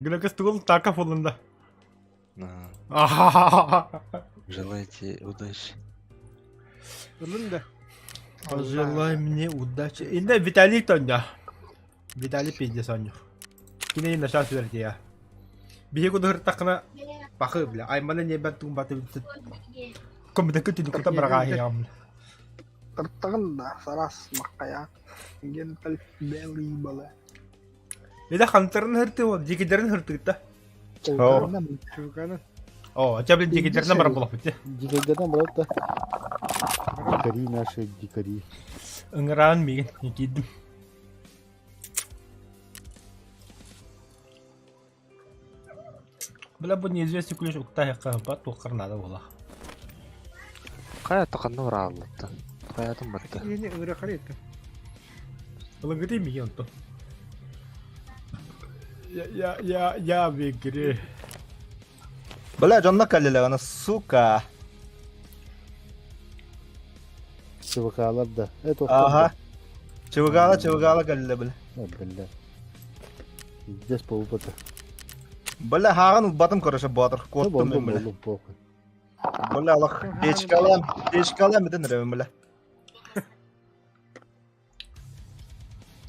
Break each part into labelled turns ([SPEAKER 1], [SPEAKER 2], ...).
[SPEAKER 1] Глекес тугул така фулында.
[SPEAKER 2] Желайте удачи.
[SPEAKER 3] Ылын да.
[SPEAKER 1] Пожелай мне удачи. Инде Виталий тоння. Виталий пиздец онньур. Кини наша сүртия. Биһи кудуһуртахына пахы бля. Аймана не бат тум баты Комбитакы түнүкүтэ барагаһыям.
[SPEAKER 4] Тартаҕын да сарас маххайа. Генталь белый бала.
[SPEAKER 1] Эдэ хантарын хырты ол, дикидерин хыртыгыта.
[SPEAKER 3] Чуганы.
[SPEAKER 1] О, ча блин дикидеринен баран булаппыт.
[SPEAKER 5] Дикайдардан барап да. Дикари наши дикари.
[SPEAKER 1] Ыҥыраан миигин киирдим. Бля, бу неизвестный ключ уктаһыахха бат туоххар наада буолах.
[SPEAKER 2] Хайа таханна барааллыттан. Хайатын барда.
[SPEAKER 3] Yine ыарахар этим.
[SPEAKER 1] Ылыгыты миигин онтон. Я, я, я, я в игре.
[SPEAKER 6] Бля, дьонно кэллилэҕинэ, сука.
[SPEAKER 5] ЧВК-лар да. Это
[SPEAKER 6] Ага. ЧВК-ла, ЧВК-ла кэллэ, бля.
[SPEAKER 5] Бля. Здесь полупата.
[SPEAKER 6] Бля, хааҕын ылбатым, короче, боотур. Куоттум мен, бля. Бля, алах, печкалаам, печкалаам бүтэн эрэбин, бля.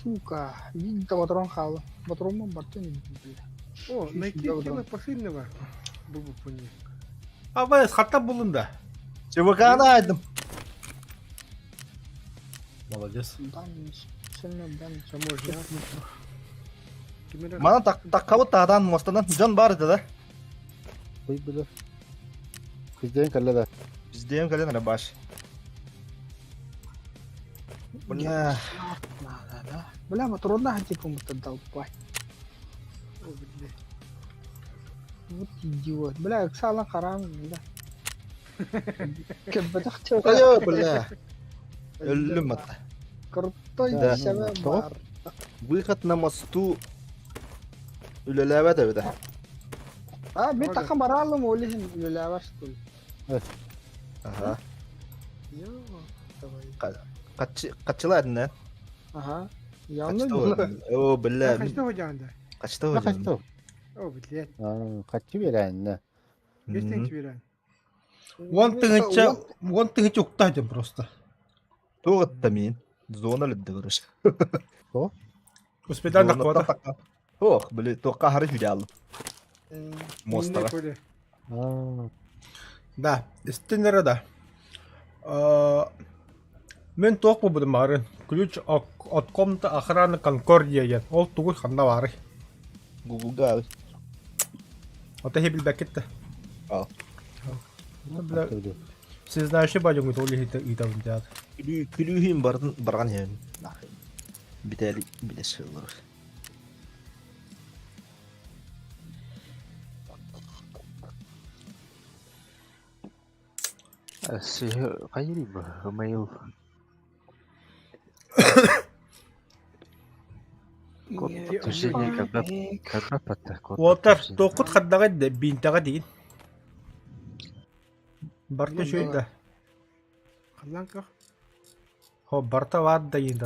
[SPEAKER 4] Сука, видно патрон хаалла. Патроммун бартын бля.
[SPEAKER 3] О, найти тело посыльного. Бу пуни.
[SPEAKER 1] А вы хатта булун да.
[SPEAKER 6] ЧВК-ны айдым.
[SPEAKER 1] Молодец.
[SPEAKER 3] Можно.
[SPEAKER 6] Манан таккабыт таадан муостанан дьон баар этэ да.
[SPEAKER 5] Ой, бля. Бізден кэллэ да.
[SPEAKER 6] Бізден кэлэн эрэ баш. Бля.
[SPEAKER 4] Бля, патронна типа долбай. Вот идиот. Бля, ыксалан харам, бля. Кэббэтэх
[SPEAKER 6] Айо, бля. Өллүм ата.
[SPEAKER 4] Крутой
[SPEAKER 6] Да.
[SPEAKER 4] себе бар.
[SPEAKER 6] Выход на мосту үлэлээбэт эбитэ.
[SPEAKER 4] А, мен таха баралым ол иһин үлэлээбэр что ли?
[SPEAKER 6] Ага.
[SPEAKER 4] Йо, давай.
[SPEAKER 6] Хаччыла этинэ.
[SPEAKER 4] Ага. Явно
[SPEAKER 6] О, бля.
[SPEAKER 3] Хачта ходжаанда.
[SPEAKER 6] Хачта ходжаанда.
[SPEAKER 3] О, блядь.
[SPEAKER 5] Хаччы берәнне.
[SPEAKER 3] Бестен берән.
[SPEAKER 1] Уон тыһынча укта дем просто.
[SPEAKER 6] Туғытта мин. Зона лүдді көрөш.
[SPEAKER 1] Успедан да
[SPEAKER 6] Ох, били, тоққа хары хүдялы. Мостаға.
[SPEAKER 1] Да, истиннere да. Мен туох буолбутум баарын. Ключ от комната охраны Конкордия диэн. Ол тугуй ханна баарый?
[SPEAKER 6] Гуглга.
[SPEAKER 1] Ото иһи билбэккит да.
[SPEAKER 6] Ал.
[SPEAKER 1] Бля, всезнающий бадьоҥҥут ол иһитэ ыытабын диэт.
[SPEAKER 6] Күлүүһүн барын барган иһэбин. Бүтэли билэ сыллар.
[SPEAKER 2] Хайырый бу, mail. Код подтверждения когда когда подтверждение?
[SPEAKER 1] Уолтар, туоххут хардаҕай да биинтэҕэ диин. Барта үчүгэй да.
[SPEAKER 3] Халлаан көх.
[SPEAKER 1] Хо, барта баар да иин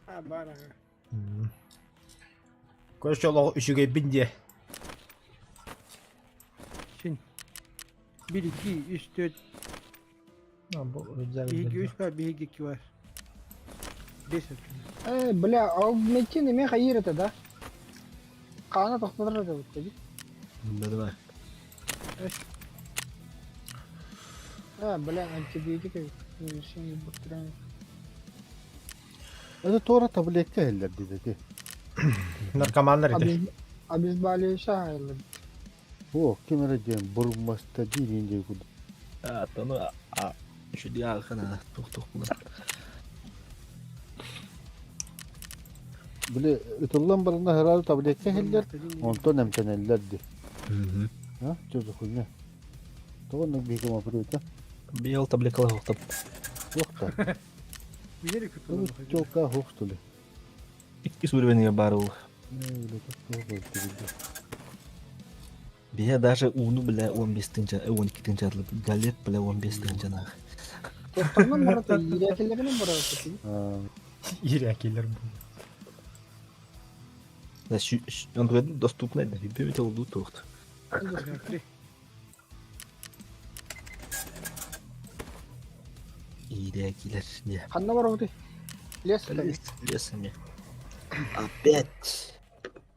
[SPEAKER 3] А, баар аҕа.
[SPEAKER 1] Короче, олох үчүгэйбин диэ.
[SPEAKER 3] Син. Бир, икки, үс, төрт. Биһиги үс бар, биһиги икки бар. Бес өттүн.
[SPEAKER 4] Э, бля, аугментин эмиэ хайыыр этэ да? Хаана тохтотор этэ бит.
[SPEAKER 6] Да, давай.
[SPEAKER 4] А, бля, антибиотик эбит. Решение бактериальных.
[SPEAKER 5] Это туора таблетка иһиллэр диэти.
[SPEAKER 1] Наркоманнар ити.
[SPEAKER 4] Обезболивающий айыллар.
[SPEAKER 5] О, ким эрэ диэн бурмаста диирин диэ курдук.
[SPEAKER 6] А, тону а үчүдүй аахына тух-тух булар.
[SPEAKER 5] Били ытыллан баранна сразу таблетка иһиллэр, онтон эмтэнэллэр дии. А, что за хуйня? Тоҕо оннук биһиги мапырыыта?
[SPEAKER 6] Бил таблеткалар хуктап.
[SPEAKER 5] Туох та?
[SPEAKER 3] Билери
[SPEAKER 5] Ну,
[SPEAKER 3] күтүлүн.
[SPEAKER 5] тёлка хух, что ли?
[SPEAKER 6] Иккис уровеньге бар ол. Бия даже ууну бля 15 тыынча, 12 тыынча атлып, галет бля 15 тыынча нах.
[SPEAKER 4] Туохтарынан барата, иирээкилэринэн барата.
[SPEAKER 1] Иирээкилэр бу.
[SPEAKER 6] Он доступно, бибите олду туохт. Иирэ килер не.
[SPEAKER 4] Ханна барабыты? Лес
[SPEAKER 6] Лес, лес эми. Опять.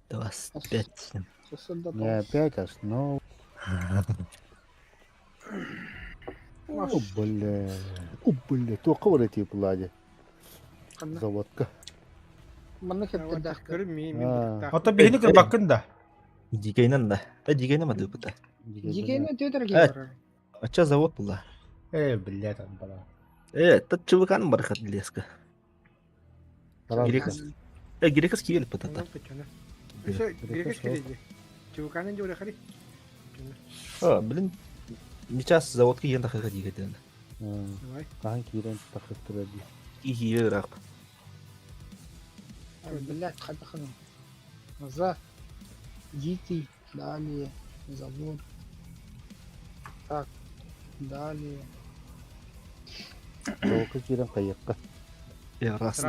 [SPEAKER 6] 25.
[SPEAKER 5] Не опять, а снова. О, бля. О, бля. Туохха бар этии Влади? Заводка.
[SPEAKER 4] Манна кэптэрдээх.
[SPEAKER 1] Ото биһини кырбаккын да.
[SPEAKER 6] Дикейнен да. Э, дикейнен ма дыпыта.
[SPEAKER 4] Дикейнен төтөр киһи
[SPEAKER 6] Ача завод була.
[SPEAKER 1] Э, блядь, там бала.
[SPEAKER 6] Э, тат чувакан бархат леска. Грекас. Э, грекас киел патата.
[SPEAKER 3] Грекас киел. Чуваканын жолы хари.
[SPEAKER 6] А, блин, сейчас заводка ен тахыга дигетен.
[SPEAKER 5] Хаан киирэн тахыттыра дии.
[SPEAKER 6] Иһиэ ыраах.
[SPEAKER 4] Блядь, хатахын. Назад. Дикий, далее, завод. Так, далее.
[SPEAKER 5] Заводка киирэн хайыахха.
[SPEAKER 6] Раз.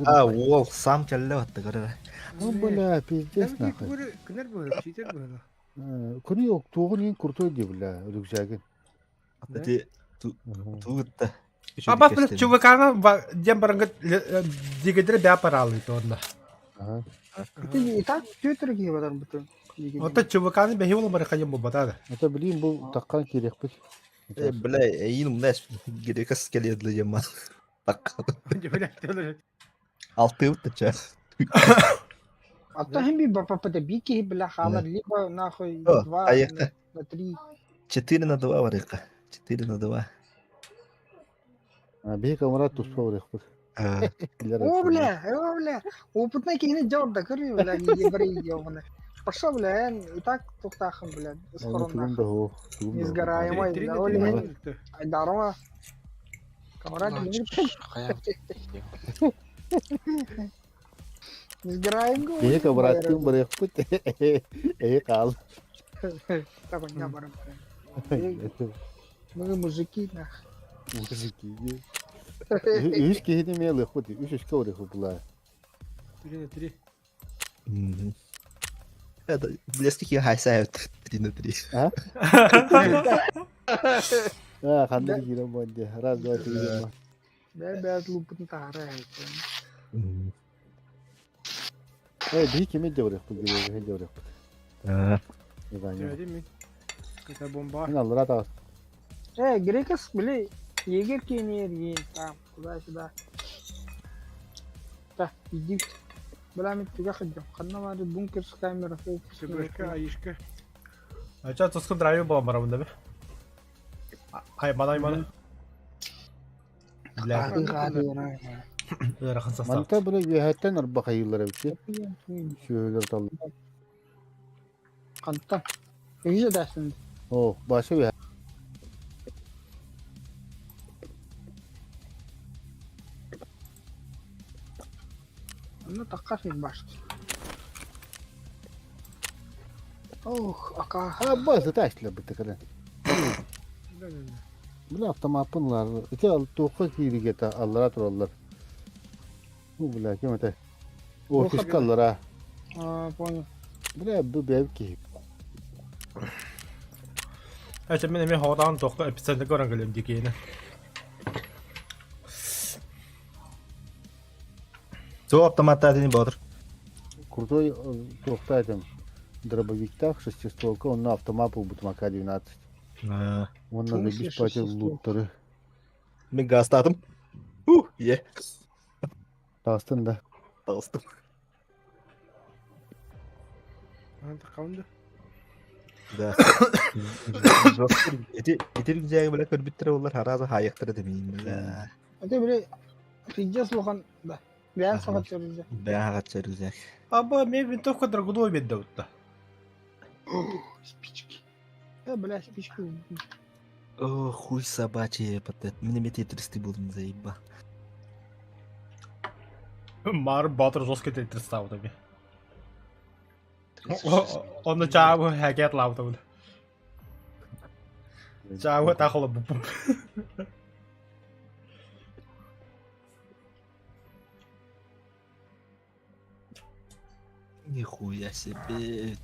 [SPEAKER 6] А, уол сам кэллэ баттыгар.
[SPEAKER 5] Ну, бля, пиздец нахуй.
[SPEAKER 3] Күнер быһыр, читер быһыр.
[SPEAKER 5] Күнү туоҕун иин крутой дии, бля, рюкзагын.
[SPEAKER 6] Ити тугутта.
[SPEAKER 1] Аба бля, ЧВК-ны диэн бараҥҥыт дигедре бää параалыы туонна.
[SPEAKER 4] Ити и так төтөр киһи барар бутун.
[SPEAKER 1] Ота ЧВК-ны бэһи буолан бары хайым буолбата да.
[SPEAKER 5] Это, блин, бу таккан киириэхпит.
[SPEAKER 6] Э, бля, эйин умнас грекас келедле жема. Таккан. Алтыбыт ча.
[SPEAKER 4] А то хим би бапапата би киһи бля хаалар либо нахуй два на три.
[SPEAKER 6] 4 на 2 барыка. 4 на 2.
[SPEAKER 5] Биһи камара туспа барыахпыт.
[SPEAKER 4] О, бля, о, бля, опытный киһини дьорда, көрү, бля, еврей ёбаный. Пошел, бля, и так тухтахын, бля, скоро Несгораемый, бля, оли, Айдарова. Камарат, Несгораемый.
[SPEAKER 5] Биһи камараттыын барыахпыт. Эһи хаал.
[SPEAKER 4] Так, не барам. Мы мужики, нах.
[SPEAKER 5] Мужики. Үс киһини эмиэ ылыахпыт, үс үскэ барыахпыт булаа.
[SPEAKER 3] 3 на 3.
[SPEAKER 6] Это блески я хайсают 3 на 3.
[SPEAKER 5] А? А, ханна киирэн буолла. Раз, два, три.
[SPEAKER 4] Бэ-бэ лупун таара.
[SPEAKER 5] Э, биһи кими де барыахпыт, биһи де барыахпыт.
[SPEAKER 3] Иваня. Это бомба.
[SPEAKER 5] Мин аллара таҕыс.
[SPEAKER 4] Э, грекас, били, егер кенер, там, туда-сюда. Так, иди. Бля, мен түгә хыджам. Ханна бары бункер с камера.
[SPEAKER 3] СБшка, АИшка.
[SPEAKER 1] Ача тоскун драйвер буолан барабын да Айман айман. Бля, ыарахан состав.
[SPEAKER 5] Манта бile үөһэттэн арбахайыылар эбит. Сүөһүлэр талла.
[SPEAKER 4] Ханта. Үйе дәсін.
[SPEAKER 5] О, башы үөһэ.
[SPEAKER 4] Ну такка башты. Ох, ака.
[SPEAKER 5] А, базы ташлы бит кыры. Бля, автомаппын лар. Ити ал туохха кииригета аллара тураллар. Ну, бля, ким это? Офиска аллара.
[SPEAKER 4] А, понял.
[SPEAKER 5] Бля, бу бэб киһи.
[SPEAKER 1] Ача мен эми хоҕотоон туохха эпицентр көрөн кэлиэм дикиэни.
[SPEAKER 6] Туох автоматтаатыны Боотур?
[SPEAKER 5] Крутой туохта этим дробовиктах шестистволка, он на автомат был АК-12. Он
[SPEAKER 4] В
[SPEAKER 5] надо
[SPEAKER 4] смысле
[SPEAKER 5] бить против
[SPEAKER 4] шестистволка?
[SPEAKER 5] лутеры.
[SPEAKER 6] Мин гаастаатым. Ух, е.
[SPEAKER 5] Таастын да.
[SPEAKER 6] Таҕыстым.
[SPEAKER 3] Аны
[SPEAKER 6] Да. Ити ити рюкзагы бля көрбүттэр олар хараза хаайыктар этэ миин бля.
[SPEAKER 4] Это, бля, пиздец лухан, да. Бэйэн саҕа чөрүзэ.
[SPEAKER 6] Бэйэн хаҕачча рюкзак.
[SPEAKER 1] Аба, мен винтовка драгуновой биэрдэ бутта.
[SPEAKER 4] Спички. Э, бля, спички.
[SPEAKER 6] О, хуй собачий патет. Мин эмиэ тетристи булдум заеба.
[SPEAKER 1] Маар Боотур жестко тетрис таабыта би. Онно чаабы хакет лаабыта Чаабы тахыла бупум.
[SPEAKER 6] Нихуя себе,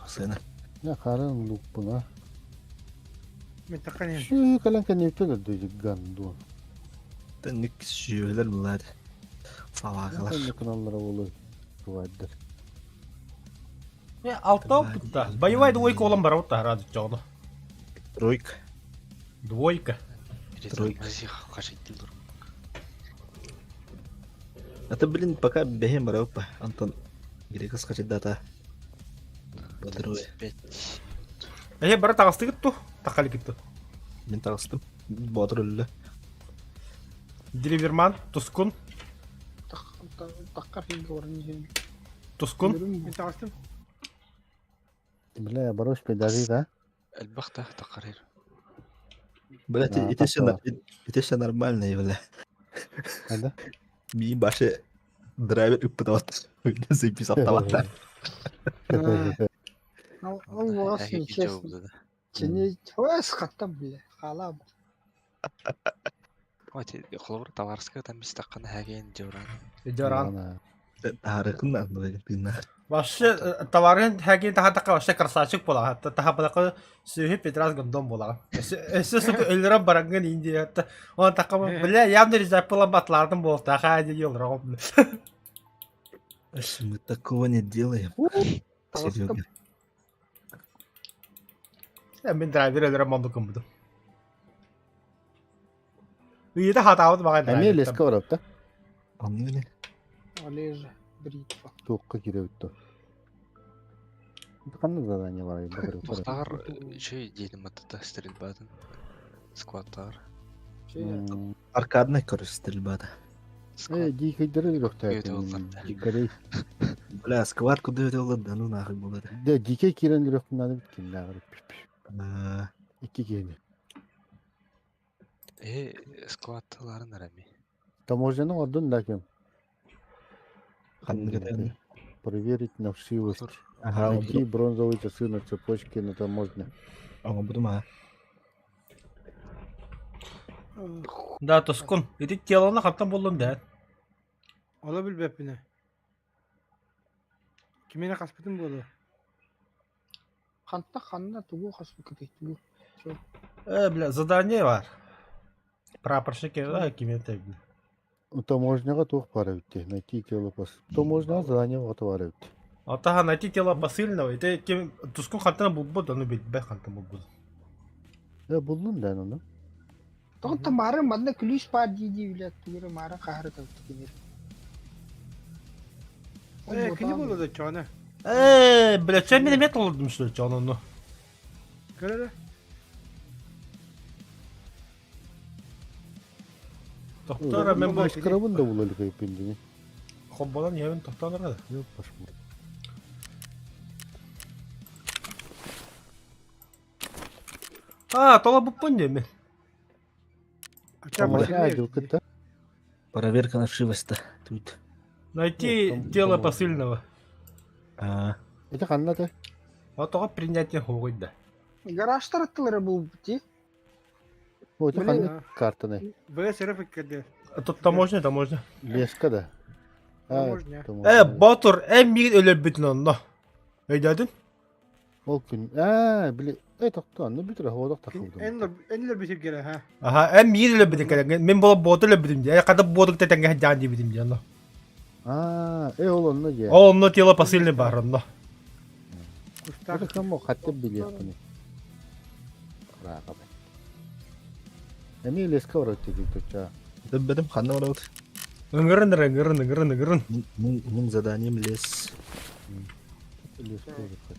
[SPEAKER 6] сына.
[SPEAKER 5] Я харын луппуна.
[SPEAKER 3] Мен таққан ем.
[SPEAKER 5] Şu кэлэн кэнниттэн өрдөйдүк гандуон.
[SPEAKER 6] Тэнник сүйөлөр булар. Салакалар.
[SPEAKER 5] Кэнник кыналлара болу кывайдар.
[SPEAKER 1] Не, алта опытта. Боевая двойка олон барабыт рады чоҕно.
[SPEAKER 6] Тройка.
[SPEAKER 1] Двойка.
[SPEAKER 6] Тройка. Это, блин, пока бэһин барабыппа. Антон Грекас хачырдата. Батырой.
[SPEAKER 1] Эһэ бары таҕыстыгыт ту? Тахаликыт ту.
[SPEAKER 6] Мин таҕыстым. Боотур өллө.
[SPEAKER 1] Дриверман, Тускун,
[SPEAKER 4] Таққар хин
[SPEAKER 1] Тускун.
[SPEAKER 3] Мен таҕыстым.
[SPEAKER 5] Бля, барош педажи, да?
[SPEAKER 2] Элбэх да тақарыр.
[SPEAKER 6] Блять,
[SPEAKER 5] Да,
[SPEAKER 6] ити все,
[SPEAKER 5] такое.
[SPEAKER 6] ити все нормально, бля.
[SPEAKER 5] Да?
[SPEAKER 6] Ми баше драйвер ыппытават. Запись автомата.
[SPEAKER 4] Ол оғас нечестно. Чини өс хаттам бля. Хала.
[SPEAKER 2] Холобур товарска там биз таққана хәген жоран.
[SPEAKER 1] Дьоран.
[SPEAKER 6] Тарыкын андый.
[SPEAKER 1] Вообще, товарын хәгин таха вообще красавчик була. Таха балакы сүйү Петрас гондон була. Өсө сука өлөрө барангын Индия. Он така бля, явно резак була батлардым бол. Таха ди йол
[SPEAKER 6] Мы такого не делаем. Серега.
[SPEAKER 1] Мен драйвер өлөрө мондукум буду. Үйде хатабыт мага
[SPEAKER 5] Эмиэ леска барап да?
[SPEAKER 6] Анны не?
[SPEAKER 4] Олежа бритва.
[SPEAKER 5] Туохха киирэбит Ханна задание бар
[SPEAKER 2] Тохтар үчүй диэтим аттата стрельбатын. Скваттар.
[SPEAKER 6] Аркадный, короче, стрельба-то.
[SPEAKER 5] Э, дикейдери
[SPEAKER 2] Өтө олар.
[SPEAKER 5] Дикарей.
[SPEAKER 6] Бля, сквад куда это да ну нахуй было.
[SPEAKER 5] Да, дикей киирэн үрөхтүн надо биткин нагыр. Икки киини.
[SPEAKER 2] Э, скватталарын арами.
[SPEAKER 5] Таможняны ордун да кем.
[SPEAKER 6] Ханны
[SPEAKER 5] Проверить на вшивость.
[SPEAKER 6] Ага,
[SPEAKER 5] Найти бронзовые часы на цепочке на таможне.
[SPEAKER 6] Ага, буду ма.
[SPEAKER 1] Да, Тускун. Ити телоны хаттан болдум да.
[SPEAKER 3] Ола билбэппинэ. Кимиэнэ хаспытым буолуо.
[SPEAKER 4] Ханта ханна тугу хас кытый тугу.
[SPEAKER 1] Э, бля, задание бар. Прапорщик, да, кимете.
[SPEAKER 5] Таможняга туох баар эбит Найти тело пос. Таможняга задание оҕото баар эбит.
[SPEAKER 1] Атаха найти тело посыльного. Ити ким Тускун хаттан булбут, аны билбэ хаттан булбут.
[SPEAKER 5] Э, буллун да ону.
[SPEAKER 4] Тоғын мары манна күлүс бар дии бля тугу мары кахары тагы
[SPEAKER 3] Э, кини буолуо да чоҕуна.
[SPEAKER 1] Э, бля, чем меня метал что ли, он, ну.
[SPEAKER 3] Көрөрө.
[SPEAKER 1] Токтор, мен бу
[SPEAKER 5] Скрабын да булалы кайпин
[SPEAKER 1] хобболан ебен токтор да.
[SPEAKER 5] Yok başım.
[SPEAKER 1] А, тола буппун деме.
[SPEAKER 3] Ача
[SPEAKER 5] Таможня отделка-то.
[SPEAKER 6] Проверка на вшивость-то. Тут.
[SPEAKER 1] Найти
[SPEAKER 5] Ну, там
[SPEAKER 1] тело
[SPEAKER 5] таможня.
[SPEAKER 1] посыльного.
[SPEAKER 6] А,
[SPEAKER 5] Это ханна да?
[SPEAKER 1] А того принятие хуй да.
[SPEAKER 4] Гараж тараттылары бул ти.
[SPEAKER 5] О, это
[SPEAKER 4] Блин.
[SPEAKER 5] ханна картаны.
[SPEAKER 3] БС РФ кэллэ.
[SPEAKER 1] Тут таможня, таможня.
[SPEAKER 5] Леска да. А,
[SPEAKER 3] Таможня.
[SPEAKER 1] Э, Ботур, э, мигит өлөбүтүн онно. Өйдөдүн?
[SPEAKER 5] Ол күн. А, били. Э, тохто, анны бүтүр хоодок тахылды.
[SPEAKER 3] Эннер бисиргеле ха.
[SPEAKER 1] Аха, э, мигит өлөбүтүн кэлэн. Мен бола боту өлөбүтүм дии. Када боту тетенге жаан дибитим дии онно.
[SPEAKER 5] А, э, ол онно же.
[SPEAKER 1] Ол онно тело посыльный бар онно.
[SPEAKER 3] Кустаах.
[SPEAKER 5] Это кому хатты билет. Ракабы. Эми леска барат деди туча.
[SPEAKER 6] это бедем ханна барабыт.
[SPEAKER 1] Ыңырын, ыңырын, ыңырын, ыңырын.
[SPEAKER 6] Мин заданием лес.
[SPEAKER 5] Леска барат.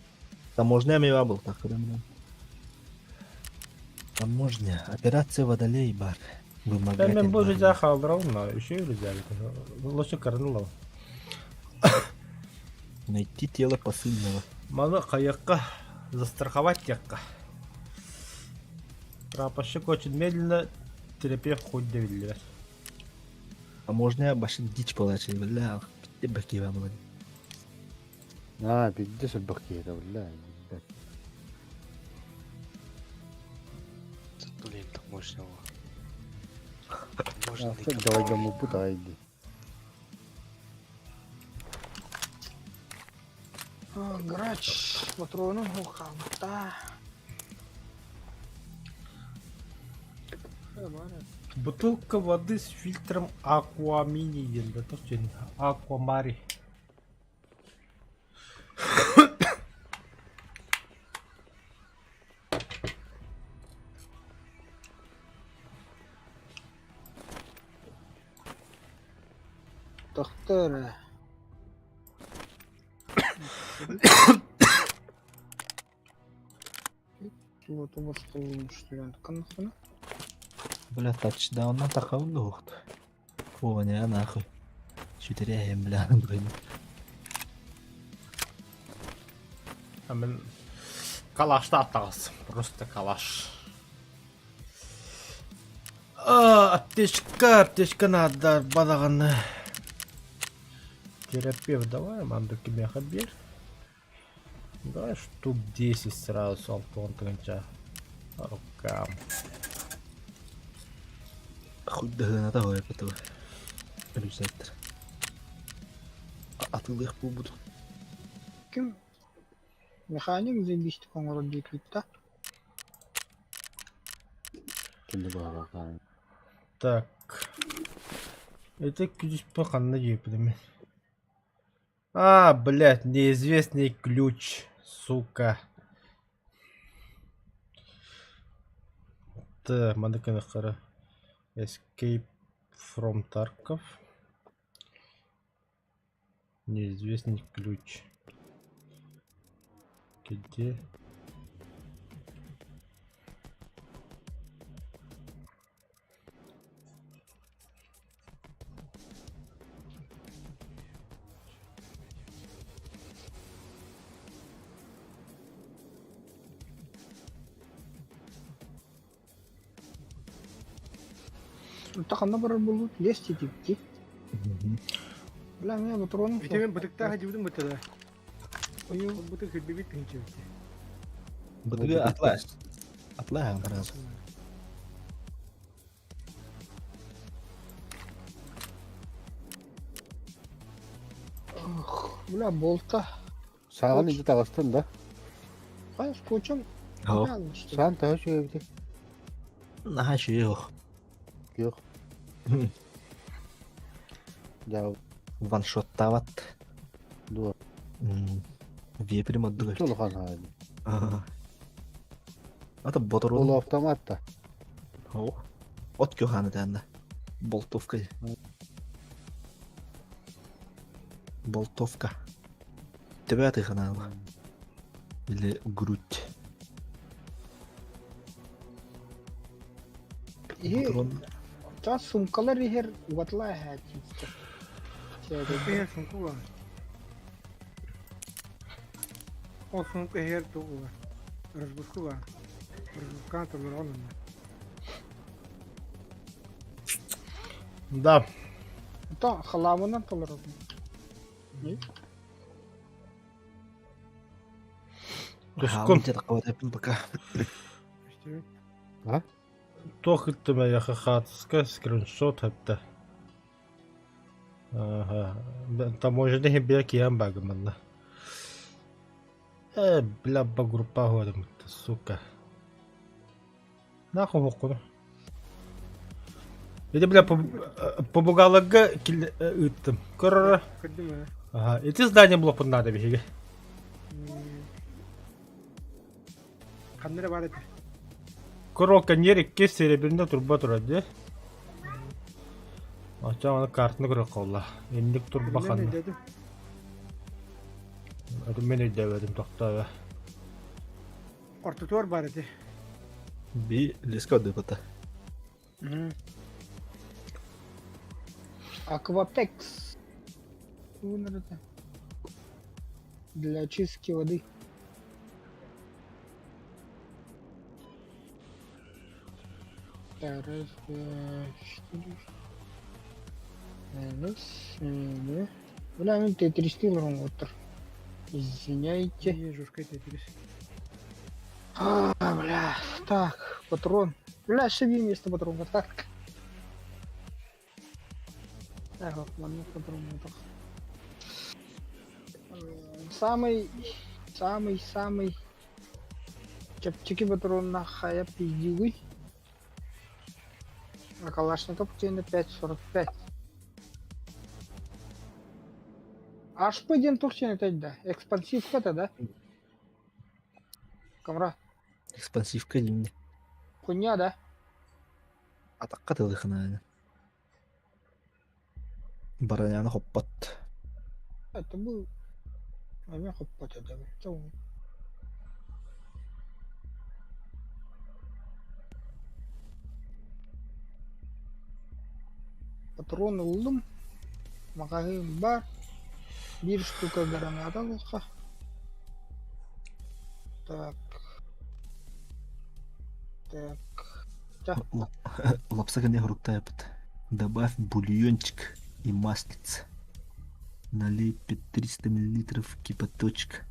[SPEAKER 6] Таможня мева был, так, когда мы. Таможня. Операция Водолей бар.
[SPEAKER 1] Мен мен бу
[SPEAKER 6] Вымогатель.
[SPEAKER 1] жа халдырал, еще нельзя. Лучше карнылау.
[SPEAKER 6] Найти тело посыльного.
[SPEAKER 1] Маны каякка застраховать якка. Прапорщик очень медленно терапевт хоть довели.
[SPEAKER 6] Таможня башын дичь получили, бля. Битте бакива была.
[SPEAKER 5] А, бидде сөлбөх киһи бля.
[SPEAKER 2] Блин, таможня. Таможня.
[SPEAKER 5] Давай бут айды.
[SPEAKER 4] Грач патронун хаалбыта.
[SPEAKER 1] Бутылка воды с фильтром Аквамини диэн да туох диэн Аквамари.
[SPEAKER 4] Тохтоо эрэ.
[SPEAKER 7] Бля, тачдауннан тахабын да уохта. О, не, нахуй. Сүтэрээһин бля, блин.
[SPEAKER 1] А мен калашта аттаҕас. Просто калаш. А, аптечка, аптечка надо бадаҕаны. Терапевт, давай манды кимиэхэ биэр. Давай штук 10 сразу салтон тыгынча. Рукам.
[SPEAKER 7] Хуйдаһыната хоойпатыга. Өлүсэттэр. Атыылыах буолбутум.
[SPEAKER 4] Ким механик заебись оҥорор диэки да?
[SPEAKER 5] Кини баҕалаах.
[SPEAKER 1] Так. Это ключ ханна диэппитим. А, блядь, неизвестный ключ, сука. Так, маннык гыныахтара. Escape from Tarkov. Неизвестный ключ. Где?
[SPEAKER 4] Ханна барар буолбут лес титикки. Бля, меня патронов.
[SPEAKER 3] Ити мен бытыктаах дьибитин бытыга. Ойу бытык хирбибит тыһынчыбыт.
[SPEAKER 7] Бытыгы атлаа. Атлаа сразу.
[SPEAKER 4] Бля, болта.
[SPEAKER 5] Сааҕын илдьэ таҕыстын да?
[SPEAKER 4] Хай, скотчем.
[SPEAKER 7] Оо.
[SPEAKER 5] Саан төһө үчүгэй эбитий?
[SPEAKER 7] Наһаа үчүгэй ох.
[SPEAKER 5] Күөх. Дьаа
[SPEAKER 7] Ваншоттаабат.
[SPEAKER 5] дуо.
[SPEAKER 7] Веприм ордук эбит.
[SPEAKER 5] Улахан аайы.
[SPEAKER 7] Ата боторун.
[SPEAKER 5] Ол автомат да.
[SPEAKER 7] Оо. От күханы тәнне. Болтовка. Болтовка. Төбө атыханаала. Или грудь.
[SPEAKER 4] И
[SPEAKER 7] Патрон.
[SPEAKER 4] та сумкалар иһэр угатла эһээччи.
[SPEAKER 3] Иһэр сумку бар. Ол сумка иһэр тугу бар. Разгрузка бар. Разгрузканы толорон онно.
[SPEAKER 1] Да.
[SPEAKER 4] Та халамынан толорон.
[SPEAKER 1] Тускун.
[SPEAKER 7] пока.
[SPEAKER 1] Туох ыттым эйиэхэ хаатыска скриншот эттэ. Ага. Таможня иһин киһи бага манна. Э, бля, по группа ходим, сука. Нахуй хоккуну. Ити бля побугаларга ыыттым. Көрөрө. Ага, ити здание блокун надо биһиги.
[SPEAKER 3] Ханна эрэ баар этэ.
[SPEAKER 1] Коробка нер икки серебряный турба турар дии. Оччоҕо аны картаны көрө холла. Инник турба ханна. Мин өйдөөбөтүм тохтоо.
[SPEAKER 3] Ортотуор баар этэ.
[SPEAKER 7] Би леска дыпата.
[SPEAKER 4] Аквапекс. Для очистки воды. Так, раз, два, четыре. Раз, два. Бля, ну ты 300 отыр. Извиняйте.
[SPEAKER 3] Жестко тетрис.
[SPEAKER 4] А, бля, так, патрон. Бля, шиби вместо патрона, так. Так, вот, ладно, патрон, вот так. Самый, самый, самый чэпчэки ботуруоннаах хайа пиздюгуй? А Калашников диэни 5.45. HP диэн туох диэн этэй да? Экспансивка да? Камра.
[SPEAKER 7] Экспансивка диимни.
[SPEAKER 4] Хуйня да?
[SPEAKER 7] Атахха тылыхына. Бараняны хоппот.
[SPEAKER 4] Это был... Эмиэ хоппот этэ. Патрон ыллым. Маҕаһыын баар. Биир штука граната ылыахха. Так. Так.
[SPEAKER 7] Лапса гына хоруктаабыт. Добавь бульончик и маслица. Налей 300 миллилитров кипяточка.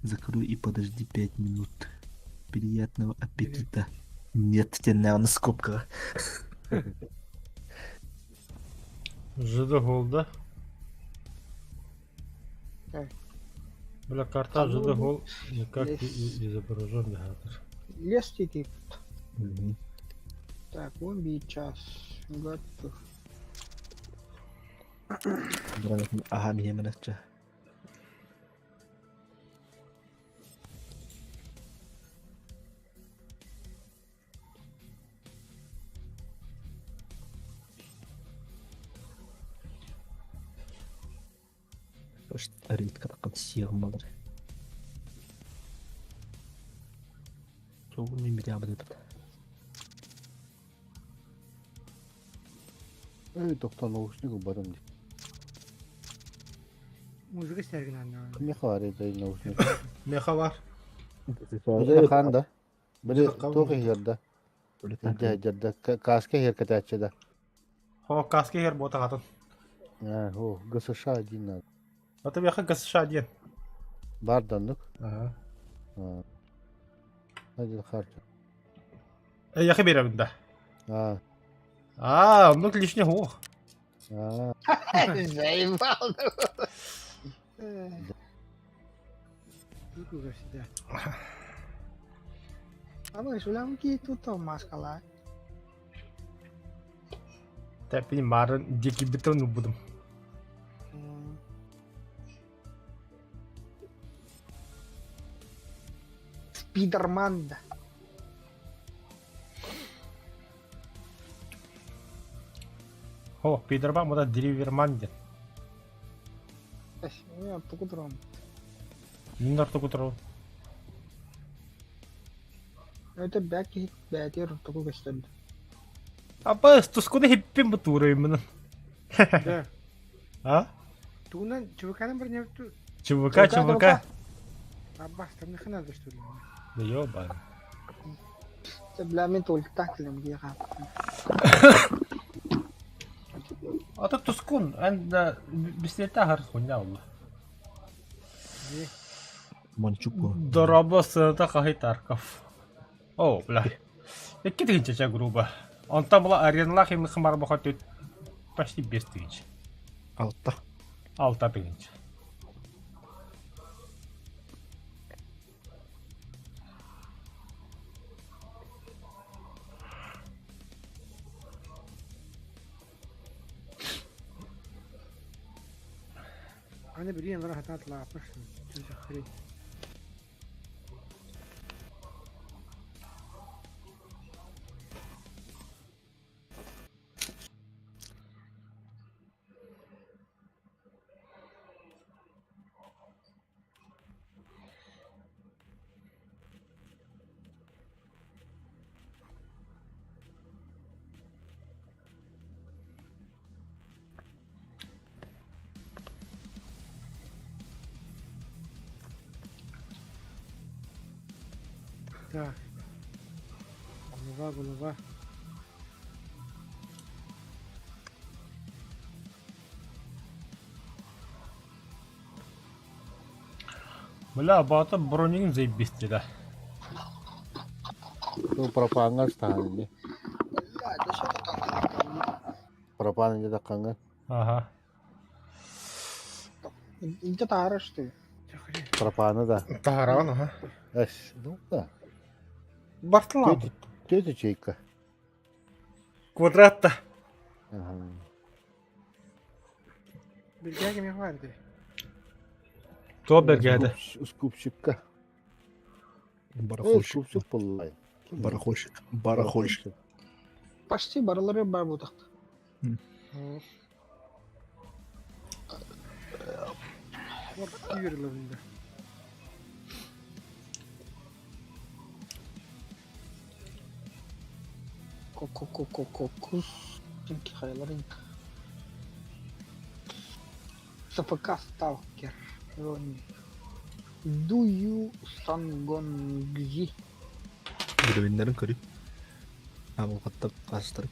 [SPEAKER 7] Закрой и подожди 5 минут. Приятного аппетита. Нет, тебе на скобках.
[SPEAKER 1] ЖД Голда. Бля, карта ЖД Гол никак не изображен негатор.
[SPEAKER 4] Лес тикит. Так, вон би час. Готов.
[SPEAKER 7] Ага, меня менеджер. Ритка такын сиғым балар. Соғын мен бір абыды бит.
[SPEAKER 5] Эй, тоқтан наушник барым ди.
[SPEAKER 3] Музыка сэргин анна.
[SPEAKER 5] Меха бар edi наушник.
[SPEAKER 1] Меха бар.
[SPEAKER 5] Били ханда. Били туох иһэрдэ. Дьэ, каска иһэр кэтээччи да.
[SPEAKER 1] Хо, каска иһэр буота хатын.
[SPEAKER 5] Ээ, о, ГСШ один надо.
[SPEAKER 1] Ата меха ГСШ один.
[SPEAKER 5] Бар даннык.
[SPEAKER 1] Ага.
[SPEAKER 5] Один харчы.
[SPEAKER 1] Э, яхы беремин да.
[SPEAKER 5] А.
[SPEAKER 1] А, оннук лишний хуох.
[SPEAKER 5] А.
[SPEAKER 4] Заебал. Абы шулам ки тут маскала.
[SPEAKER 1] Тэпини марын дики битон будум.
[SPEAKER 4] Спидерман да.
[SPEAKER 1] О, Пидерман муда Дриверман ден.
[SPEAKER 4] Мен тугу турам.
[SPEAKER 1] Мен ортоку турабын.
[SPEAKER 4] Это бәки бәтер ортоку көстөрдү.
[SPEAKER 1] Апа, тускуны хиппин бу туураймын.
[SPEAKER 3] Да.
[SPEAKER 1] А?
[SPEAKER 3] Тугунан ЧВК-дан бір не
[SPEAKER 1] ЧВК, ЧВК.
[SPEAKER 3] Аббас, там нахрена надо, что ли?
[SPEAKER 1] Да ёбан.
[SPEAKER 4] Бля, мен толтак килем гига.
[SPEAKER 1] Ата тускун, эн бистета хар хуйня олла.
[SPEAKER 7] Мончуку.
[SPEAKER 1] Дороба сыната хахи Тарков. О, бля. Икки тыгынча грубо. Онтон була ареналаах имлыхын бар бохот почти 5 тыгынча.
[SPEAKER 7] Алта.
[SPEAKER 1] Алта тыгынча.
[SPEAKER 3] Аны билин вара хатан тлаапаш. Что за хрень? Так. Голова, голова.
[SPEAKER 1] Бля, баата бронигин заебись да.
[SPEAKER 5] Ну, пропанга штаны. Пропан где-то канга.
[SPEAKER 1] Ага.
[SPEAKER 4] Инте таараш ты.
[SPEAKER 5] Пропаны да.
[SPEAKER 1] Таһараҕын аха.
[SPEAKER 5] Эс, ну да.
[SPEAKER 1] Бартылаан.
[SPEAKER 5] Тетя чайка.
[SPEAKER 1] Квадратта.
[SPEAKER 5] Ага.
[SPEAKER 3] Билгээ кими баар дии.
[SPEAKER 1] Туох бэргээдэ?
[SPEAKER 5] Скупщикка.
[SPEAKER 7] Барахольщик.
[SPEAKER 5] Скупщик буоллай.
[SPEAKER 7] Барахольщик. Барахольщик.
[SPEAKER 4] Почти барылары бар буолтахта.
[SPEAKER 3] Киирилинде.
[SPEAKER 4] Ко-ко-ко-ко-кус. Хайларын. СПК Сталкер. Дую Сангонгзи.
[SPEAKER 7] Уровеннарын көрүй. Абылғатта қастырып.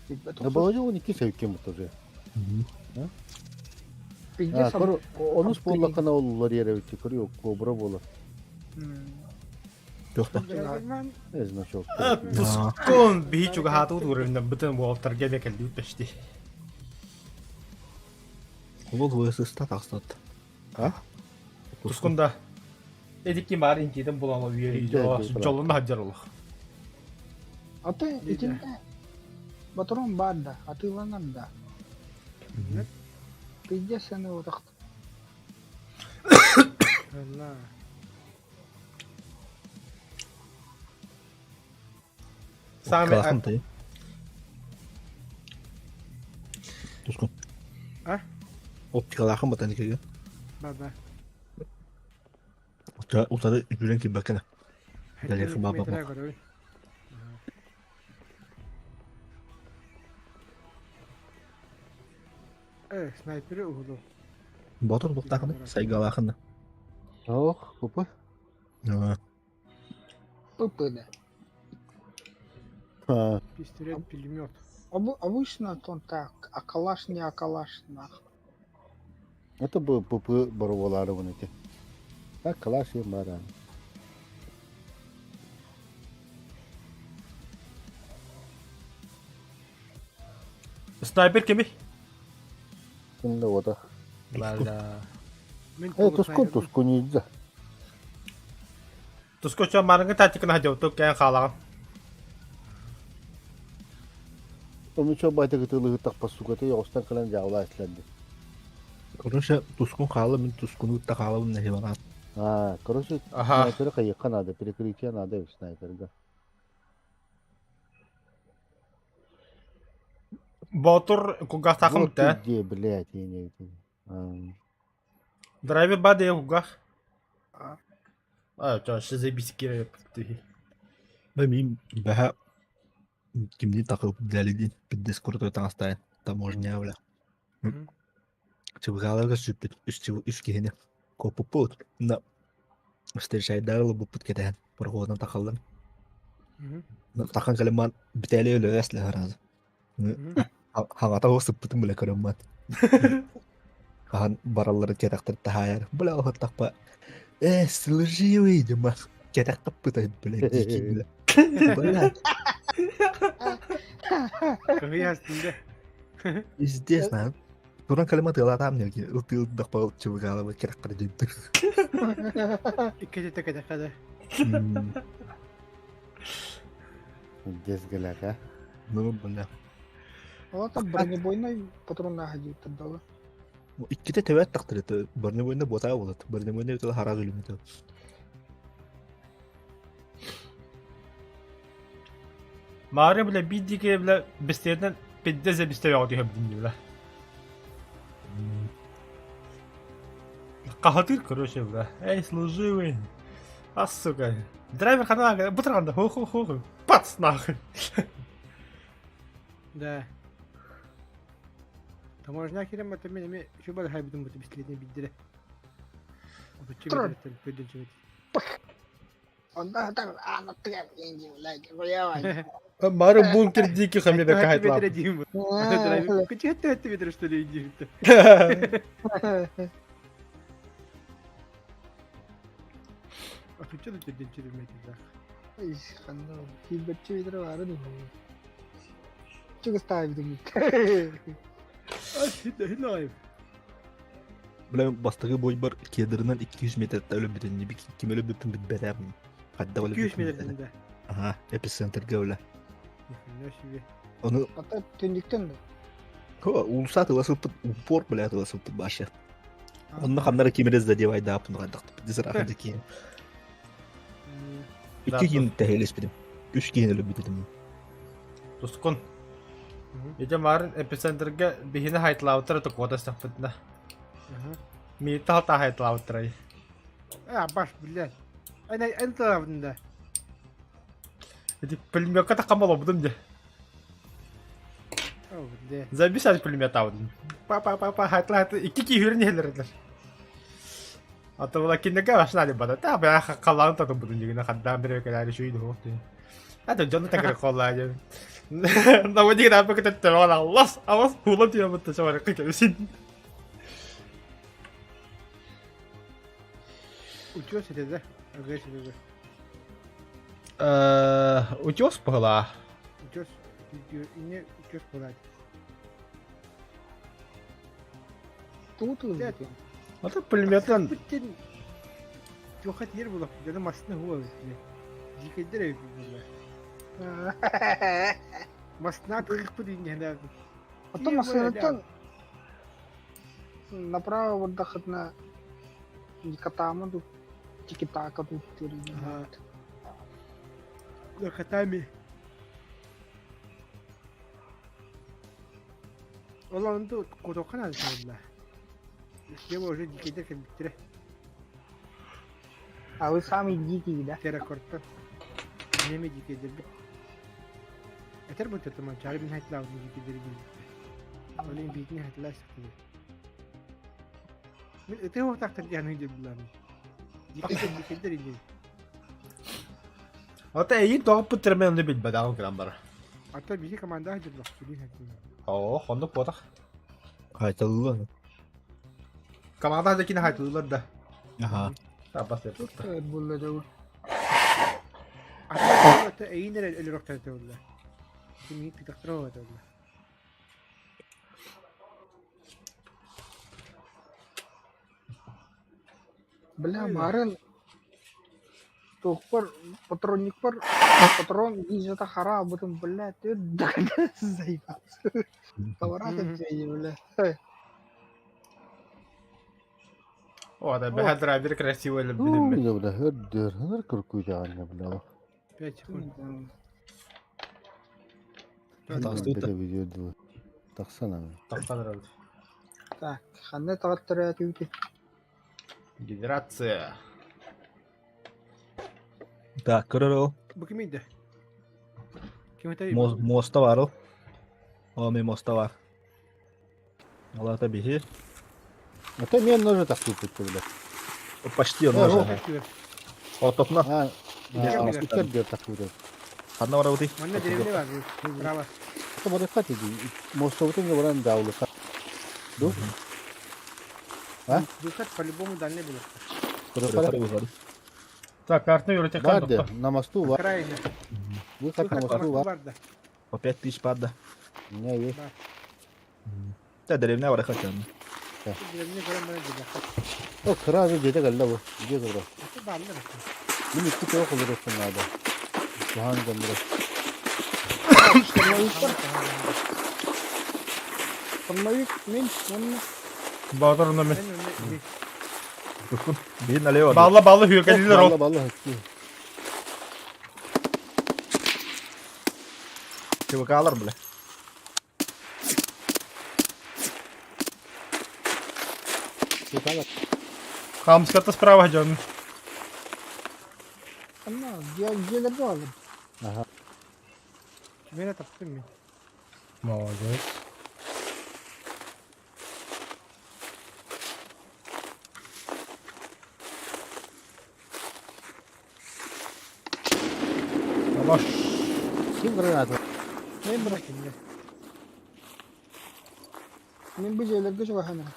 [SPEAKER 5] Да Володя он икки сөйкем тоже. Онус буоллаххына олулар ерэбитти көрү кобра буолар.
[SPEAKER 7] Туохта?
[SPEAKER 5] Значок.
[SPEAKER 1] Тускун биһи чугаһаатыбыт уровеннан бытын буолтарга эмэ кэллибит почти.
[SPEAKER 7] Ол высыста тахсат.
[SPEAKER 5] А?
[SPEAKER 1] Тускун да Эдикки баар интиитин булан үөрүү дьолун хаджар олох.
[SPEAKER 4] Аты итиннэ батарон баар да, атыыланар да. Пиздец саны утахт.
[SPEAKER 1] Саамай
[SPEAKER 7] Тускун.
[SPEAKER 3] А?
[SPEAKER 7] Оптикалаахын ботаникага.
[SPEAKER 3] Ба-ба.
[SPEAKER 7] Утары үтүрэн кирбэккэнэ. Далее ба ба ба.
[SPEAKER 3] Э, снайпери уһулу.
[SPEAKER 7] Ботор буктаахын сайгалаахын.
[SPEAKER 5] Ох, пупа.
[SPEAKER 4] ПП да.
[SPEAKER 3] Пистолет, пулемет.
[SPEAKER 4] Обычно он так, а калаш не а калаш нах.
[SPEAKER 5] Это был ПП бороволары вон эти. Так, калаш и баран.
[SPEAKER 1] Снайпер кими?
[SPEAKER 5] Кында ота.
[SPEAKER 1] Бала.
[SPEAKER 5] Э, тускун, тускун нельзя.
[SPEAKER 1] Тускуча марыңы тактиканы хадьоутук кэн хаалаҕын.
[SPEAKER 5] Онуча байта кытылыгы тахпа суката yoğustan кылан жаалаа исленди.
[SPEAKER 7] Короче, тускун хаала мин тускуну та хаалабын нэһи
[SPEAKER 5] А, короче,
[SPEAKER 1] Ага.
[SPEAKER 5] снайпера кайыкка надо, перекрытие надо снайперга.
[SPEAKER 1] Ботур кугахтахым
[SPEAKER 5] Вот
[SPEAKER 1] та.
[SPEAKER 5] ты где, блядь, я не видел.
[SPEAKER 1] Драйвер ба де кугах. А, чо, шизы бискире ты.
[SPEAKER 7] Мин бэһэ кимни такып дэлидин пиддес куртой таҥастаайын таможня бля. Чыбыгааларга сүппүт үс үс киһини коппуппут. На встречайдарылы буппут кэтэһэн пароходунан тахаллан. Тахан кэлэмман бүтээлэ өлө эслэ харазы. Хаҥата ол сыппытын бля көрөммат. Хаһан бараллары кэтэхтэр таһаайар. Бля оһоттахпа э служивый дима кэтэх таппыта бля дикий бля. Бля.
[SPEAKER 3] Кыһыйастында.
[SPEAKER 7] Пиздец, на. Туран калема тылатам нерги. Ылтыл дахпал чыбыгалабы керек кырдыйдык.
[SPEAKER 3] Икки текэ
[SPEAKER 5] Здесь галяка.
[SPEAKER 7] Ну, бля.
[SPEAKER 4] Вот там бронебойный патрон находил тогда.
[SPEAKER 7] Икките төбөт тактырды. Бронебойны бота болот. Бронебойны өтө хараз өлүмүтө.
[SPEAKER 1] Маары бля биддике бля бестерден пиддезе бистер яғы дүйіп бля. Кахатыр, короче, бля. Эй, служивый. А, сука. Драйвер хана, бутырганда, ху-ху-ху. Пац, нахуй.
[SPEAKER 3] Да. Таможня кирем это мен эми şu бар хайбытым бу бистилетне биддире. Отучу
[SPEAKER 4] Трон.
[SPEAKER 3] биддире көдөнчү бит.
[SPEAKER 4] Онда так, а, ну ты, блядь, блядь.
[SPEAKER 1] Мары бункер дикий хамеда кахайтлап.
[SPEAKER 3] Күчө өттү метр что ли дийим. Отучу да көдөнчү метр.
[SPEAKER 4] Хилбетчи видро бары ду. Чугас ставит.
[SPEAKER 3] Ай, хинайм.
[SPEAKER 7] Бля, бастакы бойбар кедрынан 200 метртэ өлбүтүн ким өлбүтүн билбэтээм. Хайдах
[SPEAKER 3] 200
[SPEAKER 7] өлбүтүн
[SPEAKER 3] метрден да.
[SPEAKER 7] Ага, эпицентрга бля.
[SPEAKER 3] Нихуя себе.
[SPEAKER 7] Ону
[SPEAKER 4] Ата түннүктэн да.
[SPEAKER 7] уулусса тыла сыппыт упор бля тыла сыппыт баша. Онно ханнара кимирез задевайдаапын хайдах дизраха киин. Икки киин тэһэлеспитим. Үс киин өлбүтүм.
[SPEAKER 1] Тускун. Ити марын эпицентрга биһини хайтлаабыттара токуота сахпытына. Миитта халта хайтлаабыттара.
[SPEAKER 3] А, баш, блядь. Эн эн тарабын да.
[SPEAKER 1] Ити пулеметка таккан болобутум де.
[SPEAKER 3] О, блядь.
[SPEAKER 1] Забисать пулемет аудым. Па-па-па-па, хайтла хайтла. Икки киһүрін иһэлэрдэр. Ата була киннеге башна деп бада. Та бя халаан татым бутун дигине хаддаан бире кэлээри шүй духу. Ата дьону такыр коллаа дем. На вот дигине апа көтөттөр ол аллас авас хула тиэ бутта чавары кэбисин.
[SPEAKER 3] Утес это да? Агрессия да.
[SPEAKER 1] Утес пыла.
[SPEAKER 3] Утес. Не утес пылать.
[SPEAKER 4] Тут
[SPEAKER 3] Блядь.
[SPEAKER 1] Ата пулеметтан
[SPEAKER 3] Бүтін Жохат ер булап, жана масына хуа бит. Дикедер эбит була. Масына тыгып дин хәлә.
[SPEAKER 4] Потом машинаттан направо вардахытна Никатама тут тики-така тут
[SPEAKER 3] Катами. Оланды котокан алды. Я уже дикедер кембитре.
[SPEAKER 4] А вы самый дикий, да?
[SPEAKER 3] Терракорта. Неме дикедер бит. Этер бу тетман чары мин хайтла дикедер бит. Олин битни хайтла сакты. Мин эте хо тактар яны деп булам. Дикедер дикедер иди.
[SPEAKER 1] Ата эйин тоҕо пытырмен оны билбэдэҕин кэлэн бар.
[SPEAKER 3] Ата биһи команда деп лах билин хайтла.
[SPEAKER 1] Оо, хоннук буотах.
[SPEAKER 7] Хайталлы.
[SPEAKER 1] Команда да кини хайтылылар да.
[SPEAKER 7] Ага.
[SPEAKER 1] Абас
[SPEAKER 4] Тут булла дагы.
[SPEAKER 3] Ата ата эйин эле эле рокта болла. Кими питактырова болла.
[SPEAKER 4] Бля, марын Тухпар, патронникпар, патрон гизата хара, об этом, бля, ты заебался. Поворот бля.
[SPEAKER 1] О, да, бэһэ драйвер красивый билиммин.
[SPEAKER 5] Бля, бля, хөрдөр, хөр куркуйдаанна, бля.
[SPEAKER 3] 5 секунд.
[SPEAKER 7] Тахсыта.
[SPEAKER 5] Видео Тахсана.
[SPEAKER 1] Тахсан рабыт.
[SPEAKER 4] Так, ханна тағаттара түйті.
[SPEAKER 1] Генерация.
[SPEAKER 7] Так, көрөр
[SPEAKER 3] Бу ким иди? Ким это?
[SPEAKER 7] Моста бар ол. О, мен моста бар. Алата биһи.
[SPEAKER 5] Это мен нужно так купить, бля.
[SPEAKER 7] Почти он
[SPEAKER 5] Э,
[SPEAKER 7] уже. Отопна.
[SPEAKER 5] А,
[SPEAKER 3] Я
[SPEAKER 5] теперь так будет.
[SPEAKER 7] Ханна бар бутый.
[SPEAKER 3] Манна деревне бар. Право.
[SPEAKER 5] Это баракат иди. Моста бутын баран даулы. Ду? А?
[SPEAKER 3] Выход по-любому дальний был.
[SPEAKER 1] Так, картны үйрөтек
[SPEAKER 5] Барды, на мосту ва.
[SPEAKER 3] Крайне.
[SPEAKER 5] Выход на мосту ва.
[SPEAKER 3] Барда.
[SPEAKER 7] По 5000 падда.
[SPEAKER 5] У меня есть.
[SPEAKER 7] Та деревня бар хотя.
[SPEAKER 3] Деревне көрөм менен деді.
[SPEAKER 5] О, сразу где-то галла Где забрал?
[SPEAKER 3] Это барлы.
[SPEAKER 5] Мин икки тоҕо холоруохпун наада. Туһаан дьонноро.
[SPEAKER 4] Штурмовик, мен, онна.
[SPEAKER 1] Баатар онно мен.
[SPEAKER 7] Тускун. Биһин налево.
[SPEAKER 1] Балла балла хүйкэлилер ол.
[SPEAKER 5] Балла балла хакки.
[SPEAKER 7] ЧВКлар бля.
[SPEAKER 5] Тутала.
[SPEAKER 1] Хамската справа дьон.
[SPEAKER 4] Анна, где бар?
[SPEAKER 5] Ага.
[SPEAKER 3] Мен таптым мен.
[SPEAKER 1] Молодец. Алаш.
[SPEAKER 5] Ким граната?
[SPEAKER 4] Мен бір, мен бұл жерлерге жоғахана.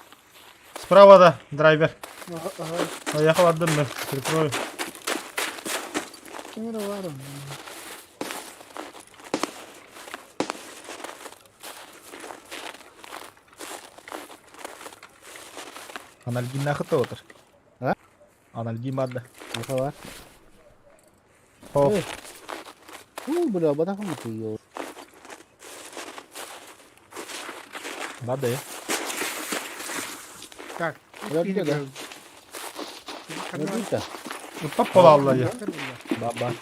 [SPEAKER 1] Справа да, драйвер.
[SPEAKER 4] Ага,
[SPEAKER 1] Поехал отдым мен. Прикрою.
[SPEAKER 4] камера бар.
[SPEAKER 6] Анальгиннаахыт отыр.
[SPEAKER 5] А?
[SPEAKER 6] Анальгин бар да.
[SPEAKER 5] Меха бар.
[SPEAKER 1] Хоп.
[SPEAKER 5] Эй. У, бля, батахым ты,
[SPEAKER 6] Бар да.
[SPEAKER 3] Так.
[SPEAKER 5] Рабби да. Рабби
[SPEAKER 1] Ыппап буолаллар я.
[SPEAKER 6] Бар бар.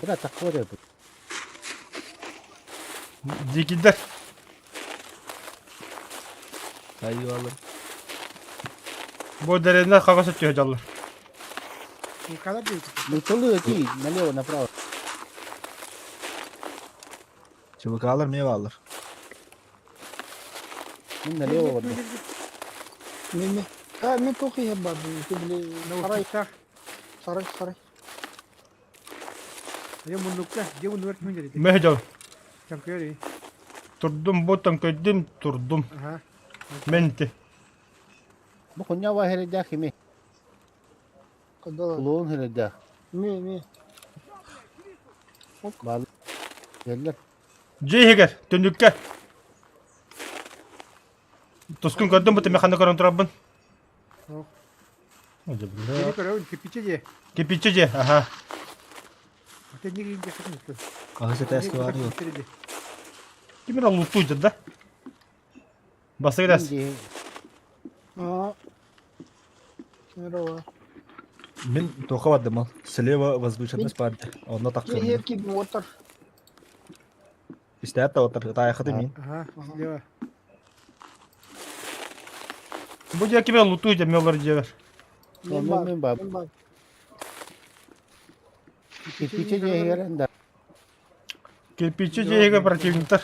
[SPEAKER 5] Бля, такой рыбы.
[SPEAKER 1] Дикидер.
[SPEAKER 6] Айылалар.
[SPEAKER 1] Бу деревне хаҕас өттүһэ дьаллар.
[SPEAKER 3] Николай будет.
[SPEAKER 5] Ну, целую ты, налево, направо.
[SPEAKER 6] ЧВК-лар мне баалар.
[SPEAKER 5] Ну, налево вот.
[SPEAKER 4] Мин а мен туох иһэ бар били сарай
[SPEAKER 3] Наушниктах.
[SPEAKER 4] сарай сарай.
[SPEAKER 3] Я муннукка, где он верт мюнер?
[SPEAKER 1] Мэ дьол.
[SPEAKER 3] Чанкери.
[SPEAKER 1] Турдум бу төҥкөйдүм турдум.
[SPEAKER 3] Ага.
[SPEAKER 1] Мен ити.
[SPEAKER 5] Бу хуйня ва хередях ими.
[SPEAKER 4] Кадала.
[SPEAKER 5] Клоун хередях.
[SPEAKER 4] Ми ми.
[SPEAKER 5] Бал. Geldiler.
[SPEAKER 1] Дьиэ иһигэр, түннүккэ. Тускун көрдүм бу механы көрөн турабын.
[SPEAKER 3] Ох.
[SPEAKER 1] О, дьэ,
[SPEAKER 3] Били
[SPEAKER 1] бля.
[SPEAKER 3] көрөбүн, кирпичи дьиэ.
[SPEAKER 1] Кирпичи дьиэ, аха.
[SPEAKER 3] Ата не киин дьиэ хатын
[SPEAKER 6] Хаһыс этээскэ баар дуо?
[SPEAKER 1] Ким эрэ луттуу да? Бастакы
[SPEAKER 4] Аа. Мирово.
[SPEAKER 6] Мин туохха бардым ол? Слева возвышенность баар дии. Онно тахсыам.
[SPEAKER 4] Киһи кип уотар.
[SPEAKER 6] Истээт да отар. Таайахыты мин.
[SPEAKER 3] Ага, слева.
[SPEAKER 1] Бу дьиэ ким эрэ луттуу дьэ мелор дьиэбэр.
[SPEAKER 4] Мен
[SPEAKER 5] Мен
[SPEAKER 4] бар.
[SPEAKER 5] мен бар.
[SPEAKER 4] Мен бар.
[SPEAKER 5] Кирпичи дьиэ да.
[SPEAKER 1] Кирпичи дьиэгэ противниктар.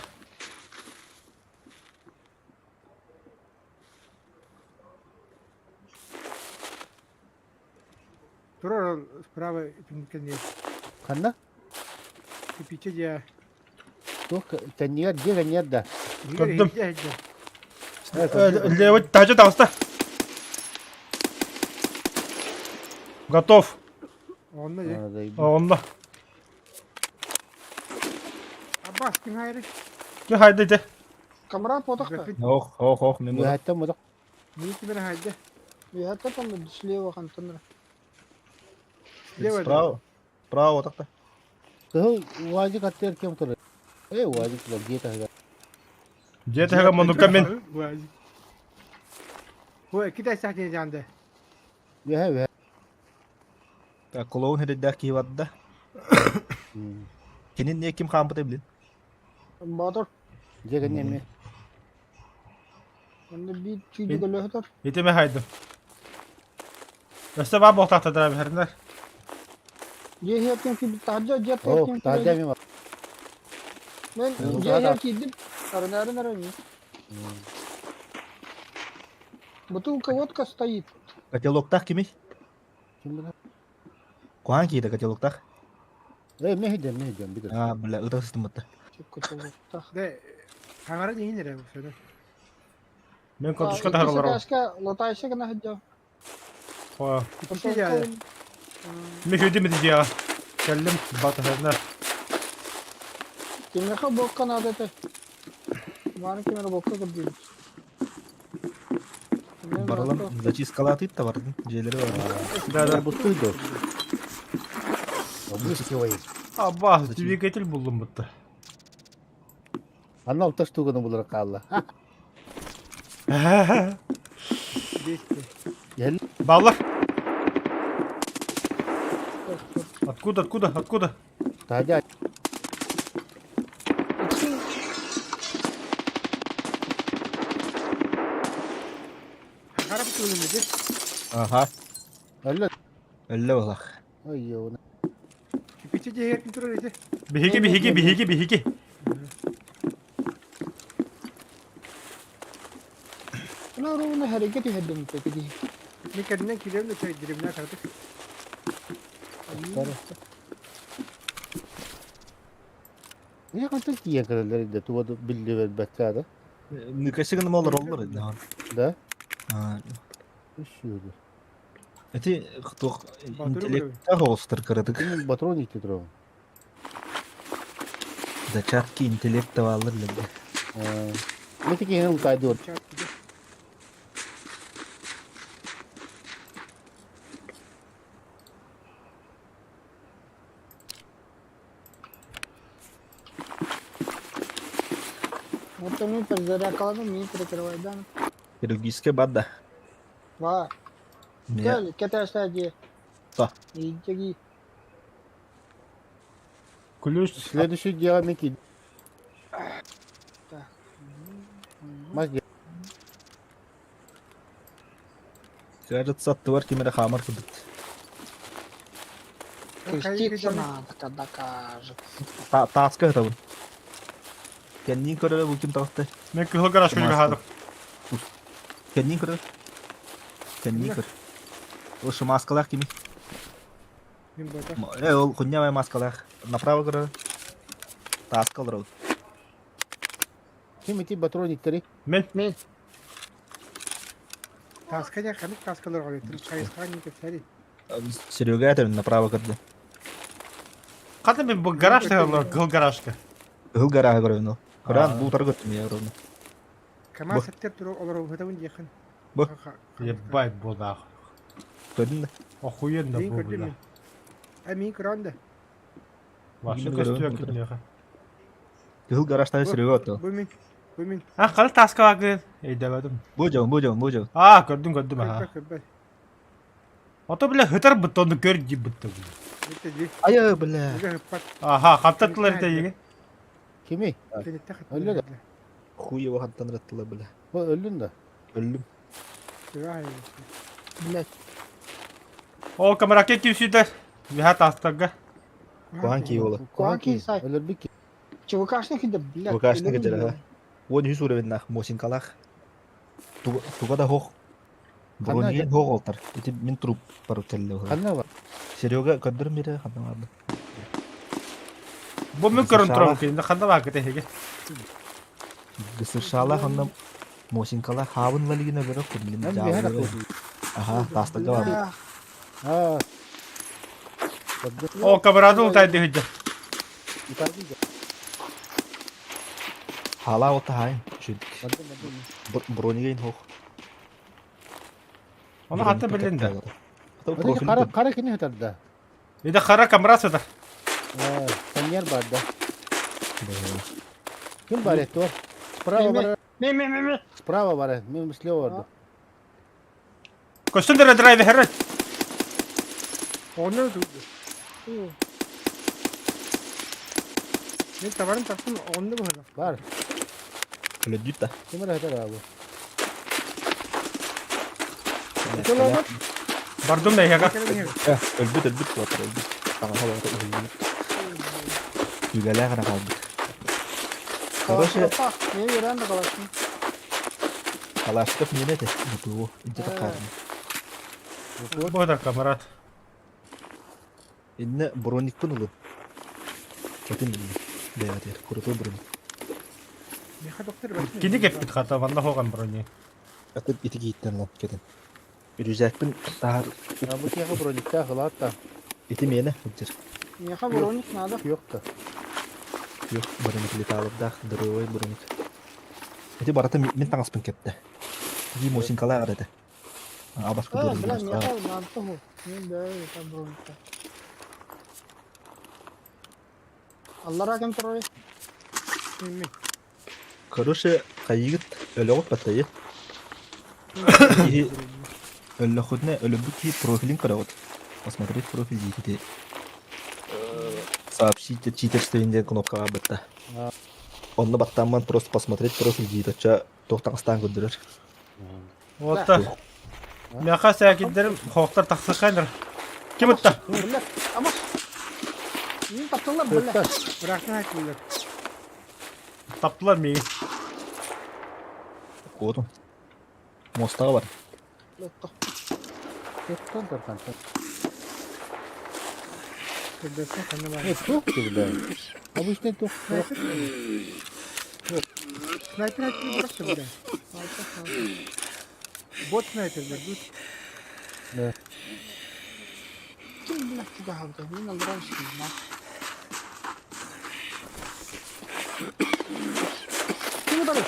[SPEAKER 3] Турар справа түнкене.
[SPEAKER 5] Ханна?
[SPEAKER 3] Кирпичи дьиэ.
[SPEAKER 5] Туох кэннигэр дьиэ кэннигэр да.
[SPEAKER 1] Көрдүм. Левый тажа таҕыста. Готов.
[SPEAKER 3] Онно дьэ.
[SPEAKER 1] Онно.
[SPEAKER 3] Аббас ким хайры?
[SPEAKER 1] Ким хайды ити?
[SPEAKER 4] Камера потохта.
[SPEAKER 6] Ох, ох, ох, мен була.
[SPEAKER 5] Үһэттэн модох.
[SPEAKER 3] Ни кимер хайды?
[SPEAKER 4] Үһәттә там слева хантанра.
[SPEAKER 3] Слева.
[SPEAKER 6] Справа. Справа отакта.
[SPEAKER 5] Кыһыл уазик аттыгар кем турар? Э, уазик турар, дьиэ таһыгар.
[SPEAKER 1] Дьиэ таһыгар муннукка мин.
[SPEAKER 3] Ой, китай сахне жанды.
[SPEAKER 5] Үһэ, үһэ.
[SPEAKER 6] Так, клоун хериддээх киһи барда. Кинин не ким хаампытай билин?
[SPEAKER 4] Батыр.
[SPEAKER 5] Дьиэ кэннэ эмиэ.
[SPEAKER 4] Онно бир чүйдү көлөһөтөр.
[SPEAKER 1] Ити мэ хайдым. Өссө баар буолтаахтара биһэринэр.
[SPEAKER 4] Дьиэ иһэр ким таһырдьа дьиэ
[SPEAKER 5] О,
[SPEAKER 4] ким
[SPEAKER 5] таһырдьа эмиэ бар.
[SPEAKER 4] Мен дьиэ иһэр киирдим. Арынарын арын. Бутылка водка стоит.
[SPEAKER 6] Котелоктаах кимий?
[SPEAKER 5] Ким билэр?
[SPEAKER 6] Куһаан киһитэ котелоктаах.
[SPEAKER 5] Э, мэһидем, мэһидем, бигэр.
[SPEAKER 6] А, бля, ыта сыстыммытта.
[SPEAKER 4] Котелоктаах.
[SPEAKER 3] Да, хаңара дигин эрэ бу
[SPEAKER 1] Мен картошка таһаралар.
[SPEAKER 4] Лотайшка, лотайшка гына хадьа.
[SPEAKER 3] Кирпичи дьиэ.
[SPEAKER 1] Мен хүдүм ити дьиэҕэ. Кэллим батыһарына.
[SPEAKER 4] Кимнеха бокка надо это. Маны кимер бокка көрдүм.
[SPEAKER 6] Барылам зачисткалаатыт да бардым. Дьиэлэри бар.
[SPEAKER 1] Да, да.
[SPEAKER 5] Бустуй до. Обыскивай.
[SPEAKER 1] Аббас, двигатель буллум бутта.
[SPEAKER 5] Анна алта штуганы булар хаалла.
[SPEAKER 3] Бесте.
[SPEAKER 1] Баллар. Откуда, откуда, откуда?
[SPEAKER 5] Таһырдьа
[SPEAKER 3] Хаңара бутылын ди.
[SPEAKER 6] Ага.
[SPEAKER 5] Өллө.
[SPEAKER 6] Өллө булах.
[SPEAKER 5] Ой, ёна.
[SPEAKER 3] Кирпичи дьиэ ким турар ити?
[SPEAKER 1] Биһиги, биһиги, биһиги, биһиги.
[SPEAKER 4] Мына ровно харекет иһэрдим пекеди.
[SPEAKER 3] Мен кэннинэн киирэн да чай деревня картык.
[SPEAKER 5] Не хантан тиийэн кэлэллэр да туга да биллибэт да.
[SPEAKER 6] Нүкэси гына олор олор.
[SPEAKER 5] Да?
[SPEAKER 6] А,
[SPEAKER 5] Үс
[SPEAKER 6] Эти туох
[SPEAKER 3] Батыры
[SPEAKER 6] интеллектах оҕустар кыратык.
[SPEAKER 5] Ким патрон ити турар.
[SPEAKER 6] Зачатки интеллекта баалар лебе.
[SPEAKER 5] Бу киһини утаайдыыр.
[SPEAKER 4] Вот мы перезарядкаланым, мин перекрывайдан.
[SPEAKER 7] Хирургическая банда.
[SPEAKER 4] Ва.
[SPEAKER 7] Меня.
[SPEAKER 4] Кэл, кэтэстэ дии.
[SPEAKER 7] Та.
[SPEAKER 4] Иджиги.
[SPEAKER 1] Ключ.
[SPEAKER 5] Следующий дело Микки.
[SPEAKER 4] Так.
[SPEAKER 5] Мас дьиэ.
[SPEAKER 7] Кажется, аттыбар ким эрэ хаамар курдук.
[SPEAKER 4] Креститься надо, когда кажется.
[SPEAKER 7] Та тааска ыһытабын. Кэнниин көрөрө бу ким таҕыста?
[SPEAKER 1] Мен кыһыл гараж күнүгэ хаадым.
[SPEAKER 7] Кэнниин көрөр. Кэнниин көр. Ол шумаскалаах кими?
[SPEAKER 3] Мин бота.
[SPEAKER 7] Э, ол хуннямай маскалаах. Направо көрөр. Тааска олоробут.
[SPEAKER 5] Ким ити патрониктары?
[SPEAKER 1] Мен.
[SPEAKER 4] Мен.
[SPEAKER 3] Тааска дьэ ханнык тааскалар оҕолоттун хайысхаҕа не кэпсээри.
[SPEAKER 7] Серега этэрин направо көрдө.
[SPEAKER 1] Хата мен бу гараж олор, кыһыл гаражка.
[SPEAKER 7] Кыһыл гарааһы көрөбүн ол. Көрөн бу утары көрдүм я ровно.
[SPEAKER 3] КамАЗ сеттер туру олоробутабын диэхин.
[SPEAKER 7] Бу.
[SPEAKER 1] Ебать будаах.
[SPEAKER 7] Көрдүн да.
[SPEAKER 1] Охуенно
[SPEAKER 3] Мин
[SPEAKER 1] бу
[SPEAKER 3] көрдүм
[SPEAKER 1] бля.
[SPEAKER 3] мин. А мин көрөн да.
[SPEAKER 1] Вообще
[SPEAKER 7] Мин көрөбүн,
[SPEAKER 1] көстүө
[SPEAKER 7] утары.
[SPEAKER 1] киниэхэ.
[SPEAKER 7] Кыһыл гаражтан Серега отто.
[SPEAKER 3] Бу мин. Бу мин.
[SPEAKER 1] А хара тааска баагын өйдөбөтүм.
[SPEAKER 7] Бу дьон, бу дьон, бу дьон.
[SPEAKER 1] А көрдүм көрдүм аха.
[SPEAKER 3] Көрбөт көрбөт.
[SPEAKER 1] Ото бля хытар бытты ону көр дии бытты.
[SPEAKER 3] Бүттэ дии.
[SPEAKER 7] Айа, бля.
[SPEAKER 3] Үгэ ыппат.
[SPEAKER 1] Аха хаттаттылар итейиги.
[SPEAKER 5] Кими?
[SPEAKER 3] Кэнниттэн
[SPEAKER 5] Өллө да.
[SPEAKER 7] Хуево хантан ыраттылар, бля.
[SPEAKER 5] Бу өллүн да.
[SPEAKER 7] Өллүм.
[SPEAKER 4] Блять.
[SPEAKER 1] О камераке ким сүйдер? Миха таастарга.
[SPEAKER 7] Куан кии буола.
[SPEAKER 4] Куан кии сай.
[SPEAKER 5] Өлөрбүт ки.
[SPEAKER 4] ЧВКшник иде, блядь.
[SPEAKER 7] ЧВКшник иде, ага. 13 уровеннаах Мосинкалаах. Туга да хоох. Бронигин хоох олтар. Ити мин труп барып кэллэ уһура.
[SPEAKER 5] Ханна бар?
[SPEAKER 7] Серега көрдөрүм биэрэ ханна барды.
[SPEAKER 1] Бу мен көрөн турам кинде ханна баа кете
[SPEAKER 7] ДСШ-лаах онно Мосинкалаах хаабын лалигин өлөрө курмин
[SPEAKER 5] Мен биһэр
[SPEAKER 7] жаалары.
[SPEAKER 5] акыл.
[SPEAKER 7] Аха, таастарга бар.
[SPEAKER 5] Аа.
[SPEAKER 1] О камераны утайды хыджа.
[SPEAKER 7] Хаалаа олта хаайын. Шүдик. Бронигин хоох.
[SPEAKER 1] Оны хатта билин да.
[SPEAKER 5] Кара кара кини хатарда.
[SPEAKER 1] Иде хара камера сытар.
[SPEAKER 5] Аа, саньяр бар да. Ким бар это? Справа бар.
[SPEAKER 4] Ме ме ме ме.
[SPEAKER 5] Справа бар. Мен слева бар.
[SPEAKER 1] Көстөн дөрө драйвер херет.
[SPEAKER 3] Онно тугу. Мин табарын тахсын онно быһыла.
[SPEAKER 5] Бар.
[SPEAKER 7] Өлөдүт да.
[SPEAKER 5] Ким бар хатар абы?
[SPEAKER 1] Бардым да яга.
[SPEAKER 7] Өлбүт өлбүт буолар өлбүт. Таҥаһа олоҕо өлбүт. Үгэлээх эрэ хаалбыт. Короче,
[SPEAKER 4] Мен үйрен да калашын.
[SPEAKER 7] Калашников миэнэ этэ. Бутугу илдьэ таххаарым.
[SPEAKER 1] Бу да камерат.
[SPEAKER 7] Иннэ броникпын ылын. Кэтин ылын. Бэйэтигэр крутой броник.
[SPEAKER 3] Миха доктор башын.
[SPEAKER 1] Кини кеппит хата манна хооган брони.
[SPEAKER 7] Атын ити киһиттэн ылан кэтин. Үрүзээкпин таһар
[SPEAKER 5] А бу киһи броникта хылаатта.
[SPEAKER 7] ити миэнэ сылдьар.
[SPEAKER 4] Меха броник надо.
[SPEAKER 5] Yok да.
[SPEAKER 7] Yok броник леталардаах здоровый броник. Ити барыта мин таҥаспын кэптэ. Ити Мосинкалаах эрэ этэ. Абаска
[SPEAKER 4] Э,
[SPEAKER 7] дуорун
[SPEAKER 4] бля,
[SPEAKER 7] таҥастаах.
[SPEAKER 4] меха надо того. Мен да, это броникта. Аллара кем турар?
[SPEAKER 3] Мин мин.
[SPEAKER 7] Короче, хайыгыт өлөҕүт баттайы. Киһи өллөхүтүнэ өлөрбүт киһи профилин көрөҕүт. Посмотреть профиль диэки сообщите читерство диэн кнопкаҕа бытта. Онно баттаамман просто посмотреть профиль диит оччо туох таҥастаан көрдөрөр.
[SPEAKER 1] Ота. Миха сәкиддерим хоохтар тахсыкайныр. Ким ытта?
[SPEAKER 4] Бля, амаш. Мин таптылар, бля.
[SPEAKER 3] Быраактан айтылар.
[SPEAKER 1] Таптылар миигин.
[SPEAKER 7] Куотун. Мостаҕа бар.
[SPEAKER 5] Кеттен тархан.
[SPEAKER 3] Көрдөсүн ханна бар.
[SPEAKER 5] Э, тух бля. Обычный тух.
[SPEAKER 3] Снайпер айтылар быракты бля. Бот снайперлер тут.
[SPEAKER 4] Ким, бля, чугаһабыта? Мин аллара ишкин. Ким утары.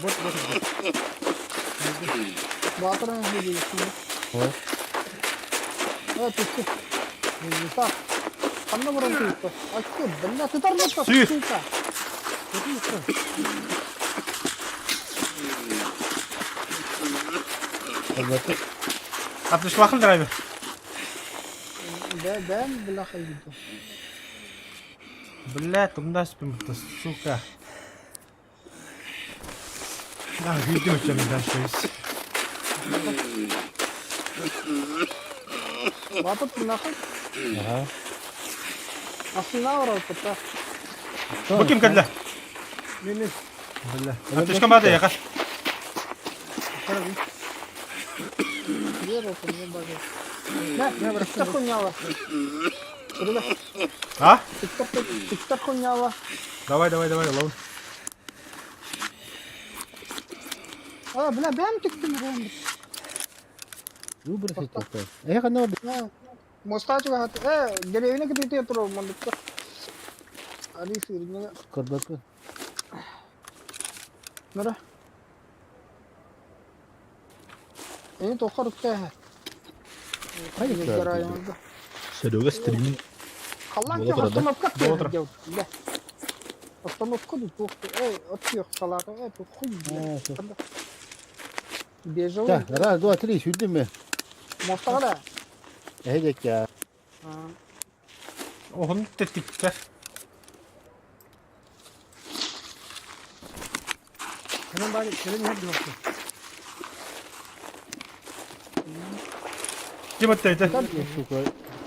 [SPEAKER 3] Бот, бот, бот.
[SPEAKER 4] Баатыр
[SPEAKER 5] Ой.
[SPEAKER 4] Э, түстү. Так. Ханна баран түстү? Ачты, бля, тутар бутта,
[SPEAKER 1] Сүүр.
[SPEAKER 4] сука.
[SPEAKER 5] Албаты.
[SPEAKER 1] Аптышмахын драйвер.
[SPEAKER 4] Бэ, бэм, бля, хайды.
[SPEAKER 1] Бля, тумна спим, сука. Да, видео чем дальше есть.
[SPEAKER 4] Баатыр нахуй.
[SPEAKER 5] Ага.
[SPEAKER 4] Аслына барар бутта.
[SPEAKER 1] Бу ким кэллэ?
[SPEAKER 3] Мен,
[SPEAKER 1] Бля. Аптышка бады яха.
[SPEAKER 4] Вера, не бажа. Да, тикток хуйняла. Ребят,
[SPEAKER 1] А?
[SPEAKER 4] тикток, тикток хуйняла.
[SPEAKER 1] Давай, давай, давай, ловим.
[SPEAKER 4] А, бля, бэм тиктым, бэм.
[SPEAKER 5] Выбросить такой. Эх, она
[SPEAKER 4] Моста чугат. Э, деревня кытыты туру мандыкка. Али сирне.
[SPEAKER 5] Көрбөккө.
[SPEAKER 4] Нара. Эни тохор укта.
[SPEAKER 5] Хайы
[SPEAKER 7] Серега стриминг.
[SPEAKER 4] Халлан
[SPEAKER 7] Бола турар да?
[SPEAKER 4] остановка
[SPEAKER 1] Бола турар.
[SPEAKER 4] делать. Бля. Остановка тут тух. Эй, отъех салата. Э, тут хуй. бля. Бежал.
[SPEAKER 5] Да, раз, два, три, сюда мы.
[SPEAKER 4] Моста да.
[SPEAKER 5] Эдек я.
[SPEAKER 1] Оһун теттиктер.
[SPEAKER 3] Кэлэн баар, кэлэн иһэр дьуохту.
[SPEAKER 1] Ким өттөйдө?
[SPEAKER 5] Сука.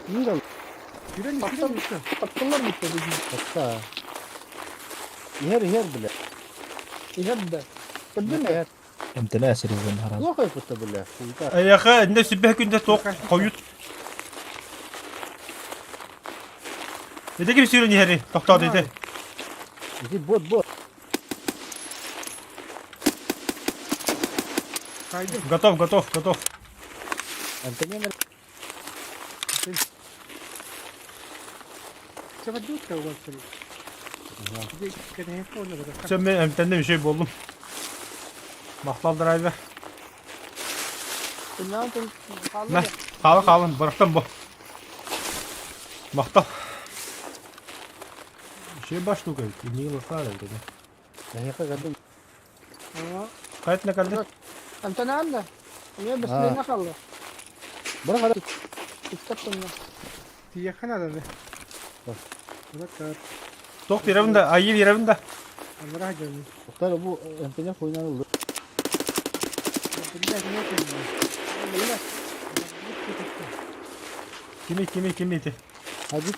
[SPEAKER 5] Мира
[SPEAKER 3] Yürен, yürен үстү.
[SPEAKER 4] Таптылар битте бүгүн.
[SPEAKER 5] Отца. Ер, ер, бля.
[SPEAKER 4] Иһэр да. Көрдүн
[SPEAKER 5] Ер.
[SPEAKER 7] МТН сервизен харан.
[SPEAKER 5] Плохо это, бля. Хуйта.
[SPEAKER 1] Эйэхэ, инде сүбэ күндэ тоқ хойут. Эде ким сүүрэн иһэри? Тохтоо деді.
[SPEAKER 5] Иди, бот, бот.
[SPEAKER 3] Кайды.
[SPEAKER 1] Готов, готов, готов.
[SPEAKER 5] Антонина.
[SPEAKER 3] Сабадутка уолсун. Кэнэһэ фону бара.
[SPEAKER 1] Все, мен эмтенде bir şey buldum. Махтал драйвер. Мә, қалын қалын, бырақтан бұл. Мақтал. Şey баш штука, не лохара dedi.
[SPEAKER 5] Эйха, гадым.
[SPEAKER 1] Қайтына кәлді?
[SPEAKER 4] Антонан да. Мен
[SPEAKER 5] А.
[SPEAKER 4] беслене қалды.
[SPEAKER 5] Бара қара.
[SPEAKER 4] Тикток тумна.
[SPEAKER 3] Тиэхэ надо.
[SPEAKER 5] Бар.
[SPEAKER 3] Бара
[SPEAKER 1] Тоқ еревінде, айыр еревінде.
[SPEAKER 3] Анара дьон.
[SPEAKER 5] Тоқтар, бу Антонина хуйнан улы.
[SPEAKER 3] Бля, не
[SPEAKER 4] Бля.
[SPEAKER 1] Kimi kimi kimi iti?
[SPEAKER 5] Hadi.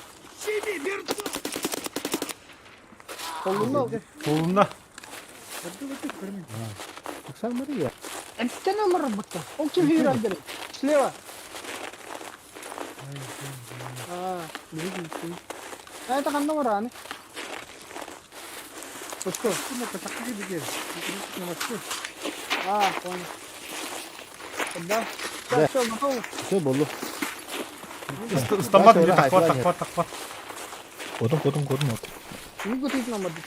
[SPEAKER 4] Қолында.
[SPEAKER 1] Қолында.
[SPEAKER 5] Оксан Мария.
[SPEAKER 4] Әттен олар бутта. Ол ким үйрәндер? Слева. А, билген. Это канда бар аны? Пуско. А, понял. Да.
[SPEAKER 5] Да.
[SPEAKER 4] Все, готово.
[SPEAKER 5] Все болду.
[SPEAKER 1] Стамбат или тақпат, тақпат, тақпат.
[SPEAKER 7] Кодум, кодум, кодум от.
[SPEAKER 4] Не гутит нам одну.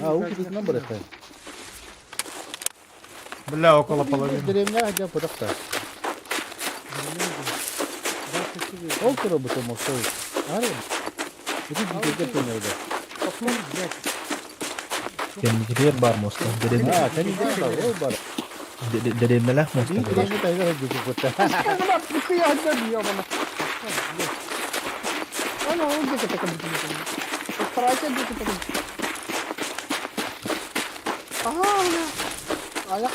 [SPEAKER 5] А, у кидит нам барахта.
[SPEAKER 1] Бля, около половины.
[SPEAKER 5] Деревня хотя пытакта. Ол тура бу томоктой. Ары. Ити дикерге төнөдө.
[SPEAKER 7] Кемдигер бар моста.
[SPEAKER 5] А, кани деревня ол бар.
[SPEAKER 7] Деревнелер моста.
[SPEAKER 5] Бии деревня тайга хеджи кутта.
[SPEAKER 4] Нихуя одна ёбана. Ана, он где-то так Старайся где-то так. Ага, бля. А я...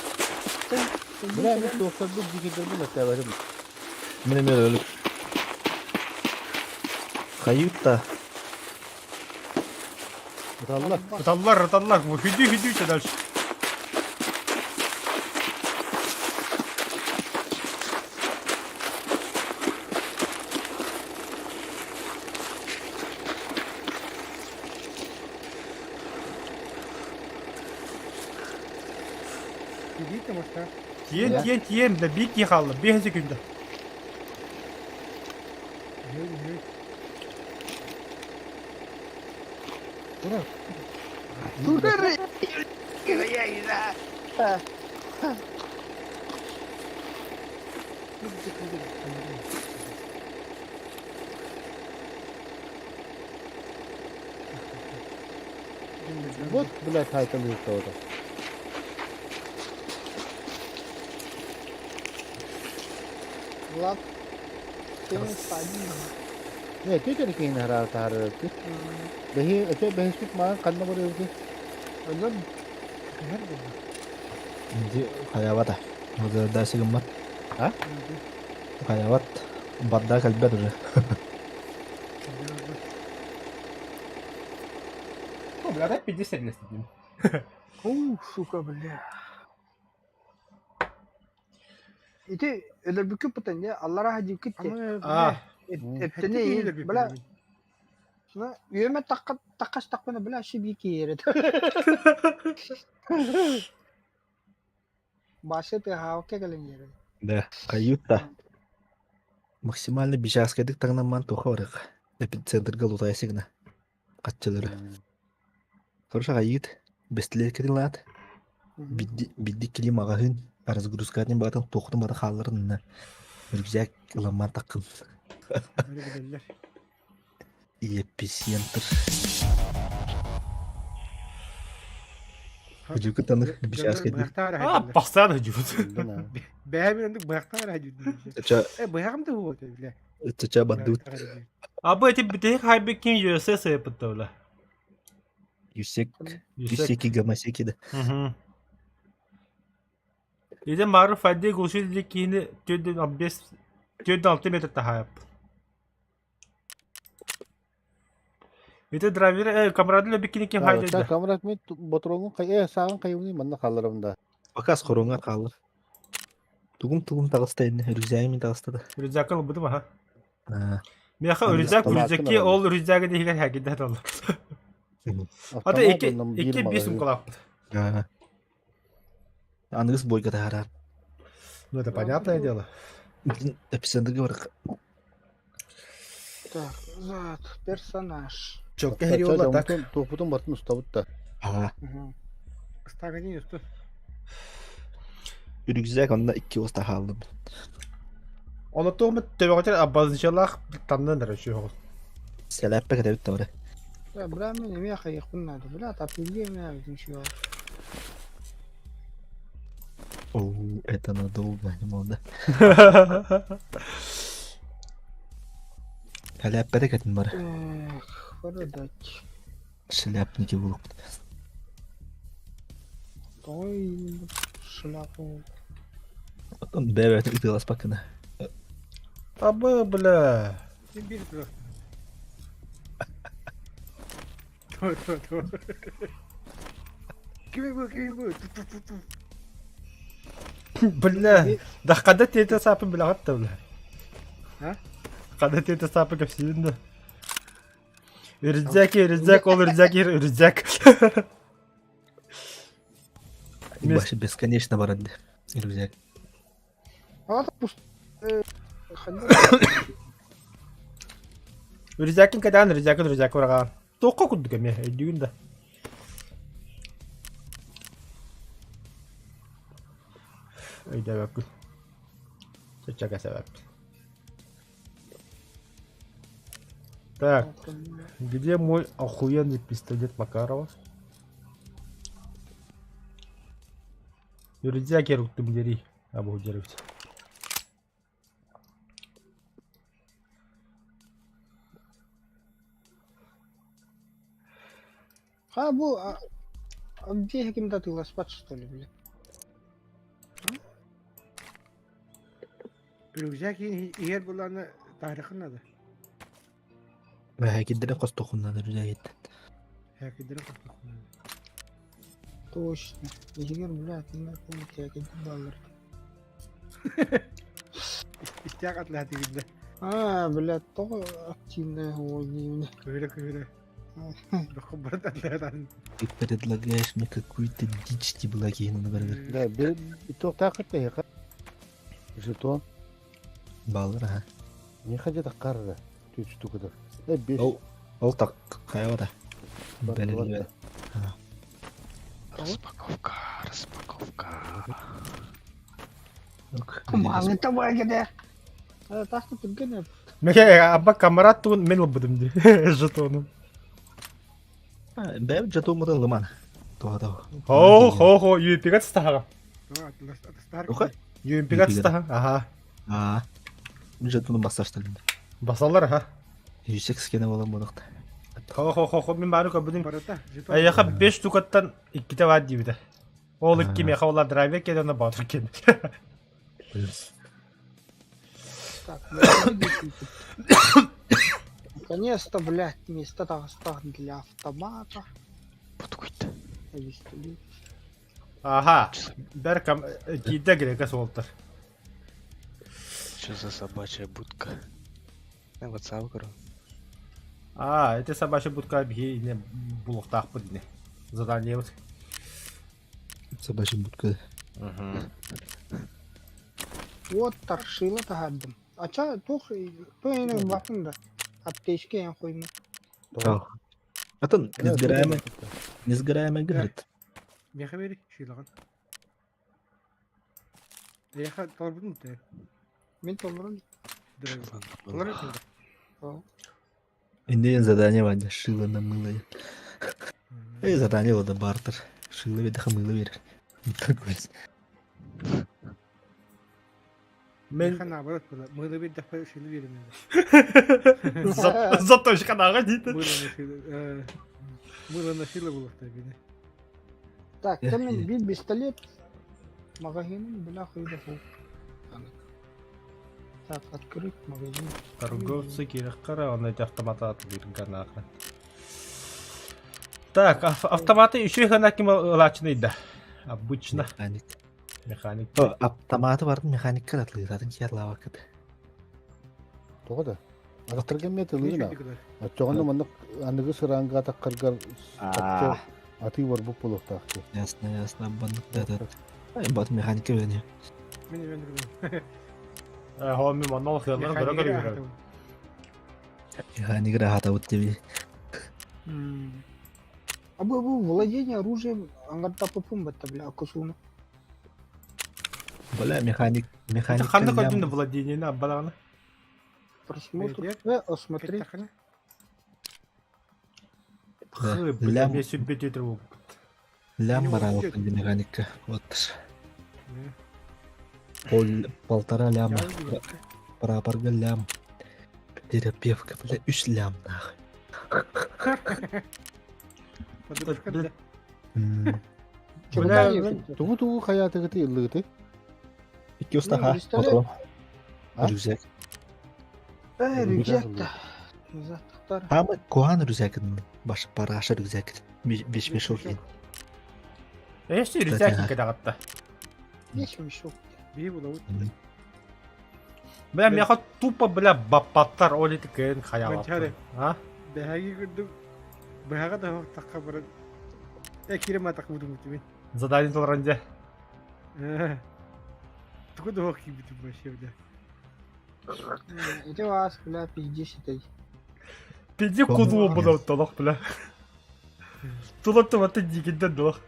[SPEAKER 5] Бля, мен тоқтарды дикерге бу маттабарым.
[SPEAKER 7] Мен эме өлүк. Каюта.
[SPEAKER 5] Алла.
[SPEAKER 1] Ыталлар, ыталлар. Хүдүү, хүдүү дальше. Тиен, тиен, тиен, бля, бик ехалды. 5 секунда.
[SPEAKER 5] Турар.
[SPEAKER 4] Турар.
[SPEAKER 5] Вот, блядь, хайталыыр тоҕото.
[SPEAKER 4] Влад, ты не стадий.
[SPEAKER 5] Не, тетя киһини хараара таһаарар Бэһи, өтө бэһиспит маҕан ханна барыабытый?
[SPEAKER 4] Өлөр.
[SPEAKER 3] Кыһар буолла.
[SPEAKER 7] Ди хайабата. Дальше гыммат.
[SPEAKER 5] А?
[SPEAKER 7] Хайабат. Барда кэлбэт уже.
[SPEAKER 1] Ну, бля, дай 50 лет.
[SPEAKER 4] Уу, сука, бля. Ити өлөрбүккүт бутан дьэ аллараа дьиэккит те.
[SPEAKER 1] А,
[SPEAKER 4] Эптени бля үөмэ тахха таххастахпына бля шиби киэрэ. Баша тыаһаабакка кэлэн иһэр.
[SPEAKER 7] Да, каюта. Максимально бижаскайдык таҥнамман туха барык. Эпицентрга лутая сигна. Хаччылары. Хорошо хайыт. Бестилеркетин лаат. Бидди кили маҕаһыын разгрузкатын баатын туохтун бары хаалларынна. Рюкзак ыламман таккын. Эпицентр. Хүдүкү таных бишаскайдык.
[SPEAKER 1] а, постоянно живут.
[SPEAKER 3] Бэйэм оннук быһахтаах эрэ дьүдү.
[SPEAKER 7] Ча
[SPEAKER 3] Э быһаҕым да буолуо бile.
[SPEAKER 7] ча бандут.
[SPEAKER 1] А бу эти битих хайбы ким USS yapıttı öyle.
[SPEAKER 7] Юсек Юсеки гомосеки да.
[SPEAKER 1] Угу. Иде мары фадди гушил ди кини төдөн 5 төдөн 6 метр тахайып. Ите драйвер э камрадын бикини ким хайды.
[SPEAKER 5] Камрад мен ботроңун кай э саҕын хайыбыны манна хаалларым да.
[SPEAKER 7] Показ хоруҥа хаалар. Тугум-тугум таҕыста инне, рюкзагым таҕыста да.
[SPEAKER 1] Рюкзакка ылбытым аха.
[SPEAKER 7] Аа.
[SPEAKER 1] Миэхэ рюкзак рюкзаки ол рюкзагы диһигэр хагидда талла. Ата икки икки биэс сумкалаахпыт.
[SPEAKER 7] Аа. Аныгыс бойга таһаарар.
[SPEAKER 1] Ну это понятное дело.
[SPEAKER 7] Блин, эпицентрге барах.
[SPEAKER 4] Так, зад, персонаж.
[SPEAKER 1] Чокка хериола так.
[SPEAKER 5] Туохпутун бартын устабыт да.
[SPEAKER 7] Аа.
[SPEAKER 3] Стагани усту.
[SPEAKER 7] Рюкзак онно икки уос таһааллым.
[SPEAKER 1] Оны тугум төбөҕөтөр аббазычалаах таннан эрэ сүһөҕүн.
[SPEAKER 7] Сэлээппэ кэтэбит да бары.
[SPEAKER 4] Да, бля, мен эмиэ хайыахпын наада. Бля, тапилге эмиэ бүтүн
[SPEAKER 7] О, это надолго, не могу, да. Сэлээппэ кэтин бары.
[SPEAKER 4] Так, продать.
[SPEAKER 7] Шляпники булуппут.
[SPEAKER 4] Той шляпу.
[SPEAKER 7] Оттон бэйэ-бэйэтин ытыаласпаккына.
[SPEAKER 1] Абы, бля.
[SPEAKER 3] Син биир тура. То то то. Кими бу кими бу. Ту ту ту.
[SPEAKER 1] Бля. Да когда ты это сапы бля гатта бля.
[SPEAKER 3] А?
[SPEAKER 1] Когда ты это сапы кепсин да. Рюкзаки, рюкзак, ол рюкзак, рюкзак.
[SPEAKER 7] Башы бесконечно барады. Рюкзак.
[SPEAKER 4] А это пусть. Ходи.
[SPEAKER 1] Рюкзакин кадан, рюкзакын рюкзак барган. Тоққа курдук эме, өйдүүгүн да. Өйдөбөккүн. Чачака себеп. Так, где мой охуенный пистолет Макарова? Рюкзак руктым дери. Абу деревья.
[SPEAKER 4] А, бу, а, где каким-то ты ласпат, что ли, бля?
[SPEAKER 3] Рюкзак иһэр буланы тарихын надо.
[SPEAKER 7] Бэһэкиддэрин хостохуннан рюкзагыттан.
[SPEAKER 3] Хәкидерин хостохуннан.
[SPEAKER 4] Точно. Егер, бля, ты на помните, я каким баллар.
[SPEAKER 3] Истяк атлаһа тигинде.
[SPEAKER 4] А, бля, то активная сегодня.
[SPEAKER 3] Кыыра кыыра. Доху барат атлаһа.
[SPEAKER 7] Ты предлагаешь мне какую-то дичь тиблагину, например.
[SPEAKER 5] Да, бир туохтаах кытта Жетон.
[SPEAKER 7] Баллар, ага.
[SPEAKER 5] Не ходи так карра. Ты штука да. Э, беш.
[SPEAKER 7] Ол, ол так, хайабата. Бэлэллибэт.
[SPEAKER 2] Распаковка, распаковка.
[SPEAKER 4] Кумаҕы табаагыда. Тахта түргэн
[SPEAKER 1] Меке абба камарат тугун мен ылбытым ди жетону.
[SPEAKER 7] Бэм жетоммутун ылыман. Туһата.
[SPEAKER 1] Хо хо хо UMP-га тастаһаҕа.
[SPEAKER 7] Уха.
[SPEAKER 1] UMP-га тастаһа. Аха.
[SPEAKER 7] Аа. Жетону бассашталын.
[SPEAKER 1] Басаллар аха.
[SPEAKER 7] 108 кene болан бодохта.
[SPEAKER 1] Хо хо хо хо мен бары көрбүтүм.
[SPEAKER 3] Барыта. Жетон.
[SPEAKER 1] Айаха 5 штукаттан икките бар диибитэ. Ол икки меха ола драйвер кэлэн боотур кэлэн.
[SPEAKER 4] Так, Наконец-то, блядь, место таҕыстах для автомата.
[SPEAKER 2] Бутугуйт.
[SPEAKER 4] Пистолет.
[SPEAKER 1] Аха. Бэр кам киирдэ грека суолтар.
[SPEAKER 2] Что за собачья будка? На WhatsApp көрө.
[SPEAKER 1] А, это собачья будка биһи не булуохтаахпыт ини. Задание вот.
[SPEAKER 7] Собачья будка.
[SPEAKER 4] Вот таршила таһардым. Ача туох то эне батын да. Аптечка эн хойма.
[SPEAKER 7] Атын несгораемый несгораемый говорит.
[SPEAKER 3] Миэхэ бери, шыылаҕын. Эйиэхэ толорбутум тэ.
[SPEAKER 4] Мин толорон.
[SPEAKER 3] Толору этим.
[SPEAKER 7] Инде задание ваня шило на мыло. Эй, задание вот бартер. Шило ведаха мыло берер. Такой.
[SPEAKER 1] Мен
[SPEAKER 3] Миэхэ наоборот было. Мыло биэрдэхпэ шило биэримин.
[SPEAKER 1] Заточка наҕа дийтэ.
[SPEAKER 3] Мыло на шило. э, Мыло на шило булуохта бини.
[SPEAKER 4] Так, там мен бил пистолет. Магазиным, бля, хуй да хуй. Так, открыть магазин.
[SPEAKER 1] Торговцы кирэххара, он эти автоматы атылыыр Так, автоматы еще гына ким ылаачыный да. Обычно.
[SPEAKER 7] Механик.
[SPEAKER 1] Механик.
[SPEAKER 7] О, автоматы бардын механикка атлыыратын киарлаабаккыт.
[SPEAKER 5] Тоҕо да? Атахтарга эмиэ тылыына.
[SPEAKER 3] Ничего не
[SPEAKER 5] Оччоҕуна маннык аныгы сыраанга атахтаргар
[SPEAKER 7] Аа.
[SPEAKER 5] атыы барбыт буолуохтаах дии.
[SPEAKER 7] Ясно, ясно, баннык да да. Бат механика бени.
[SPEAKER 3] Мен мен
[SPEAKER 1] Хоми маннал хыалларын көрө көрө.
[SPEAKER 7] Механик рахата вот тебе.
[SPEAKER 4] А бу бу владение оружием аңгартаппын батта бля акусуну.
[SPEAKER 7] Бля, механик, механик.
[SPEAKER 1] Ханна көрдүн владение аббалагана.
[SPEAKER 4] Просмотр.
[SPEAKER 3] Нет.
[SPEAKER 4] Осмотреть.
[SPEAKER 1] Хы, бля, мен сүппет өтір болып.
[SPEAKER 7] Лям
[SPEAKER 3] Не
[SPEAKER 7] баралов
[SPEAKER 3] успеет.
[SPEAKER 7] механикка. Вот. Пол, полтора ляма. Прапорга лям. Терапевка, бля, үс лям нах.
[SPEAKER 3] Подружка да.
[SPEAKER 7] М,
[SPEAKER 1] Бля,
[SPEAKER 5] Тугу тугу хайаатыгыты ыллыгыты?
[SPEAKER 7] Икки устаха.
[SPEAKER 4] Ну, пистолет.
[SPEAKER 7] Потом.
[SPEAKER 5] А?
[SPEAKER 7] Рюкзак.
[SPEAKER 4] Рюкзак та. Назад
[SPEAKER 7] Хамы куан рюкзак. Баш параша рюкзак. Вещь мешок.
[SPEAKER 1] Эшти рюкзак кедагатта.
[SPEAKER 4] Весь мешок.
[SPEAKER 3] Би булабыт.
[SPEAKER 1] Бля, меха тупо, бля, баппаттар олит кэн хаялап.
[SPEAKER 3] Манчары.
[SPEAKER 1] А?
[SPEAKER 3] Бэһэги көрдүм. Бэһэгэ да тахха баран. Э кирем атак будум бутум.
[SPEAKER 1] Задание толранде.
[SPEAKER 3] Тугу да хок кибитим вообще бля.
[SPEAKER 4] Эти вас, бля, пиздец этой.
[SPEAKER 1] Пиди куду буду толох, бля. Тулат туматы дигинден долох.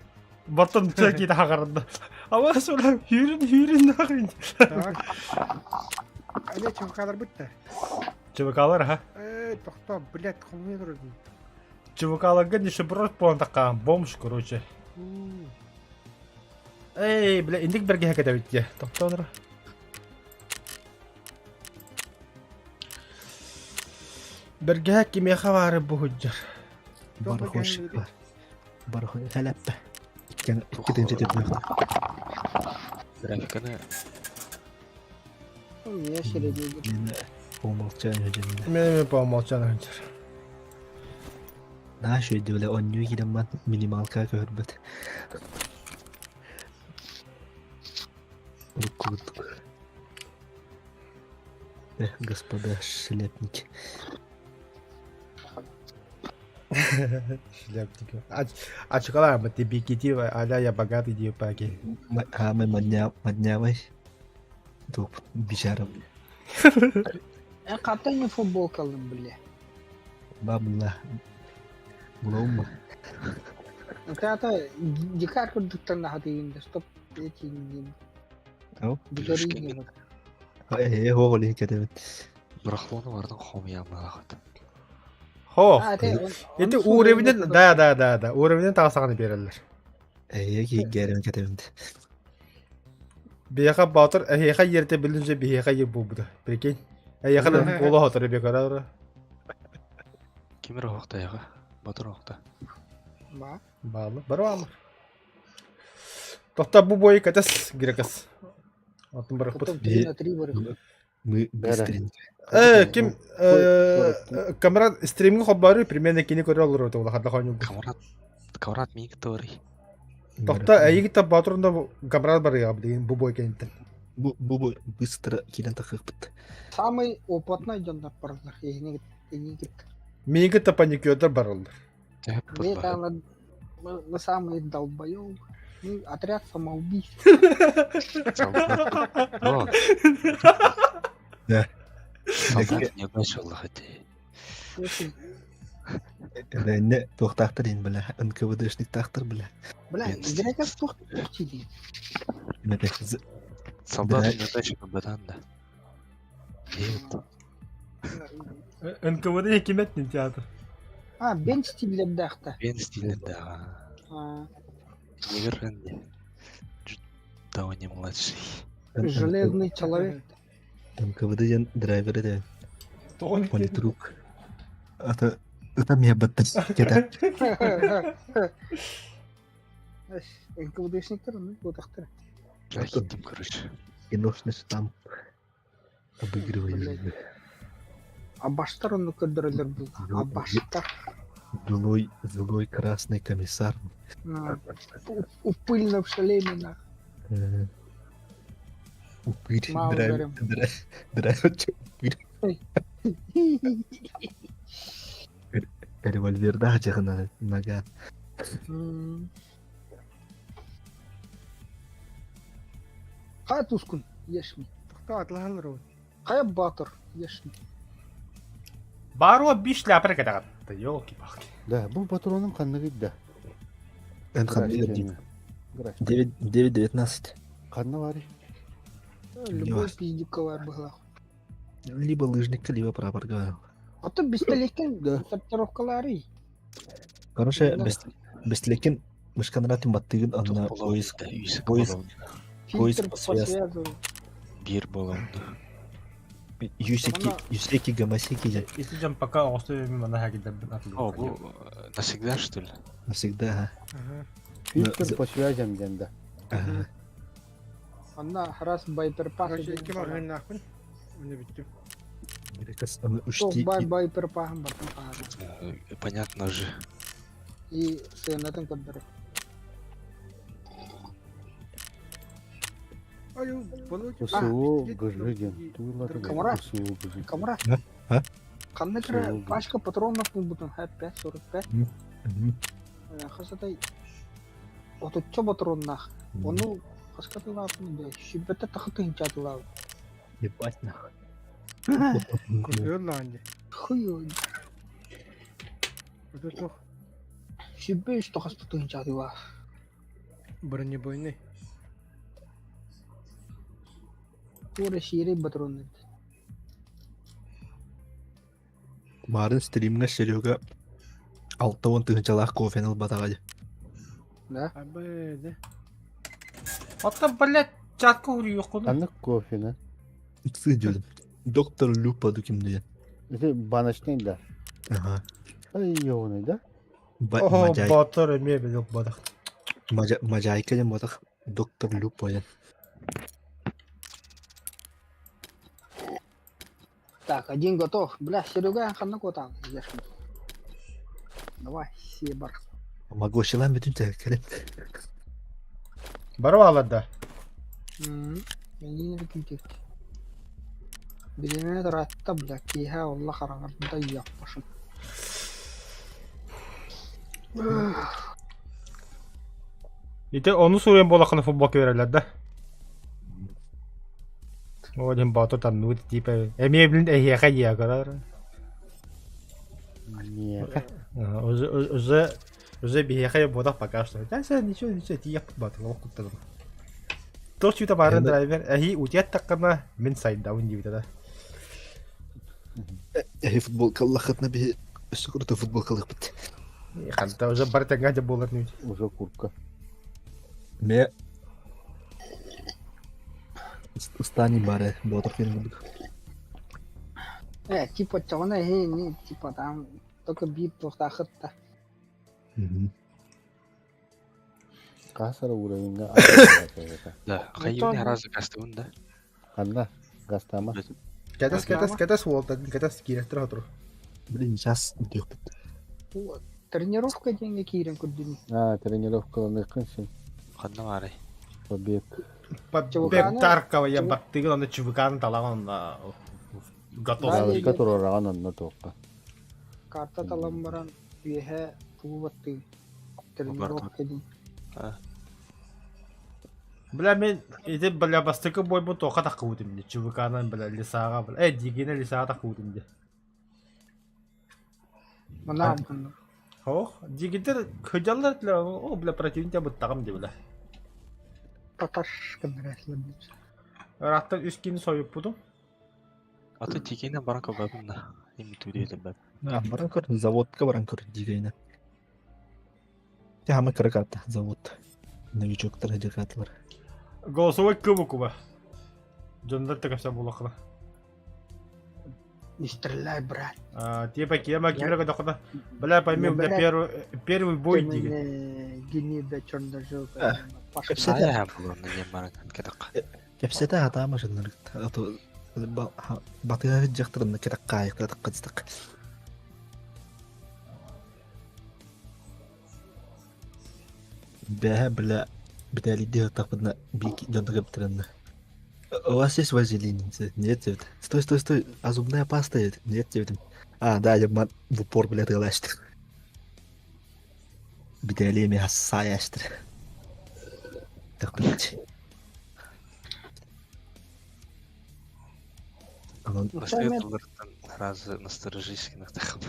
[SPEAKER 1] Баттан чаки да хагарында. Ама sonra hürün hürün нахрен.
[SPEAKER 3] Так. Але чувакалар бутта.
[SPEAKER 1] ЧВКлар, ха?
[SPEAKER 3] Э, тохто, блядь, хомуя турдум.
[SPEAKER 1] ЧВКларга нищеброд болан такка бомж, короче. Эй, бля, индик берге хәкәтә бит. Токтоныр. Берге кимеха бары бу худжар.
[SPEAKER 7] Бархош бар. Бархош. Халаппа. Икки икки тенче деп
[SPEAKER 2] Графиканы
[SPEAKER 4] Я середина.
[SPEAKER 7] Мен по умолчанию дем.
[SPEAKER 1] Мен по умолчанию худжар.
[SPEAKER 7] Наш өйдө онню кирем минималка көрбөт. Рукудук. Эх, господа шляпники.
[SPEAKER 1] Шляпники. А чекала, ты бикити, аля я богатый дипаки.
[SPEAKER 7] А мы мадня, маднявай. Туп, бичара, бля.
[SPEAKER 4] Э, ката не футболка, бля.
[SPEAKER 7] Бабла. Булаумма.
[SPEAKER 4] Это дикарь курдуктан нахатыйын да, стоп эти не
[SPEAKER 7] Ау.
[SPEAKER 4] дикари не
[SPEAKER 7] Э, хоҕол иһин
[SPEAKER 2] Барахлону бардын хомуйаммалахат.
[SPEAKER 1] Хо.
[SPEAKER 4] А, это
[SPEAKER 1] Ити уровенин, да, да, да, да, уровенин тағасағаны берелер.
[SPEAKER 7] Э, киһи кэтэбин.
[SPEAKER 1] Биһиэхэ Баатыр эһиэхэ ерте билинже биһиэхэ ер буолбута. Прикинь. Эһиэхэ ола хотору бекара.
[SPEAKER 2] Кимир оһохта яга. Батыр оһохта.
[SPEAKER 4] Ба.
[SPEAKER 1] Баалы, бары баалар. Тохта бу бойы катас грекас. Атын барыппыт.
[SPEAKER 4] Потом 3 на 3 барып.
[SPEAKER 7] Мы
[SPEAKER 5] Бәрі.
[SPEAKER 7] быстренько.
[SPEAKER 1] Ким камера стриминг хоббары примерно кини көрө олорор тула хадда хонюг.
[SPEAKER 2] Камрад Камрад миг тори.
[SPEAKER 1] Тохта эйигит Баатырында камера бар я билин бу бой кенттен.
[SPEAKER 7] Бу бу быстро килен тахыппыт.
[SPEAKER 4] Самый опытный дьоннор баралар. Эһини эһини
[SPEAKER 1] Миги та паникёдер баралар.
[SPEAKER 4] Мы там мы самые долбоёбы. Мы отряд самоубийц.
[SPEAKER 7] Да.
[SPEAKER 2] Солдат не начал хотя.
[SPEAKER 7] Не туохтаахтар ин бля, НКВДшник тахтар бля.
[SPEAKER 4] Бля, грекас тух тухтили.
[SPEAKER 2] Солдат не начал бадан да.
[SPEAKER 1] НКВД кимет не театр.
[SPEAKER 4] А, бен стиллердахта.
[SPEAKER 2] Бен стиллерда. Негр Рэнди. Дауни младший.
[SPEAKER 4] Железный человек.
[SPEAKER 7] НКВД ден драйвер ден. Политрук. Это это мне баттас. Кета.
[SPEAKER 4] НКВДшниктер, ну, вот ахтар.
[SPEAKER 2] Рахитим, короче.
[SPEAKER 7] Киношный штамп. Обыгрывали.
[SPEAKER 4] Абаштар он көрдөрөлөр бул. Абаштар.
[SPEAKER 7] Злой, злой красный комиссар.
[SPEAKER 4] Упыльно в шлеме, нах.
[SPEAKER 7] Упырь. Драйвер, драйвер, упырь. Револьвер, да, жахана нога.
[SPEAKER 4] Кая тускун, ешми.
[SPEAKER 3] Тохта атлаһалар ол.
[SPEAKER 4] Кая батыр, ешми.
[SPEAKER 1] Баро биш ляпыр катагатты, елки-палки.
[SPEAKER 5] Да, бу патроным ханныгы да.
[SPEAKER 7] Эн ханныгы 9-19.
[SPEAKER 5] Ханна бар.
[SPEAKER 4] Любой пиздюковая была.
[SPEAKER 7] Либо лыжник, либо прапор, говорю.
[SPEAKER 4] А то бестелекен сортировкалары.
[SPEAKER 7] Короче, бестелекен мышканратын баттыгын анна поиск поиск поиск по связи.
[SPEAKER 2] Бир болон.
[SPEAKER 7] Юсики, юсеки, гомосеки.
[SPEAKER 1] Если жам пока оставим на хагида.
[SPEAKER 2] О, бу навсегда что ли?
[SPEAKER 7] Навсегда,
[SPEAKER 3] ага.
[SPEAKER 5] Фильтр по связям денда.
[SPEAKER 7] Ага.
[SPEAKER 4] Анна раз байперпах.
[SPEAKER 3] Короче, кем агын нахуй? Мне биттим.
[SPEAKER 4] Бай байперпахым бартын
[SPEAKER 2] Понятно же.
[SPEAKER 4] И сыянатын көрдөрө.
[SPEAKER 5] СУ Гжигин.
[SPEAKER 4] Камрад. Камрад.
[SPEAKER 7] А?
[SPEAKER 4] Ханна кыра пачка патронов булбутун. 5.45. Хасатай. Отучча патроннах. Ону хаскатылаапын да. Шиббете тахытын чатылаап.
[SPEAKER 7] Ебать нахуй.
[SPEAKER 3] Курсуйор лаанди.
[SPEAKER 4] Хуй.
[SPEAKER 3] Отуччох.
[SPEAKER 4] Шиббе үс тахастытын чатылаап.
[SPEAKER 3] Бронебойный.
[SPEAKER 4] Тура шире патронны.
[SPEAKER 7] Марын стримҥа Серега 60 тыһынчалаах кофены ылбатаҕа
[SPEAKER 4] Да?
[SPEAKER 3] Абы, да.
[SPEAKER 1] Ата, блядь, чатка уруйуққуну.
[SPEAKER 5] Ханнык кофены.
[SPEAKER 7] Сыдьдым. Доктор Люпа дуким диэн.
[SPEAKER 5] Это баночный да.
[SPEAKER 7] Ага.
[SPEAKER 5] Ай, ёбаный, да?
[SPEAKER 1] Охо, батыр эме билек бадах.
[SPEAKER 7] Мажайка диэн ботах. Доктор Люпа диэн.
[SPEAKER 4] Так, один готов. Бля, Серега, ханна котан. Ешми. Давай, себар.
[SPEAKER 7] Магошилан бүтүн тәккелен.
[SPEAKER 1] Барып алар да.
[SPEAKER 4] Менин кимтик. Билеме ратта, бля, киһә олла хараңарда яппашым.
[SPEAKER 1] Ите оны суруйан болақына футбол көрелер да. Один батыр там ну типа эме билин эһиэхэ иэ көрөр.
[SPEAKER 5] Не.
[SPEAKER 1] Уже, уже, уже биһиэхэ буолах пока что. Да, сэ, ничего, ничего, тиийэхпит баатыр, олох куттаным. Туох чүүтэ баарын драйвер, эһи утиаттаххына мин сайдабын диэбитэ да.
[SPEAKER 7] Эһи футболкаллахытына биһи өссө курута футболкалыахпыт.
[SPEAKER 1] Ханта уже бар тэҥҥэ дьэ буолар нү.
[SPEAKER 5] Уже курка.
[SPEAKER 7] Ме Устани бары Ботов курдук.
[SPEAKER 4] Э, типа чоҕуна эһи не типа там только биир туохтаахыт да.
[SPEAKER 5] Каасара уровеньга
[SPEAKER 2] Да, хайыны араас кастыбын да.
[SPEAKER 5] Ханна? Гастама.
[SPEAKER 1] Кэтэс, кэтэс, кэтэс уолтан, кэтэс кииректер отуру.
[SPEAKER 7] Блин, сейчас үтүөхпүт.
[SPEAKER 4] Тренировка диэҥҥэ киирэн көрдүм.
[SPEAKER 5] А, тренировкаланыаххын син.
[SPEAKER 2] Ханна баарый?
[SPEAKER 5] Побег.
[SPEAKER 1] Побег Таркова я баттыгын онно ЧВК-ны талаҕын онно готов.
[SPEAKER 5] Галочка туруораҕын онно туохха.
[SPEAKER 4] Карта талан баран үөһэ тугу баттыгын? Тренировка диэн.
[SPEAKER 1] Бля, мен ити бля бастакы бойбун туохха таххыбытым дии ЧВК-нан бля лесаҕа бля э дигинэ лесаҕа таххыбытым дии.
[SPEAKER 4] Манаа
[SPEAKER 1] Ох, дигитер кыдьаллар бля, о бля противник быттаҕым дии бля.
[SPEAKER 4] Таташ гыннар
[SPEAKER 1] Ыраахтан үс киини сойуппутум.
[SPEAKER 2] Аты дигинэ баран көрбөпүн да. Им түдейтен бэп.
[SPEAKER 7] Баран көр, заводка баран көр дигинэ. Тяма кыраката завод. Новичоктар хадьакаатылар.
[SPEAKER 1] Голосовой кыбукуба. Дьоннор тэкэпсэ булахына.
[SPEAKER 4] Не стреляй, брат.
[SPEAKER 1] А, типа кема кимре көдөхүнэ. Бля, пойми, у меня первый первый бой диги.
[SPEAKER 4] Гнида черножопая.
[SPEAKER 7] Кэпсэтэ.
[SPEAKER 2] Булуонна диэн баран кэтэх.
[SPEAKER 7] Кэпсэтэ хатаама дьоннор. Батыга дьахтарынна кэтэх хаайыктатах кытыстак. Бэһэ бля Виталий тахпытына биир дьонно кэптэрэннэ. У вас есть вазелин? Нет, диэбит. Стой, стой, стой, а зубная паста нет диэбитим. А, да, я в упор, бля, тыалаачтыр. Виталий эмиэ хассаайаачтыр. Так, блядь. Онон
[SPEAKER 2] Бастакы тылларыттан сразу насторожись гынахтахып.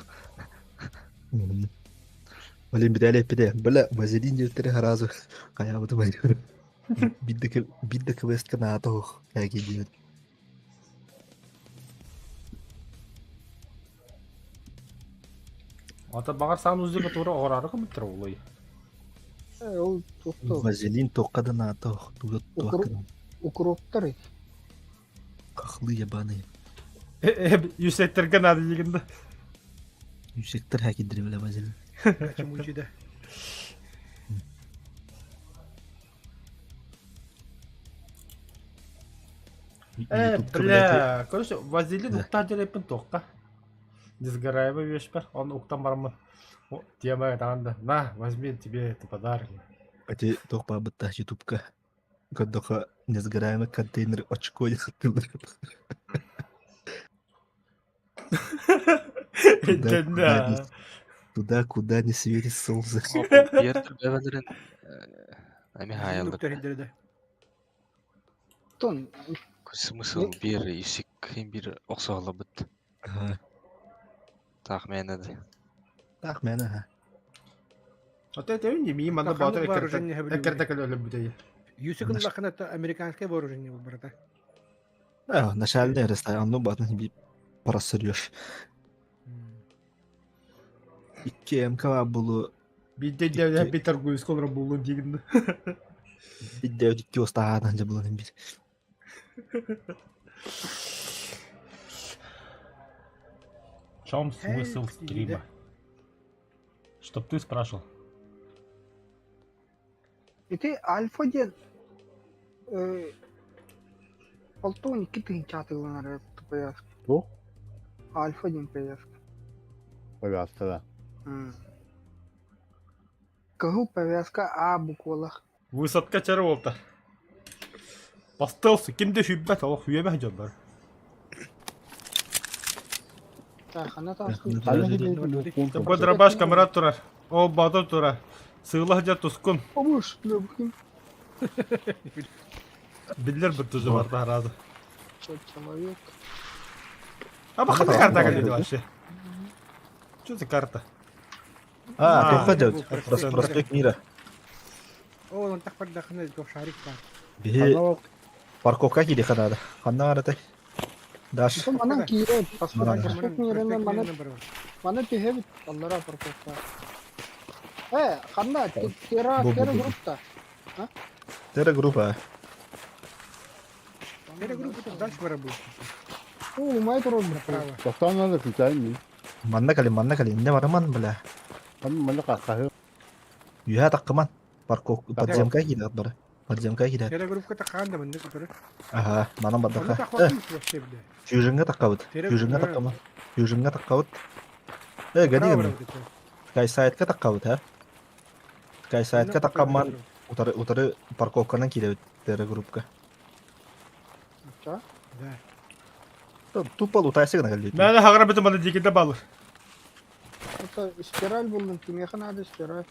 [SPEAKER 7] Блин, Виталий эппитэ, бля, вазелин диэбиттэрэ сразу хайаабытым айдым. Биир да квестка наада суох кээки диэбит.
[SPEAKER 1] Ата баҕар саан узлика тура оҕораары кымыттар улуй.
[SPEAKER 4] Ол туохту?
[SPEAKER 7] Вазелин туохха да наада суох, туга туохха да.
[SPEAKER 4] Укроптар эти.
[SPEAKER 7] Хахлы ебаные.
[SPEAKER 1] Юсектерге надо дегенде. да.
[SPEAKER 7] Юсектер хакидири бля вазелин.
[SPEAKER 3] Почему да?
[SPEAKER 1] Э, бля, короче, вазелин уктан жереппин туохха. Несгораемый вещь он уктан бараммын. Тема да. На, возьми тебе это подарок.
[SPEAKER 7] Ати туох баабыттаах ютубка көрдөххө несгораемый контейнер очко диэн Туда, куда не, туда, куда не светит солнце.
[SPEAKER 2] Биэрдэр бэбэлэрин эми хаайаллар.
[SPEAKER 4] Тон
[SPEAKER 2] Смысл биир исик биир охсоолобут. Таах мээнэ да.
[SPEAKER 7] Таах мээнэ ха.
[SPEAKER 1] Ото этебин дии миигин манна боотур эккэрдэ кэлэ өлөрбүтэ.
[SPEAKER 3] Юсик ыллахына американское вооружение барата.
[SPEAKER 7] Начальный арестован, онну батын просрешь. Икки МК булу
[SPEAKER 1] Биирдэ дьэ би торгуйска олорон буллун диигин.
[SPEAKER 7] Биирдэ икки устааһаатан дьэ булан бир.
[SPEAKER 1] В чем смысл стрима? Чтоб ты спрашивал.
[SPEAKER 4] Ити Альфа диэн 62 тыһыынча атыыланар повязка.
[SPEAKER 5] Туох?
[SPEAKER 4] Альфа диэн повязка.
[SPEAKER 5] Повязка да.
[SPEAKER 4] Кыһыл повязка А буквалах.
[SPEAKER 1] Высадка чары буолта. По стелсу ким да сүүйбэт, олох үөмэх дьоннор. Бу дробаш камера турар. Ол баатыр турар. Сыылах дьэ тускун.
[SPEAKER 4] Обуш, лөбүкүн.
[SPEAKER 1] Биллэр бір тузы бар разы.
[SPEAKER 4] Человек.
[SPEAKER 1] А бахана карта кэллэ вообще. Что за карта?
[SPEAKER 6] А, туохха дьэ, проспект мира.
[SPEAKER 3] Ол онтах бардахына туох шарик баар.
[SPEAKER 6] Биһи парковка киириэххэ наада. Ханна баар Даш.
[SPEAKER 4] Манан киирэн, проспект мирынан мана мана түһэбит аллара парковка. Э, ханна тера тера группа.
[SPEAKER 6] Тера группа.
[SPEAKER 3] Тера группа тут дальше бара будет.
[SPEAKER 4] О, май турон
[SPEAKER 3] Направо.
[SPEAKER 5] Тоқтаан надо включаем ми.
[SPEAKER 6] Манна кали, манна кали, инне бараман, бля.
[SPEAKER 5] Там манна қаққаһы.
[SPEAKER 6] Үһэ таққыман. Парковка, подземка киирэ бары. Подземка киирэ.
[SPEAKER 3] Тера группа таққан да мында который.
[SPEAKER 6] Ага, манан
[SPEAKER 3] Оны
[SPEAKER 6] бардаха.
[SPEAKER 3] тақпаппын вообще, бля.
[SPEAKER 6] Фьюжнга таққабыт. Фьюжнга таққаман. Фьюжнга таққабыт. Э, гони гынным. Скайсайтка таққабыт, а? Скайсайтка таққаман утары утары парковканан киирэбит Тера группка.
[SPEAKER 4] Да.
[SPEAKER 6] Тупо лутайсы гына кэлбит.
[SPEAKER 1] Мээнэ хаҕара бүтүн баны дикидэ балыр.
[SPEAKER 4] Это спираль булдум, кимиэхэ надо спираль.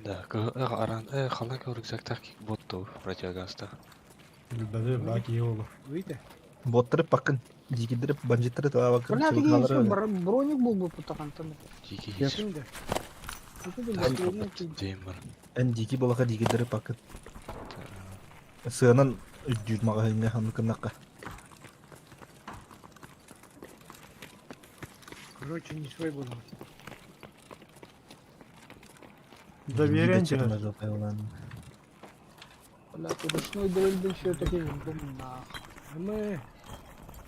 [SPEAKER 2] Да, ханна рюкзактах бот противогазда.
[SPEAKER 1] Билбэдэ баа киһи уолу.
[SPEAKER 3] Видите?
[SPEAKER 6] Боттары пакын. Дикидирип, банжиттары туа бакын.
[SPEAKER 4] Бля, тиги еще броник был бы путахантан.
[SPEAKER 2] Дикий
[SPEAKER 3] Кимде?
[SPEAKER 6] Эн дики болаха дикидирип пакын. Сыанан үддүүр маҕаһыыҥҥа ханныкыннакка.
[SPEAKER 3] Короче, не свой был.
[SPEAKER 1] Доверие
[SPEAKER 4] Бля, ручной дрель все-таки нахуй.
[SPEAKER 3] А мы...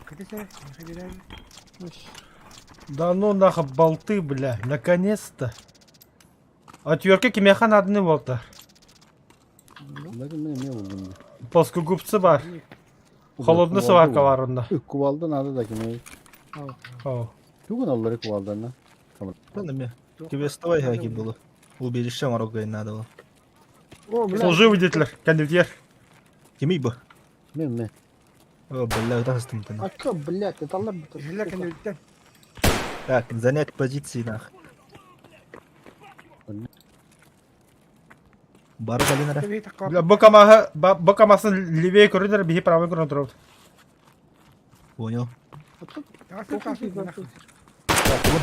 [SPEAKER 3] Катися, не ходили.
[SPEAKER 1] Да ну нахуй болты, бля, наконец-то. Отвертка кимиэхэ нааданы буолта.
[SPEAKER 5] Ләкин мен эмиэ булдум.
[SPEAKER 1] Плоскогубцы бар. Холодный сварка бар онно.
[SPEAKER 5] Кувалда надо да кимей.
[SPEAKER 1] О.
[SPEAKER 5] Тугун аллары кувалданна.
[SPEAKER 6] Ладно, Квестовай хаки было. Убежище Марокко надо было.
[SPEAKER 4] О, бля.
[SPEAKER 1] Служивый детлер, кандидер.
[SPEAKER 6] Кимий бу?
[SPEAKER 5] Мен мен.
[SPEAKER 6] О, бля, это хастым
[SPEAKER 4] А чё, блядь, это аллар
[SPEAKER 3] Иһиллэр кэннибиттэн.
[SPEAKER 6] Так, занять позиции нах. Бары калинара.
[SPEAKER 3] Тэби таққа.
[SPEAKER 1] Бля, бу камаһы, бу камасын левее көрүнөр, биһи правый көрүнөр турабыт.
[SPEAKER 6] Понял.
[SPEAKER 3] Тағасы тағасы нахуй.
[SPEAKER 6] Так, вон.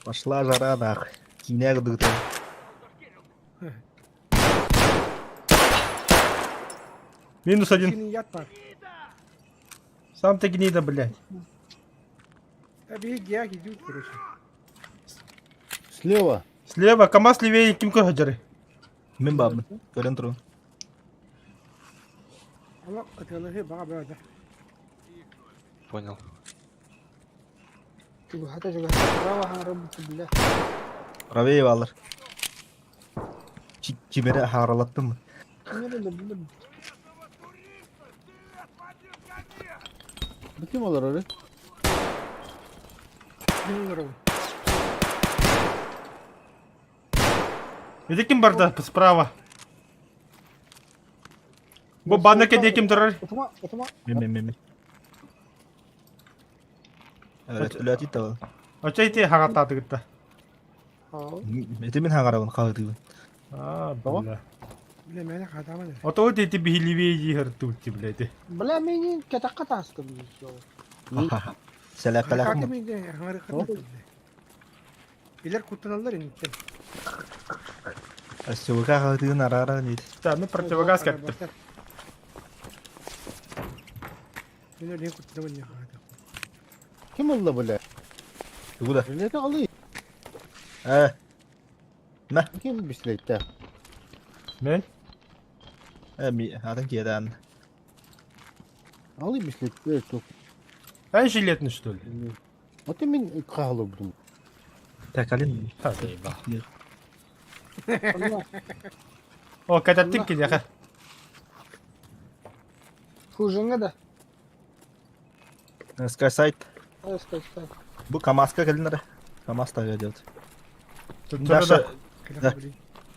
[SPEAKER 6] Пошла жара нах. Киняг дыгтан.
[SPEAKER 1] Минус один.
[SPEAKER 3] Кинин ят бар.
[SPEAKER 1] Сам ты гнида, блядь.
[SPEAKER 3] Тэби геак идут, короче.
[SPEAKER 5] Слева.
[SPEAKER 1] Слева, КамАЗ левее, ким көһөдөрүй?
[SPEAKER 6] Мен бабын. Көрен турун.
[SPEAKER 3] Ала ытылыһы баға баға.
[SPEAKER 2] Понял.
[SPEAKER 4] Чугата, чугата, право ханрабыт, бля.
[SPEAKER 6] Правее балар. Кимере харалаттым.
[SPEAKER 4] Кимере да, бля.
[SPEAKER 5] Бу ким олар оры?
[SPEAKER 3] Мин олоробун.
[SPEAKER 1] Ити ким барда справа? Бу банна кэдиэ ким турар?
[SPEAKER 4] Утума, утума.
[SPEAKER 6] Мен мен мен. Evet, өләти табыл.
[SPEAKER 1] Оча ити хаҕаттаатыгытта.
[SPEAKER 4] Ау.
[SPEAKER 6] Эти мен хагарабын хаҕытыыбын.
[SPEAKER 1] А, бля.
[SPEAKER 3] Бля, мээнэ хаатааман.
[SPEAKER 1] Ото вот эти биһи левее дии һыртыбыт, блядь.
[SPEAKER 4] Бля, мени кэтакка таастым ещё.
[SPEAKER 6] Сәләпәләхмын.
[SPEAKER 3] Хаты мен хаңары хаты. Илер куттаналлар инниттен.
[SPEAKER 6] Өссөбүкэ хаҕытыын арара дейт.
[SPEAKER 1] Да, мен противогаз кэттим.
[SPEAKER 3] Мен өлең куттанабын не хаата.
[SPEAKER 5] Ким олла бля?
[SPEAKER 6] Тугу да.
[SPEAKER 5] Билете алы.
[SPEAKER 6] Э. Мә.
[SPEAKER 5] Ким бислейтте?
[SPEAKER 1] Мен?
[SPEAKER 6] Э, ми атын киэдэн.
[SPEAKER 5] Алы бислейтте тук.
[SPEAKER 1] Эн жилетный, что ли?
[SPEAKER 5] Вот мен кахалы будум.
[SPEAKER 6] Так, алин.
[SPEAKER 1] Та заебал.
[SPEAKER 4] Онна,
[SPEAKER 1] О, кэтэттим киниэхэ.
[SPEAKER 4] Хужыңа да.
[SPEAKER 6] Скайсайт.
[SPEAKER 4] Ай, стой, стой.
[SPEAKER 6] Бу КамАЗка кэлинэрэ. КамАЗ тага делать.
[SPEAKER 1] Тут
[SPEAKER 6] Даша
[SPEAKER 3] Да.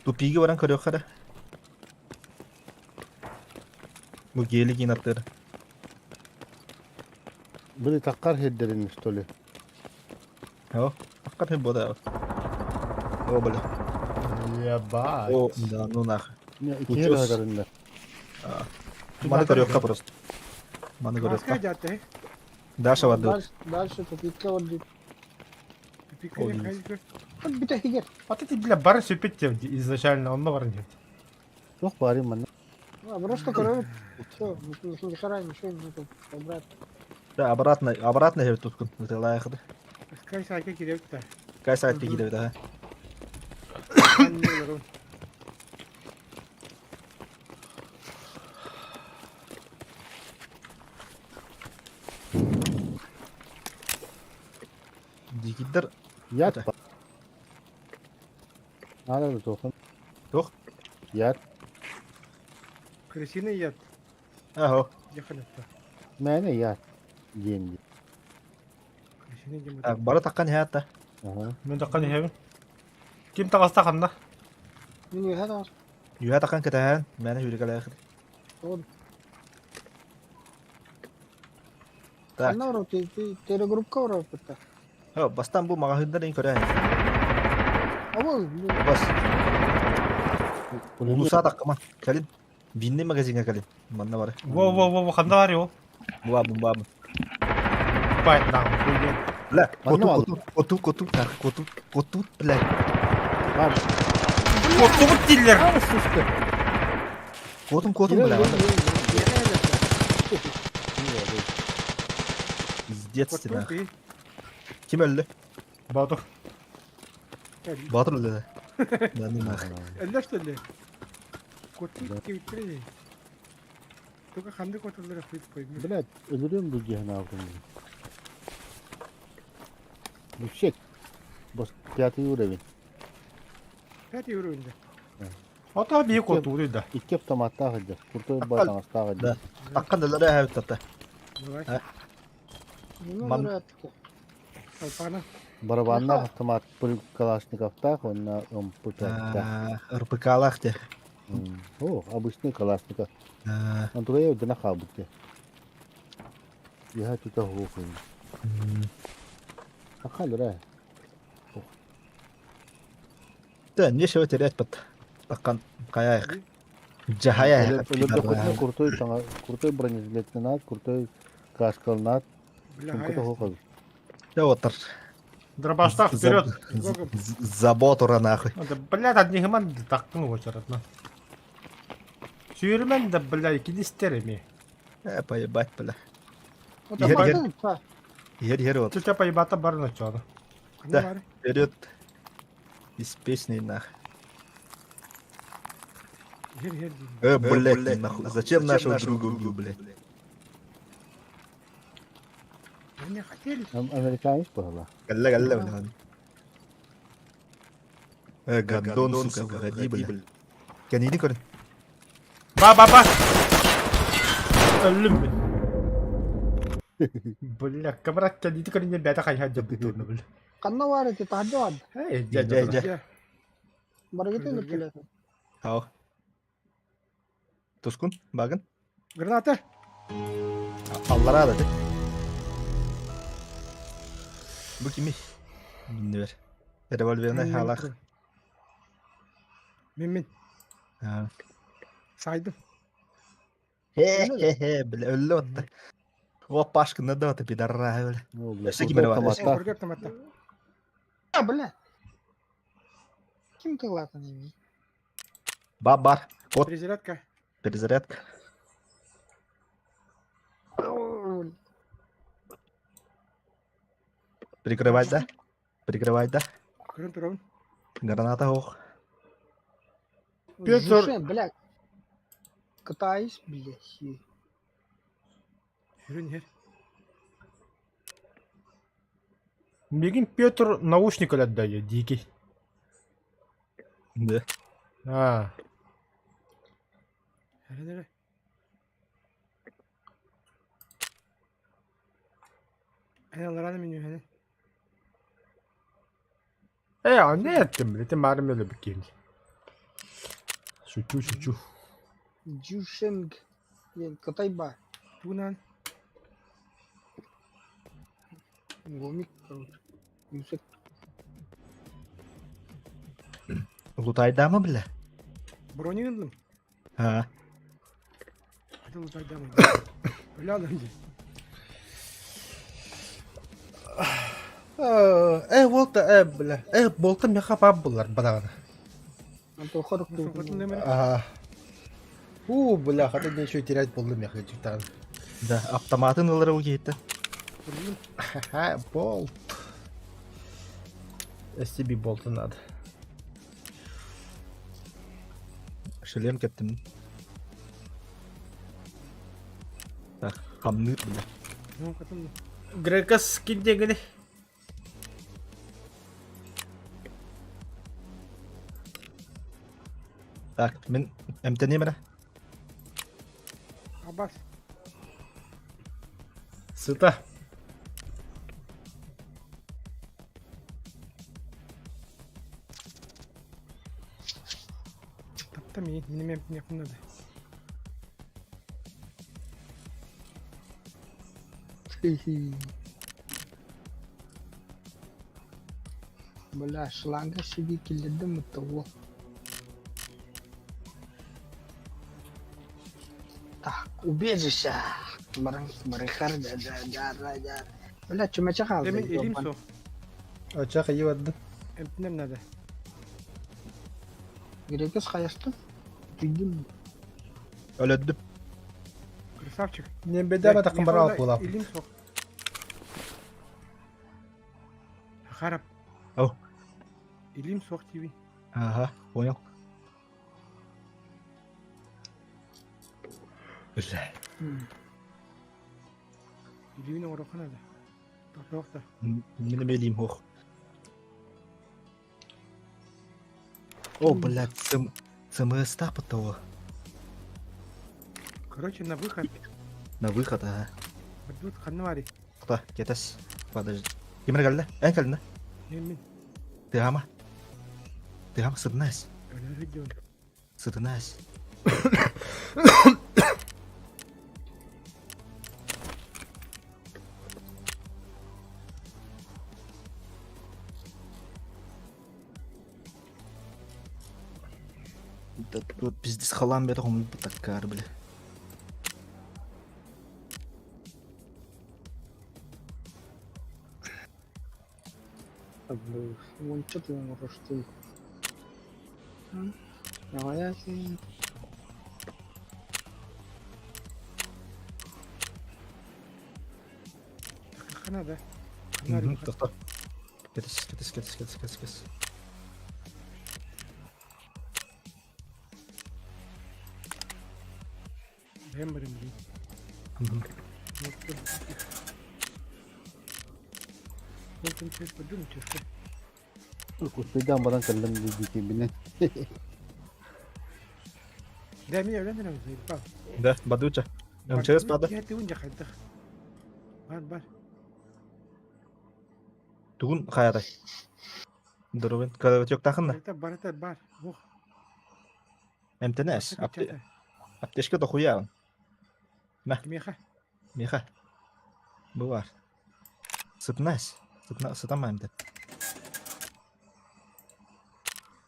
[SPEAKER 6] тупиги баран көрүөххэ. Бу гели киин аттыыр.
[SPEAKER 5] Были таккар хердерин, что ли?
[SPEAKER 6] О, таккар хер бода. О, бля.
[SPEAKER 1] Ебать.
[SPEAKER 6] О, да, ну нахуй.
[SPEAKER 5] Не, икки хердериннер.
[SPEAKER 6] Маны көрүөххэ просто. Маны
[SPEAKER 3] Маска
[SPEAKER 6] көрүөххэ.
[SPEAKER 3] дьааты.
[SPEAKER 6] Даша барды.
[SPEAKER 4] Дальше, дальше тупикка барды.
[SPEAKER 3] Тупикка хайгы.
[SPEAKER 4] Бүтэһигэр.
[SPEAKER 1] Вот эти, бля, бары сүппүт изначально, онно баран диэт.
[SPEAKER 5] Туох баарый манна?
[SPEAKER 4] А, просто көрөбүт. Все, ни хера ничего нету. Обратно.
[SPEAKER 6] Да, обратно, обратно хер туткун. Ытылаахды.
[SPEAKER 3] Скай сайка кириэбит да.
[SPEAKER 6] Кай сайтка кииребит аха.
[SPEAKER 3] Анныларын.
[SPEAKER 6] Дикидер
[SPEAKER 5] Ят
[SPEAKER 6] Это.
[SPEAKER 5] ба. Надо да тохан.
[SPEAKER 6] Туох?
[SPEAKER 5] Ят.
[SPEAKER 3] Крысиный яд.
[SPEAKER 6] Ахо.
[SPEAKER 3] Дьаханатта.
[SPEAKER 5] Мэне ят. Диэн дии.
[SPEAKER 3] Крысиный диэн
[SPEAKER 6] Так, бары таккан хата.
[SPEAKER 5] Аха.
[SPEAKER 1] Мен таккан иһэбин. Ким таҕыста ханна?
[SPEAKER 4] Мин үөһэ таҕыс.
[SPEAKER 6] Юха таккан кэтэһэн, мэне хүрүкэлээх. Так.
[SPEAKER 4] Ханна барабыт? Телегруппка барабыт да.
[SPEAKER 6] Хо, бастан бу маҕаһыыннар ин көрөһүн.
[SPEAKER 4] Абыл.
[SPEAKER 6] Бас. Улуса таккама. Кэлин. Винный магазинга кэлин. Манна бары.
[SPEAKER 1] Во-во-во, ханна бар ол?
[SPEAKER 6] Буа бумба.
[SPEAKER 1] Байт нахуй, хуйня.
[SPEAKER 6] Бля,
[SPEAKER 5] Манна
[SPEAKER 6] коту, коту, коту, коту, так, коту, коту, блядь.
[SPEAKER 5] Бар.
[SPEAKER 1] Котубут дииллэр.
[SPEAKER 5] А, сука.
[SPEAKER 6] Котум, котум, бля. Пиздец ты, нахуй. Ким өлдө?
[SPEAKER 1] Боотур.
[SPEAKER 6] Батыр өлдө да. Да, ну нахуй.
[SPEAKER 3] Өллө что ли? Коту кириэбит. Только ханды котулары хуй пойми.
[SPEAKER 5] Блядь, өлөрүөм бу дьиэһин аалтын. Вообще, бас пятый уровень.
[SPEAKER 3] Пятый уровень да.
[SPEAKER 1] Ото бии котууруй да.
[SPEAKER 5] Икки автоматтаах сылдьар. Куртой баар таҥастаах
[SPEAKER 6] Да.
[SPEAKER 5] сылдьар.
[SPEAKER 6] Таккан өлөрө хэбит тата.
[SPEAKER 3] Давай.
[SPEAKER 6] Ман-
[SPEAKER 3] Толпана.
[SPEAKER 5] Барабаннаах автомат Калашниковтаах уонна МП-5-таах.
[SPEAKER 6] РПК-лаах те.
[SPEAKER 5] О, обычный Калашников. Онтугай өйдөнө хаалбыт дии. Иһэ тута хуохуй. Ахалыра.
[SPEAKER 6] Да, нечего терять под таккан каяйык. Жахая.
[SPEAKER 5] Өлөрдөххүтүнэ крутой таҥа крутой бронежилеттенаат, крутой каскалнаат,
[SPEAKER 3] Бля,
[SPEAKER 5] сумката хуохабыт.
[SPEAKER 6] Да отыр.
[SPEAKER 1] Дробаштах вперед.
[SPEAKER 6] Заботура нахуй.
[SPEAKER 1] Да, блядь, одних тактын очередно. Сүүрүмэн да, блядь, кинистер эми.
[SPEAKER 6] Э, поебать, бля. Иһэр,
[SPEAKER 4] Бар.
[SPEAKER 6] иһэр, иһэр вот.
[SPEAKER 1] Чүчэ поебата бар начало.
[SPEAKER 6] Да. Вперед. Беспечный нахуй.
[SPEAKER 3] Хер хер.
[SPEAKER 6] Э, блядь, нахуй. Зачем нашего друга убил, блядь?
[SPEAKER 3] Не хотели.
[SPEAKER 5] Американец буолла.
[SPEAKER 6] Галла, галла, блядь. Э, гондон, сука, выходи, блядь. Кәнини көрін.
[SPEAKER 1] Ба, ба, ба! Өллүм мин. Бля, камрат кәнити көрүнне бәтә хайха жабытыны, бля.
[SPEAKER 4] Ханна бар эти таһырдьа бар.
[SPEAKER 1] Эй,
[SPEAKER 6] Дьэ, дьэ, дьэ.
[SPEAKER 4] Барыгытын ыттылар.
[SPEAKER 6] Ау. Тускун, багын.
[SPEAKER 3] Граната.
[SPEAKER 6] Аллара да, Бу кими? Минни бер. Револьверный халах.
[SPEAKER 3] Мин мин. Сайдым.
[SPEAKER 6] Хе-хе-хе, бля, өллө отта. О, Пашка, да ты пидора, бля.
[SPEAKER 5] О, бля,
[SPEAKER 6] Өссө
[SPEAKER 5] крутой
[SPEAKER 6] ким эрэ бар?
[SPEAKER 5] автоматтаах.
[SPEAKER 3] Кургер автоматта.
[SPEAKER 4] А, бля. Ким тыллаатын эми?
[SPEAKER 6] Ба, бар. Вот,
[SPEAKER 3] Перезарядка.
[SPEAKER 6] перезарядка. Прикрывай, да? Прикрывай, да?
[SPEAKER 3] Көрөн турабын.
[SPEAKER 6] Граната ох.
[SPEAKER 1] Петр-
[SPEAKER 4] Жушен, бля. Кытайс, блядь.
[SPEAKER 3] Хүрүн хер.
[SPEAKER 1] Мигин Петр наушник өлөддөйө, дикий.
[SPEAKER 6] Да.
[SPEAKER 1] А,
[SPEAKER 3] Херен эрэ. Эн алараны мин үһэнэ.
[SPEAKER 1] э, а не эттим, бля, ты марым өлө биккин. Шучу, шучу.
[SPEAKER 4] Жушенг. Диэн Кытай баар.
[SPEAKER 3] Тугунан?
[SPEAKER 4] Гомик, короче. Юсек.
[SPEAKER 6] Лутайдаама бile.
[SPEAKER 3] Броник ыллым.
[SPEAKER 6] Ha.
[SPEAKER 3] Аты лутайдаама. Өлө алым дии.
[SPEAKER 1] Э, болта, э, бля. Э, болта меха пап булар бадаҕана.
[SPEAKER 4] Антоха
[SPEAKER 3] Сумкатын нөмірі.
[SPEAKER 1] Ага. У, бля, хата не еще терять болду меха чиктан.
[SPEAKER 6] Да, автоматын ылара у киһиттэн.
[SPEAKER 3] Блин,
[SPEAKER 1] Ха-ха, болт. SCB болты надо.
[SPEAKER 6] Шлем кэттим. Так, хамныыр бile.
[SPEAKER 3] сумкатын
[SPEAKER 1] Грекас киндегини.
[SPEAKER 6] Так, мин эмтэниэм эрэ.
[SPEAKER 3] Абас.
[SPEAKER 1] Сыта.
[SPEAKER 3] Тапта мин, минем эмтиниэхпин надо.
[SPEAKER 4] Бля, шланга себе киллэрдим того. Так, убежище. Баран, барыхар, да, да, да, да, да. Бля, чумача
[SPEAKER 3] Дэ мин
[SPEAKER 4] хаалла.
[SPEAKER 3] илиим суох.
[SPEAKER 1] Оча хайы барды.
[SPEAKER 3] Эмтинем надо.
[SPEAKER 4] Грекес хайастын. Түйдүм.
[SPEAKER 6] Өлөддүм.
[SPEAKER 3] Красавчик.
[SPEAKER 1] Не беда ба такын бара алып булап.
[SPEAKER 3] Илиим суох. Харап.
[SPEAKER 6] Ау.
[SPEAKER 3] Илиим суох диибин.
[SPEAKER 6] Ага, понял. Бля.
[SPEAKER 3] Илиибин оҥоруохха надо. Тохтоохто.
[SPEAKER 6] Мин эмиэ хох. О, блядь, цм... ЦМС того.
[SPEAKER 3] Короче, на выход.
[SPEAKER 6] На выход, ага.
[SPEAKER 3] Бардыбыт ханна баарый?
[SPEAKER 6] Куда? Кетес. Подожди. Ким эрэ кэллэ? Эн кэллэ?
[SPEAKER 3] Мин мин.
[SPEAKER 6] Тыама. Тыама сытынаас.
[SPEAKER 3] Өлөр сылдьабын.
[SPEAKER 6] Сытынаас. Да тут пиздец халам бета хом таккар, бля.
[SPEAKER 4] Вон что ты можешь ты? Давай я
[SPEAKER 3] Ханна надо. Ханна
[SPEAKER 6] Мгм,
[SPEAKER 3] выход.
[SPEAKER 6] Тохто. Кетес, кетес, кетес, кетес, кетес, кетес.
[SPEAKER 3] Бэм барым блин.
[SPEAKER 6] Мгм.
[SPEAKER 3] Вот тут. Вот там чуть подумать, что.
[SPEAKER 5] Куспейдаан баран кэллэм диэки бинэн.
[SPEAKER 3] Да, меня өлөн эрэ заебал.
[SPEAKER 6] Да, бадуча. МЧС пада.
[SPEAKER 3] Я ты унжа хайдах. Бар бар.
[SPEAKER 6] Тугун хайатай. Здоровен. Кровотек тахынна.
[SPEAKER 3] Барыта барыта бар. Ох.
[SPEAKER 6] МТНС. Аптечка дохуя. На.
[SPEAKER 3] Меха.
[SPEAKER 6] Меха. Бывар. Сытнась. Сытна, сытама МТ.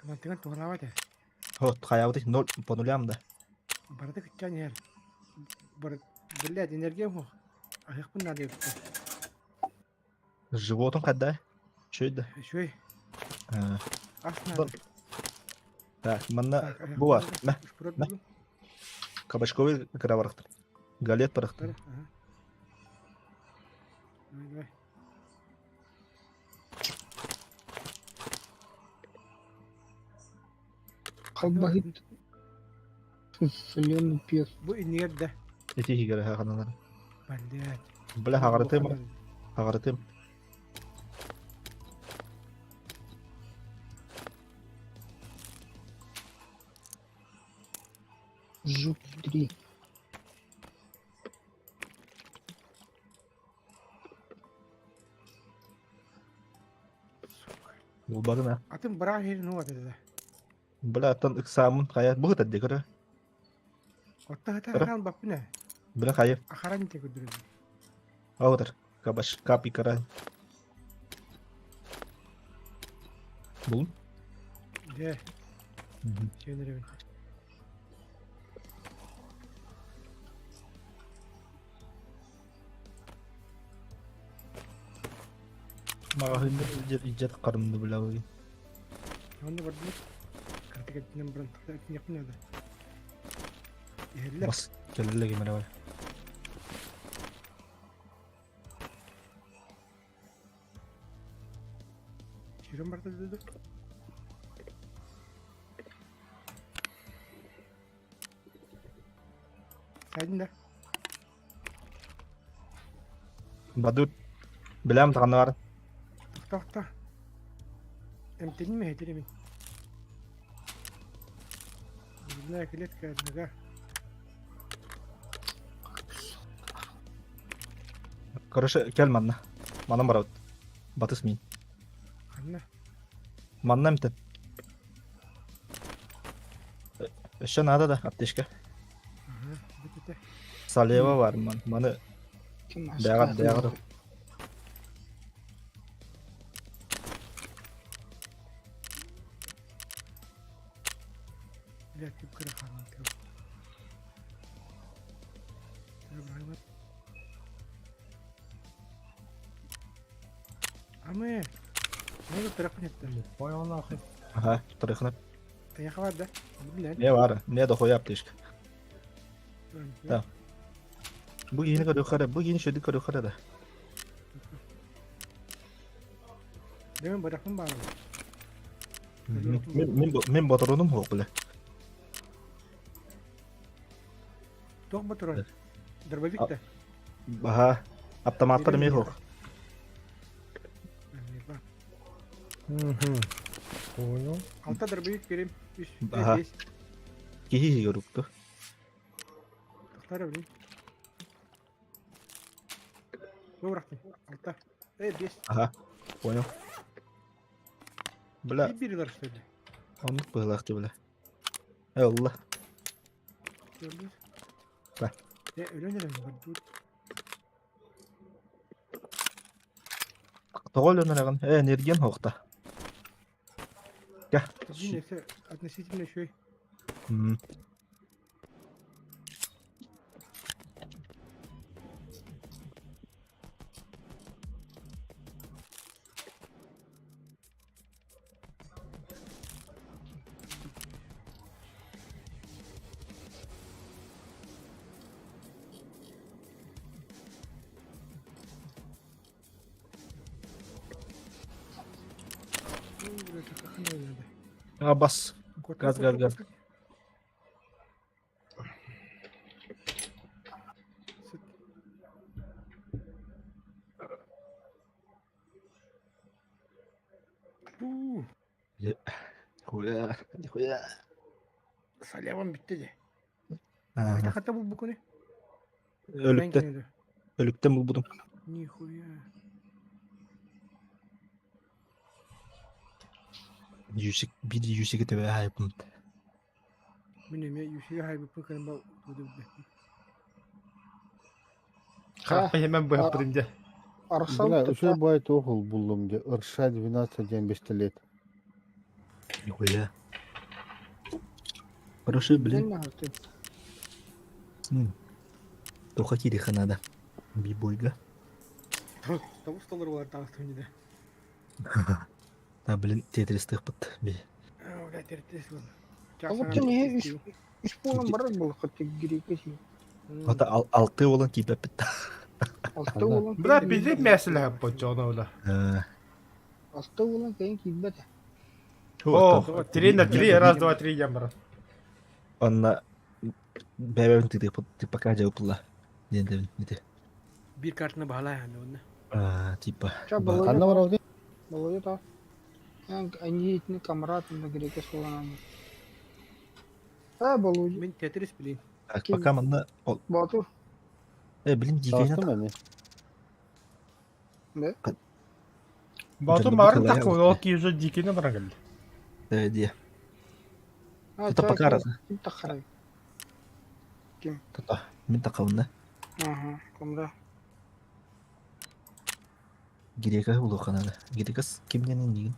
[SPEAKER 3] Мантыган туһалаабат ээ.
[SPEAKER 6] Вот, хаябыты ноль по нулям да.
[SPEAKER 3] Барыта кытчаан иһэр. Бар, блядь, энергиям суох. Аһыахпын наада эбит.
[SPEAKER 6] Животом хадда. Чё это?
[SPEAKER 3] Үчүгэй.
[SPEAKER 6] А,
[SPEAKER 3] Ас наада.
[SPEAKER 6] Так, манна
[SPEAKER 3] Так, аһыахпын
[SPEAKER 6] буа.
[SPEAKER 3] наада.
[SPEAKER 6] Мә,
[SPEAKER 3] Шпрот
[SPEAKER 6] мә.
[SPEAKER 3] буллум.
[SPEAKER 6] Кабачковый кыра барахтыр. Галет барахтыр.
[SPEAKER 3] Бары, ага. Давай, давай.
[SPEAKER 4] Халбаһыт. Соленый пес.
[SPEAKER 3] Бу иннигэр да.
[SPEAKER 6] Эти хигere хаганалар.
[SPEAKER 3] Блядь.
[SPEAKER 6] Бля, хагарытым, хагарытым.
[SPEAKER 4] Жук 3.
[SPEAKER 3] Сука.
[SPEAKER 6] Булбадын а.
[SPEAKER 3] Атын быраах иһин уот этэ.
[SPEAKER 6] Бля, аттан ыксаамын хаят бу хытар декөрө.
[SPEAKER 3] Отто хата
[SPEAKER 6] Кыра.
[SPEAKER 3] хаан баппын ээ.
[SPEAKER 6] Бля хайы.
[SPEAKER 3] Охранник көрдөрөбүн.
[SPEAKER 6] Аутер. Кабаш, капи кара. Бул.
[SPEAKER 3] Дьэ. Сиэн эрэбин.
[SPEAKER 6] Маҕаһыыннар илдьэ илдьэ таххарымны билэҕин.
[SPEAKER 3] Онно бардыбыт. Кырата кэлтинэн баран тахса надо. Иһэллэр.
[SPEAKER 6] Бас кэлэллэ ким эрэ бар.
[SPEAKER 3] Сүүрэн барда дуу? Сайдын да.
[SPEAKER 6] Бадут. Билэм таҕанна бар.
[SPEAKER 3] Тохто. Эмтэним эһэтиримин. Зубная клетка нога.
[SPEAKER 6] Короче, кэл манна. Манан барабыт. Батыс мин.
[SPEAKER 3] Ханна?
[SPEAKER 6] Манна эмтэн. Өссө наада да аптечка.
[SPEAKER 3] Ага, бүтүтэ.
[SPEAKER 6] Салева бар ман. Маны бэҕэр бэҕэр.
[SPEAKER 3] Бля, түп кыра хаалан тыл. Амы. Ну, тарахын этте.
[SPEAKER 1] Понял нахуй.
[SPEAKER 6] Ага, тарахын.
[SPEAKER 3] Эйиэхэ бар да? Билэн.
[SPEAKER 6] Не бар, не дохуя аптечка. Да. Бу киһини көрүөххэ эрэ, бу киһини шөдүк көрүөххэ эрэ да.
[SPEAKER 3] Демен бырахпын баар.
[SPEAKER 6] Мин мин мин боторонум суох билэ.
[SPEAKER 3] Туох ботурон? Дробовик да?
[SPEAKER 6] Аха, автоматтар эмиэ суох.
[SPEAKER 1] Понял.
[SPEAKER 3] Алта дробовик берем. Үс,
[SPEAKER 6] Аха.
[SPEAKER 3] бес.
[SPEAKER 6] Киһи иһигэр укту.
[SPEAKER 3] Тохтар блин. Бырахтым. Алта. Э, бес.
[SPEAKER 6] Аха, понял. Бля,
[SPEAKER 3] Bir bir что ли?
[SPEAKER 6] оннук быһыылаах дии бля. Э, ылла.
[SPEAKER 3] Gördün.
[SPEAKER 6] Да.
[SPEAKER 3] Э, өлөн эрэн бар.
[SPEAKER 6] Тоҕо өлөн эрэҕин? Э, энергиян суохта. Кэ.
[SPEAKER 3] Блин, это относительно еще и
[SPEAKER 6] М.
[SPEAKER 3] Ну, это как оно надо.
[SPEAKER 6] А, бас. Газ, газ, газ.
[SPEAKER 3] Уу,
[SPEAKER 6] Хуя, нихуя.
[SPEAKER 3] Салявам bitti de.
[SPEAKER 6] Ага.
[SPEAKER 3] Хайда хата бу букуны.
[SPEAKER 6] Өлүктэн, өлүктэн булбутум.
[SPEAKER 3] Нихуя.
[SPEAKER 6] Юсик, bir юсиги төбө хайпын.
[SPEAKER 3] Мин эме юсиге хайбыппын кырын ба туду бу.
[SPEAKER 1] Хаппа хемен быһаппытым дьэ.
[SPEAKER 4] Арсал
[SPEAKER 5] Бля, үчүгэй баай туох буллум дии. Ырша 12 диэн пистолет.
[SPEAKER 6] Нихуя. Хороший, блин. М. Тоха кириха надо. Бибойга.
[SPEAKER 3] Табыс доллар болар таҕыстым дии.
[SPEAKER 6] А, блин, тетрис тыхпыт. Би.
[SPEAKER 3] Бля, тертес был.
[SPEAKER 4] Олуптун иһи үс үс буолан барар буолуохха грека си.
[SPEAKER 6] Ата алты болан киипеппит.
[SPEAKER 4] Алта буолан
[SPEAKER 1] Бля, бизи мәселе бочоно бля.
[SPEAKER 4] Алта буолан кэлин киирбэтэ.
[SPEAKER 1] О, три на три, раз, два, три, я брат.
[SPEAKER 6] Онна бэбэбин тыытыппыт ты пока дьабыппыла. Диэн дэбин ити.
[SPEAKER 3] Бир картаны баһалаа ханна онна.
[SPEAKER 6] А, типа.
[SPEAKER 4] Ча
[SPEAKER 6] Ба-
[SPEAKER 4] Болодья
[SPEAKER 5] Ханна барабытый?
[SPEAKER 4] Болодья та. Они итини камрад на грека суоланан. Э, Болодья.
[SPEAKER 3] Мин тетрис билин.
[SPEAKER 6] Так,
[SPEAKER 4] Ким?
[SPEAKER 6] пока манна ол
[SPEAKER 4] Боотур.
[SPEAKER 6] э, блин, дикейна
[SPEAKER 5] Таҕыстым ами.
[SPEAKER 4] Да?
[SPEAKER 1] Бату
[SPEAKER 6] Дьонно
[SPEAKER 1] марын
[SPEAKER 6] бу
[SPEAKER 1] такой, ол киһи дикини баран кэлли.
[SPEAKER 6] Э, дии.
[SPEAKER 4] А,
[SPEAKER 6] Тута
[SPEAKER 4] ча
[SPEAKER 6] пока
[SPEAKER 4] ким таххарай.
[SPEAKER 6] Тута. Мин тақабынна.
[SPEAKER 4] Ага, кумда.
[SPEAKER 6] Грека булуохха наада. Грекас кимнэнин иннигин?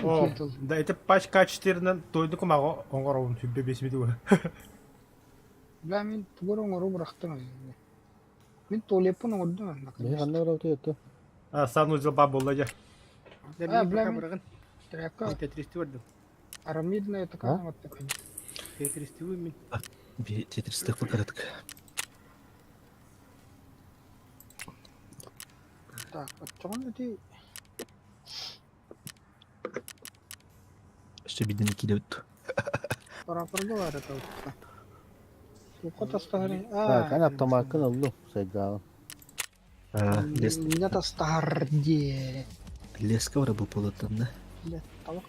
[SPEAKER 1] О, да это пачка 4 тойду кумаҕы оҥоробун сүбэ бесмити
[SPEAKER 4] Бля, мин тугу оҥору бырахтым. Мин туалеппын оҥордум.
[SPEAKER 5] Биһи ханна барабытый это?
[SPEAKER 1] А, санузел ба буолла дьэ.
[SPEAKER 4] А, бля, мин тряпка.
[SPEAKER 3] Тетристи бардым.
[SPEAKER 4] Арамидная такая вот такая.
[SPEAKER 3] Тетристи мин.
[SPEAKER 6] Тетристи кыратык.
[SPEAKER 4] Так, оччоҕун ити
[SPEAKER 6] Өссө бидини киирэбит.
[SPEAKER 4] Парапорга баар этэ Туохха тастаһар?
[SPEAKER 5] Так, аны автомаккын ыллым, сайдаҕын.
[SPEAKER 4] Меня тастаһар диэ.
[SPEAKER 6] Леска бара бу полоттан да.
[SPEAKER 4] Талах.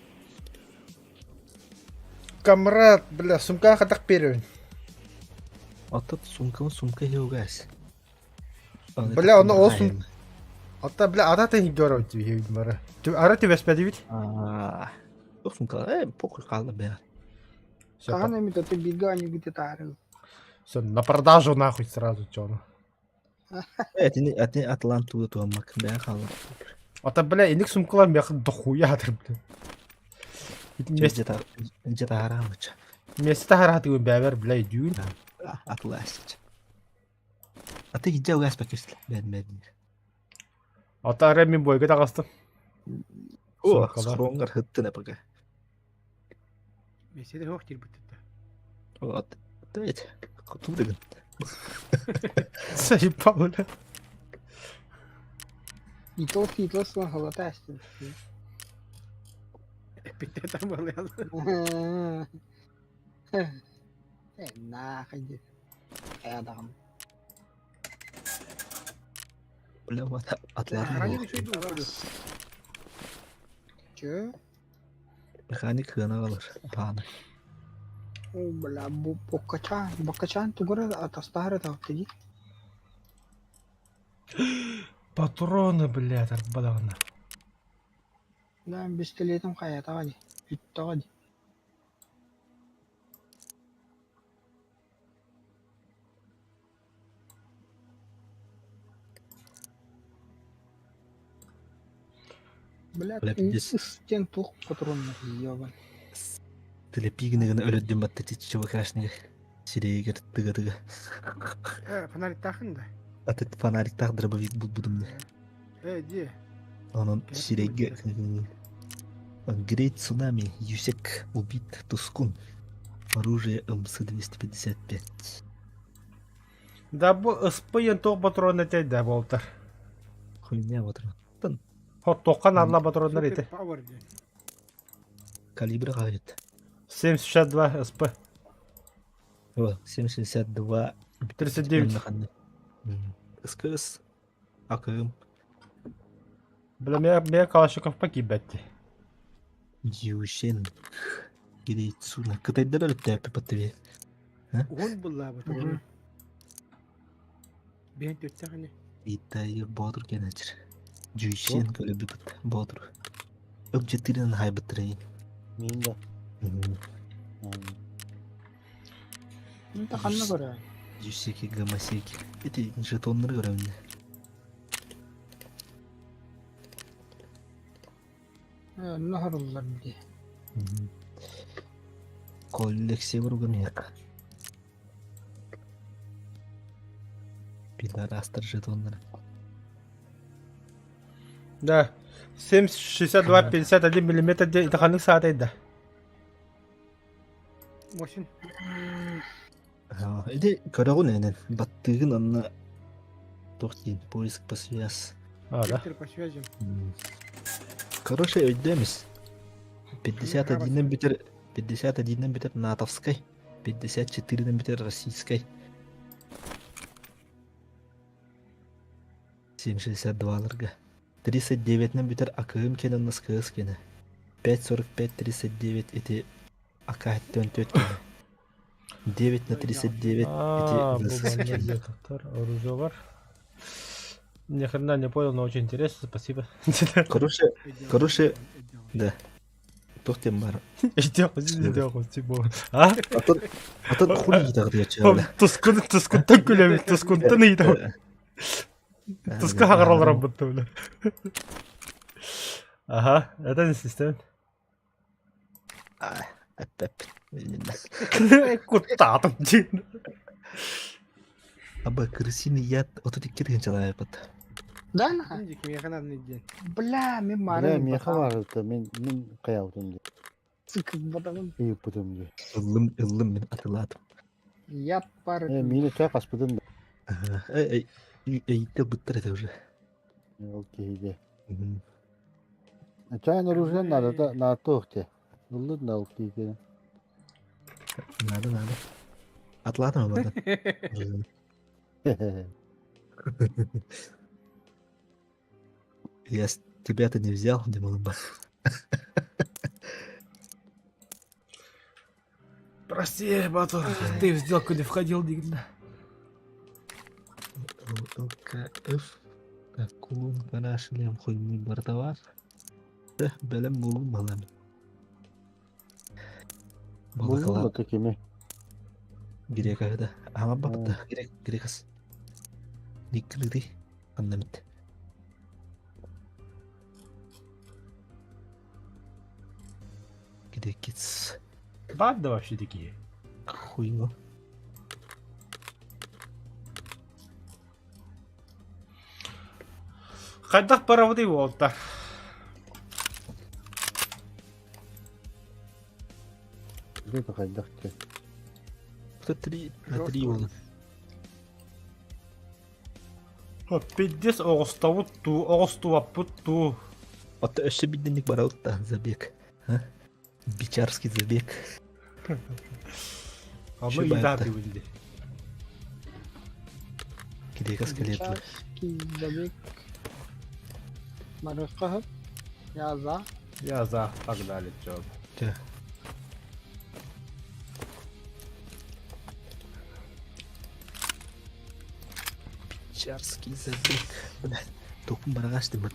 [SPEAKER 1] Камрад, бля, сумка хатах перевин.
[SPEAKER 6] Оттон сумкам сумка хеугас.
[SPEAKER 1] Бля, оны ол сум... Ата, бля, ата тен görөв дии бара. Ара түбэспэдибит.
[SPEAKER 6] Аа. Сумка, э, похуй хаалла бля.
[SPEAKER 4] Хаһан эмит аты бииргэ оонньуугут этаарыҥ.
[SPEAKER 1] Все, на продажу нахуй сразу чё.
[SPEAKER 6] Этини ати атлант туга туаммак бля хаалла.
[SPEAKER 1] Ата, бля, иник сумкалар мех дохуя атыр, бля.
[SPEAKER 6] Дьэ таһараамыча.
[SPEAKER 1] Месте таһараатыгын бэбэр, бля, дүүн.
[SPEAKER 6] Атласча. Аты иджа угас пакесла. Бэн бэн.
[SPEAKER 1] Ата арай мин бойга таҕыстым.
[SPEAKER 6] О, схронгар хыттын апага.
[SPEAKER 3] Меседе хоох кирбиттэ.
[SPEAKER 6] Вот. Тойт. Тудыгын.
[SPEAKER 1] Заебал, бля.
[SPEAKER 4] Итос итос халата астын.
[SPEAKER 3] Эппитте там балыал.
[SPEAKER 4] Э, нахуй. Хайадаҕым.
[SPEAKER 6] Бля, вот атлар.
[SPEAKER 4] Чё?
[SPEAKER 6] Механик хына алыр. Пааны.
[SPEAKER 4] О, бля, бу боккачаан, боккачаан тугура атастаһар этэ
[SPEAKER 1] Патроны, блядь, арбадаҕына.
[SPEAKER 4] Да, пистолетым хайатаҕа дии, бүттэҕэ дии. Бля, ыс диэн туох патроннар ёбан.
[SPEAKER 6] Телепигнигин өлөддүм батта чиччебакашник сирэйигэр тыга-тыга.
[SPEAKER 3] Э, фонариктаахын да?
[SPEAKER 6] Аты фонариктаах дробовик булбутум да.
[SPEAKER 3] Э, дии.
[SPEAKER 6] Онон сирэйгэ Грейт Цунами, Юсек убит Тускун. Оружие МС-255.
[SPEAKER 1] Да бу ЫСП туох патрон этэй да буолтар.
[SPEAKER 6] Хуйня патрон.
[SPEAKER 1] Хот туохха наадалаах патроннар ити.
[SPEAKER 6] Калибры говорит.
[SPEAKER 1] 7,62 СП.
[SPEAKER 6] О, 7,62.
[SPEAKER 1] 39.
[SPEAKER 6] СКС. АКМ.
[SPEAKER 1] Бля, меня, меня Калашников погибать.
[SPEAKER 6] Юшен. Грейцуна. Кытайдар өлүктээппи паттыби.
[SPEAKER 3] Уһун буллаабыт. Биһэн төттәхини.
[SPEAKER 6] Итайы Боотур кэнэчир. Дьүйсиэн көлөбүпүт Боотур. Ып-четырен хайбыттырайын.
[SPEAKER 5] Мин да.
[SPEAKER 4] Инта ханна көрөөн?
[SPEAKER 6] Дьүсеки гомосеки. Ити жетоннары көрөбүн.
[SPEAKER 4] Онно хоруллар дии.
[SPEAKER 6] Коллекция баруган яка. Пидорастар жетоннары.
[SPEAKER 1] Да. 7,62 51 миллиметр де ити ханнык саата да.
[SPEAKER 3] Мосин.
[SPEAKER 6] Ити көрөҕүн энен баттыгын анна туох диин поиск по связь.
[SPEAKER 1] А, да.
[SPEAKER 3] По связям.
[SPEAKER 6] Короче, өйдөмүс. 51-нен бүтэр 51-нен бүтэр натовскай, 54-нен бүтэр российскай. 7,62-ларга. 39-нен бүтэр АКМ кэнэ СКС кэнэ. 5,45 39 ити АК-74 кэнэ. 9 на 39
[SPEAKER 1] А,
[SPEAKER 6] эти ВСС кэнэ.
[SPEAKER 1] Оружие бар. Ни хрена не понял, но очень интересно, спасибо.
[SPEAKER 6] Короче, короче, да. Туох диэн баар?
[SPEAKER 1] Идеал, А?
[SPEAKER 6] Атын атын хули ыйытаҕытыгар
[SPEAKER 1] Тускун тускуттан күлэбит, тускунтан ыйытабыт. Туска хаҕараларам бутта бile. Ага, это не система.
[SPEAKER 6] Эппэп.
[SPEAKER 1] Куттаатым диэн.
[SPEAKER 6] Аба крысиный яд 32 тыһыынчалаабыт.
[SPEAKER 4] Да,
[SPEAKER 3] Миэхэ надо диэн.
[SPEAKER 4] Бля, мин
[SPEAKER 5] Бля,
[SPEAKER 4] марын
[SPEAKER 5] миэхэ баарыта, мин мин хайаабытым дии.
[SPEAKER 4] Сыкыбатагым.
[SPEAKER 5] Ыйыппытым дии.
[SPEAKER 6] Ыллым, ыллым мин атылаатым.
[SPEAKER 4] Я пар.
[SPEAKER 5] Э, миини чаа хаспытын да.
[SPEAKER 6] Эй, эй, буттар это уже.
[SPEAKER 5] Ол киһиге. Чаан оружие надо, надо туох те. Ыллын да ол киһиге.
[SPEAKER 6] Надо, надо. Атлатым надо. Я тебя-то не взял, думал бы.
[SPEAKER 1] Прости, Бату, ты в сделку не входил никогда.
[SPEAKER 6] ЛКФ. Кулун карашилем хуймуй бартавар. Бэлэм булун балам.
[SPEAKER 5] Буллун да такими.
[SPEAKER 6] Грека да. Ама бапта. Грек грекас. Никкылыты. Аннамит. Грекиц.
[SPEAKER 1] Банда вообще такие.
[SPEAKER 6] Хуйно.
[SPEAKER 1] Хайдах барабыты буолта.
[SPEAKER 5] Это хайдах те.
[SPEAKER 6] Кто три на три он.
[SPEAKER 1] Пиздец оҕустабыт туу, оҕустубаппыт туу.
[SPEAKER 6] Ото өссө бидденник баралта забег. Бичарский забег.
[SPEAKER 1] Аны ыйдаа дибилди.
[SPEAKER 6] Кирека скелет.
[SPEAKER 4] Бичарский забег. Марыкка Я за.
[SPEAKER 1] Я за. Погнали, чё.
[SPEAKER 6] Бичарский забег. Бля, топун барагаш димат.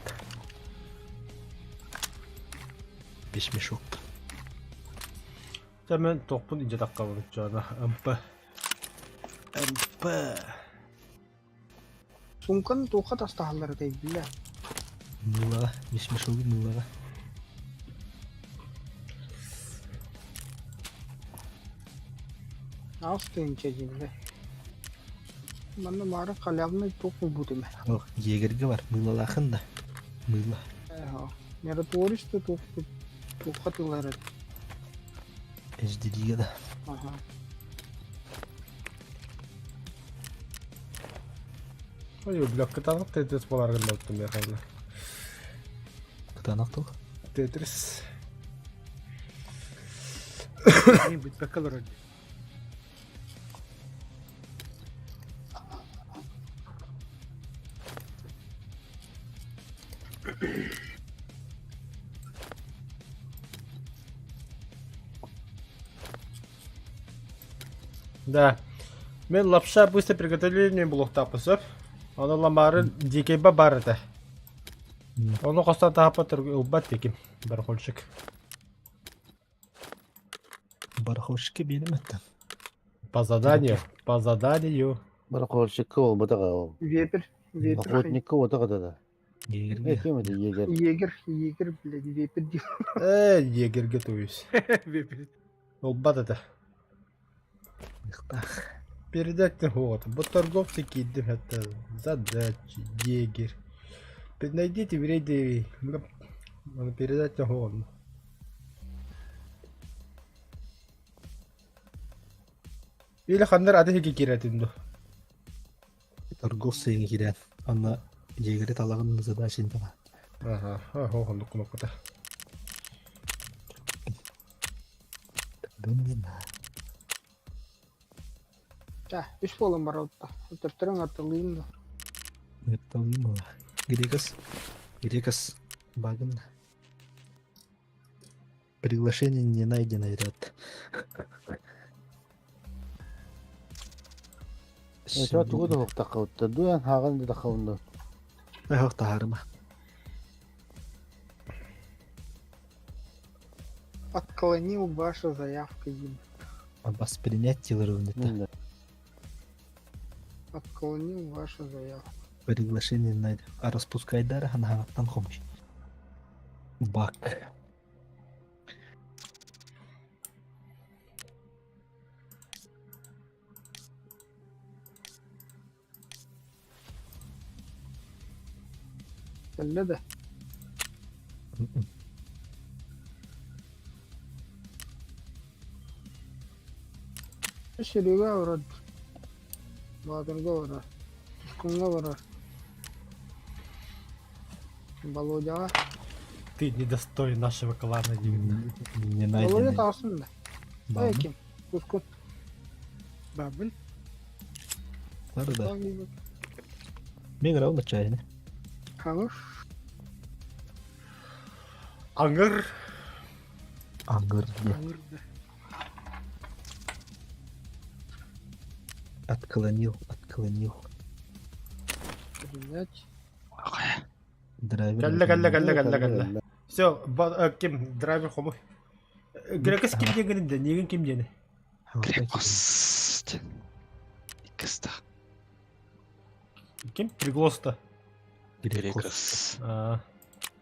[SPEAKER 6] Беш мешок.
[SPEAKER 1] Мен топпун инже таккабын чана. МП. МП.
[SPEAKER 4] Сумканы туха тастаһаллар этэй бля.
[SPEAKER 6] Мылаға, беш мешогу мылаға.
[SPEAKER 4] Аас тыынча бля. Манна баары халявный туох булбут эме.
[SPEAKER 6] Ох, егерге бар, мылалахын да. Мыла.
[SPEAKER 4] Миротворец туох туохха тыллар эт.
[SPEAKER 6] HDD-ге да.
[SPEAKER 4] Ага.
[SPEAKER 1] Ой, бля, кытанак Тетрис боларгын болттым я хайла.
[SPEAKER 6] Кытанак тыл.
[SPEAKER 1] Тетрис.
[SPEAKER 3] Бүтпэккэ олорор
[SPEAKER 1] Да. Мен лапша быстро приготовление булуохтаахпын сөп. Ону ламары дикейба бар этэ. Ону хостон таһаппат ылбат диким барахольщик.
[SPEAKER 6] Барахольщикке биэрим эттэ.
[SPEAKER 1] По заданию, по заданию.
[SPEAKER 5] Барахольщикка буолбатаҕа ол.
[SPEAKER 4] Вепрь. Вепрь.
[SPEAKER 5] Охотникка буотаҕа да.
[SPEAKER 6] Егерге.
[SPEAKER 5] Э, ким это егерь?
[SPEAKER 4] Егерь, егерь, блядь, вепрь диир.
[SPEAKER 1] Э, егерге то есть.
[SPEAKER 3] Вепрь.
[SPEAKER 1] Ылбат этэ.
[SPEAKER 6] Ыхтах.
[SPEAKER 1] Передать вот. Бу торговцы киирдим это задачи, егерь. Найдите в рейде Надо передать он. Или ханнар аты хики киирэтин ду.
[SPEAKER 6] Торговцы киирэн. Анна егерь талагын задачын тала.
[SPEAKER 1] Ага, ага, оннук кнопката.
[SPEAKER 6] Да не знаю.
[SPEAKER 4] Да, үс буолан баралта. Төптөрүн аттылыын да.
[SPEAKER 6] Это мыло. Грекас. Грекас багын. Приглашение не найдено, ряд.
[SPEAKER 5] Э, тугу да хуохтахха Дуан хааган да таххабын
[SPEAKER 6] Эх, таарыма.
[SPEAKER 4] Отклонил ваша заявка, еб.
[SPEAKER 6] Воспринять это.
[SPEAKER 4] Отклонил вашу заявку.
[SPEAKER 6] Приглашение на а распускай дара ханааттан хомуш. Бак.
[SPEAKER 4] Кэллэ да? Серега барар. Баатырга барар. Тускунга барар. Володяҕа.
[SPEAKER 1] Ты недостоин нашего клана, диэн.
[SPEAKER 6] Не
[SPEAKER 4] Володя
[SPEAKER 6] найденный.
[SPEAKER 4] таҕыстын да.
[SPEAKER 6] Баамын.
[SPEAKER 4] Ким? Тускун.
[SPEAKER 3] Бабын.
[SPEAKER 6] Бар да. Мен играл чайны.
[SPEAKER 4] Хаҥыр.
[SPEAKER 1] Аңыр.
[SPEAKER 6] Аңгыр где?
[SPEAKER 3] Аңыр да.
[SPEAKER 6] Отклонил, отклонил.
[SPEAKER 4] Принять.
[SPEAKER 6] Драйвер.
[SPEAKER 1] Кэллэ, кэллэ, кэллэ, кэллэ, кэллэ. Все, ким драйвер хомуй. Грекос ким диэн да, нигин ким диэни?
[SPEAKER 2] Грекос. Иккиста.
[SPEAKER 1] Ким? Приглоста.
[SPEAKER 6] Грекос.
[SPEAKER 2] Грекос.
[SPEAKER 1] А,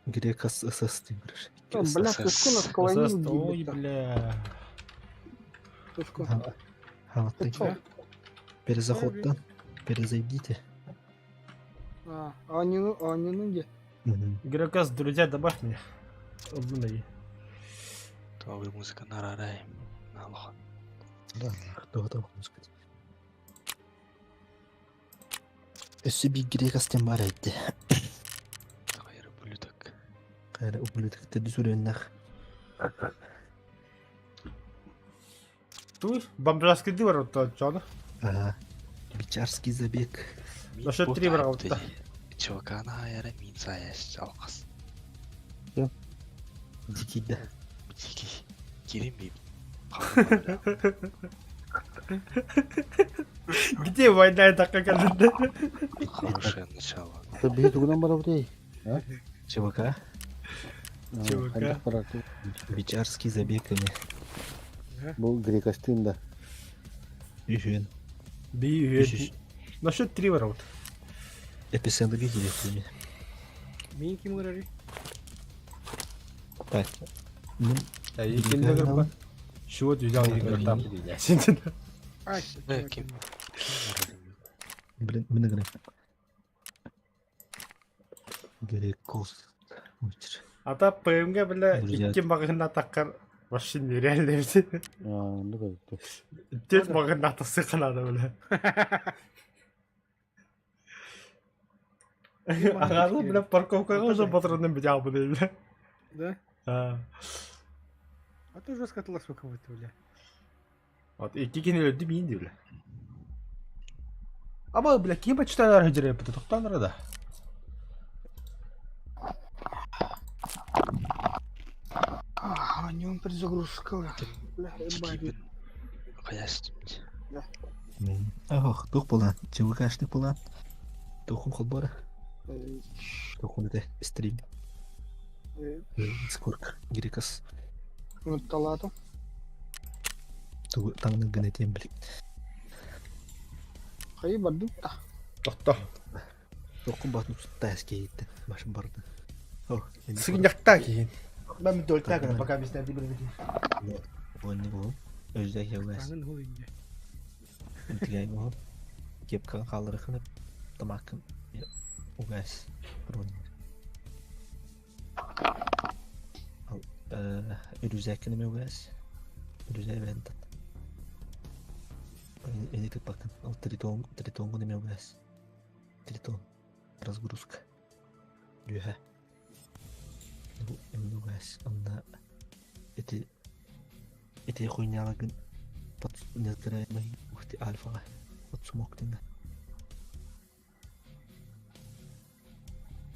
[SPEAKER 6] Грекос СС ты говоришь.
[SPEAKER 4] Бля, Тускун отклонил.
[SPEAKER 1] Ой, бля.
[SPEAKER 4] Тускун.
[SPEAKER 6] А,
[SPEAKER 4] Ты чё?
[SPEAKER 6] Перезаход, да? Перезайдите.
[SPEAKER 4] А, они, они, ну где?
[SPEAKER 1] Грекос, друзья, добавь меня. Обмани.
[SPEAKER 2] Тоҕо музыка нарарай. Налоха.
[SPEAKER 6] Да, кто готов музыка. Өссө биир грекос тем бар эдди.
[SPEAKER 2] Хайра ублюдок.
[SPEAKER 6] Кайра ублюдок ты сүрөннах.
[SPEAKER 1] Туй, бомжарский двор, то чё?
[SPEAKER 6] Ага. Бичарский забег.
[SPEAKER 1] На счет три врага.
[SPEAKER 2] Чувакана хайра мин саяш алқас.
[SPEAKER 6] Дикий да.
[SPEAKER 2] Дикий. Кирим би.
[SPEAKER 1] Где война такая когда?
[SPEAKER 2] Хорошее начало.
[SPEAKER 5] Ты биһи тугунан барабыт
[SPEAKER 6] ЧВК.
[SPEAKER 1] ЧВК.
[SPEAKER 6] Бичарский забег ини.
[SPEAKER 5] Бу грекостын да.
[SPEAKER 6] Үһүн.
[SPEAKER 1] Би, на счет три ворот.
[SPEAKER 6] Эпицентр видели.
[SPEAKER 3] Мин ким ырары?
[SPEAKER 6] Так. Ну,
[SPEAKER 1] Икинде Чего ты взял игры там?
[SPEAKER 3] Ай,
[SPEAKER 2] Ким?
[SPEAKER 6] Блин, мы играем. Грекос.
[SPEAKER 1] А та ПМГ, бля,
[SPEAKER 6] Друзья.
[SPEAKER 1] икки мағына таққар вообще нереально бит.
[SPEAKER 5] А, ну как.
[SPEAKER 1] Тет мағына тасықанады, бля. Ағалы, бля, парковкаға уже патронын бите албы, бля.
[SPEAKER 3] Да?
[SPEAKER 1] А.
[SPEAKER 3] А ты жестко отласу кого-то, бля.
[SPEAKER 1] Вот, икки кені өлді мейін де, бля. Аба, бля, кем бачтанар хүдіре, бұты тоқтаныр да.
[SPEAKER 4] А, у него перезагрузка. Бля, ебать.
[SPEAKER 2] Хаяш.
[SPEAKER 6] Ох, тух булан. ЧВКшник булан. Тухум холбора. Тухум это стрим. Скорк. Грекос.
[SPEAKER 4] Ну, талату.
[SPEAKER 6] Таңны гынетем, блин.
[SPEAKER 4] Хайы бардык та.
[SPEAKER 1] Тоқта.
[SPEAKER 6] Тухум батын тас кейтті. Машин барды. О,
[SPEAKER 1] Сыгынжақта кейін. Мен дөлтә гына пока без нәди белмәдем.
[SPEAKER 6] Ойны бол. Өздә явас.
[SPEAKER 3] Аңын хул инде.
[SPEAKER 6] Тигәй бол. Кепкан қалырықын тамакын угас. Брони. Ал, Үрүзәкін еме угас. Үрүзә бәнтат. Эне тыпакын. Ал тритон, тритон неме угас. Тритон. Разгрузка. Юха. Эме угас. Онда эти эти хуйнялагын под несгораемый ух ты альфа под смог тинga.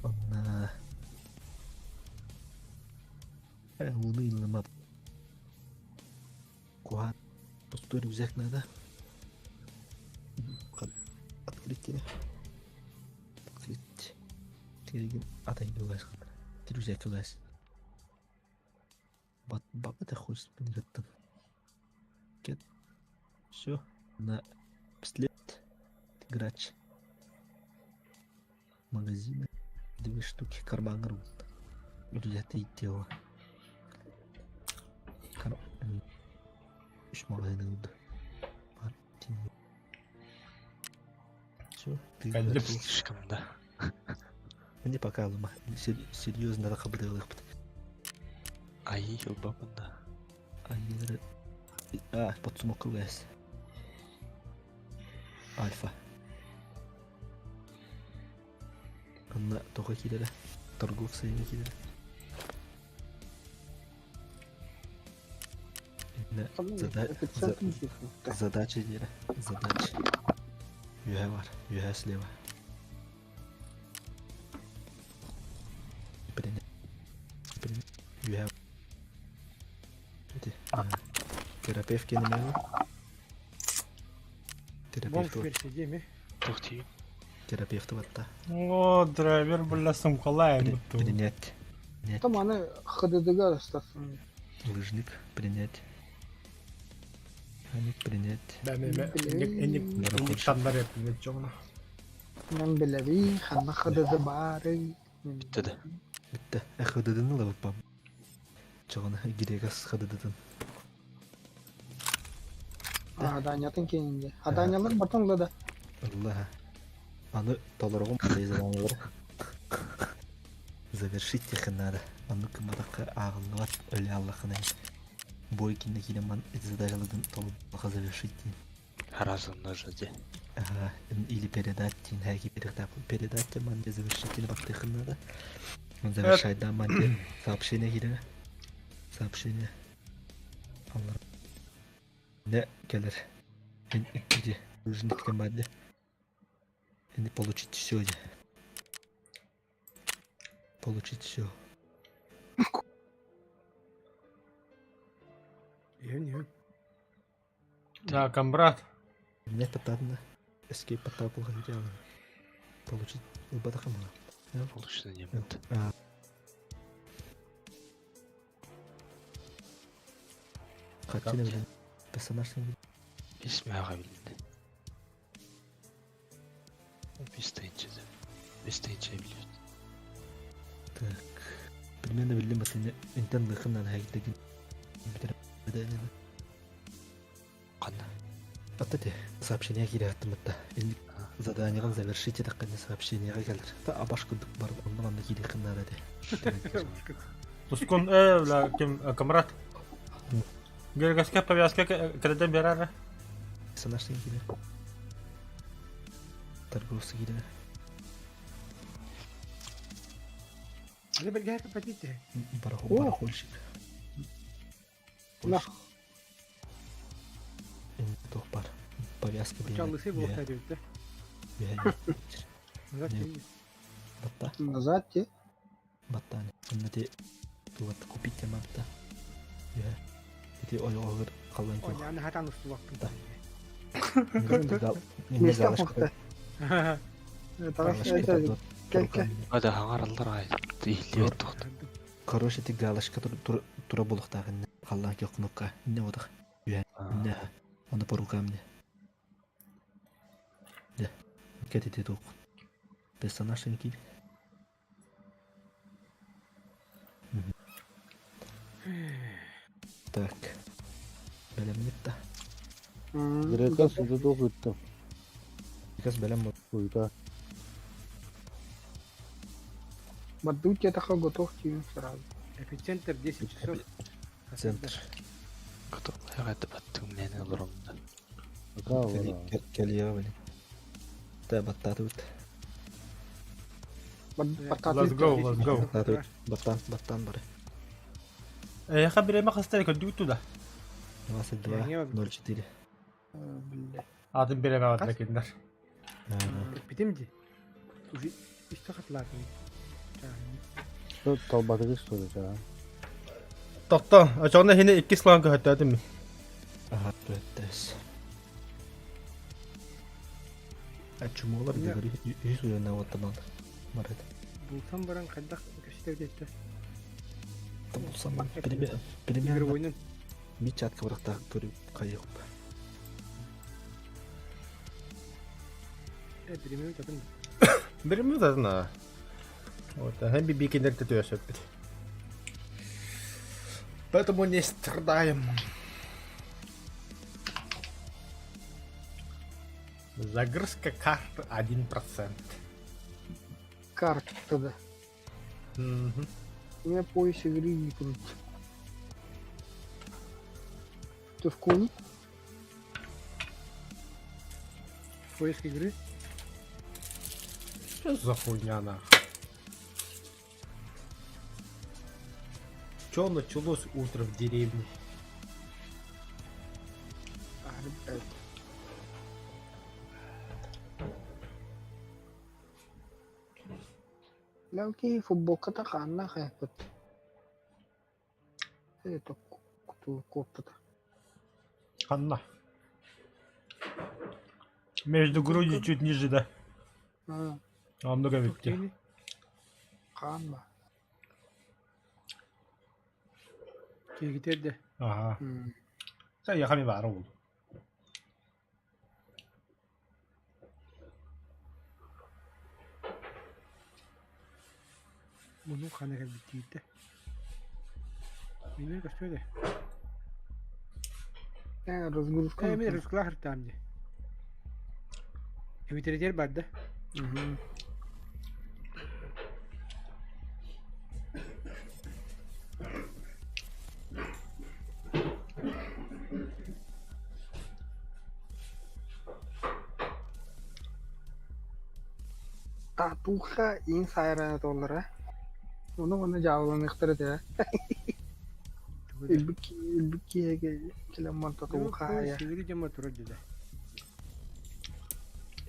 [SPEAKER 6] Онна Луны илама Куа пустой рюкзак надо. Открыть. Открыть. Тиреген атай угас. Рюкзак угас.
[SPEAKER 7] Бат бабата хуй спингаттан. Кет. Все. На пистолет. Грач. Магазины. Две штуки. Карман рут. Взятые тело. Кар... Үс магазины ылды. Все, ты
[SPEAKER 1] Кэллим.
[SPEAKER 2] Слишком, да.
[SPEAKER 7] Мне пока лыма. Серьезно рахабдылыхпыт.
[SPEAKER 2] Айыы ылбаппын да.
[SPEAKER 7] Айыыры... А, подсумок ЛС. Альфа. Анна тоҕо киирэрэ? Торговца эмиэ киирэрэ. Инна зада... за... задача диэрэ. Задача. Үөһэ бар. Үөһэ слева. Принять. Принять. Үөһэ. Ити. Терапевт кэннэ
[SPEAKER 3] Бомж
[SPEAKER 7] Терапевт
[SPEAKER 3] версия дии
[SPEAKER 2] Туох тиийим?
[SPEAKER 7] терапевт батта.
[SPEAKER 1] О, драйвер бля сумкалаем.
[SPEAKER 7] Принять. Принять.
[SPEAKER 4] Там аны ХДД-га астасын.
[SPEAKER 7] Лыжник. Принять. Механик принять.
[SPEAKER 1] Да, мен энник энник тандар эппин чоңна.
[SPEAKER 4] Мен билэбин, ханна ХДД баарын.
[SPEAKER 2] Бүттэ да.
[SPEAKER 7] Бүттэ. ХДД-ны ылабыппам. Чоҕуна Грегас ХДД-тын.
[SPEAKER 4] Аданятын кенинде. Аданялар батын да.
[SPEAKER 7] Ылла. Аны толоругум заданиялар. Завершить их надо. Аны кымадакка ааҕыллыбат өлө аллахына. Бой кинне киирэн задачалыгын толуха завершить диэн.
[SPEAKER 2] Разумно же де.
[SPEAKER 7] Ага, или передать диэн хэги передать манде завершить диэн баттыхын надо. Он завершать да манде сообщение киирэ. Сообщение. Аллар. Не кэлэр. Иди. Лыжник команде. И получить все. Получить все.
[SPEAKER 3] Иһэн иһэн.
[SPEAKER 1] Да, комбрат.
[SPEAKER 7] Меня потапно. Escape потапал хотел. Получить убатахамала.
[SPEAKER 2] Получено не будет.
[SPEAKER 7] Хотели, блин. Персонаж не
[SPEAKER 2] Исмэҕэ билиннэ. Бистейнче Бистейнче билбит.
[SPEAKER 7] Так. Примерно билим батыны интен лыхынан хайдагин.
[SPEAKER 2] Ханна?
[SPEAKER 7] Аттате сообщение киирээттимитта. Заданиеҕын завершите такканы сообщениеҕа кэлэр. Та абаш курдук бар онно манна киириэххин наада этэ.
[SPEAKER 1] Тускун бля ким комрад. Гергаска повязка креден берара.
[SPEAKER 7] Персонаж киирэ. Торговцы киирэ.
[SPEAKER 3] Аны бэргэһэ кэппэтиитэ.
[SPEAKER 7] Барахольщик.
[SPEAKER 4] Нах.
[SPEAKER 7] Туох бар. Повязка биэрэ.
[SPEAKER 3] Чаллысы буолуохтаа диэбиттэр. Назад тиийэ.
[SPEAKER 7] Батта.
[SPEAKER 4] Назад те.
[SPEAKER 7] Баттааны. Онно ти тугат купить тематта. Үһэ. Ити ойоҕор халлан
[SPEAKER 3] Ой, аны хатан устубаппын.
[SPEAKER 7] Да.
[SPEAKER 4] Месте мохта. Кэлкэ.
[SPEAKER 2] Ада хаҥараллар аай. Иһиллибэт туохта.
[SPEAKER 7] Короче, ти галочка тура булуктагын халлан кё кнопка. Не одах. Үһэ. Не. Оны по рукам не. Не. Кэти тук. Персонаж инки. Так. Бэлэмнитта.
[SPEAKER 5] Грека суда туох ыттым.
[SPEAKER 7] Газ бэлэм
[SPEAKER 5] Уйта.
[SPEAKER 4] Бадут я такой готов тебе сразу.
[SPEAKER 3] Эпицентр 10 часов.
[SPEAKER 7] Центр.
[SPEAKER 2] Готов. Эҕэрдэ баттыгым мээнэ олороммун.
[SPEAKER 5] Пока олороо.
[SPEAKER 7] Кэлиэҕэ били. Та баттаатыбыт.
[SPEAKER 1] Let's go, let's go.
[SPEAKER 7] Баттаатыбыт. Баттаан, баттаан бары.
[SPEAKER 1] Эха биреме хастар көрдүк туда.
[SPEAKER 7] 22.04.
[SPEAKER 1] Атын биреме батна киндер.
[SPEAKER 3] Битим ди. Уже исте хатылаатым.
[SPEAKER 5] Талбатыгы что ли, а?
[SPEAKER 1] Тохто, очоҕуна хини иккис слан көһөттөөтүм.
[SPEAKER 7] Ага, төттөс. А чумолар дегери үс уйна оттаман. Марат.
[SPEAKER 3] Булсан баран хайдах көстө диэтте.
[SPEAKER 6] Булсам примерно
[SPEAKER 3] Игровойнан.
[SPEAKER 6] би чатка бырахтаах көрү хайык.
[SPEAKER 3] Биримин татын.
[SPEAKER 1] Биримин татын а. Вот, а би бикинер төсөппүт. Поэтому не страдаем. Загрузка карты 1%.
[SPEAKER 4] Карта, да.
[SPEAKER 1] Угу.
[SPEAKER 4] У меня пояс игры не крут. Ты в коне?
[SPEAKER 3] Поиск игры?
[SPEAKER 1] Что за хуйня нахуй? Чё началось утро в деревне?
[SPEAKER 4] А, блядь. Бля, окей, футболката ханна хайпыт. Это коптата.
[SPEAKER 1] Ханна. Между грудью чуть ниже, да?
[SPEAKER 4] А,
[SPEAKER 1] А много ведь.
[SPEAKER 4] Ханна.
[SPEAKER 3] Кигитерде.
[SPEAKER 1] Ага. Та я хами бару.
[SPEAKER 3] Муну хана кэлбиттиитэ. Мине көстүөдэ.
[SPEAKER 4] Разгрузка.
[SPEAKER 3] Э, мин разгрузка хартаам дии. Эбитеритер барда.
[SPEAKER 4] Угу. Татуха инсайрана толлара. Ону онно дьаабыланыахтара этэ. Өлбүт өлбүт киһигэ кэлэн татуха я.
[SPEAKER 3] Сигири дьомо турар дьэ.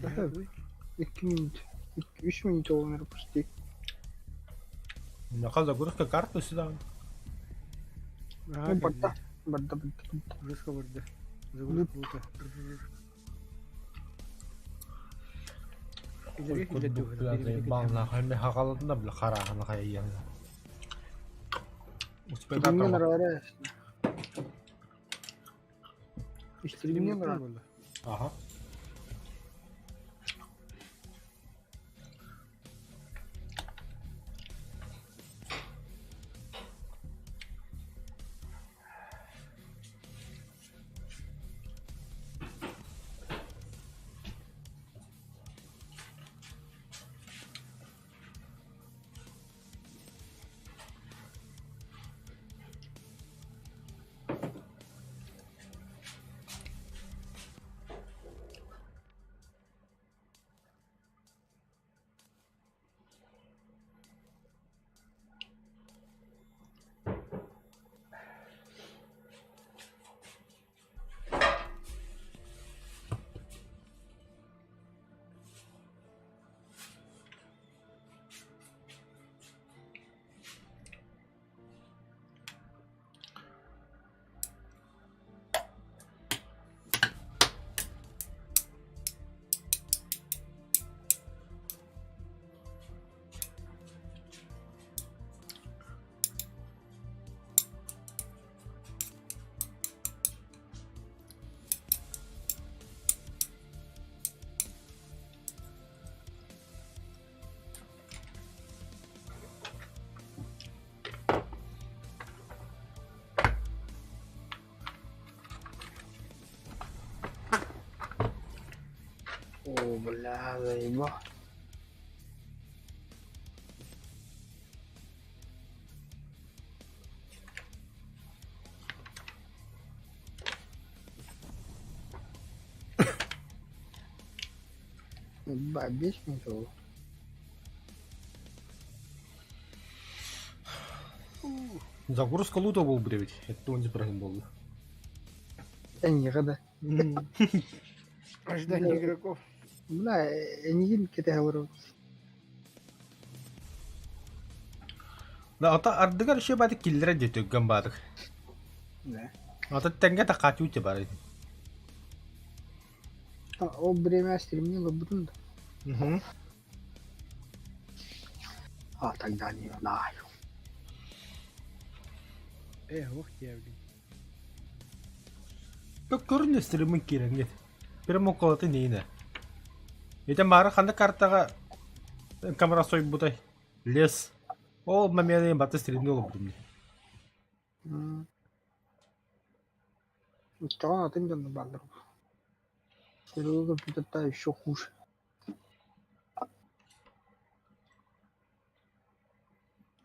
[SPEAKER 4] 2 минут. 3 минут олонор почти.
[SPEAKER 1] Наха загрузка карты сюда.
[SPEAKER 4] Ну, барда. Барда, барда, барда.
[SPEAKER 3] Загрузка барда. Загрузка лута.
[SPEAKER 1] Ой, курдук, бля, заебал нахуй. Мен хагалатында, бля, хараханы хайян. Успей
[SPEAKER 4] Мне нравится. Мне нравится.
[SPEAKER 1] Ага.
[SPEAKER 4] О, бля, заебал. Ба, бесит его.
[SPEAKER 1] Загрузка лута был блядь. Это он не был.
[SPEAKER 4] Я не рада.
[SPEAKER 3] Ожидание игроков.
[SPEAKER 4] Бля, не кете говорю.
[SPEAKER 1] Да, ата ардыгар еще бады киллер де төггөн бадык.
[SPEAKER 4] Да.
[SPEAKER 1] Ата тенге та катю те бар.
[SPEAKER 4] О время стремнило бутун.
[SPEAKER 1] Угу.
[SPEAKER 4] А тогда не знаю.
[SPEAKER 3] Э, ох диэбин.
[SPEAKER 1] Көрүн стримын киирэҥҥит. Прямо около нейне. Ити маара ханна картаҕа камера сойбутай? Лес. Ол момент баты стримни олордум.
[SPEAKER 4] Оччоҕо атын дьоннор бааллар. Серега компьютерта еще хуже.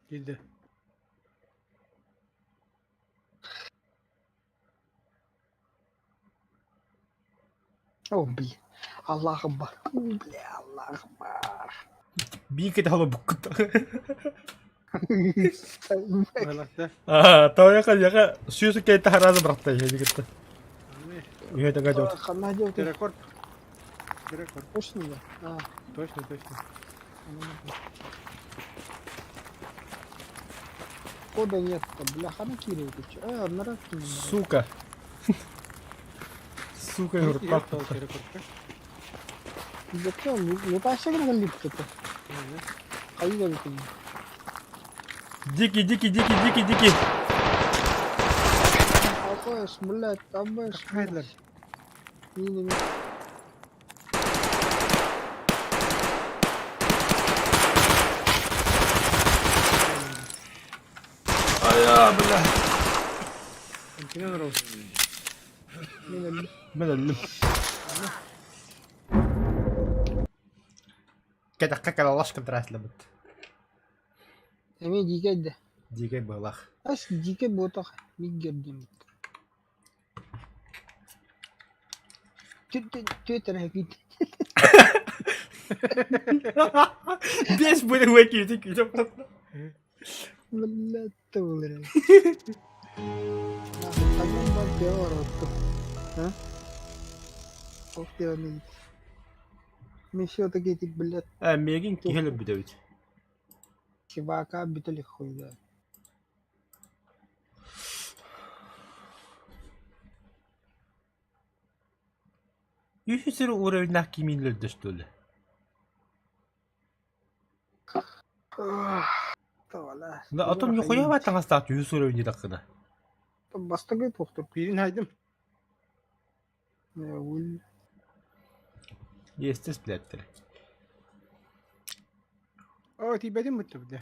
[SPEAKER 3] Киирдэ.
[SPEAKER 4] О, блин. Аллах Акбар. Бля, Аллах Акбар.
[SPEAKER 1] Биир кэтэһэ олорбуккут.
[SPEAKER 3] Балакта.
[SPEAKER 1] Аа, тоойо яка сүүс кэйте хараазы бырахта иһэ кытта. Үйэ тага дьот.
[SPEAKER 4] Ханна делать?
[SPEAKER 3] Терракорп. Терракорп.
[SPEAKER 4] Точно да? А,
[SPEAKER 3] Точно, точно.
[SPEAKER 4] кода нет бля, хана киирэ А, одноразовый.
[SPEAKER 1] Сука. Сука, юрпак.
[SPEAKER 3] Терракорпка.
[SPEAKER 4] Зачем? Лутайся липка-то. Хайда выкинь.
[SPEAKER 1] Дикий, дикий, дикий, дикий, дикий.
[SPEAKER 4] Абэш, блядь, абэш.
[SPEAKER 3] Хайдлар.
[SPEAKER 4] Не-не-не.
[SPEAKER 1] Ая, бля.
[SPEAKER 3] Антина Роуз.
[SPEAKER 4] Мен
[SPEAKER 1] Мен өллүм. Кэтэххэ калалаш контраслабыт.
[SPEAKER 4] Эми дикэй да.
[SPEAKER 1] Дикий былах.
[SPEAKER 4] Ас дикэй буотах миггер диэн. Түөт эрэ күүт.
[SPEAKER 1] Бес будет выкинуть, күүтэ просто.
[SPEAKER 4] Блядь, тылыры. Ханан бар пиоротто. А? Ох ты он. Мы все-таки эти, блядь,
[SPEAKER 1] Э, мегин кихеле бүтэбит.
[SPEAKER 4] чувака бүтэлих хуй, да.
[SPEAKER 1] Үһүсэр уровеннах киминлер что ли?
[SPEAKER 4] Тавала.
[SPEAKER 1] Да, а том нихуя ва таңастаах үһүс уровень такына.
[SPEAKER 4] Бастагы тохтур.
[SPEAKER 3] Биирин хайдым.
[SPEAKER 4] Ул.
[SPEAKER 1] Естес блядь.
[SPEAKER 3] О, тиибэтим бутта бля.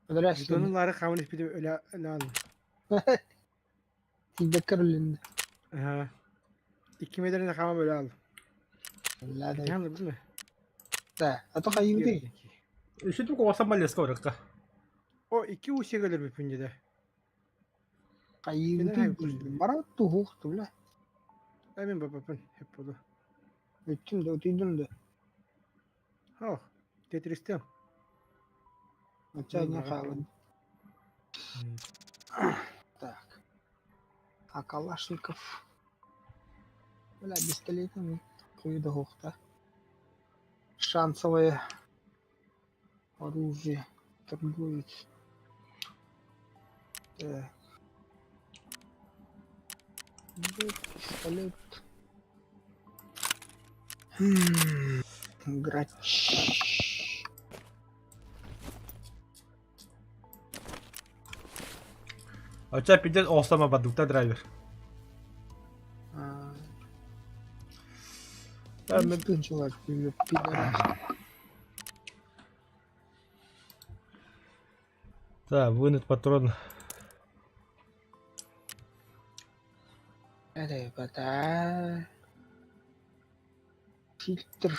[SPEAKER 4] Здрасте.
[SPEAKER 3] Жетонун лары хамын испитим өлө өлө
[SPEAKER 4] Тиздеккерлин.
[SPEAKER 3] Ага. 2 метрден хамам өлө ал.
[SPEAKER 4] Ладно.
[SPEAKER 3] Яны билме.
[SPEAKER 4] Да, а то хайы
[SPEAKER 1] Үшүтүм коҕосан малеска оракка.
[SPEAKER 3] О, 2 усег өлөр бүпүн деді.
[SPEAKER 4] Хайы Бара тухух бля.
[SPEAKER 3] Мен бапапын хеп болу.
[SPEAKER 4] Өттүм да, өтүйдүм да.
[SPEAKER 3] Ох, Тетристем.
[SPEAKER 4] Ача не хаван. Так. А Калашников. Бля, пистолетами. Хуй да хохта. Шансовое оружие. Торговец. Так. Вот пистолет. Грач.
[SPEAKER 1] Оча пидет осама бадукта драйвер.
[SPEAKER 4] А,
[SPEAKER 1] Да,
[SPEAKER 4] ну, ты чувак, ты пидорас.
[SPEAKER 1] Да, вынуть патрон.
[SPEAKER 4] Это вода. Фильтр.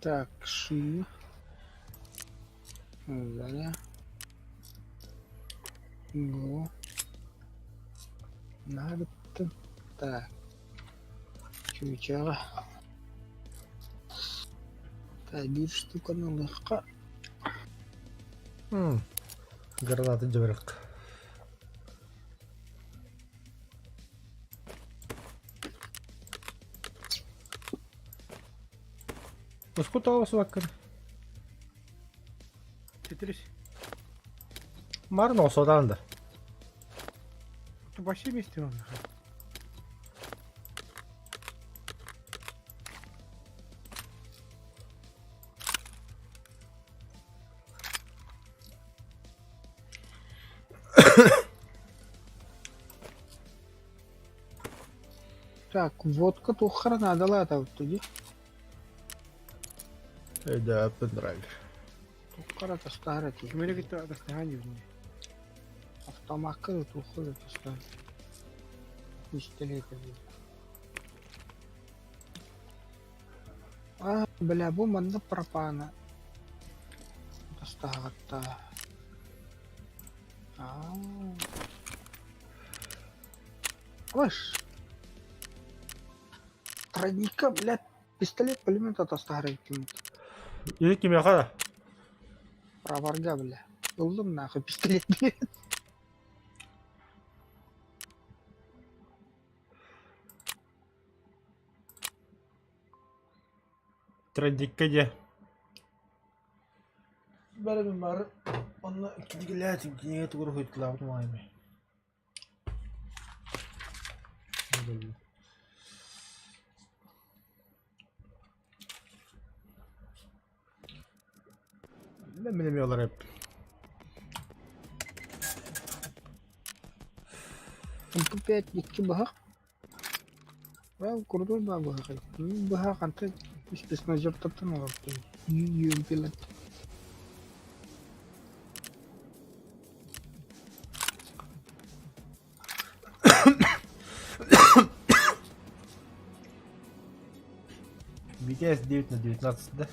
[SPEAKER 4] Так, шин. Далее. Го. Наабыттым. Так. Чүчэҕэ. Так, биир штуканы ылыахха.
[SPEAKER 1] Граната дьэбэрэк. Уску тоҕо субаккын?
[SPEAKER 3] Тетрис.
[SPEAKER 1] Марын осодан да.
[SPEAKER 3] Ты вообще вместе он.
[SPEAKER 4] Так, водка туххара наадалаатабыт дии.
[SPEAKER 1] Өйдөөппүн драйвер.
[SPEAKER 4] Туххара тастаһар этии.
[SPEAKER 3] Кимэри кытта атастаһан дьүһүнэ.
[SPEAKER 4] Автомакка да туохха да тастаһар. Пистолет эбит. А, бля, бу манна пропана. Тастаһаҕаттаа. Аа. Слышь. Тройника, блядь, пистолет пулемет атастаһар эбиккин.
[SPEAKER 1] Или кимиэхэ да?
[SPEAKER 4] Проварга, бля. Ыллым нахуй пистолет, блядь.
[SPEAKER 1] Тройникка диэ. Бәрібір бары онно кинигэлээтин кинигэ тугу уруһуйдулаабытым аайы. Мен эмиэ олор
[SPEAKER 4] МП5 икки быһах. Крутой баа быһах. Быһах хантан спецназертартан олордум. UMP-лэр.
[SPEAKER 1] BTS 9 на 19, да?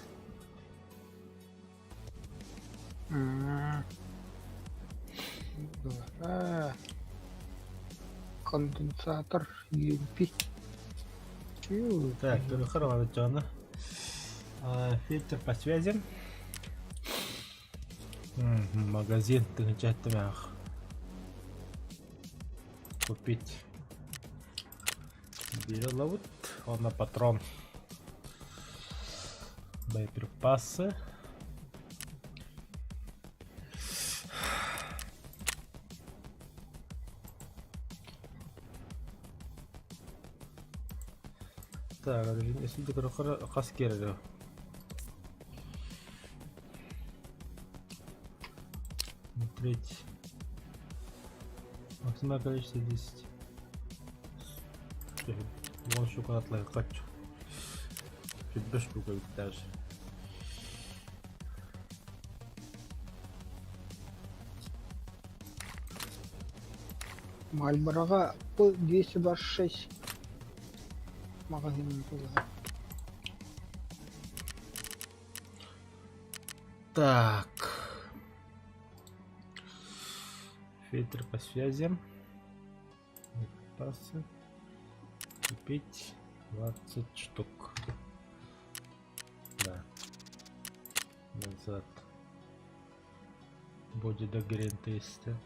[SPEAKER 4] Конденсатор UMP.
[SPEAKER 1] Так, Харварджана. Фильтр по связи. Магазин тыгынчаттымах. Купить. Береловут. Он на патрон. Боеприпасы. Так, если хас кереле. Смотреть. Максимальное количество 10. Вон штука атлай хочу. Чуть без штука даже.
[SPEAKER 4] Мальбороға П-226 магазинын тулуһа.
[SPEAKER 1] Так. Фильтр по связи. Боеприпасы. Купить 20 штук. Да. Назад. Будет до грин теста.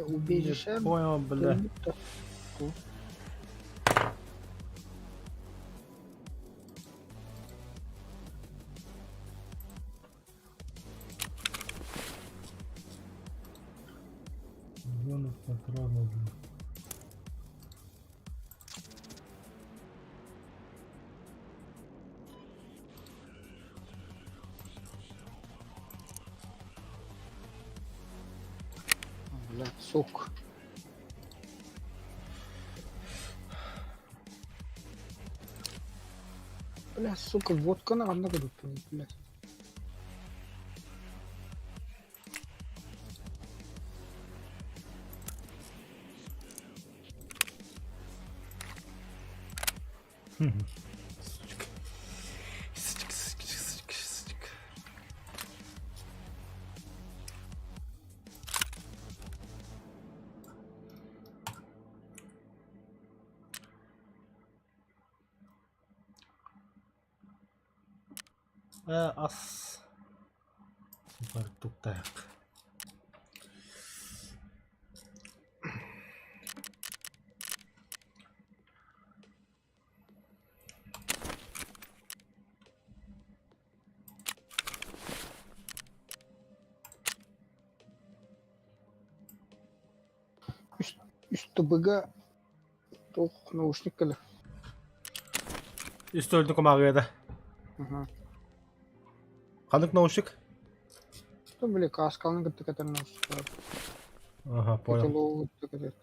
[SPEAKER 4] Убежище.
[SPEAKER 1] Не понял, бля. Миллионов патронов.
[SPEAKER 4] Бля, сук. Бля, сука, водканы ханна көрбүппүн, блядь.
[SPEAKER 1] Сучка. Сучка, сучка, сучка, сучка. Ас Бартуктаах.
[SPEAKER 4] Үс ТБ-га туох наушник кэлэр.
[SPEAKER 1] Үс төрдү кумааҕыада.
[SPEAKER 4] Аха.
[SPEAKER 1] Ханнык наушник?
[SPEAKER 4] Ну, били, каскалын кытта кэтэр наушниктар.
[SPEAKER 1] Ага, понял.
[SPEAKER 4] Потологу кытта кэтэр.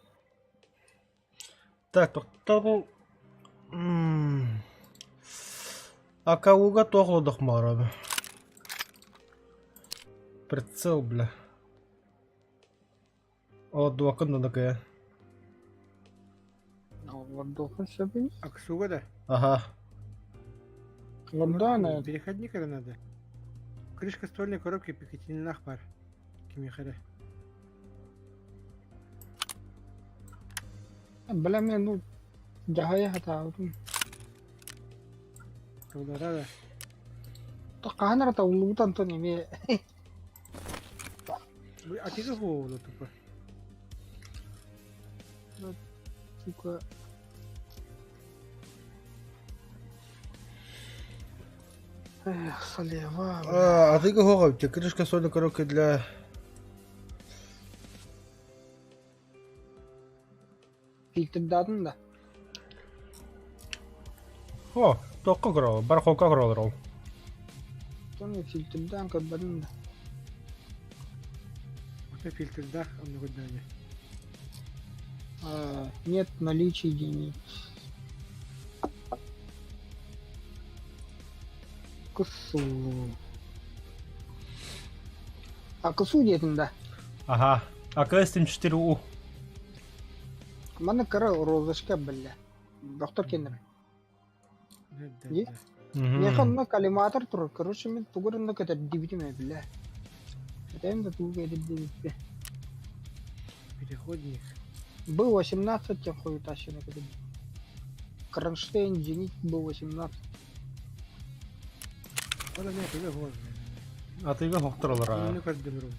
[SPEAKER 1] Так, тохтобул. М. АКУга туох олодохмооробу? Прицел, бля. Олордубаккын да кыйа.
[SPEAKER 4] Олордуохун сөбүн.
[SPEAKER 3] Аксуга да?
[SPEAKER 1] Ага.
[SPEAKER 4] Олордоон
[SPEAKER 3] Переходник это надо. Крышка ствольной коробки Пикатининах бар. Кимиэхэ
[SPEAKER 4] Бля, мен ну дьаһайа сатаабытым.
[SPEAKER 3] Тыллара да.
[SPEAKER 4] Хаһан эрэ табыллыбыт Антон эмиэ
[SPEAKER 3] Атыга буолла тупо.
[SPEAKER 4] Сука. Эх, слева.
[SPEAKER 1] А, атыга хоҕо, крышка ствольной коробки для
[SPEAKER 4] Фильтрдаатын да.
[SPEAKER 1] О, туохха көрөҕүн? Барахолка көрөлөр ол.
[SPEAKER 4] Оттон фильтрдаан көрбөтүм да.
[SPEAKER 3] Это фильтрдаах онно көрдөөнү.
[SPEAKER 4] А, нет наличия единиц. КСУ. А КСУ диэтин да?
[SPEAKER 1] Аха. АКС-74У.
[SPEAKER 4] Манна кыра розочка биллэ. Доктор кеннер.
[SPEAKER 3] Ди?
[SPEAKER 4] Миэхэ онно коллиматор турар. Короче, мин тугу эрэ онно кэтэрдибитим ээ, бля. Этэн да тугу кэтэрдибиппин.
[SPEAKER 3] Переходник.
[SPEAKER 4] Б-18 тем хуетащина кэтэрдибит. Кронштейн, Зенит, Б-18.
[SPEAKER 3] Ол эмиэ атыыга буолар.
[SPEAKER 1] Атыыга хохторолор аа.
[SPEAKER 3] Онно көрдүм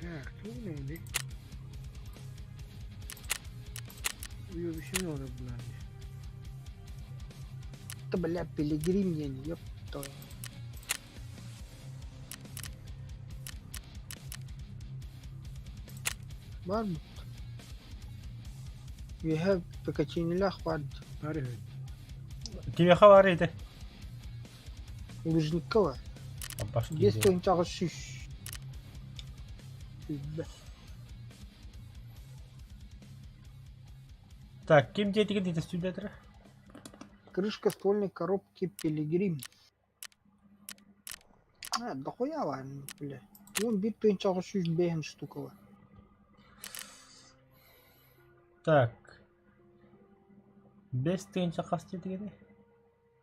[SPEAKER 3] Так, тугунай Уебищи надо, блядь.
[SPEAKER 4] Это, бля, пилигрим я не, ёб твою. Бар Үөһэ Пекачинилээх баар
[SPEAKER 3] Баар үһү.
[SPEAKER 1] Кимиэхэ баар ити?
[SPEAKER 4] Лыжникка бар. Биэс тыһыынча аҕыс сүүс сүүрбэ.
[SPEAKER 1] Так, ким дьиэтигэр диэтэ сүүрдэтэрэ?
[SPEAKER 4] Крышка ствольной коробки Пилигрим. А, дохуя баар, бля. 11 тыһыынча 805 штука бар.
[SPEAKER 1] Так. 5 тыһыынча хас диэтигиний?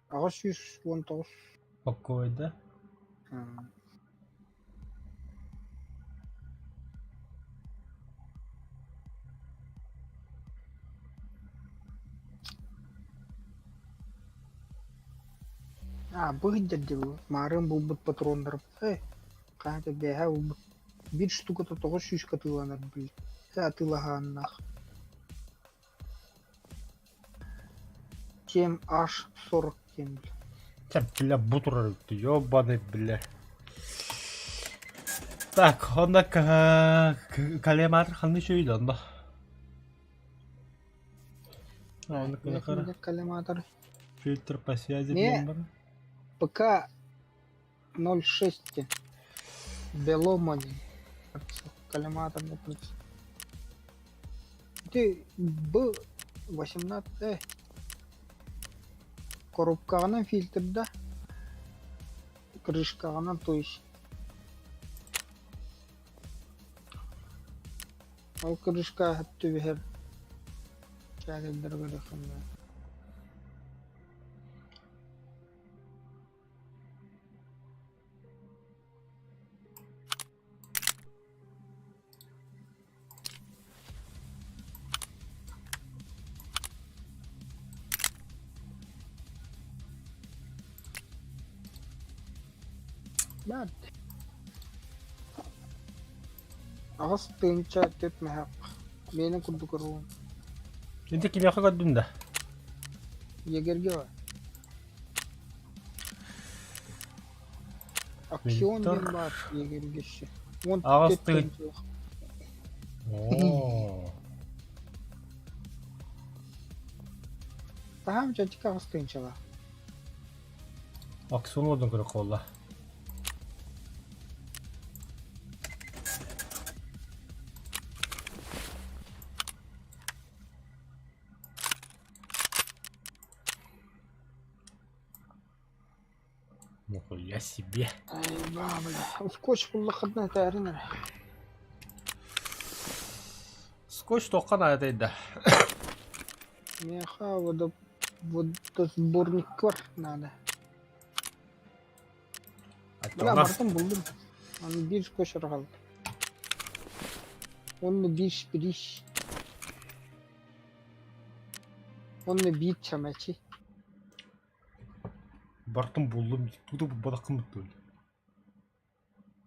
[SPEAKER 4] 819.
[SPEAKER 1] Покой, да?
[SPEAKER 4] А, быһыйдар дии бу. Маарыын булбут патроннарым. Эй, хаһан бэйэһэ булбут. Биир штуката 900 атыыланар, блин. Э, атыылаһааннаах. 7H40 диэн, бля.
[SPEAKER 1] Чэ, бля, бу турар эбит, ёбаный, бля. Так, онно коллиматор ханны үчүгэй онно? Онно
[SPEAKER 4] Коллиматор.
[SPEAKER 1] Фильтр по связи
[SPEAKER 4] Не.
[SPEAKER 1] диэн бар.
[SPEAKER 4] ПК. Ноль шесть диэн. Беломо диэн. Коллиматорный прицел. Ити Б 18 коробкаҕынан фильтрда, крышкаҕынан то есть Ол крышка түбэһэр чээгэллэргэ көрүөххүн Баар 8 тыһыынча түп мөһөх. Миэнэ курдук оруун.
[SPEAKER 1] Ити кимиэхэ көрдүм да?
[SPEAKER 4] Егерге бар. Акцион диэн
[SPEAKER 1] Виктор.
[SPEAKER 4] баар егерге Уон
[SPEAKER 1] Аҕыс
[SPEAKER 4] түөрт
[SPEAKER 1] тыһ-
[SPEAKER 4] тыһыынча.
[SPEAKER 1] Оо.
[SPEAKER 4] Таһаам чачыка 8 тыһыынчалаах.
[SPEAKER 1] Акцион уордун көрө буолла. Нихуя себе.
[SPEAKER 4] Ай, бля. Скотч буллаххытына этээрин эрэ.
[SPEAKER 1] Скотч туохха наада да?
[SPEAKER 4] Миэхэ водосборниктар надо. Бля, бартын булдум. Аны биир скотч арҕалды. Онно биир шприш. Онно биир чамачи.
[SPEAKER 1] Бартын буллум, туту балакым туй.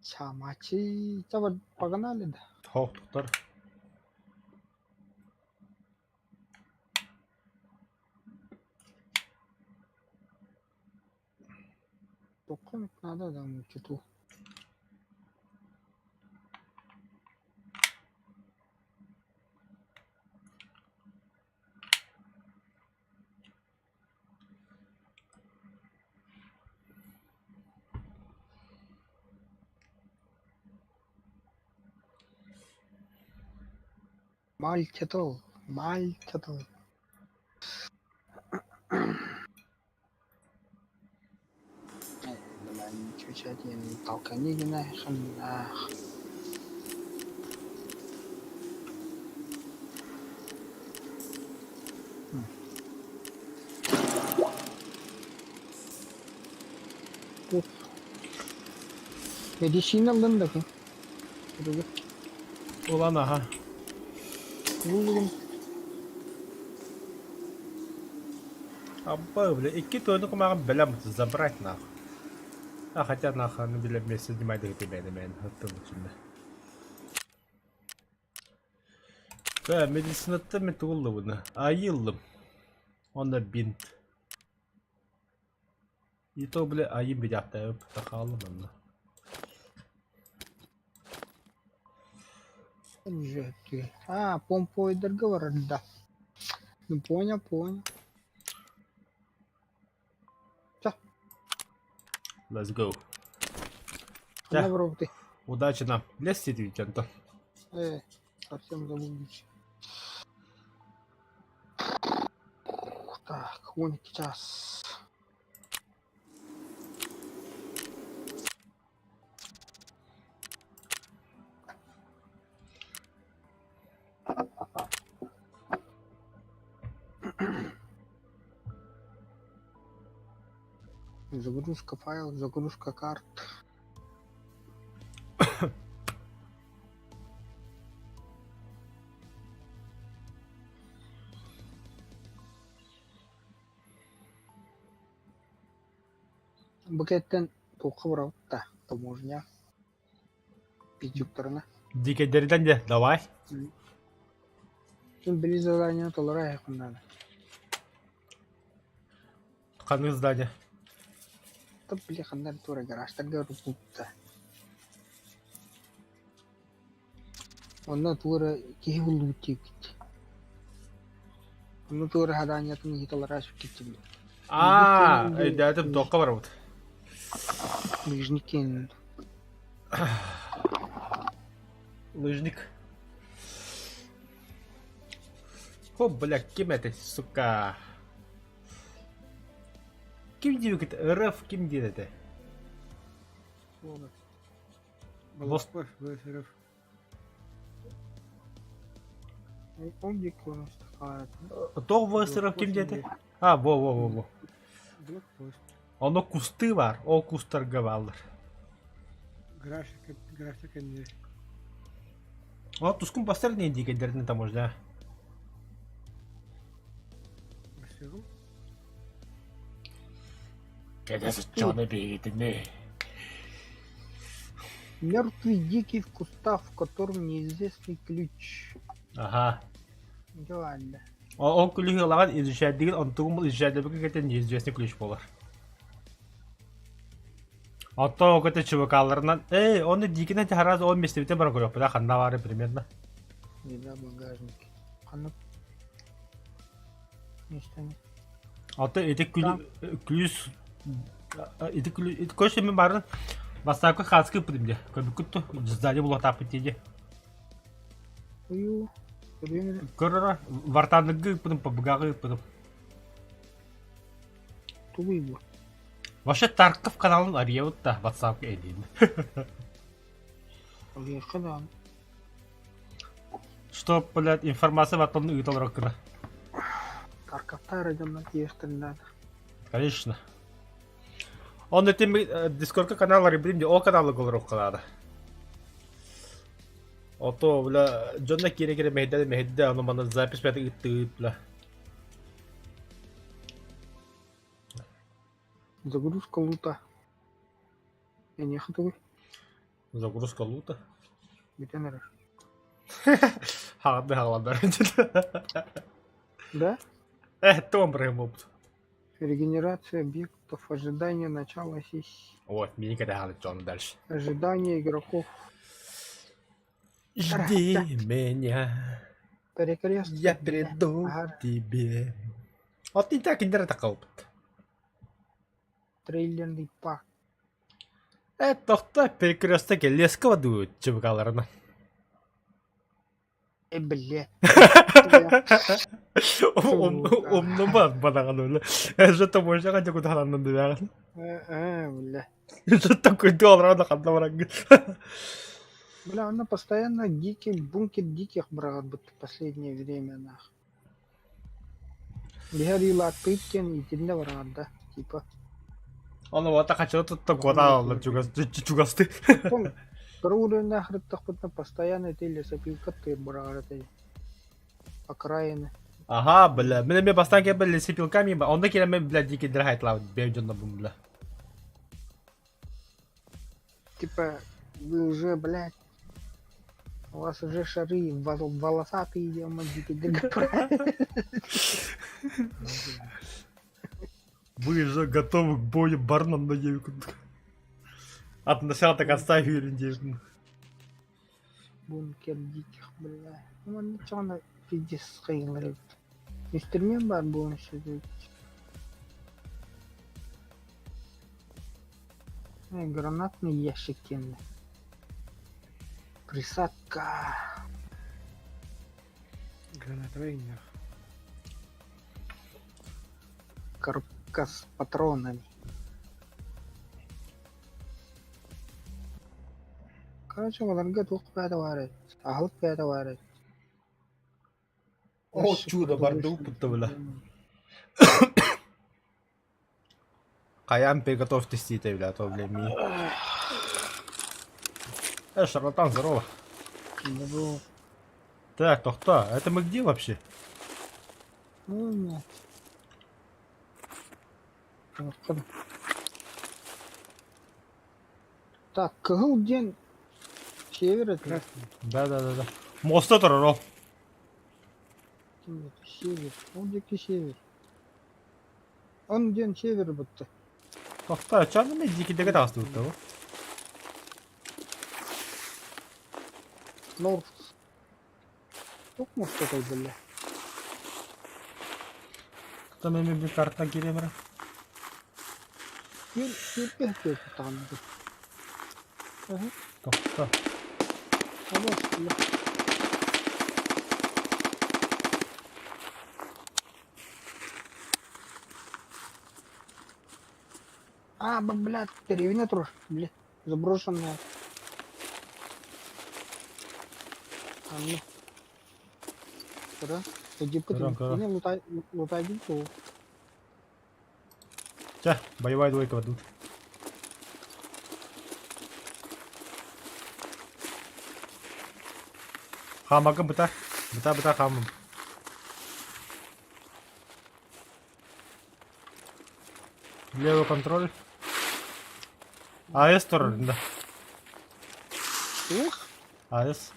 [SPEAKER 4] Чамачи. Чаба погнали да.
[SPEAKER 1] Тоқтар.
[SPEAKER 4] Тоққа надо да мучиту. Мальтитол, мальтитол. Чучатин толканигина ханнах. Ух. Медицина ыллын да ким?
[SPEAKER 1] Улан аха.
[SPEAKER 4] Буллугум.
[SPEAKER 1] Абба, бля, икки тонну кумаҕын бэлэм забрать нахуй. А хотя нахуй, ну бля, вместе снимай да ты мен мен оттон Да, медицинатта мен тугуллубуна. Айыллым. Онда бинт. И то, бля, айым бидяхта тахалым онна.
[SPEAKER 4] А, помпойдерга барар да. Ну понял, понял.
[SPEAKER 1] Let's go.
[SPEAKER 4] Ханна барабыты.
[SPEAKER 1] Удачи нам. Лес сидит, Антон.
[SPEAKER 4] Совсем забыл. Так, 12 час. Загрузка файлов, загрузка карт. Букеттен туохха барабыт да, таможня. Пидюктарына.
[SPEAKER 1] Дикэдэрдэн де, давай.
[SPEAKER 4] Ким били задание толоро айахын надо.
[SPEAKER 1] Ханнык здание.
[SPEAKER 4] Топ били ханнар тура гаражтарга рукутта. Онно тура киһи буллубут диэбит. Онно тура заданиятын иһи толоро ашып киттим.
[SPEAKER 1] А, өйдөөтүм, туохха барабыт.
[SPEAKER 4] Лыжникин.
[SPEAKER 1] Лыжник. О, бля, ким это, сука? Ким диэбиккит? РФ ким диэн этэ?
[SPEAKER 3] Баласпар, ВСРФ.
[SPEAKER 4] Ол диэки оҥостоххо
[SPEAKER 1] Тоҕ ВСРФ ким диэтэ? А, во-во-во-во.
[SPEAKER 3] Блокпост.
[SPEAKER 1] Оно кусты бар, ол кустарга бааллар.
[SPEAKER 3] Графика, графика не.
[SPEAKER 1] О, тускун бастар не дикендерин там можно.
[SPEAKER 3] Басыгым.
[SPEAKER 1] Кэдэ сыччоны биһигитини.
[SPEAKER 4] Мертвый дикий в кустах, в котором неизвестный ключ.
[SPEAKER 1] Ага.
[SPEAKER 4] Идеально.
[SPEAKER 1] Ол күлүһү ылаҕын изучайдыгын, онтугун изучайдыбыкка кэтэн неизвестный ключ буолар. Оттон ол кэтэ чувакаларынан, эй, оны дикинен хараас ол местебитен баран көрүөхпүт, ханна баары примерно.
[SPEAKER 4] Еда в багажнике. Ханна Миэстэни.
[SPEAKER 1] Оттон ити күлүс ити күлү ити көрсө мен барын бастакы хаска ыппытым дьэ. Көрбүккүт ту сзади булатааппыт дии.
[SPEAKER 4] Ую. Көрүөм
[SPEAKER 1] Көрөрө вартаныгы ыппытым, побыгаҕы ыппытым.
[SPEAKER 4] Тугуй бу?
[SPEAKER 1] Вообще Тарков каналын арыйабыт да WhatsApp эдиин.
[SPEAKER 4] Алыахха даҕаны.
[SPEAKER 1] Что, блядь, информация потом ыыталар кына.
[SPEAKER 4] Тарковтар дьоннор тиэхтэрин наада.
[SPEAKER 1] Конечно. Он этим Дискордка канал арыйбытым ол каналы олоруохха наада. Ото, бля, дьонно киирэ-киирэ мэһэйдэ мэһэйдэ, ону манна запись бэт ыыттыыт, бля.
[SPEAKER 4] Загрузка лута. Эйиэхэ тугуй?
[SPEAKER 1] Загрузка лута.
[SPEAKER 4] Бүтэн эрэр.
[SPEAKER 1] Хаҕарды хаҕаландар.
[SPEAKER 4] Да?
[SPEAKER 1] Э, том бырыһым
[SPEAKER 4] Регенерация объектов, ожидание начала сессии.
[SPEAKER 1] Вот, мини кэтэһэҕин дьон дальше.
[SPEAKER 4] Ожидание игроков.
[SPEAKER 1] Жди меня,
[SPEAKER 4] Перекрест.
[SPEAKER 1] я приду к тебе. Вот и так киндер такалбыт.
[SPEAKER 4] Трейлерный парк.
[SPEAKER 1] Э, тохто перекресток Лескова дуют чыбыкаларына.
[SPEAKER 4] Э, бле.
[SPEAKER 1] Умнума бадаҕан өлө. Что можно хотя куда ханан дыбаҕын.
[SPEAKER 4] Э, бля.
[SPEAKER 1] Что такое доллар ханна барагын.
[SPEAKER 4] Бля, она постоянно дикий, бункер диких брал будто последнее время, нах. Биһэр Тыткин итиннэ бараҕар да, типа.
[SPEAKER 1] Ону уота хачыта тутта куотааллар чугас чугасты.
[SPEAKER 4] Кыра уровеннаах ырыттахпытына постоянно ити лесопилка тыыр быраҕар этэ. Окраины.
[SPEAKER 1] Ага, бля, мен эмиэ бастаан кэлбит лесопилка миба, онно киирэммин, бля, дикий хайтлаабыт бэйэм дьоннорбун, бля.
[SPEAKER 4] Типа, вы уже, блядь, у вас уже шары волосатые, ё дикий
[SPEAKER 1] Вы же готовы к бою барном на От начала до конца юрин
[SPEAKER 4] Бункер диких, бля. Ну, манна пиздец хайылар эбит. Инструмент баар буолан сөп Гранатный ящик диэн. Присадка.
[SPEAKER 3] Гранатовый нах.
[SPEAKER 4] Коробка с патронами. Короче, баларга туох баара баар эбит. Аһылык баара баар эбит.
[SPEAKER 1] О, чудо, барды упутта, бля. Хайаан приготовьтесь диэтэ, бля, то, бля, ми. Э, шарлатан, здорово.
[SPEAKER 4] Здорово.
[SPEAKER 1] Так, тохто, это мы где вообще?
[SPEAKER 4] Ну, нет. Так, кыһыл диэн север это?
[SPEAKER 3] Красный.
[SPEAKER 1] Да-да-да-да. Моста турар
[SPEAKER 4] Север. Ол диэки север. Он диэн север будто.
[SPEAKER 1] Тохто, чаны мен дикидеге таҕыстыбыт да
[SPEAKER 4] Норth. Туох муостатай бэлэ?
[SPEAKER 1] Там мен bir карта киремер.
[SPEAKER 4] Күөл күөлгэ күөл куттаҕын
[SPEAKER 1] Тохто.
[SPEAKER 4] А, блядь, деревня турар, бля, заброшенная. Анна. Кыра, Эдипкэ
[SPEAKER 1] Кыра, кыра.
[SPEAKER 4] не лутай, лутайдын суох.
[SPEAKER 1] Чэ, боевая двойка тут. Хаамаргын быта. Быта быта хаамым. Левый контроль. АЭС турар да.
[SPEAKER 4] Ух,
[SPEAKER 1] АЭС.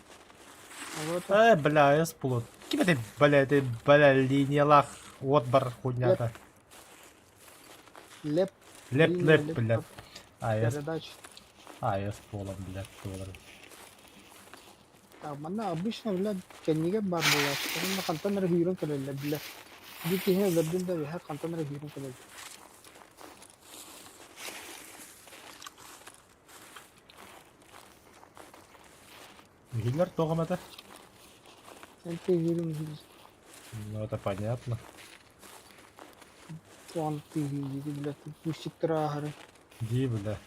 [SPEAKER 4] вот.
[SPEAKER 1] Э, бля, АЭС плот. Ким это, бля, это, бля, линиялах от бар хуйнята.
[SPEAKER 4] Леп,
[SPEAKER 1] Леп,
[SPEAKER 4] линия,
[SPEAKER 1] леп, бля. АЭС,
[SPEAKER 4] передач.
[SPEAKER 1] АЭС полом, бля, доллар.
[SPEAKER 4] Так, манна обычно, бля, кэннигэ баар буолааччы. Онно хантан эрэ күүрэн кэлэллэр, бля. Биир киһини өлөрдүм да, үһэ хантан эрэ күүрэн кэлэллэр.
[SPEAKER 1] Гиллер тоҕом это?
[SPEAKER 4] Эн тыаһыырын иһиллэр.
[SPEAKER 1] Ну, это понятно.
[SPEAKER 4] Туон тыаһыы, бля, пустиктара ааһары.
[SPEAKER 1] Ди, бля.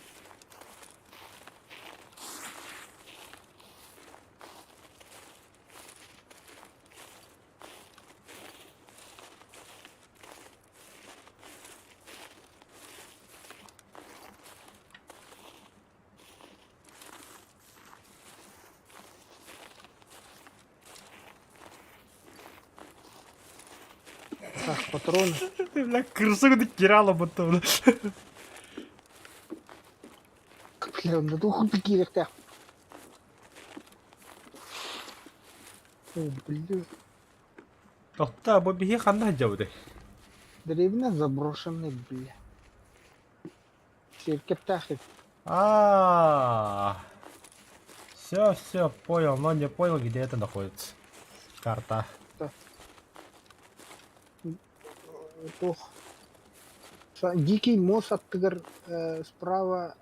[SPEAKER 4] Так, патроны.
[SPEAKER 1] Ты, бля, крысу кирала будто, бля.
[SPEAKER 4] Бля, онно туох киириэхтээх. О, бля.
[SPEAKER 1] Тохта, бу биһи ханна сылдьабытый?
[SPEAKER 4] Дэриэбинэ заброшенный, бля. Сиэркэптээх эбит.
[SPEAKER 1] А, все, все, понял, но не понял, где это находится. Карта.
[SPEAKER 4] Туох. Дикий мост аттыгар справа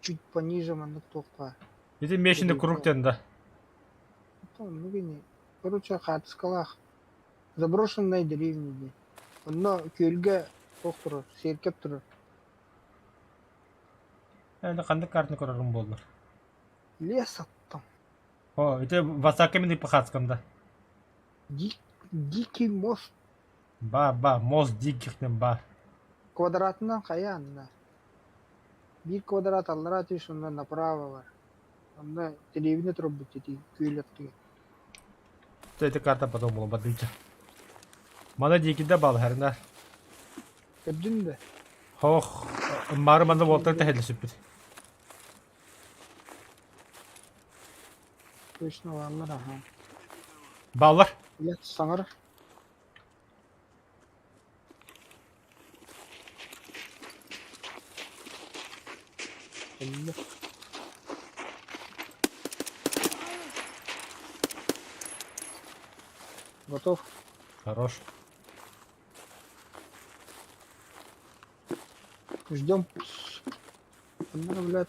[SPEAKER 4] чуть пониже маннык туох баар.
[SPEAKER 1] Ити меченый круг диэн да.
[SPEAKER 4] Оннук ини. Короче, хаартыскалаах. Заброшенная деревня диэн. Онно күөлгэ туох турар, сиэркэп турар.
[SPEAKER 1] Ээ, ханнык картаны көрөрүм буоллар.
[SPEAKER 4] Лес аттым.
[SPEAKER 1] О, ити Васака мин Пахацкам да.
[SPEAKER 4] Дикий мост
[SPEAKER 1] Ба, ба, мост диких ба.
[SPEAKER 4] квадратынан хайа анна. Биир квадрат аллараа түс онно направо бар. Онно дэриэбинэ турбут ити күөл аттыгар.
[SPEAKER 1] Эти карта потом була бадыча. Мана дикиде бал херна.
[SPEAKER 4] Көрдүн да?
[SPEAKER 1] Хох, мары манда болтар тэһэлэ сүппүт.
[SPEAKER 4] Точно бааллар аха.
[SPEAKER 1] Баллар.
[SPEAKER 4] Бля, саҥара. Онно. Готов.
[SPEAKER 1] Хорош.
[SPEAKER 4] Ждем. Онно, блядь.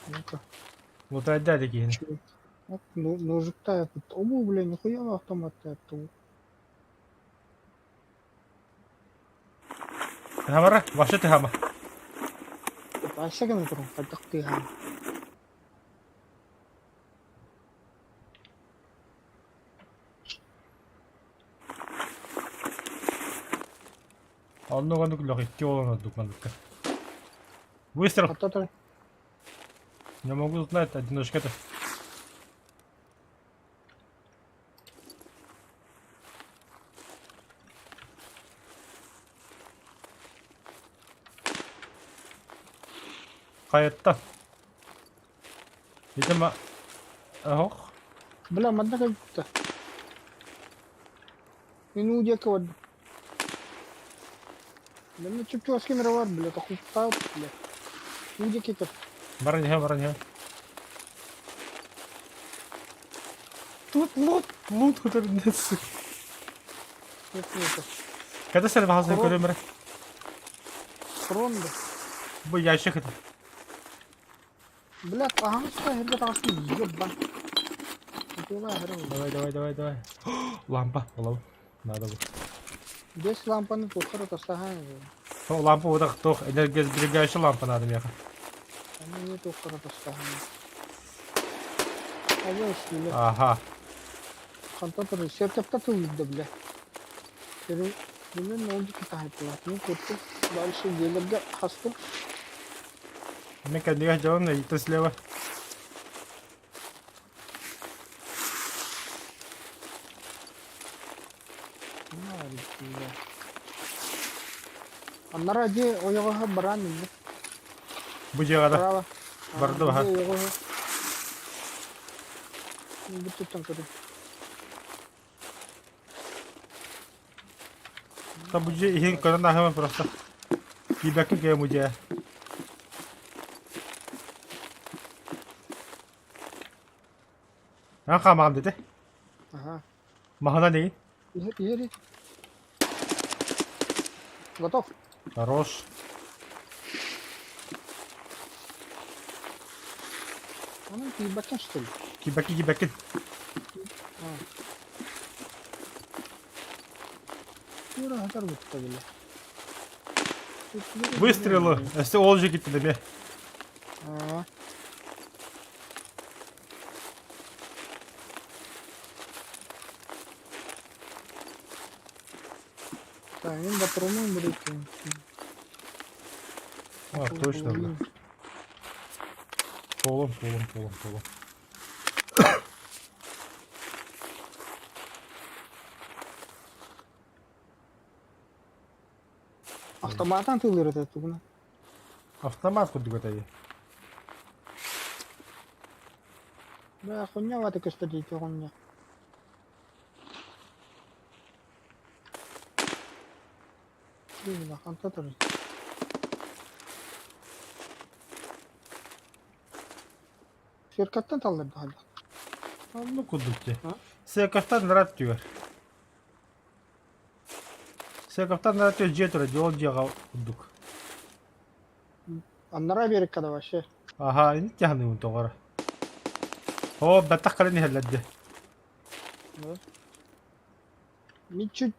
[SPEAKER 4] Ну-ка.
[SPEAKER 1] Лутайда дигин.
[SPEAKER 4] Чё? Вот, ну, ножик-то этот. О, бля, нихуя автомат это.
[SPEAKER 1] Хамара, вообще ты хама.
[SPEAKER 4] Айса гына турун, хайдах тыаһаан.
[SPEAKER 1] Оннук оннук лөх икки уолан ордук манныкка. Выстрел!
[SPEAKER 4] Хатта турар.
[SPEAKER 1] Не могу узнать, одиночка-то. Хайатта. Видимо... Ох.
[SPEAKER 4] Бля, манна кэлбитэ. Мин уу диэки бардым. Манна чуп-чугас ким эрэ бар, бля, тохтоот, бля. Уу диэки көр.
[SPEAKER 1] Баран иһэ, баран иһэ. Тут лут, лут көтөрүнэн Когда сэр баҕасын көрөмөр?
[SPEAKER 4] Хрон да.
[SPEAKER 1] Бу ящик это.
[SPEAKER 4] Блядь, аһаҥас эргэ таҕыстым, ебан.
[SPEAKER 1] Давай, давай, давай, давай. Лампа, олов. Надо бы.
[SPEAKER 4] Бес лампаны туххара тастаһаан.
[SPEAKER 1] О, лампа вот тох, энергосберегающая лампа надо меха.
[SPEAKER 4] Аны не туххара тастаһаан. Абы силе.
[SPEAKER 1] Ага.
[SPEAKER 4] Хантан турар, сертепта тыллыйда, бля. Билин ол китайтлар. Ну, курту. Дальше дьиэлэргэ хастым.
[SPEAKER 1] Мен кэннигэр дьонум ыйытта слева.
[SPEAKER 4] Аннара дьиэ ойоҕоһо бараан ылла.
[SPEAKER 1] Бу дьиэҕэ да
[SPEAKER 4] Право.
[SPEAKER 1] Барды баһа.
[SPEAKER 4] Дьиэ ойоҕоһо. Бу туттан көрүн.
[SPEAKER 1] Та бу дьиэ иһин көрөн ааһыма просто. Киирбэккин кэйэ бу дьиэ. Ан хаамаҕын дэтэ.
[SPEAKER 4] Ага.
[SPEAKER 1] Маһынан эйин.
[SPEAKER 4] Иһэр, иһэр. Готов.
[SPEAKER 1] Хорош.
[SPEAKER 4] Онон киирбэккин что ли?
[SPEAKER 1] Киирбэккин, киирбэккин.
[SPEAKER 4] Тура хатар бутта бile.
[SPEAKER 1] Выстрелы. Өссө ол же киттэ дeme.
[SPEAKER 4] Аа. Так, мен патроным бирекин.
[SPEAKER 1] А, точно, бля. Полом, полом, полом, полом.
[SPEAKER 4] Автоматан тылыр это тугуна.
[SPEAKER 1] Автомат курдук этэй.
[SPEAKER 4] Бля, хуйня ваты көстөр хуйня. Бля, ханта турар. Сверкаттан таллар да.
[SPEAKER 1] Ну курдук дии.
[SPEAKER 4] А?
[SPEAKER 1] Сыакафтан нарат түгэр. Сыакафтан нарат түгэр дьиэ турар, дьиэ ол дьиэҕэ курдук.
[SPEAKER 4] Аннара берекка да вообще.
[SPEAKER 1] Аха, ини тяханыыбын тоҕо Оо, баттах кэлэн иһэллэр дии.
[SPEAKER 4] Да. Мен чуть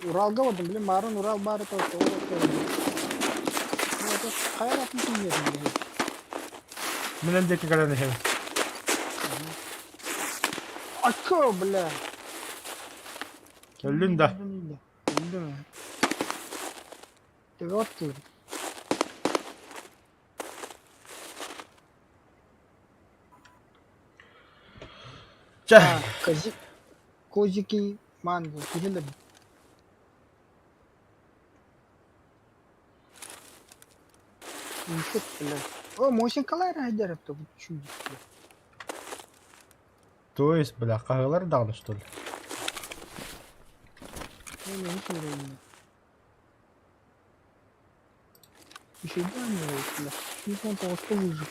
[SPEAKER 4] Уралга бардым, блин, марын Урал бары то то хайа атын тиийиэтим
[SPEAKER 1] Мин эн диэки кэлэн иһэбин.
[SPEAKER 4] Очко, бля.
[SPEAKER 1] Өллүн да.
[SPEAKER 4] Өллүм. Төбө оттуур.
[SPEAKER 1] Чэ.
[SPEAKER 4] Кози... Козики манго, киһилэр. Инсек, бля. О, Мосинкалар айдар это чудо.
[SPEAKER 1] То есть, бля, хаһыалар даҕаны что ли?
[SPEAKER 4] Ну, не уверен. Еще да, не бля. Не знаю, того, что выжить.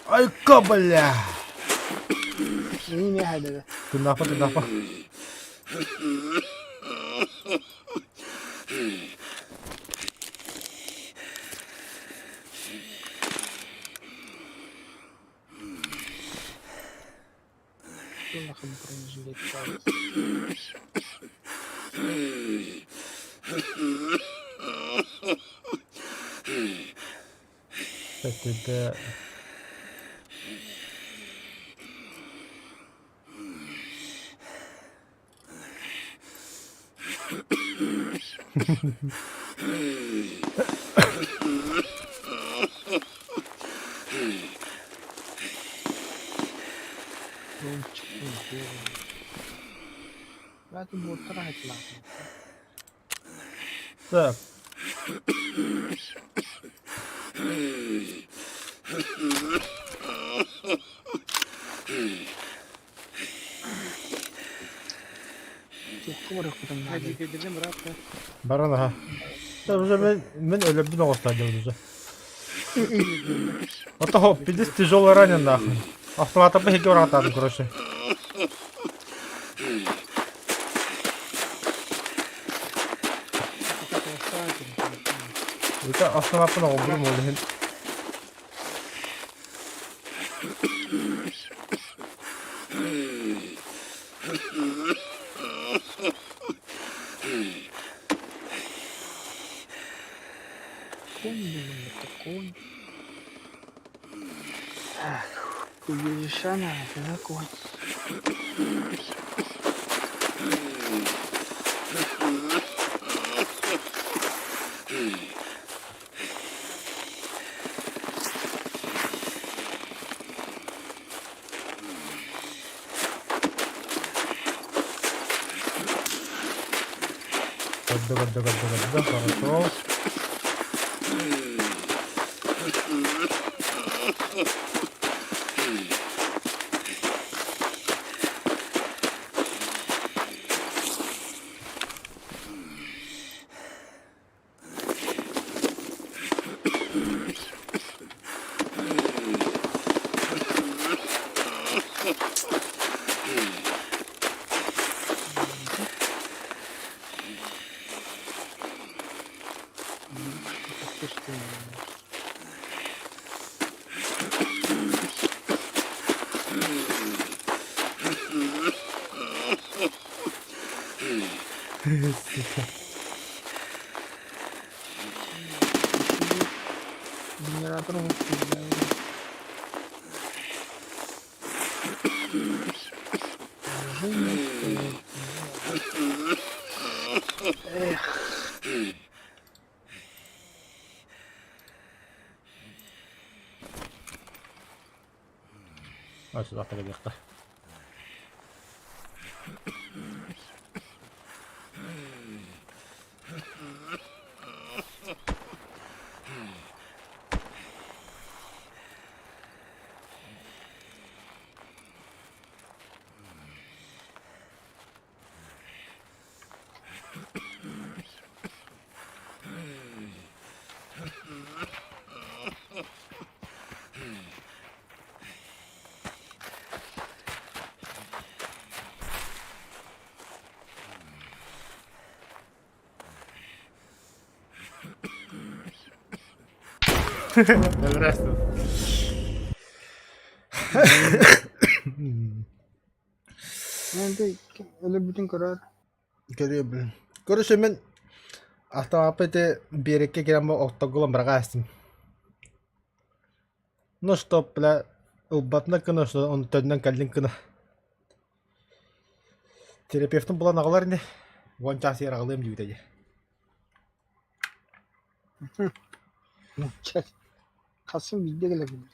[SPEAKER 1] Айка, бля!
[SPEAKER 4] Не не хайда.
[SPEAKER 1] Тынафа, тынафа.
[SPEAKER 4] Что нахуй бронежилет?
[SPEAKER 1] Это...
[SPEAKER 4] Бля, ты будет трахать нахуй.
[SPEAKER 1] Так.
[SPEAKER 4] барыахпытын наада.
[SPEAKER 3] Дьиикэйдэрдэн быраат да.
[SPEAKER 1] Баран аха. Уже мен мен өлөрбүн оҕустаа дьон уже. Ото пиздец тяжелый ранен нахуй. Автоматом хеке уратаадым короче. Это автоматтан оҕолбурум ол иһин.
[SPEAKER 4] Конь нужен, это конь. Так, хуежиша надо, на конь.
[SPEAKER 1] Көрдө, көрдө, көрдө, көрдө, хорошо.
[SPEAKER 4] Генератор Эх.
[SPEAKER 1] А сюда кэлиэхтэ. Здравствуй.
[SPEAKER 4] Өлөрбүтүн көрөр.
[SPEAKER 1] Көрүө блин. Короче, мен автомаппы ити биэрэккэ киирэн оттогулан быраҕаастым. Ну что, бля, ылбатына гына, что он төннөн кэллин гына. Терапевтын булан аҕалар ини. Уон чаас иһэр аҕалыам диэбитэ дии.
[SPEAKER 4] Хасым биирдэ кэлэбин.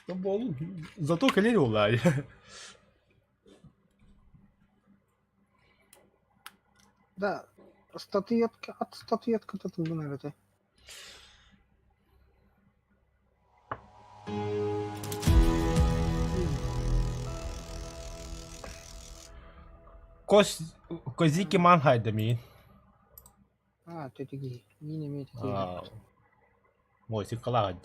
[SPEAKER 1] Буолун. Зато кэлэр буоллаа.
[SPEAKER 4] Да, статуэтка, от статуэтка тутуллун эбэтэ.
[SPEAKER 1] Кос Козики Манхайда миин.
[SPEAKER 4] А, тетиги, мин эмиэ тетиги.
[SPEAKER 1] Мосикалаах.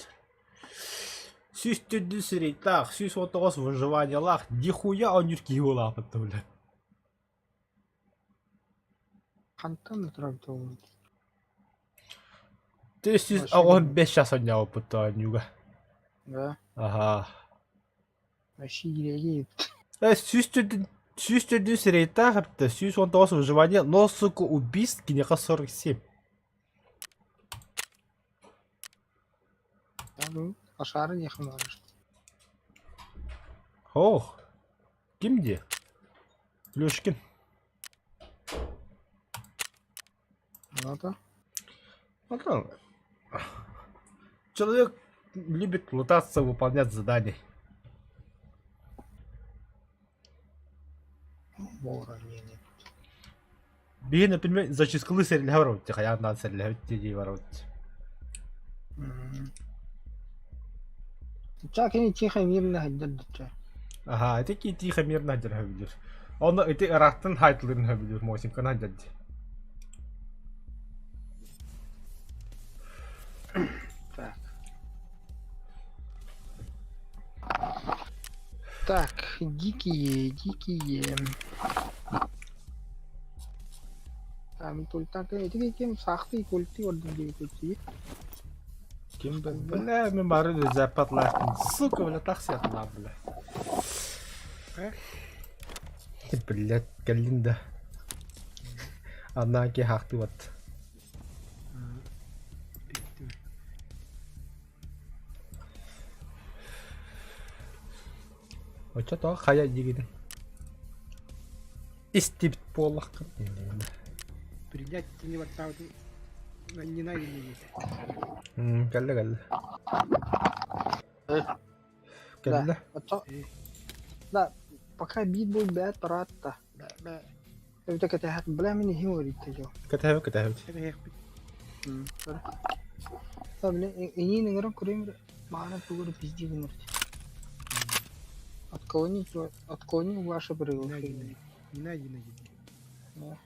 [SPEAKER 1] Сүүс төрдүн сирэйтээх, 119 выживаниелаах, нихуя оонньуур киһи буолаахпыт бля.
[SPEAKER 4] Хантан да турар буолбут.
[SPEAKER 1] Ты 185 час оонньообуппут оонньууга.
[SPEAKER 4] Да.
[SPEAKER 1] Аха.
[SPEAKER 4] Вообще ирэги.
[SPEAKER 1] 104 сирэйтээх эбитэ, 119 выживание, но, сука, убийств киниэхэ 47.
[SPEAKER 4] Ашары не хмарыш.
[SPEAKER 1] Ох, ким где? Плюшкин.
[SPEAKER 4] Ну-то.
[SPEAKER 1] Ну, Человек любит лутаться, выполнять задания. Биһи, например, зачисткалы сэрилэһэ барабыт, хайаан даҕаны сэрилэһэбит дии барабыт.
[SPEAKER 4] Ча кини тихо мирно сылдьар дучча.
[SPEAKER 1] Аһаа, ити ки тихо мирно сылдьар билэр. Онно ити ыраахтан хаайтылыырын сөбүлүүр Мосинканы сылдьар дии.
[SPEAKER 4] Так. Так, дикие, дикие. Там только эти кем сахты культы орден диэбит
[SPEAKER 1] Ким бля, мен бары западлаахтын. Сука, бля, тахсыатылаах, бля. Блядь, кэллин да. Анна киһаахтыбат. Оччотоо хайа диигин? Истибит буоллаххын.
[SPEAKER 3] Принять не баттаабытын не найдено диэтэ.
[SPEAKER 1] Кэллэ кэллэ. Кэллэ.
[SPEAKER 4] Да, пока бит был бэт параатта. Эбитэ кэтэһэт, бля мин иһим ыарыйда дьо.
[SPEAKER 1] Кэтэһэбит кэтэһэбит.
[SPEAKER 3] Кэтэһиэхпит.
[SPEAKER 4] Да, бля, иниин ыҥыран көрөйүм эрэ. Маана тугу эрэ пиздии гынар. Отклонить, отклонил ваше приглашение.
[SPEAKER 3] Не найдено диэн.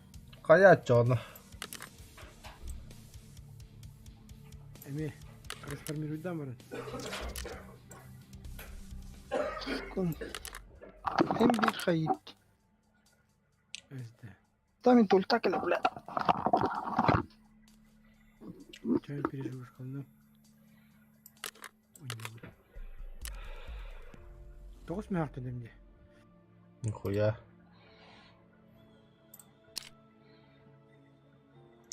[SPEAKER 1] Хайа оччоҕуна?
[SPEAKER 3] Эмиэ расформируйдаан баран.
[SPEAKER 4] Кун. Эн биир хайыт. Там и тульта кэлэ, бля.
[SPEAKER 3] Чай переживешь говно. Тоҕус мөһөхтөн эмне.
[SPEAKER 1] Нихуя.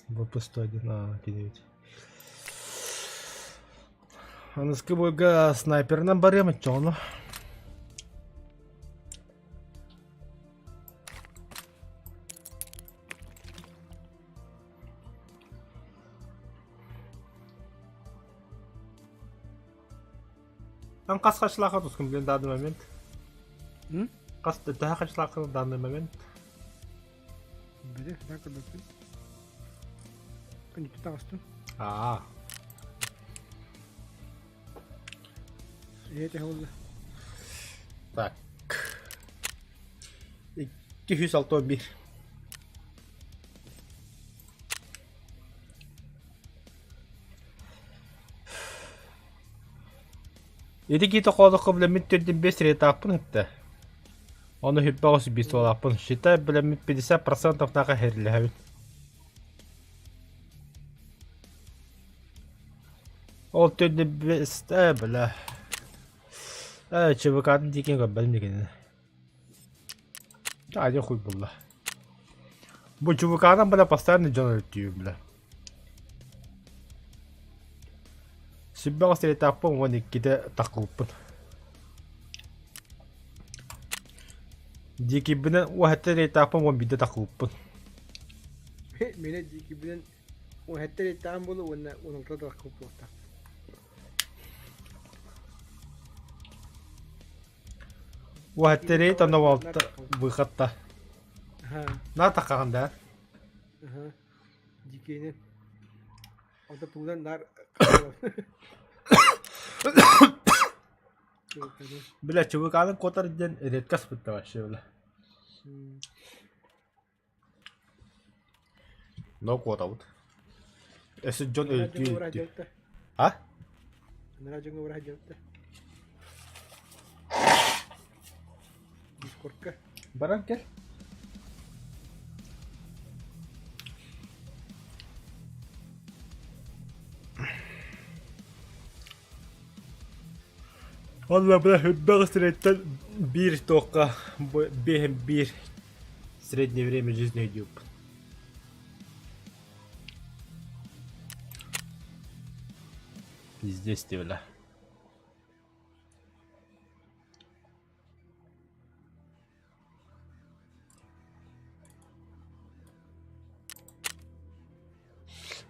[SPEAKER 1] Выпуск 101, а, 9. Аныскы бойга снайперынан барыам оччоҕуна. Ан хас хачлаха тускун блин данный момент?
[SPEAKER 3] М?
[SPEAKER 1] Хас төһө хачлаахын в данный момент?
[SPEAKER 3] Били, да көрбөппүн. Күнүттэ таҕыстым.
[SPEAKER 1] Аа.
[SPEAKER 3] Ээ, төһө буолла?
[SPEAKER 1] Так. 261. Ити киһи тохоодоххо билэммит төрдүн биэс сирэйтэхпин эттэ. Ону хүппэҕэ биир Считай, билэммит 50% наха хэрилэһэбит. Ол төрдүн биэс э бля. Э ЧВК-тын диэки көрбөтүм дигини. Адьа хуй булла. Бу ЧВК-нан бля постоянно дьон өлтүүр бля. Сүбэҕэ сирэйтэхпин уон иккитэ таххыбыппын. Диэкибинэн уоһэттэ сирэйтэхпин уон биирдэ таххыбыппын.
[SPEAKER 3] Миэнэ диэкибинэн уоһэттэ сирэйтэҕим буолуо уонна уон алта таххыбыт буолуохтаах.
[SPEAKER 1] Уоһэттэрий тоноболто выходта. На таххаҕын да?
[SPEAKER 3] Дикиэнин. Онто тугунан наар
[SPEAKER 1] Бля, ЧВК-ны куотар диэн редкость бытта вообще, бля. Но куотабыт. Өссө дьон өлтүү А?
[SPEAKER 3] Анараа дьоҥҥо бара сылдьабыт да. Дискордка.
[SPEAKER 1] Баран кэл. Онно бля үрбэх сирэйтэн биир туохха биэһин биир среднее время жизни өйдүүбүт. Пиздец ты, бля.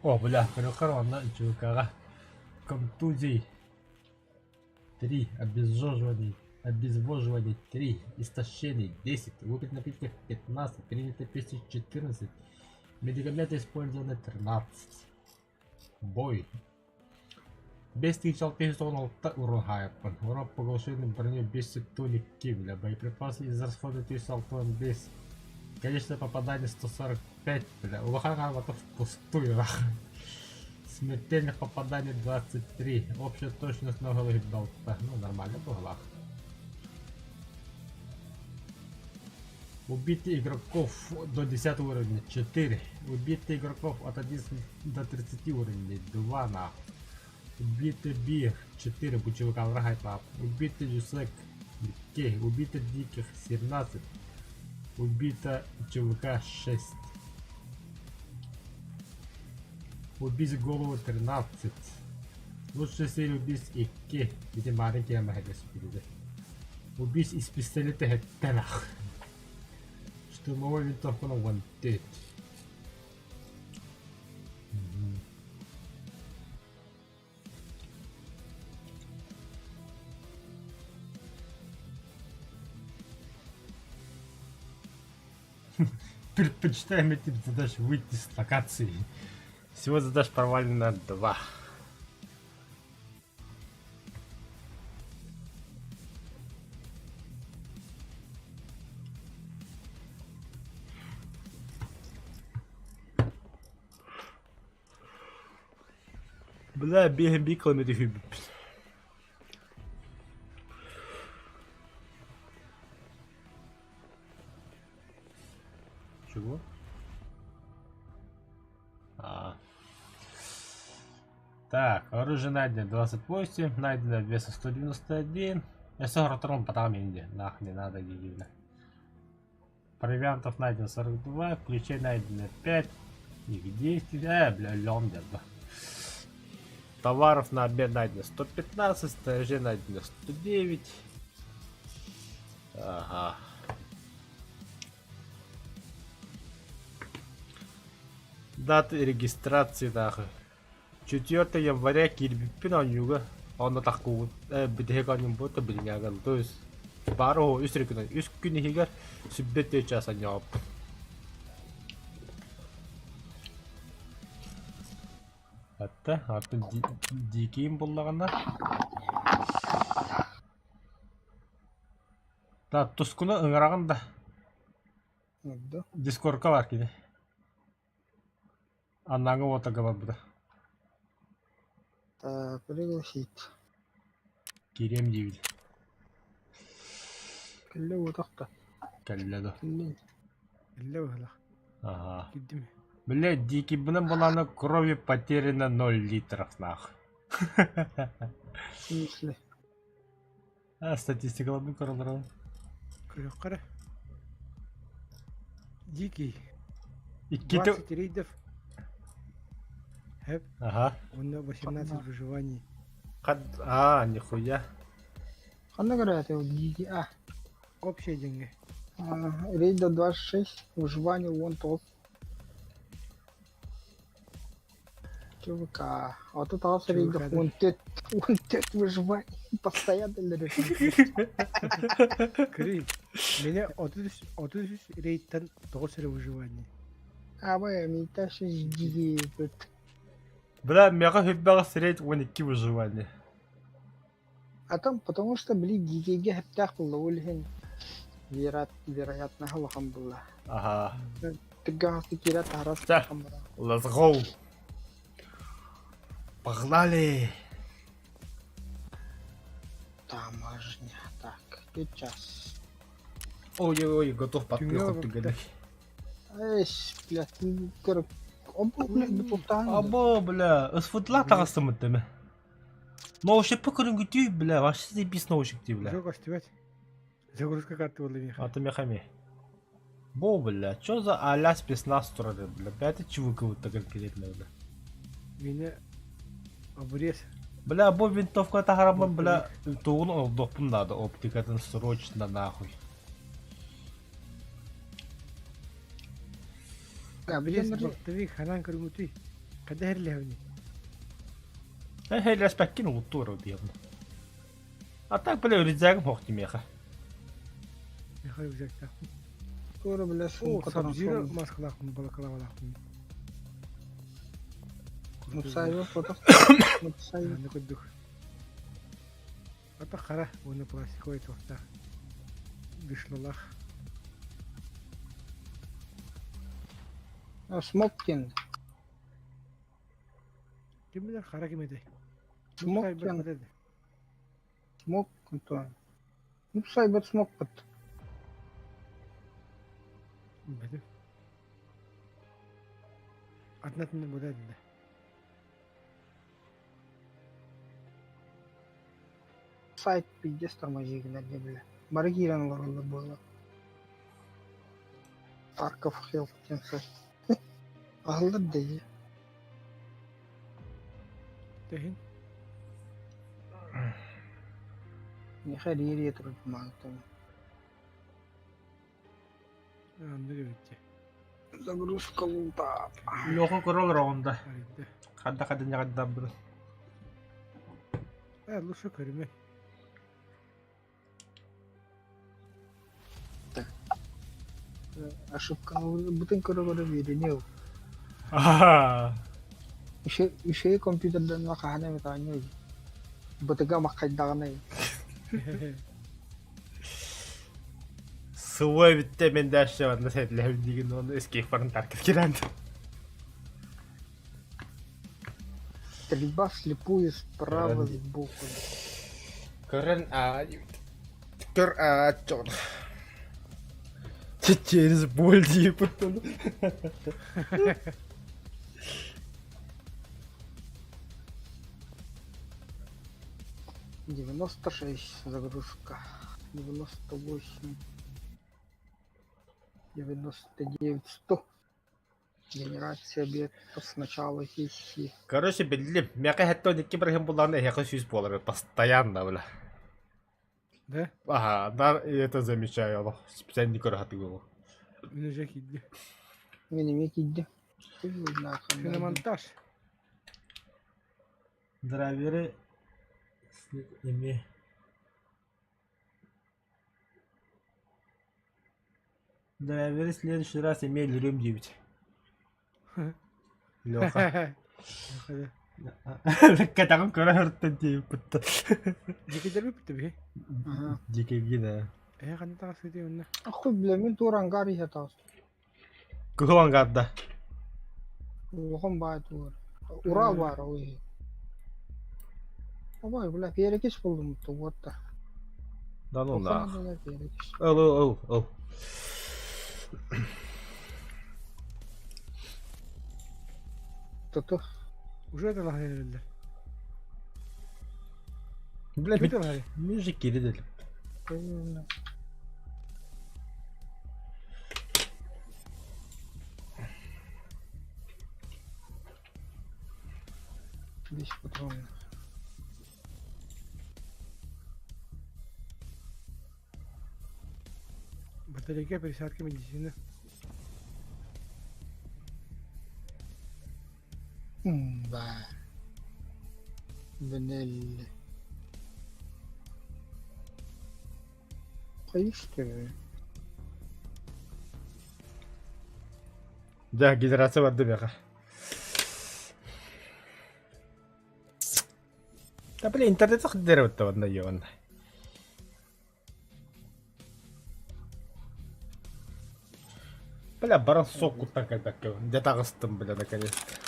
[SPEAKER 1] О, бля, көрөхөр онно ЧВК-ҕа контузий три, обезжоживаний, обезвоживаний три, истощений 10, выпить напитков 15, принято пищи 14, медикаменты использованы 13. Бой. 5616 урон хаайаппын. Урон поглощенный броню 512, бля. Боеприпасы израсходуют 1065. Количество попаданий 145, бля. Улахан хаалбата впустую, нахуй. Смертельных попаданий 23. Общая точность 0,6. Ну, нормально было. Убитых игроков до 10 уровня 4. Убитых игроков от 11 до 30 уровней 2 нахуй. Убитый Бир 4 бучевика врагайпап. Убитый Юсек 2. Убито диких 17. Убито ЧВК 6. Убить голову 13. Лучшая серия убийств 2. Ити маленький амахелес Убийств из пистолета хэттэнах. Штурмовой винтовканы 14. Предпочитаем этим задач выйти с локации. Всего задач провалено 2. Бля, бегаем биколами Чего? А. Так, оружие найдено 28, найдено веса 191. Я 40 потом инде. Нах, не надо, не Провиантов найдено 42, ключей найдено 5, их 10. Бля, лен где-то. Товаров на обмен найдено 115, снаряжение найдено 109. Ага. Дата регистрации нахуй. 4 января киирбиппин оонньууга онно тахкугут бүтэһик оонньуум буолта билиҥҥээҕин то есть баар оһо үс эрэ күн үс күн иһигэр сүбэ түөрт чаас оонньообуппун. Атта атын дикийим буллаҕына Да тускуну ыҥыраҕын да Дискорка баар кини. Аннааҥы уотарга барбыта.
[SPEAKER 4] Так, пригласить.
[SPEAKER 1] Киириэм диибин.
[SPEAKER 4] Кэллэ уотахта.
[SPEAKER 1] Кэллэ да.
[SPEAKER 3] Кэллэ быһылах.
[SPEAKER 1] Ага.
[SPEAKER 3] Киирдим.
[SPEAKER 1] Бля, дикий была на крови потеряно 0 литров нах.
[SPEAKER 4] В смысле?
[SPEAKER 1] А, статистикаларбын көрөлөрөн.
[SPEAKER 3] Көрүөххэ эрэ. Дикий.
[SPEAKER 1] Иккити...
[SPEAKER 3] 20 рейдов. Хэп.
[SPEAKER 1] Ага.
[SPEAKER 3] Уонна 18 выживаний.
[SPEAKER 1] Хад... А, нихуя.
[SPEAKER 4] Ханна говорят, дикий. А.
[SPEAKER 3] Общие деньги.
[SPEAKER 4] Рейда 26, выживание вон топ. ЧВК. А тут алса рейдов вон тет, вон тет выживание. Постоянно решит.
[SPEAKER 3] Кри. Меня 33 рейдтан 9 эрэ выживание.
[SPEAKER 4] Абы, миташи дикий.
[SPEAKER 1] Бля, мега хүббэҕэ рейд 12 выживание.
[SPEAKER 4] А там потому что, били, дикийге хэптээх буолла, ол иһин вероятно улахан буолла.
[SPEAKER 1] Ага.
[SPEAKER 4] Тыггаҕасты киирэ таһарас
[SPEAKER 1] Так, let's go. Погнали.
[SPEAKER 4] Таможня. Так, сейчас.
[SPEAKER 1] Ой-ой-ой, готов подпиху ты
[SPEAKER 4] Эш, блядь, көр. Обо, блядь, бутултаан.
[SPEAKER 1] Або, бля, ысфытла таҕыстымыт дeme. Ноушеппа көрүҥгүтүй, бля, вообще заебись ноушек дии, бля.
[SPEAKER 3] Уже көстүбэт. Загрузка карты буолла миэхэ.
[SPEAKER 1] А ты мехами. Бо, бля, чё за а-ля спецназ турары, бля, бля, чувак конкретно, бля.
[SPEAKER 3] Меня обрез.
[SPEAKER 1] Бля, бу винтовка таһараммын, бля, тугун олдохпун надо, оптикатын срочно нахуй.
[SPEAKER 3] Обрез балтовик ханан көрүҥүтүй. Хада херлэһэбини.
[SPEAKER 1] Хеллэспэккин угуттуур диэбин. А так, бля, рюкзагым суох димиэхэ.
[SPEAKER 3] Миэхэ рюкзактаахпын.
[SPEAKER 4] Тура, бля,
[SPEAKER 3] О,
[SPEAKER 4] сумка
[SPEAKER 3] Сабзиро маскалаахпын, балаклавалаахпын.
[SPEAKER 4] Мутсайба фото. Мутсайба.
[SPEAKER 3] Аны курдук. Ата хара уонна пластиковай туохтаах. Дышлалаах.
[SPEAKER 4] Смок диэн.
[SPEAKER 3] Ким билэр хара ким этэй?
[SPEAKER 4] Смок диэн. Смок онтон. Мутсайбат смокпут.
[SPEAKER 3] Билбэтим. Атын атын бута этилэр.
[SPEAKER 4] Сайт пиздец тормозигнер диye бile. Бары киирэн олороллор буолла. Тарков Хелл диэн сайт. Аһыллар да дии.
[SPEAKER 3] Тэһин.
[SPEAKER 4] Миэхэ эрийэ-эрийэ турар маантан.
[SPEAKER 3] Аннык эбит дьэ.
[SPEAKER 4] Загрузка лута.
[SPEAKER 1] Леха көрө олороҕун да.
[SPEAKER 3] Арыйда.
[SPEAKER 1] Хадда хадда ньаҕайдаабытын.
[SPEAKER 3] Э, лучше көрүмэ.
[SPEAKER 4] Ошибканы бытын көрө-көрө биэриниэ.
[SPEAKER 1] Аа.
[SPEAKER 4] Үчүгэй компьютерданна хаһан эмит оонньуу Бытыга маххайдаҕына
[SPEAKER 1] Сылы бүттэ мен дальше манна сэтилэһэбин диигин уонна эскейпарын таркыт киирэн.
[SPEAKER 4] Стрельба вслепую справа сбоку.
[SPEAKER 1] Көрөн аа көр аа чон. Через боль диэппит.
[SPEAKER 4] 96 загрузка. 98. 99, 100. Генерация объектов с начала сессии.
[SPEAKER 1] Короче, биллим. Миэхэ хэттэ он икки бырыһын буллаҕына эһиэхэ сүүс буолар постоянно бля.
[SPEAKER 3] Да?
[SPEAKER 1] Ага, да, и это замечаю, олох. Специально көрө сатыыбын.
[SPEAKER 3] Мин уже киирдим.
[SPEAKER 4] Мин эмиэ киирдим.
[SPEAKER 3] Киномонтаж.
[SPEAKER 1] Драйверы ими Драйверы в следующий раз имели рюм 9. Леха. Кэтаҕын көрө сырыттан диэбиппит.
[SPEAKER 3] Дикидерби бүттэ биһи.
[SPEAKER 1] Дикиги да.
[SPEAKER 3] Эһэ ханна таҕысыытый онно?
[SPEAKER 4] Хуй бля, мин туор ангар иһэ таҕыстым.
[SPEAKER 1] Кыһыл ангарда.
[SPEAKER 4] Улахан баай туор. Урал баар ол иһи. Абай, бля, перекись булдум тугуотта.
[SPEAKER 1] Да ну
[SPEAKER 4] Улахан
[SPEAKER 1] нах.
[SPEAKER 4] бля, перекись.
[SPEAKER 1] Ыл ыл ыл ыл.
[SPEAKER 4] Туту.
[SPEAKER 3] Уже это лаһа
[SPEAKER 1] Бля,
[SPEAKER 3] Ким это
[SPEAKER 1] мен же кири дедим.
[SPEAKER 4] Весь патрон.
[SPEAKER 3] Батарейка, пересадка, медицина.
[SPEAKER 4] Да. Бенелли. Хайышты.
[SPEAKER 1] Дьэ, генерация барда бэҕэ. Да, бля, интернет сахдер вот на ёбан. Бля, баран сок куттан кэлбэккэ. Дьэ таҕыстым, бля, наконец-то.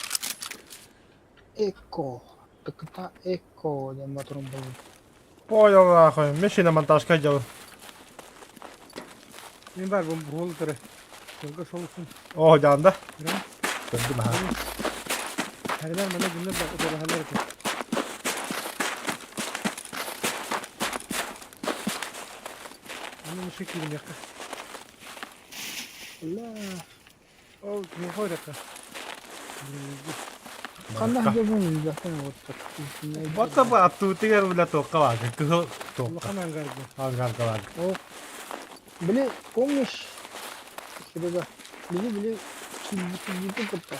[SPEAKER 4] Эко. Так эко, диэн моторум буолбут.
[SPEAKER 1] Понял, нахуй. Мишина монтажка делал.
[SPEAKER 3] Мин бар бу буол турар. Сылга солусун.
[SPEAKER 1] О, дьаанда.
[SPEAKER 3] Көрөн.
[SPEAKER 1] Көрдүм аха.
[SPEAKER 3] Хэрэлэр манна дьоннор да утарыһаллар этэ. Манна муша кииримиэххэ.
[SPEAKER 4] Бля.
[SPEAKER 3] Ол кимиэхэ ойдоххо?
[SPEAKER 4] Ханна дьобун билбэппин вот так.
[SPEAKER 1] Вот бы аттуутугар бля туохха баар. Кыһыл туохха.
[SPEAKER 3] Улахан ангарга.
[SPEAKER 1] Ангарга баар.
[SPEAKER 4] О. Били, помнишь, Серега, били, били, килбитин кытта.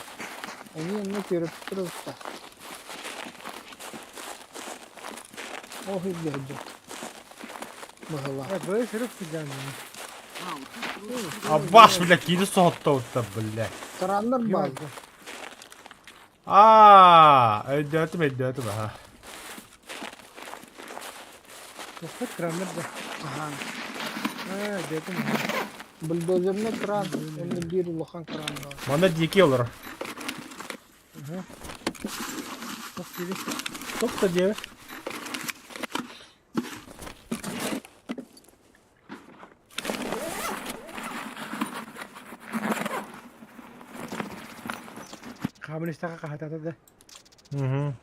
[SPEAKER 4] Они онно көрөп турабытта. Ох, илдьэрдэ. Быһылаах.
[SPEAKER 3] Э, бöй сырып сылдьан.
[SPEAKER 1] Абаш, бля, кири соһотто бля.
[SPEAKER 4] Тараннар баар.
[SPEAKER 1] Аа, өйдөөтүм, өйдөөтүм аха.
[SPEAKER 3] Тохтор краннар да.
[SPEAKER 4] Аха.
[SPEAKER 3] Аа, өйдөөтүм.
[SPEAKER 4] Бульдозерный кран, онно биир улахан кран баар.
[SPEAKER 1] Манна дикий олорор.
[SPEAKER 3] Аха. Туох диибин?
[SPEAKER 1] Туох да диэбит.
[SPEAKER 3] Хааман истэххэ хаһытаата да.
[SPEAKER 1] Угу.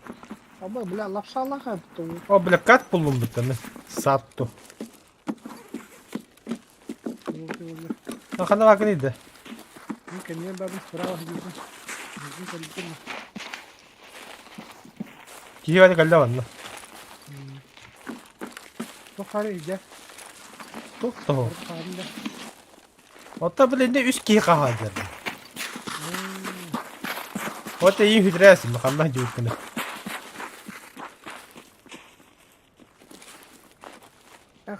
[SPEAKER 4] Аба, бля, лапшалаах эбит
[SPEAKER 1] О, бля, кат буллум бүттэ Сатту. Ханна бакын иде.
[SPEAKER 3] Мин кэнниэн бабын справа сылдьыбытым. Мин кэлбитим.
[SPEAKER 1] Киһи бары кэллэ манна.
[SPEAKER 3] Туох хаары илдьэ?
[SPEAKER 1] Туох тоһу?
[SPEAKER 3] Хаарын да.
[SPEAKER 1] Оттон били үс киһи хаһаадьар. Вот и хүдрээсин ханна дьууккуна.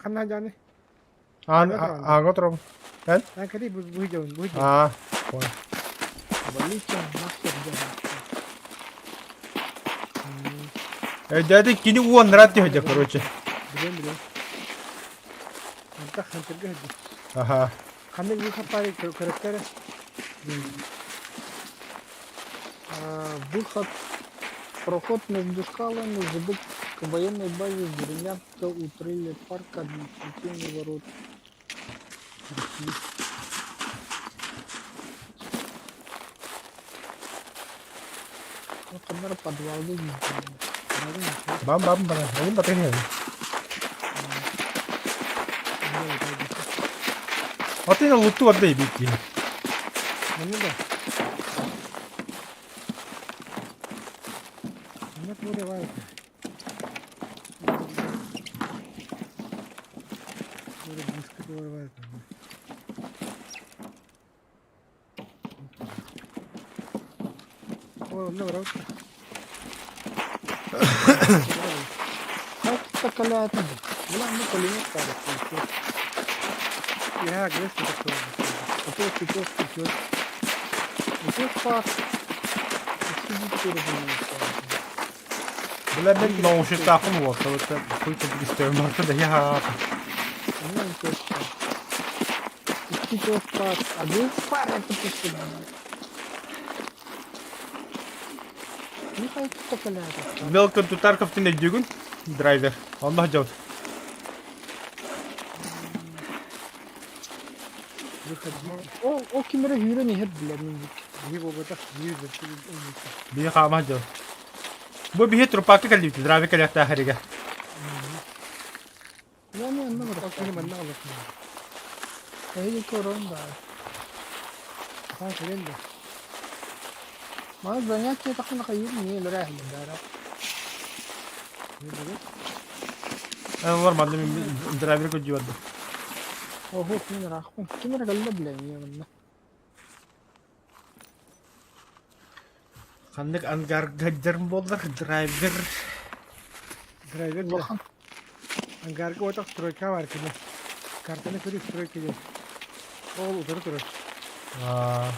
[SPEAKER 3] Ханна жаны?
[SPEAKER 1] Аан ааҥҥа турабын. Эн?
[SPEAKER 3] Эн кэлий бу бу дьон бу дьон.
[SPEAKER 1] Аа. Понял.
[SPEAKER 4] Валите нахер дьон.
[SPEAKER 1] Өйдөөтүн кини уоннарат түһэдэ короче.
[SPEAKER 3] Билем билем. Антах хантерга хадды.
[SPEAKER 1] Аха.
[SPEAKER 3] Ханнык выход баар көрөттөрө?
[SPEAKER 4] Выход, проход между скалами ведут к военной базе Зеленянка у трейлер парка административный ворот. Ну, ханнар подвалга киирдим.
[SPEAKER 1] Бам бам бам. Ойын батыр Атын луту барда эбит дии.
[SPEAKER 3] Манна да. Манна туре баар. Туре близко туре баар. Ой, онно барабыт.
[SPEAKER 4] Как такая это? Бля, ну пулемет пара.
[SPEAKER 3] Я агресс такой.
[SPEAKER 4] Утёс, утёс, утёс. Утёс пар.
[SPEAKER 1] Бля мен наушниктаахпын уолта хуй курдук истэбин барыта да я
[SPEAKER 4] Утёс пар. Утёс пар. А двух пар это пусто. Ну, как такая это?
[SPEAKER 1] Welcome to Tarkov тин өйдүүгүн драйвер. Онно дьон.
[SPEAKER 4] О, о кимре хүрэн иһэр билэр мин
[SPEAKER 3] Биһи буолбатах, биир
[SPEAKER 1] Биһи хаама дьон. Бу биһи трупакка кэллибит, драйвер кэлиэхтээх эригэ.
[SPEAKER 4] Я не онно
[SPEAKER 3] Ол кини манна олох.
[SPEAKER 4] Эһиги көрөн да.
[SPEAKER 3] Хаан кэлэн да.
[SPEAKER 4] Маа занятие тахына хайыр не лэрэ дара.
[SPEAKER 1] Эн олор манна мин драйвер көрдүү барда.
[SPEAKER 4] Охо ким рахпын. Ким эрэ билэ не манна.
[SPEAKER 1] Ханнык ангарга дьарм буоллар драйвер.
[SPEAKER 3] Драйвер да. Ангарга отох стройка бар кини. Картаны көрү стройка диэн. Ол утары турар.
[SPEAKER 1] Аа.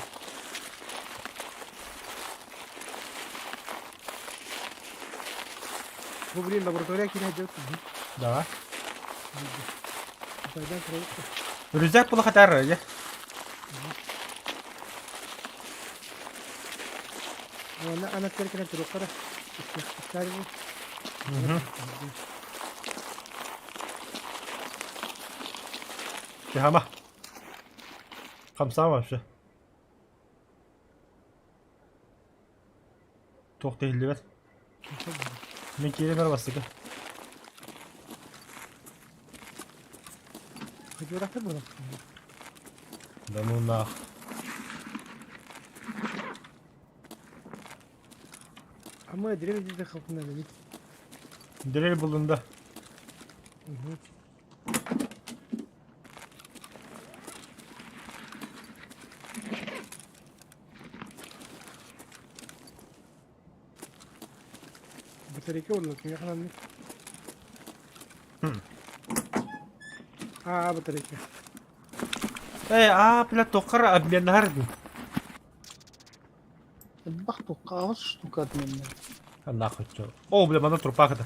[SPEAKER 3] Бу блин лаборатория киирэ сылдьыбыт.
[SPEAKER 1] Да.
[SPEAKER 3] Пайдан турар.
[SPEAKER 1] Рюкзак була хатар я.
[SPEAKER 3] Уонна анаттар кэлэн туруохтара. Истээри
[SPEAKER 1] Тихама. Хамсаама вообще. Туох иһиллибэт. Мин киирэн бастыка.
[SPEAKER 3] Хадьуурахтар буолан.
[SPEAKER 1] Да ну нах.
[SPEAKER 3] Ама дрель дии хапына да.
[SPEAKER 1] Дрель булунда.
[SPEAKER 3] Батарейка урлар кимиэхэ хананный? Аа, батарейка.
[SPEAKER 1] Э, аа, бля, тоххар обменнар.
[SPEAKER 4] Элбэх туохха аҕыс штука отменна.
[SPEAKER 1] А нахуй чё. О, бля, манна трупах это.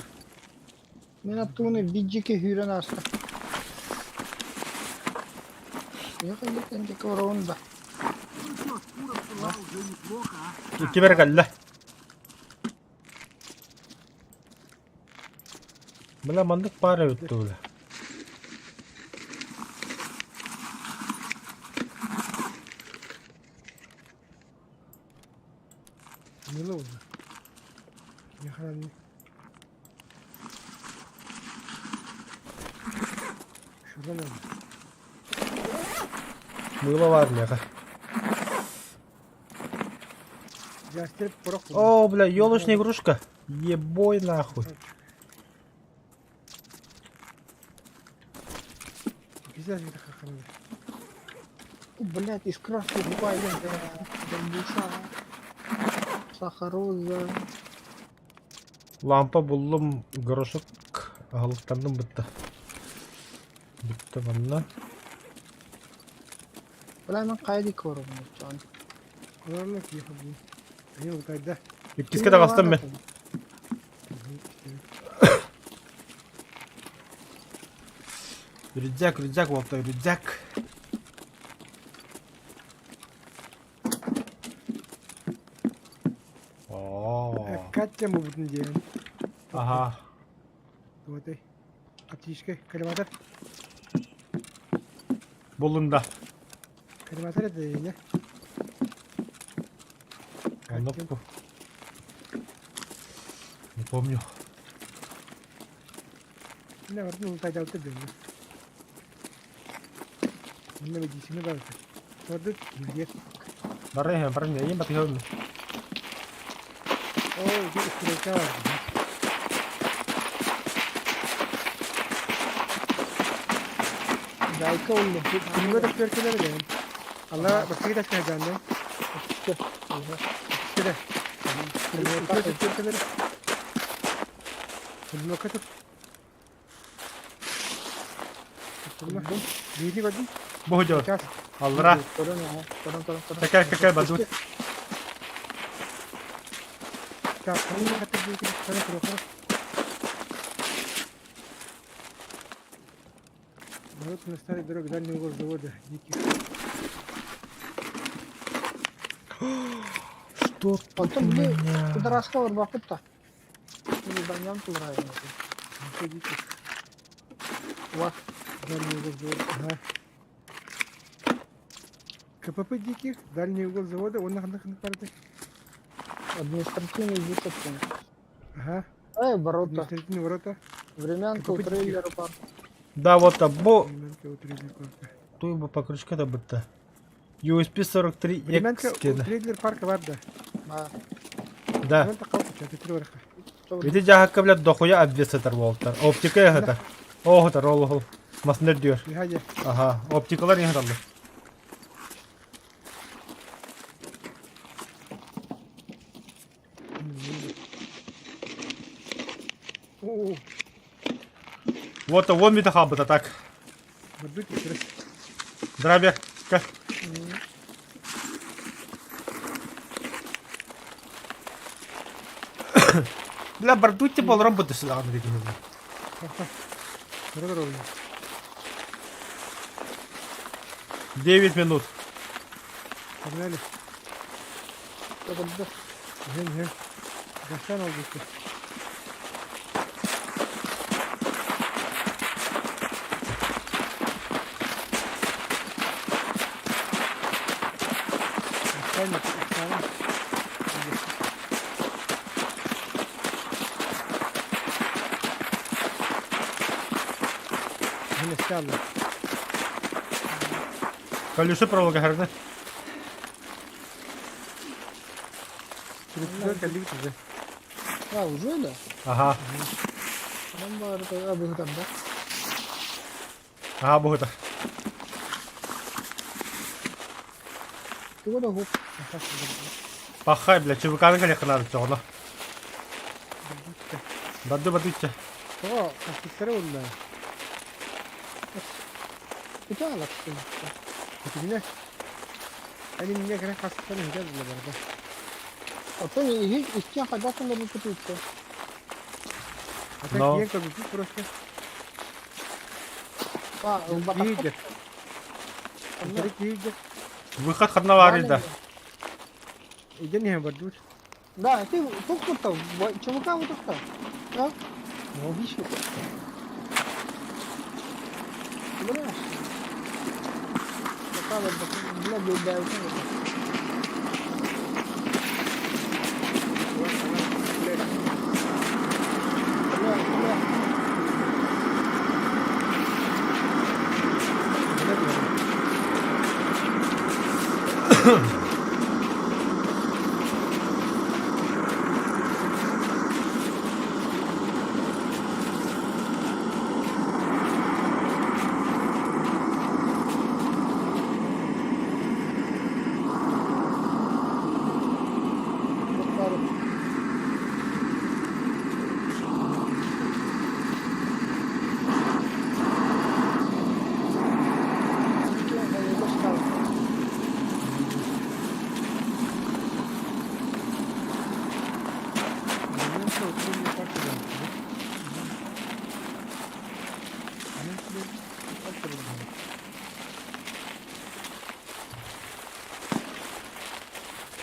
[SPEAKER 4] Мин аттыбын биджики сүүрэн ааста. Ехали диэки барабын да.
[SPEAKER 1] Икки бэр кэллэ. Бля, маннык пара бүттү, бля.
[SPEAKER 3] Мыло уже. Не Шуран
[SPEAKER 1] Мыло бар меха.
[SPEAKER 3] Ястреб порох.
[SPEAKER 1] О, бля, елочная игрушка. Ебой нахуй.
[SPEAKER 4] Блять, искра губа, душа. Сахароза.
[SPEAKER 1] Лампа буллум, горошок аһылыктанным бытта. Бүтте манна.
[SPEAKER 4] Бля, мен қайда көрім жан.
[SPEAKER 1] Иккиске таҕыстым мен. Рюкзак, рюкзак, уолта, рюкзак. О.
[SPEAKER 3] Катя мубутун диэн.
[SPEAKER 1] Ага.
[SPEAKER 3] Туотай. Аптечка, коллиматор.
[SPEAKER 1] Буллум да.
[SPEAKER 3] Коллиматор это не?
[SPEAKER 1] Онно Не помню.
[SPEAKER 3] Не, вот ну тайда вот это. Онно медицина бар. Тордут где?
[SPEAKER 1] Барыһы, барыһы, ең батыһы.
[SPEAKER 3] О, здесь стрелка бар.
[SPEAKER 4] Гайка oldu.
[SPEAKER 3] Пулемет өттөркөлөр деген. Алла бакыйда кайданды. Кире. Пулемет өттөркөлөр. Пулемет көтүп. Бейни көрдүм.
[SPEAKER 1] Бу жор.
[SPEAKER 3] Сейчас.
[SPEAKER 1] Аллара.
[SPEAKER 4] Көрөн, ага. Көрөн, көрөн, көрөн.
[SPEAKER 1] Такая какая бадут.
[SPEAKER 3] Так, пулемет көтүп бейни көрө көрө. Ворота на старой дороге, дальний угол завода, диких.
[SPEAKER 1] Что тут у
[SPEAKER 4] Потом бы
[SPEAKER 1] меня?
[SPEAKER 4] Кудараска бар бакытта. Банян турайын.
[SPEAKER 3] Еще диких.
[SPEAKER 4] Ва.
[SPEAKER 3] Дальний угол завода. Ага. КПП диких, дальний угол завода, он на на на
[SPEAKER 4] Административный высадка.
[SPEAKER 3] Ага.
[SPEAKER 4] Эй, ворота.
[SPEAKER 3] Административные ворота.
[SPEAKER 4] Времянка у
[SPEAKER 3] КПП
[SPEAKER 4] трейлера бар.
[SPEAKER 1] Да, вот бу
[SPEAKER 3] Времянка у трейлер парка.
[SPEAKER 1] туй бу покрышка да бытта. USP 43
[SPEAKER 3] Времянка
[SPEAKER 1] X
[SPEAKER 3] у
[SPEAKER 1] кена.
[SPEAKER 3] трейлер парка бар да.
[SPEAKER 4] А,
[SPEAKER 1] Да.
[SPEAKER 3] Времянка қалып чаты три вороха.
[SPEAKER 1] Иди жахакка блядь дохуя обвес болтар. Оптика это. О, это ролл ол. Маснер дүйөр.
[SPEAKER 3] Лихадя.
[SPEAKER 1] Ага, оптикалар не хаталды.
[SPEAKER 3] О,
[SPEAKER 1] Вот, вон мита хабыта так.
[SPEAKER 3] бардут кирес.
[SPEAKER 1] Здравия. Ка. Бля, бардутте бол ромбы сылаган деген.
[SPEAKER 3] Көрө көрө.
[SPEAKER 1] 9 минут.
[SPEAKER 3] Погнали.
[SPEAKER 4] Тогда
[SPEAKER 3] Ген, ген. Гастан алды. Гастан, Гастан. Ген стало.
[SPEAKER 1] Колеса проволока харда.
[SPEAKER 3] Телефон калиб уже.
[SPEAKER 4] А, уже да?
[SPEAKER 1] Ага.
[SPEAKER 4] Нам бар это абыгдан да?
[SPEAKER 1] Ага, бу это.
[SPEAKER 4] Ты куда гуп?
[SPEAKER 1] Пахай, бля, ЧВК-ны калек надо чоғына. Баду бадутча.
[SPEAKER 3] О, кастыктары улла.
[SPEAKER 4] Куда алапсың?
[SPEAKER 3] Күтүгүнэ. Ани мине кара кастыктары хидер булла барда.
[SPEAKER 4] Оттон иһи иккиэн хайдах толорбуппутуй?
[SPEAKER 3] А так
[SPEAKER 1] Но.
[SPEAKER 3] киэн көрбүппүт просто.
[SPEAKER 4] А, ылбатахпыт.
[SPEAKER 3] Киирдэр. Утары киирдэр.
[SPEAKER 1] Выход ханна баарый да?
[SPEAKER 3] Иден иһэн бардыбыт.
[SPEAKER 4] Да, ты тухпут-то, ЧВК утукта. А? Логично. Бля. Бля, бля, бля, бля, бля.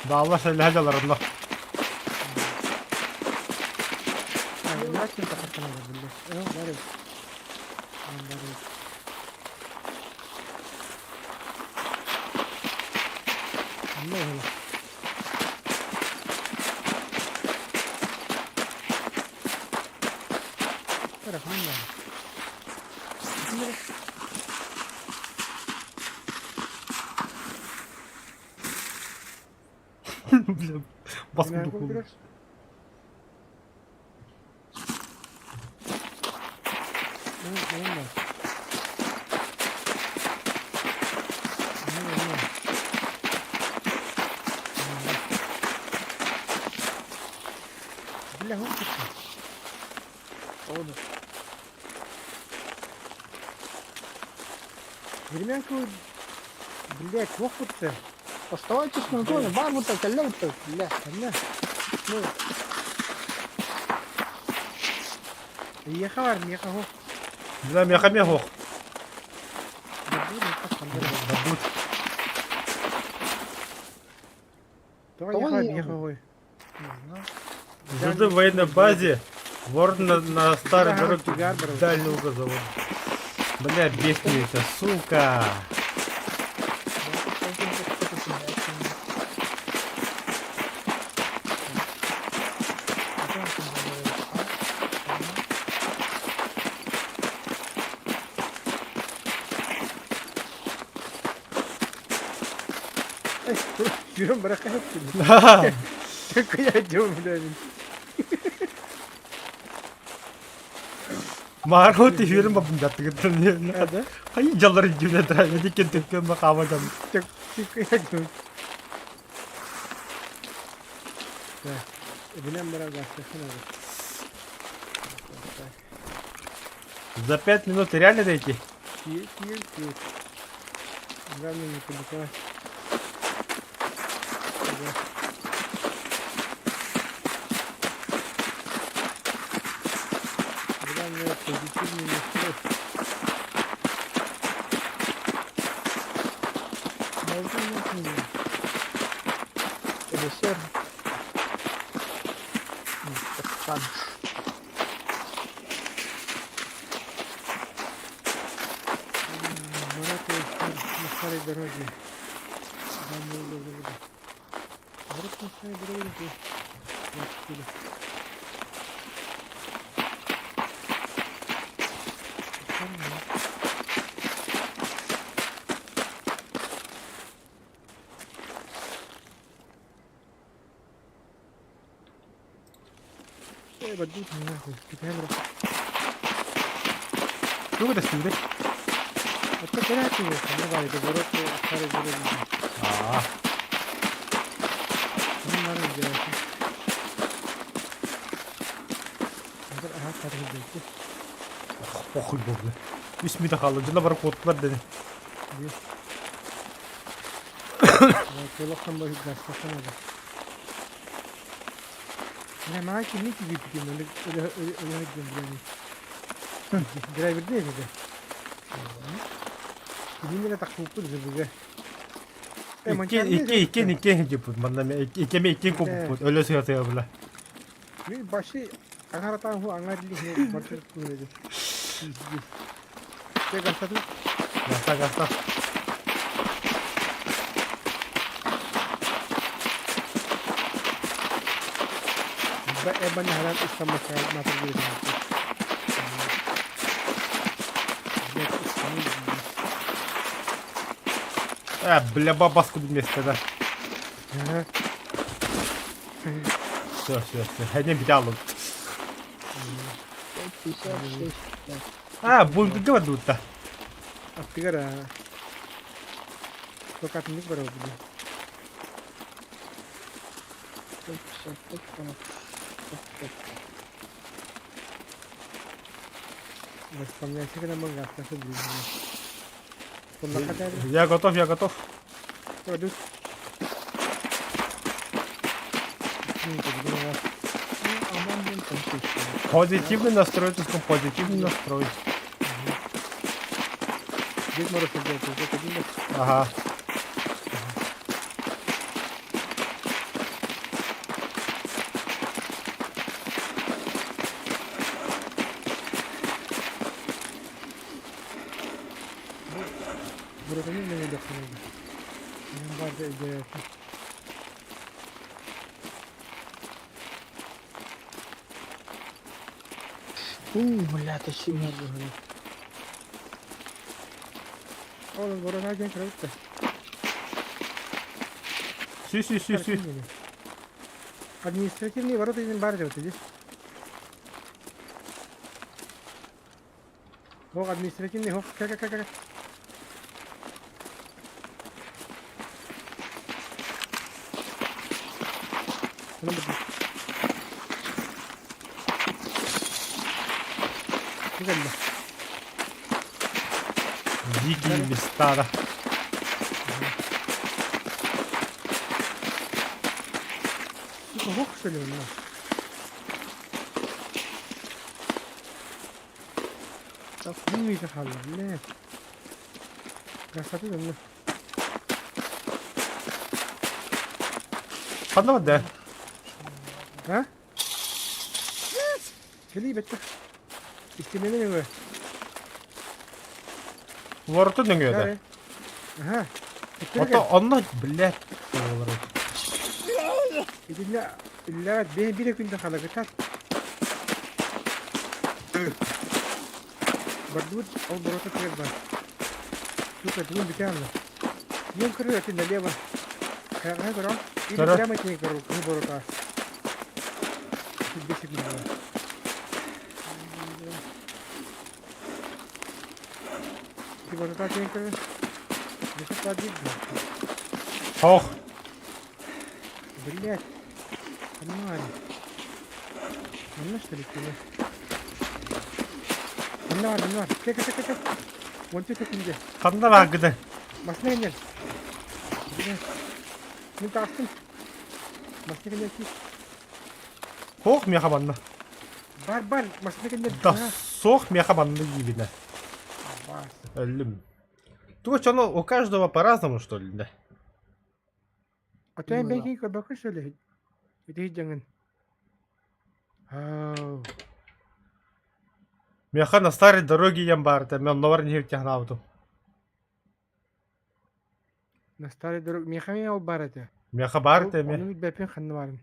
[SPEAKER 1] Даалла сэллэһэ дьаларынна. Бля, бас курдук буолла.
[SPEAKER 3] Времянку, блядь, туох бутта.
[SPEAKER 4] Оставайтесь на зоне, бар бутта, кэллэ бутта, бля.
[SPEAKER 3] Ханна? Эйиэхэ бар, миэхэ суох.
[SPEAKER 1] Бля, миэхэ эмиэ суох.
[SPEAKER 3] Барбыт,
[SPEAKER 1] Барбыт.
[SPEAKER 3] Тоҕо эйиэхэ миэхэ суоҕуй?
[SPEAKER 1] Жиды в военной базе. Вор на старой дороге дальнего завода. Бля, бесит меня, сука.
[SPEAKER 3] Жүрөн баракка Какая блядь.
[SPEAKER 1] Маарго түһүөрүм бабын даттыгыттан.
[SPEAKER 3] Да?
[SPEAKER 1] Хайы жаллар дьүлэ драйва дикен төккөн бакаама дам.
[SPEAKER 3] Какая Билем барага,
[SPEAKER 1] За 5 минут реально дойти?
[SPEAKER 3] Главное не паниковать. Главное позитивный настрой.
[SPEAKER 4] Можно нет, не СССР.
[SPEAKER 3] Ворота на старой дороге. Ворота на старой дороге. 24. Э, бадут нахуй, камера.
[SPEAKER 1] Тугу да стүрэ?
[SPEAKER 3] Это горячий, давай, до ворот старой дороги.
[SPEAKER 1] Аа.
[SPEAKER 3] Ну, надо сделать. Ага, таргет.
[SPEAKER 1] Похуй болды. Үс минут қалды. Жына барып куоттулар деді.
[SPEAKER 3] Телохтан бой гастахан надо. Маа кими кигиппитин өлө диэн Драйвердей этэ. Кинини эрэ тахсыбыппыт ЗБГ.
[SPEAKER 1] Икки икки икки икки дьиппут манна икки икки куппут өлө сыа сыа була.
[SPEAKER 3] Мен баши аңаратан ху аңар дили барча кунеди. Те гастаты.
[SPEAKER 1] Гаста гаста.
[SPEAKER 3] Ба эбан харан истаммакка матыр
[SPEAKER 1] А, бля, бабаску вместо, да. Все, все, все. Хәне бит алып.
[SPEAKER 4] 56.
[SPEAKER 1] А, бункерге барбытта.
[SPEAKER 3] Аттыгар Токатыннык бар ол били.
[SPEAKER 4] 55,
[SPEAKER 3] Воспоминайся, когда мы гастасы
[SPEAKER 1] Я готов, я готов. Позитивный настрой, только позитивный настрой.
[SPEAKER 3] Дед Мороз делает,
[SPEAKER 1] Ага.
[SPEAKER 4] У, бля, ты сильно.
[SPEAKER 1] Си, си, си, си.
[SPEAKER 3] Административные ворота един бар деп здесь. Хох, административный, хох, как, как, как.
[SPEAKER 1] Дикие места, да.
[SPEAKER 3] Сука, хох, что ли, у нас? Мин хаалла, Красоты да
[SPEAKER 1] Ханна да.
[SPEAKER 3] А? Кели бетте. Истемени ме?
[SPEAKER 1] Вороту нөҥүөдэ.
[SPEAKER 3] Ага.
[SPEAKER 1] Ото онно, блядь,
[SPEAKER 3] Итинне иллää бе бире күндө халагытат. Бардут ол ворота тигер бар. Сука, тугун бите алла. Ем көрү эти налево. Кага көрө. Или
[SPEAKER 1] Көрө.
[SPEAKER 3] прямо эти көрү, күн ворота. Бесик күндө. Ти ворота тен көрү. Бесик падит.
[SPEAKER 1] Хох.
[SPEAKER 3] Блять. Понимаю. Манна что ли кине? Манна бар, манна бар. Кэ кэ кэ кэ. Вон ты кинде.
[SPEAKER 1] Ханна багыды.
[SPEAKER 3] Масна кенер. Мен тастым. Масна кенер ки.
[SPEAKER 1] Хох меха манна.
[SPEAKER 3] Бар бар, масна кенер.
[SPEAKER 1] Да сох меха манна дибине.
[SPEAKER 3] Бас.
[SPEAKER 1] Өлүм. Туга чоно у каждого по-разному, что ли, да?
[SPEAKER 3] А то я беги көрбөккө что ли? Ити жаңын. Ау.
[SPEAKER 1] Меха на старой дороге ем барта, мен новар не технауту.
[SPEAKER 3] На старой дороге. Меха ол бар это.
[SPEAKER 1] Меха барта ме.
[SPEAKER 3] Оны бепен ханны барын.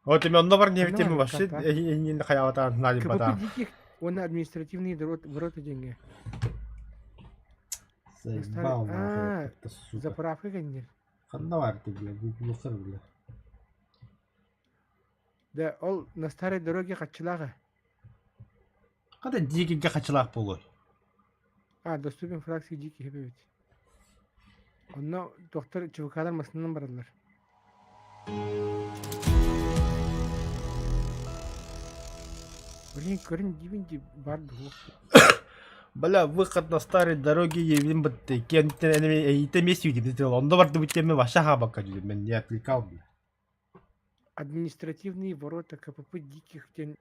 [SPEAKER 1] Вот мен новар не
[SPEAKER 3] Ханны
[SPEAKER 1] тем
[SPEAKER 3] барын,
[SPEAKER 1] вообще
[SPEAKER 3] карта.
[SPEAKER 1] не хаявата на бата.
[SPEAKER 3] КПП диких, он административные ворота деньги.
[SPEAKER 1] Заебал,
[SPEAKER 3] А,
[SPEAKER 1] нахуй, это сука.
[SPEAKER 3] Заправка кенер.
[SPEAKER 1] Ханна барта, бля, гуглухар, бля.
[SPEAKER 3] Да, ол на старой дороге хачылага.
[SPEAKER 1] Када дикий хачылак болой.
[SPEAKER 3] А, доступен фракции диких ведь. Онно доктор ЧВКлар масынан баралар. Блин, көрін дибин ди бар дух.
[SPEAKER 1] Бля, выход на старой дороге явим бытты. Кентен эйте месью дип. Онда барды бүттеме баша хабака дидим. Мен не отвлекал, бля.
[SPEAKER 3] Административные ворота КПП Диких диэн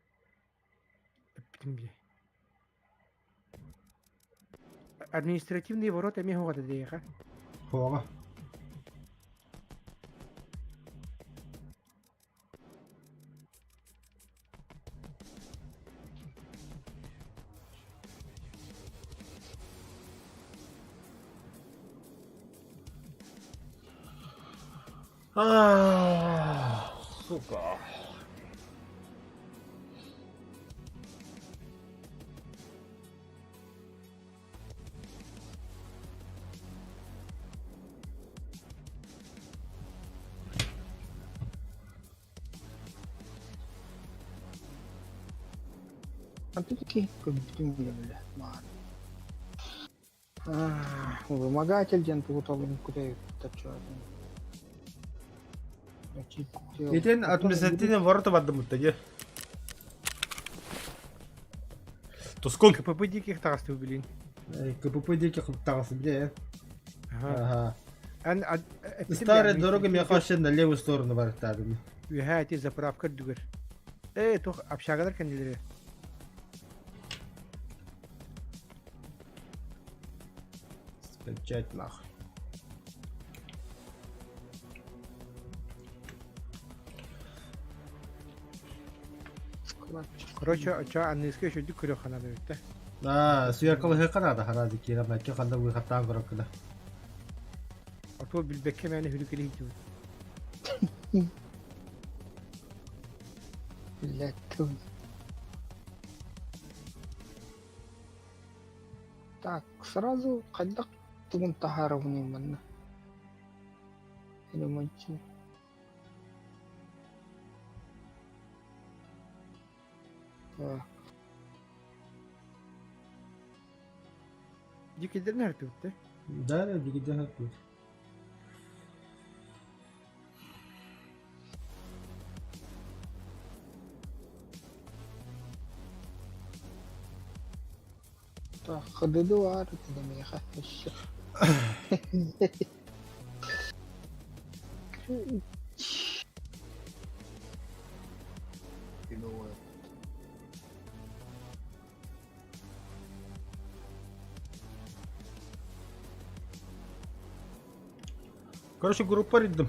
[SPEAKER 3] эппитим дии. Административные ворота эмиэ суох этэ диэхэ.
[SPEAKER 1] Суоҕа. Сука.
[SPEAKER 4] Опять-таки, көбүтүн билэ Вымогатель диэн тугу толун күтэ
[SPEAKER 1] Итин административный ворота бардымытта дии. Тускун.
[SPEAKER 3] КПП диких таҕысты билин.
[SPEAKER 1] КПП диких таҕысы биле.
[SPEAKER 3] Ага.
[SPEAKER 1] Старая дорога миэхэ вообще на левую сторону барыттаадым.
[SPEAKER 3] Үһэ ити заправка үрдүгэр. Э, туох общагалар кэннилэри.
[SPEAKER 1] Скачать нахуй.
[SPEAKER 3] Короче, очо анныска үчүгдүк көрүөх ханаада бүттэ.
[SPEAKER 1] Аа, сверкалыһыахха наада хараады киирэн бакки ханна выхаттаан көрөккүнэ.
[SPEAKER 3] Отуо билбэккэ мээнэ хүрүкэлиһ дьубут.
[SPEAKER 4] Блядь, тыл. Так, сразу хайдах тугун таһаарабыный манна? Ремонтчу. Так.
[SPEAKER 3] Дикидерин артыбыт
[SPEAKER 1] Да, да, дикидерин артыбыт.
[SPEAKER 4] Так, ХДД баар этэ миэхэ өссө.
[SPEAKER 1] Короче, группа риддим.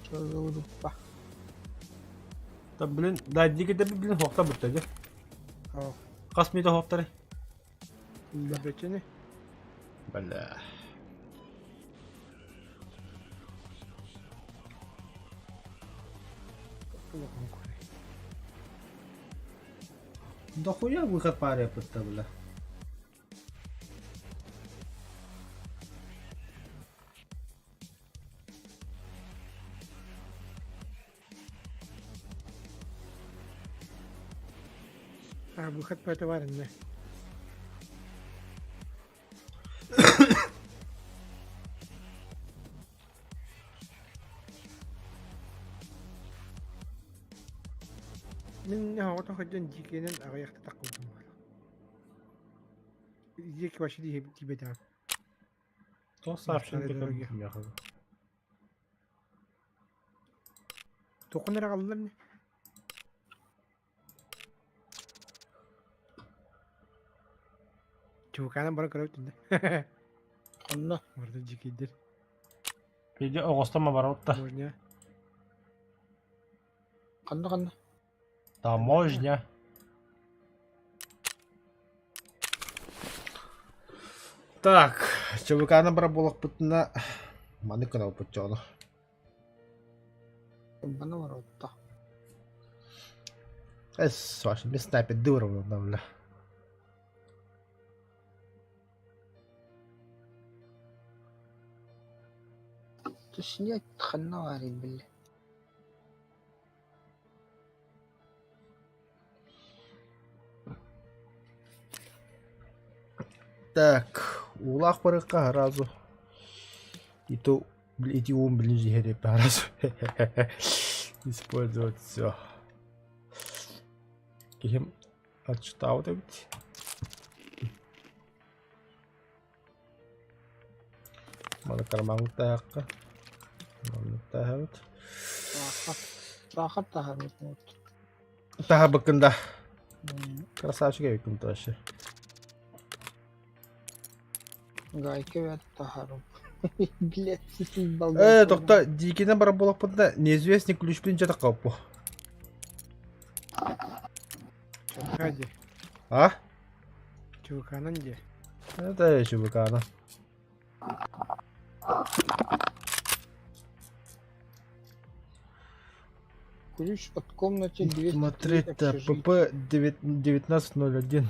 [SPEAKER 4] Что за группа?
[SPEAKER 1] Да, блин, да, дикидер блин, хохта бутта дьэ. Хас миитэ хоптары?
[SPEAKER 3] Бэчэни.
[SPEAKER 1] Бля. Да хуя выход паре пытта, бля.
[SPEAKER 3] А, выход по товарной. Мин оҕото сылдьан дьиикэнэн аҕыйахта таххыбытым буолуо. Дьиэки вообще тиийбэтэҕим.
[SPEAKER 1] Туох сообщение
[SPEAKER 3] Старая дороги.
[SPEAKER 1] көрбүтүм
[SPEAKER 3] Туоххун эрэ аҕаллылар ини. Чуукаанан баран көрөбүт иннэ.
[SPEAKER 4] Онно
[SPEAKER 3] Барыта дьиикэйдэр.
[SPEAKER 1] Видео оҕостомо барабыт да.
[SPEAKER 3] Таможня.
[SPEAKER 4] ханна ханна
[SPEAKER 1] Таможня. Так, ЧВК-ны бар буолахпытына маны кыналпыт дьону.
[SPEAKER 4] бана барабытта.
[SPEAKER 1] Эс, ваш мен снайпер дырывал бля.
[SPEAKER 4] Түснет ханна баар биллэ.
[SPEAKER 1] Так, улаах барыкка сразу. И то, эти ум, блин, жиһери сразу. Использовать все. Киһим отчитал эбит. Маны кармаҥ таһахха. Таһабыт.
[SPEAKER 4] Саахар таһарбыт.
[SPEAKER 1] Таһабыккын да. Красавчик эбиккин вообще.
[SPEAKER 4] Гайка бэт таһарым. Блядь,
[SPEAKER 1] Э, тохто, дикине бар буолахпытына неизвестный ключпин дьэ таххаппу.
[SPEAKER 3] ЧВК дии.
[SPEAKER 1] А?
[SPEAKER 3] ЧВК-нан дии.
[SPEAKER 1] Это ЧВК-нан.
[SPEAKER 4] Ключ от комнаты 203
[SPEAKER 1] Смотреть-то ПП 1901.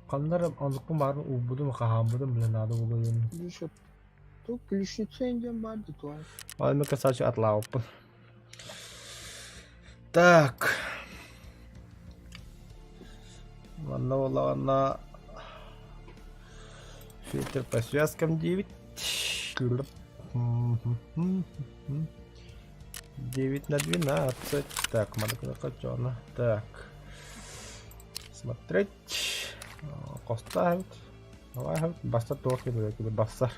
[SPEAKER 1] Ханнар онукпун баарын уурбутум, хаһааммытым, блин, надо булуйун.
[SPEAKER 4] Ключ от... Тут ключница индиан бар дитуан.
[SPEAKER 1] Ол мен красавчик атлаабыппын. Так. Манна буоллаҕына фильтр по связкам диэбит. 9 на 12. Так, маны Так. Смотреть. Поставить. Давай, баста туох кэлэр бассар.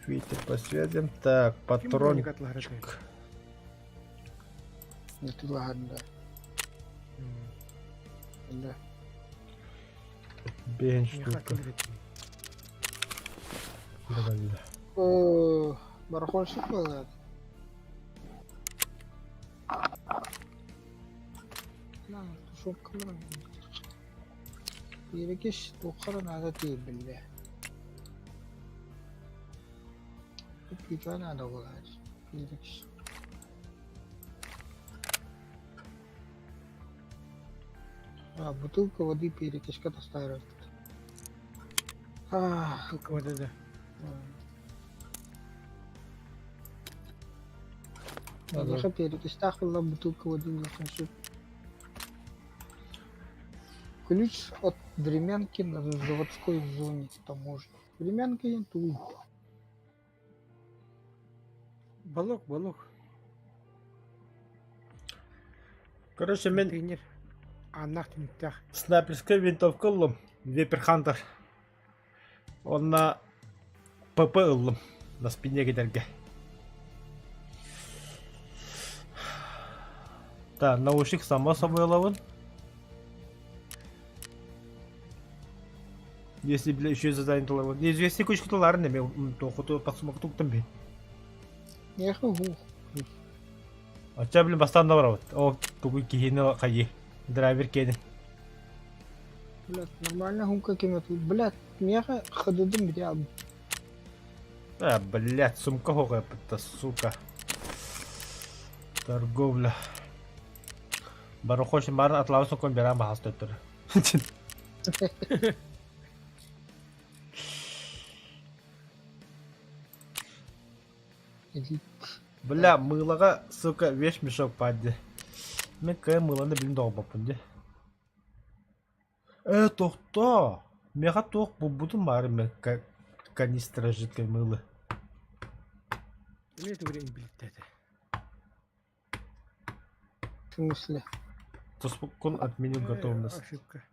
[SPEAKER 1] Фильтр по связям. Так, патрончик.
[SPEAKER 4] Да.
[SPEAKER 1] Бен штука.
[SPEAKER 4] Барахольщик был. Перекись туххара надо тиийбиллэ. Пиджа надо булааччы. Перекись. А, бутылка воды перекиска тастаарар.
[SPEAKER 3] Бутылка воды да.
[SPEAKER 4] Эйиэхэ перекистээх буолла бутылка воды ылыаххын сөп. Ключ от времянки на заводской зоне таможни. Времянка диэн тугуй?
[SPEAKER 3] Балок, балок.
[SPEAKER 1] Короче, мен
[SPEAKER 3] Контейнер. Ааннаах түнүктээх.
[SPEAKER 1] снайперская винтовка ыллым. Виперхантер. Онно ПП ыллым. На спине кэтэргэ. Так, наушник само собой ылабын. Если, бля, еще задание тылабын. Неизвестный кучка тыларын эме тохуту подсумок туктан бин.
[SPEAKER 4] Миэхэ уһуох.
[SPEAKER 1] Оччо блин бастаан да барабыт. О, тугу киһини хайы. Драйвер киэнин.
[SPEAKER 4] Блядь, нормально хунка кеме Блядь, миэхэ хадыдым бити албын.
[SPEAKER 1] А, блядь, сумка хоҕойпутта, сука. Торговля. Барохошин барын атлабы сокон беран бахас төттөр. Бля, мылаға, сука, веш мешок падди. Мен кая мыланы билин доҕобоппун ди. Э, тохто! Меха туох булбутум баары мен канистра жидкой мылы.
[SPEAKER 3] Эмиэ түгүрэ имбилиттэтэ.
[SPEAKER 4] В смысле?
[SPEAKER 1] Туспуккун отменил готовность.
[SPEAKER 3] Ошибка.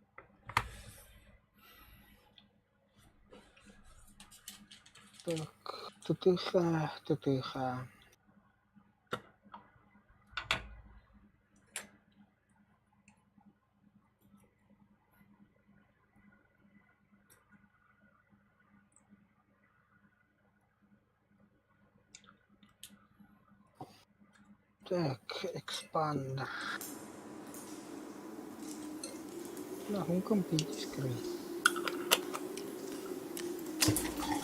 [SPEAKER 4] Так, тутыха, тутыха. Так, экспандер. Нахуй компьютер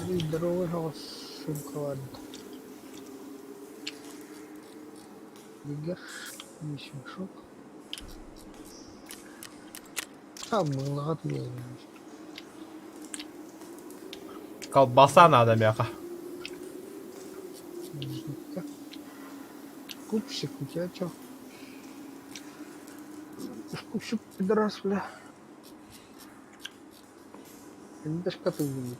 [SPEAKER 4] Здоровый сумкалад. Егер, мешок. А, мылаҕа тиийэн
[SPEAKER 1] Колбаса надо мяха.
[SPEAKER 4] Купщик, у тебя чё? Купщик, пидорас, бля. Даже коты не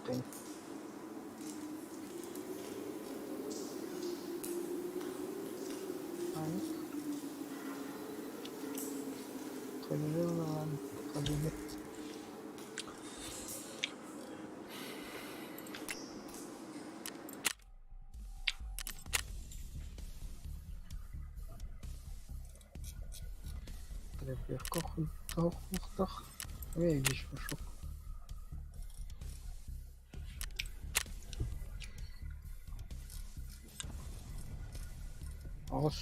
[SPEAKER 4] Легко хуйдах. Эй, вещмешок. Аҕыс.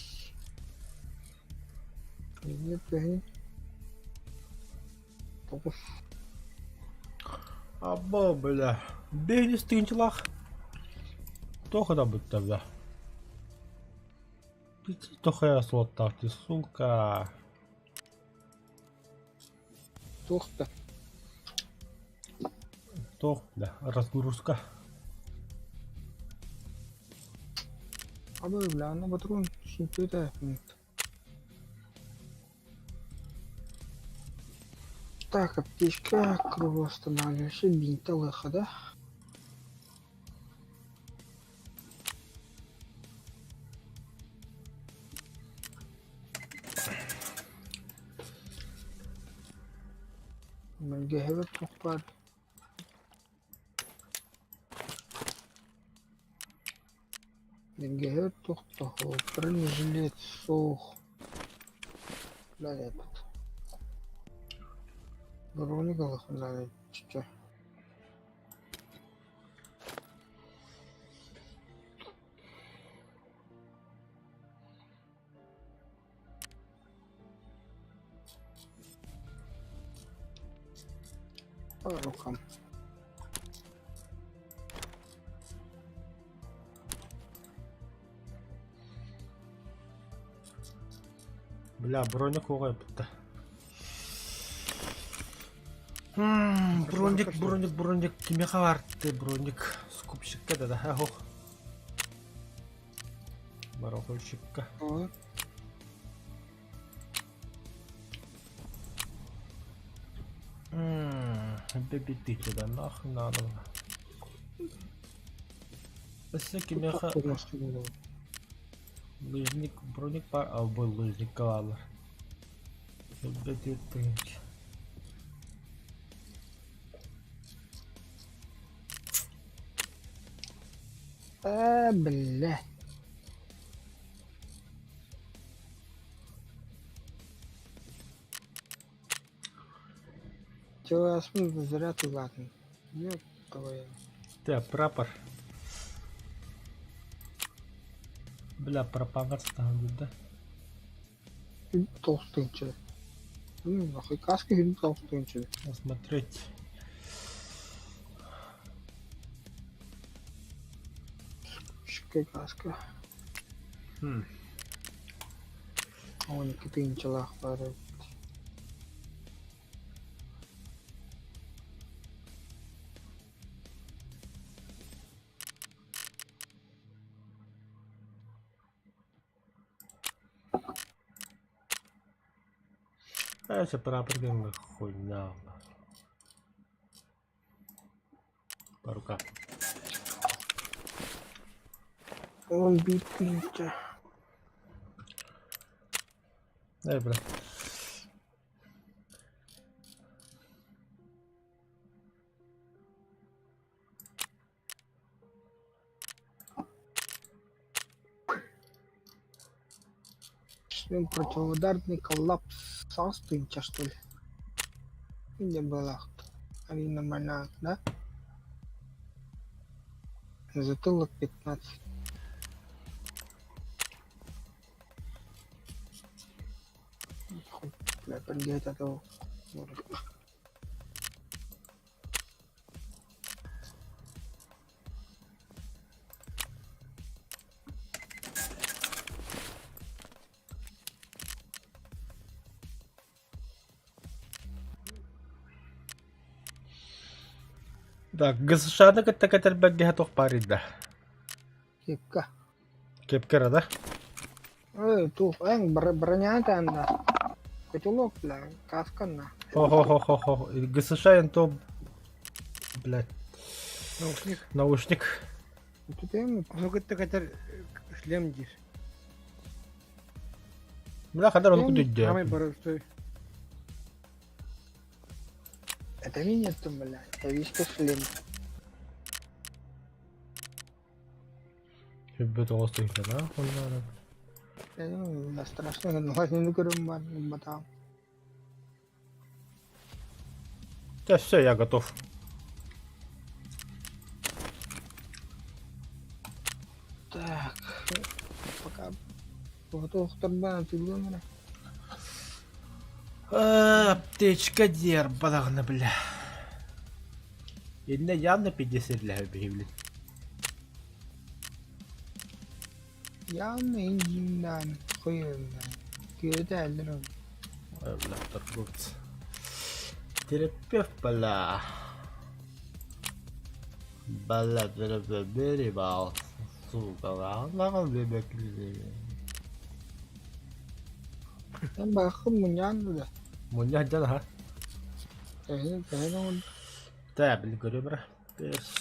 [SPEAKER 4] Инньэ түһэн. Тоҕус.
[SPEAKER 1] Абба, бля. Бейнис тыынчылаах. Туох да бутта, бля. Тохая суоттаах ты, сука.
[SPEAKER 4] Туох да.
[SPEAKER 1] Туох, бля, разгрузка.
[SPEAKER 4] Абы, бля, ну патрон сүүтэ. Так, аптечка, кровоостанавливающий, бинт лыха, да? Мэлгэһэбит туох баар. Мэлгэһэбит туох да бронежилет суох. Бля, этот. Броник ылыхын чиччэ. По рукам.
[SPEAKER 1] Бля, броник оҕо эппитэ. Броник, броник, броник, кимиэхэ баарты броник скупщикка да да ох. Барахольщикка. Бэбитите да нахуй надо. Өссө кимиэхэ лыжник, броник бар, а был лыжник баалар. Бэбитите.
[SPEAKER 4] Э, бля. Чё, зря ты ладно. Ёб твою.
[SPEAKER 1] Ты прапор. Бля, пропаганда да?
[SPEAKER 4] Толстый человек. Ну, нахуй каски толстый человек.
[SPEAKER 1] Посмотреть.
[SPEAKER 4] Шикай каска. Он китынчалах бары.
[SPEAKER 1] Это прапор хуйня. По рукам.
[SPEAKER 4] Он битый.
[SPEAKER 1] Эй, бля.
[SPEAKER 4] Противоударный коллапс састынча, что ли? Где была? Они нормально, да? Затылок 15. Хуй, бля, прыгает этого.
[SPEAKER 1] Так, ГСШ-ны кытта кэтэрбэргэһэ туох баар да?
[SPEAKER 4] Кепка.
[SPEAKER 1] Кепкера, да?
[SPEAKER 4] Эй, тух, эн, броня да. Котелок, бля, каска на.
[SPEAKER 1] Хо-хо-хо-хо-хо. ГСШ то, блядь.
[SPEAKER 3] Наушник.
[SPEAKER 1] Наушник.
[SPEAKER 4] Тут эми.
[SPEAKER 3] Ону кытта кэтэр шлем диир.
[SPEAKER 1] Бля, хадар ону күтүйдө.
[SPEAKER 3] Самый боростой.
[SPEAKER 4] Это нету, бля. Это вишка шлем.
[SPEAKER 1] Хүббет оҕус да, хуйнара.
[SPEAKER 4] Ну, страшно, но не көрүм бар, батам.
[SPEAKER 1] Да все, я готов.
[SPEAKER 4] Так, пока Тоҕо атыылыам эрэ.
[SPEAKER 1] Аптечка диэр бадаҕына бля. Иннэ явно пиздец блин.
[SPEAKER 4] Явно индииннээн хойуоннаан күөтээллэр ол.
[SPEAKER 1] Ой, бля, торговец. Терапевт, бля. Бля, бери бал. Сука, лаҕан
[SPEAKER 4] Эн бааххын мунньаан да.
[SPEAKER 1] Мунньаан дьон аха.
[SPEAKER 4] Тэһин тэһин оҥордо.
[SPEAKER 1] Тэ, блин, көрүөм эрэ.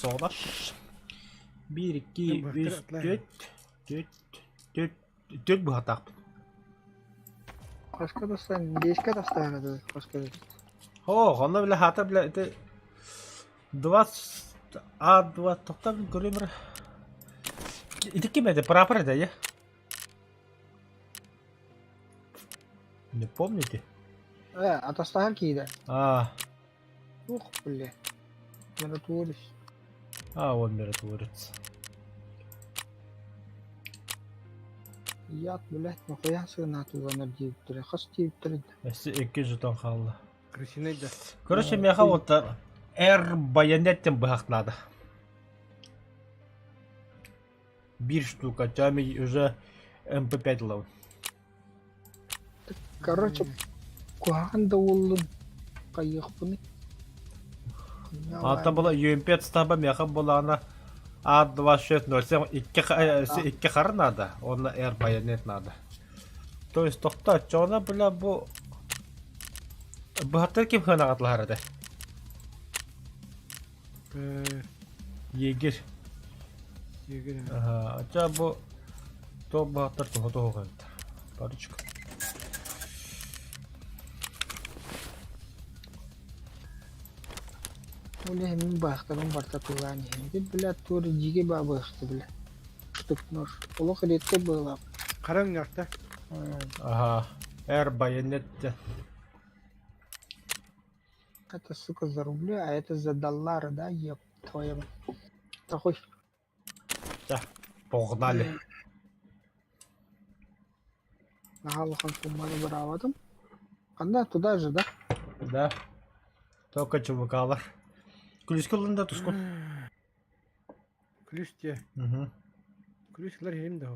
[SPEAKER 1] Соҕдаш. Биир, икки, үс, түөрт, түөрт, түөрт, түөрт быһатаахпын.
[SPEAKER 4] Хаска тастаан, биэскэ тастаан этэ, хаска
[SPEAKER 1] О, онно бile хаата бile ити 20 А2 тоқтап көрөм эрэ. Ити ким этэ? Прапор этэ, я? Не помните?
[SPEAKER 4] Э, атастаһар киирэ.
[SPEAKER 1] А.
[SPEAKER 4] Ух, бля. Миротворец.
[SPEAKER 1] А, он миротворец.
[SPEAKER 4] Яд, блядь, нахуя сыгнаатыланар диэбиттэрэ, хас диэбиттэрин.
[SPEAKER 1] Өссө икки жетон хаалла.
[SPEAKER 3] Крысиный да.
[SPEAKER 1] Короче, миэхэ вот Р байонеттен быһах надо. Биир штука, тями уже МП5 ылабын.
[SPEAKER 4] Короче, куһаҕан да уоллун хайыахпыный?
[SPEAKER 1] Ата была UMP стаба миэхэ булаана А2607 икки, икки хар надо, онно R байонет надо. То есть тохто, чона бля бу быһаттар ким хынаҕатлаһар этэ? Егерь.
[SPEAKER 3] Егерь.
[SPEAKER 1] Ага, ача бу топ быһаттар туһа туһа Парочка.
[SPEAKER 4] Ол иһин мин баахтабын барта тыллаан иһин. Ити бля туора дьиги баа быахты бля. Штык нож. Олох редкэй быһыылаах.
[SPEAKER 3] Хара өҥнөөхтө.
[SPEAKER 1] Ага. Эр байонет.
[SPEAKER 4] Это, сука, за рубли, а это за доллары, да, еб твою мать. Такой.
[SPEAKER 1] Да, погнали.
[SPEAKER 4] Наһаа улахан сумманы быраабатым. Ханна туда же, да?
[SPEAKER 1] Да. Только чувакалар. Күлүскэ ылын да тускун.
[SPEAKER 3] Күлүс дьэ.
[SPEAKER 1] Угу.
[SPEAKER 3] Күлүс ылар иһим да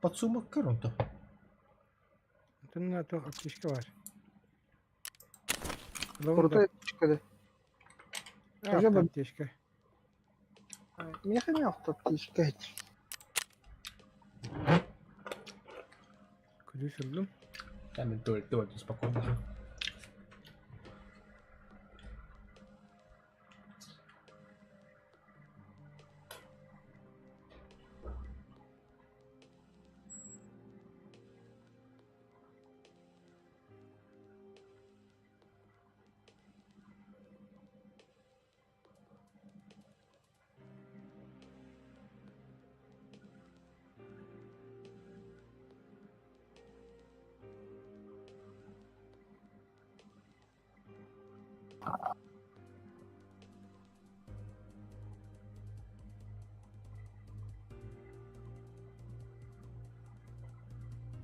[SPEAKER 1] Подсумок көр онто.
[SPEAKER 3] Онтон туох аптечка бар.
[SPEAKER 4] Крутой аптечка да.
[SPEAKER 3] Аптечка.
[SPEAKER 4] Миэхэ эмиэ аптечка
[SPEAKER 3] Күлүс ыллым.
[SPEAKER 1] Там то спокойно.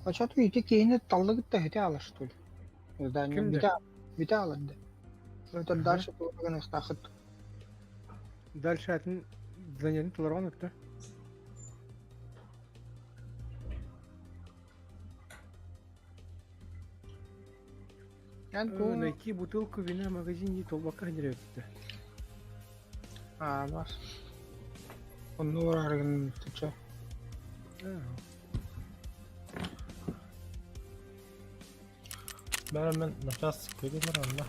[SPEAKER 4] А что ты ити киһини таллыгыт да хите алар что ли? Да,
[SPEAKER 3] Ким
[SPEAKER 4] бите бите алар да. Это дальше туган ихтахыт.
[SPEAKER 3] Дальше атын занятын толоргон өттө. Найти бутылку вина в магазине толбакка хадиребитте.
[SPEAKER 4] А, бас. Онну бараргын туча.
[SPEAKER 1] Бәрі сейчас көремін анда.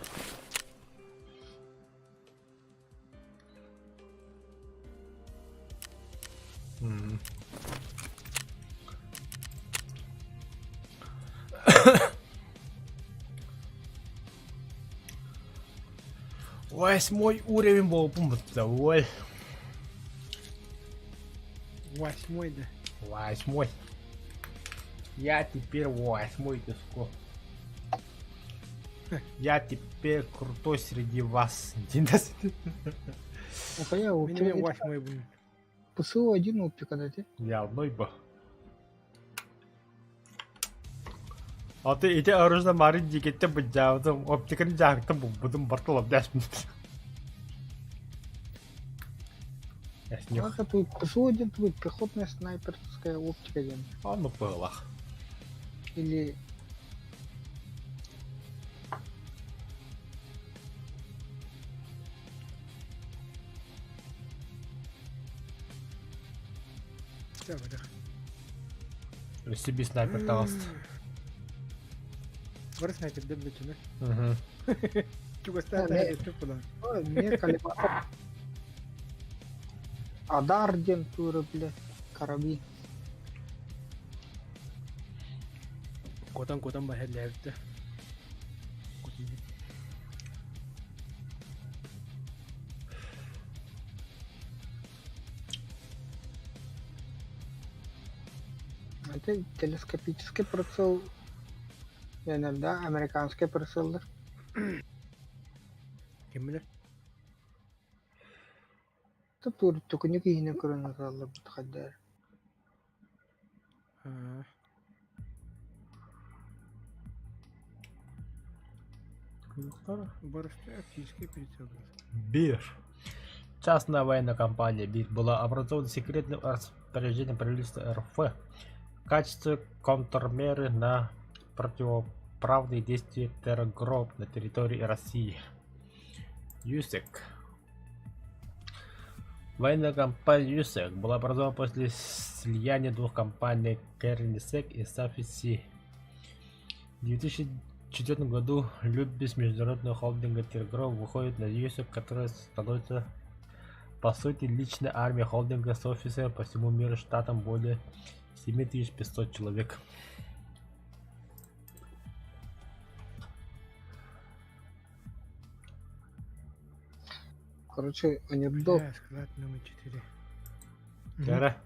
[SPEAKER 1] Восьмой уровень был пункт. Ой.
[SPEAKER 3] Восьмой, да.
[SPEAKER 1] Восьмой. Я теперь восьмой диско. Я теперь крутой среди вас.
[SPEAKER 4] Хайа,
[SPEAKER 3] Мин эмиэ восьмойбун.
[SPEAKER 4] ПСО один оптика дати.
[SPEAKER 1] Явной бы. А ты ити оружие марын дикетте быдьаабытым, оптиканы дьаһыктан булбутум, бартыл обдяшмын.
[SPEAKER 4] Как это ПСО один тут пехотная снайперская оптика диэн.
[SPEAKER 1] Ону быһылах.
[SPEAKER 4] Или
[SPEAKER 1] Өссө би снайпер таҕыста.
[SPEAKER 3] Бары снайпердер бөтүнэ. Чугастаан
[SPEAKER 4] Мне коллиматор. Адар диэн тура, бля, карабин.
[SPEAKER 3] Куотан куотан баһэллээбиттэ.
[SPEAKER 4] Это телескопический прицел. Да, американский прицеллар.
[SPEAKER 3] Ким билэр?
[SPEAKER 4] Тур түкүнү киһини көрөн ыталлар хайдар.
[SPEAKER 3] Барыста оптический прицел.
[SPEAKER 1] БИР. Частная военная компания БИР была образована секретным распоряжением правительства РФ в качестве контрмеры на противоправные действия террогрупп на территории России. ЮСЕК. Военная компания ЮСЕК была образована после слияния двух компаний Кернисек и Сафиси. В 2004 году Любис международного холдинга Тергров выходит на ЮСЕК, которая становится по сути личной армией холдинга с офисами по всему миру штатом более 7500 человек.
[SPEAKER 4] Короче, анекдот.
[SPEAKER 3] Бля, склад номер 4.
[SPEAKER 1] Кара.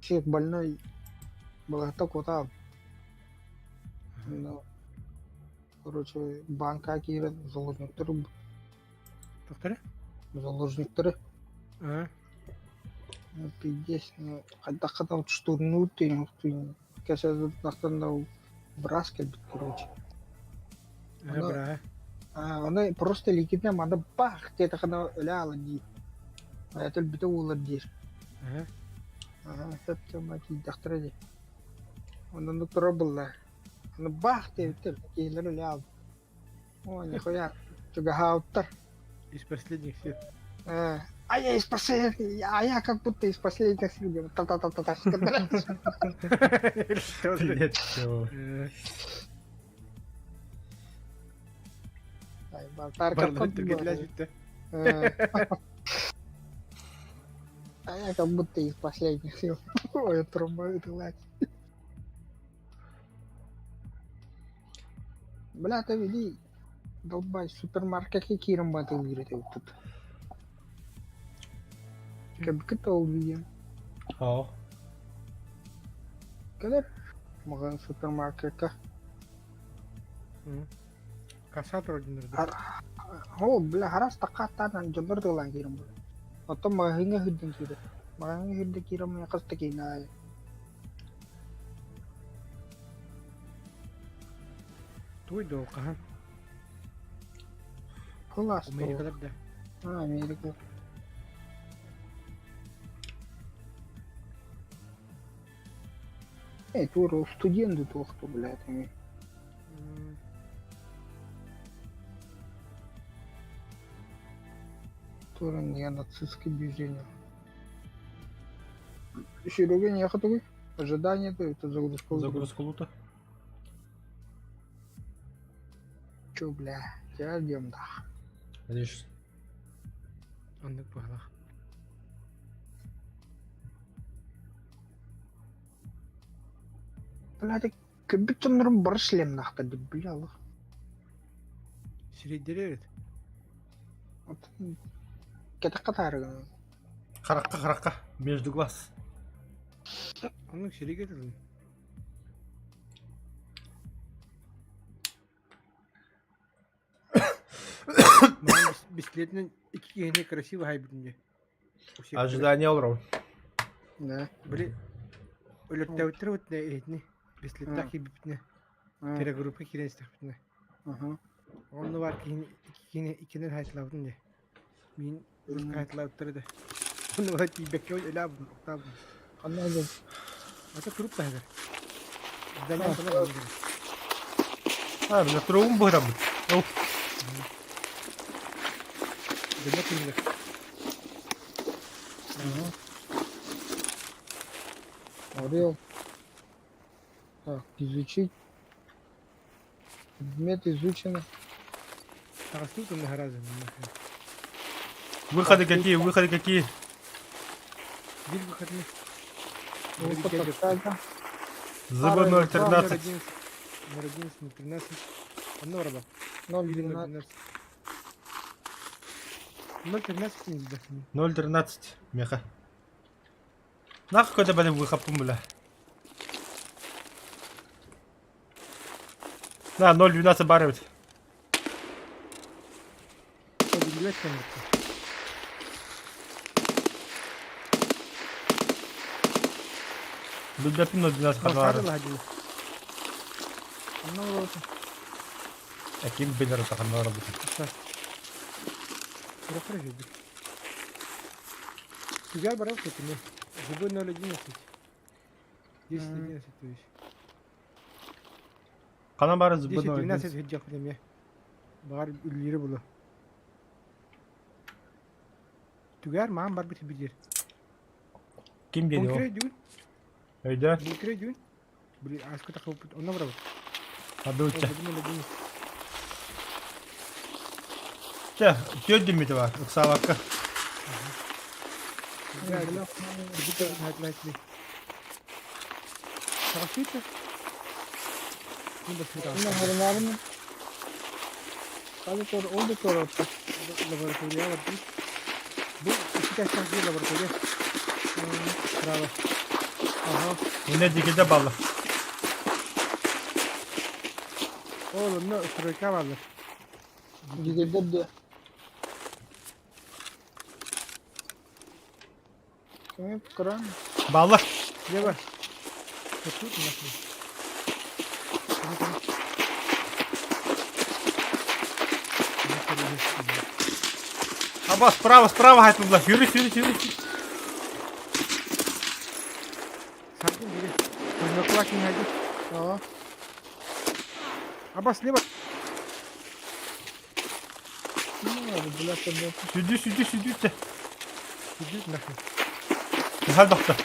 [SPEAKER 4] Человек больной была только там. Ну, короче, банка киирэн заложниктары
[SPEAKER 3] Доктор?
[SPEAKER 4] заложниктары
[SPEAKER 3] А,
[SPEAKER 4] Ну, пиздец, ну, хайдах там штурнут ты, кэсэ бырас кэлбит, короче.
[SPEAKER 3] бра.
[SPEAKER 4] А, она просто ликитне манда бах, диэтэххинэ өлө аалар диир. Это өлбүтэ уолар диир.
[SPEAKER 3] Ага.
[SPEAKER 4] Ага, сөп тема тиийдэхтэрэ дии. Онон турар булла. Аны бах диэбиттэр, киһилэр өлө аалбыт. О, нихуя, чугаһаабыттар.
[SPEAKER 3] Из последних сил.
[SPEAKER 4] А я из последних, а я как будто из последних сил. Та-та-та-та-та.
[SPEAKER 1] Привет, чего?
[SPEAKER 4] А я как будто из последних сил. Ой, труба, это лать. Бля, ты веди, долбай, супермаркетке киирэн батыл тут. Кэбикит ол видео.
[SPEAKER 1] О.
[SPEAKER 4] Кэлэр маҕан супермаркетка.
[SPEAKER 3] Кассатор ординер.
[SPEAKER 4] О, бля, харас такааттаан дьоннор тылаан киирэн буолар. Оттон маҕаһыыҥҥа сылдьан киирэр. Маҕаһыыҥҥа сылдьан киирэн миэхэ хас да киһини аайы.
[SPEAKER 3] Туй доо хаһан?
[SPEAKER 4] Кылаас
[SPEAKER 3] Америкалар да.
[SPEAKER 4] А, Америка. Эй, тура студенты туохту, блядь, эми. Тура не нацистское движение. Серега не такой. Ожидание, то это загрузка.
[SPEAKER 1] Загрузка лута.
[SPEAKER 4] Чё, бля, тебя ждем, да.
[SPEAKER 1] Видишь?
[SPEAKER 3] Оннук быһалаах.
[SPEAKER 4] Бля, ты кэбит дьоннорун бары шлемнаахтар дии, бля, алых.
[SPEAKER 3] Сирэйдэрэ эбит.
[SPEAKER 4] Кэтэххэ таарыгын.
[SPEAKER 1] Харахха, харахха. Между глаз.
[SPEAKER 3] Оннук сирэйгэ тылын. Бистилетинэн икки киһини красиво хайбытын дии.
[SPEAKER 1] Ожидание олоров.
[SPEAKER 4] Да.
[SPEAKER 3] Били өлөттөөбүттэр бутне иһитини. Бистилеттээх киирбиппитинэ. Телегруппа киирэн истэхпитинэ. Онно бар киһини иккини иккинэн хайтлаабытын дии. Мин руска хайтлаабыттар да. Онно бар тиийбэккэ өлөөбүн, октаабын.
[SPEAKER 4] Ханна өлөр?
[SPEAKER 3] Ата туруп таһыгар. Здание сана
[SPEAKER 1] А, бля, трубу быһырабыт. Ол.
[SPEAKER 3] Дьонно кинилэр.
[SPEAKER 4] Орел. Так, изучить. Предмет изучено.
[SPEAKER 3] Таҕыстыбыт онно харазы.
[SPEAKER 1] Выходы какие, выходы какие?
[SPEAKER 3] Биир выходны.
[SPEAKER 4] Выход какая-то.
[SPEAKER 1] ЗБ 013.
[SPEAKER 3] 011, 013. Онно барба.
[SPEAKER 4] 0,12.
[SPEAKER 3] 0.13
[SPEAKER 1] 0.13 меха. Нах какой-то блин выход бля. На 0.12 барывать. Билбэппин 0.12 ханна Ким билэр ханна барабыт.
[SPEAKER 3] Түгэр барар көтүнэ. ЗБ 0.11. 10.11 то есть.
[SPEAKER 1] Ханан бары ЗБ
[SPEAKER 3] 10.13
[SPEAKER 1] 0.11.
[SPEAKER 3] сылдьыахпыт эмиэ. Баҕар үллүүрэ булу. Түгэр маан барбыт билир.
[SPEAKER 1] Ким диэни ол?
[SPEAKER 3] Бункер өйдүүн.
[SPEAKER 1] Өйдөө.
[SPEAKER 3] Бункер өйдүүн. Били ааска тахсыбыппыт онно барабыт.
[SPEAKER 1] Адыыча.
[SPEAKER 3] Ол 0.11.
[SPEAKER 1] Чэ, түөрт диммити бар, ыксаабакка.
[SPEAKER 4] Хренарный. Ол да көрөттө.
[SPEAKER 3] Лаборатория бар Бу икки лаборатория. Право.
[SPEAKER 4] Ага.
[SPEAKER 1] Инэ дикиде балла.
[SPEAKER 3] Ол онно стройка бааллар.
[SPEAKER 4] Дигердер де. Кими кран?
[SPEAKER 1] Балла.
[SPEAKER 3] Лево. Вот тут у нас.
[SPEAKER 1] Аба, справа, справа, хайт бла. Юрий, Юрий, Юрий.
[SPEAKER 3] Сардын бери. Одноклассник найди.
[SPEAKER 4] Ага.
[SPEAKER 3] Аба слева.
[SPEAKER 4] Ну, бля, это
[SPEAKER 1] Сюди, сюди, сюди.
[SPEAKER 3] Иди нахуй.
[SPEAKER 1] Михаил доктор.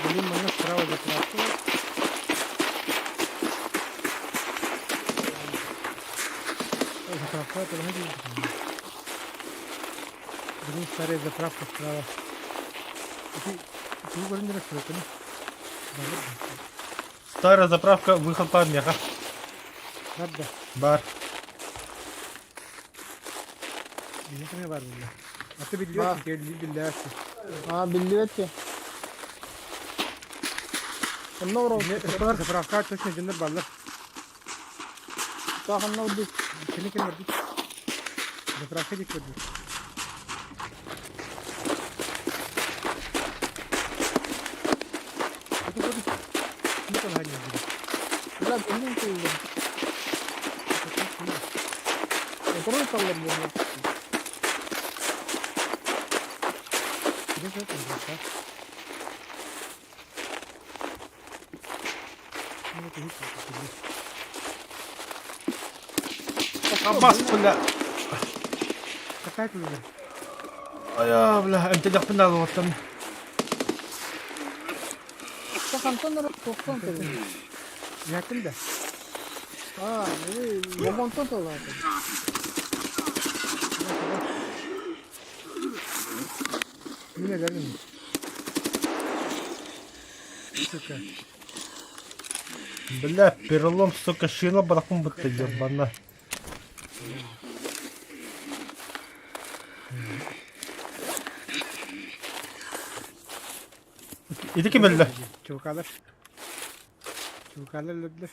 [SPEAKER 3] Блин, манна справа заправка. Заправка, это выходит. Блин, старая заправка справа. Ты, ты угорни расстройка, не?
[SPEAKER 1] Старая заправка, выход по меха.
[SPEAKER 3] Правда.
[SPEAKER 1] Бар.
[SPEAKER 3] Билетами бар бля. А ты билет, ты билет.
[SPEAKER 4] А, билети. Онно
[SPEAKER 3] Нет, заправка точно дьоннор баллар.
[SPEAKER 4] Таханна удик.
[SPEAKER 3] Кини ким барбыт? Заправка дик барбыт.
[SPEAKER 4] Бля, билин кылдым. Оторой таллар буолла.
[SPEAKER 1] Абас, бля.
[SPEAKER 3] Какая тут уже?
[SPEAKER 1] Ая, бля, энте жакпын да оттан.
[SPEAKER 4] Тахантан ара тоқтан кэлин.
[SPEAKER 3] Якын да.
[SPEAKER 4] А, бомонтон таллар.
[SPEAKER 3] Не дадим. Сука.
[SPEAKER 1] Бля, перелом, сука, шина барахун бытты, ебана. Ити ким өллө?
[SPEAKER 3] Чувакалар. Чувакалар өлөрдүлэр.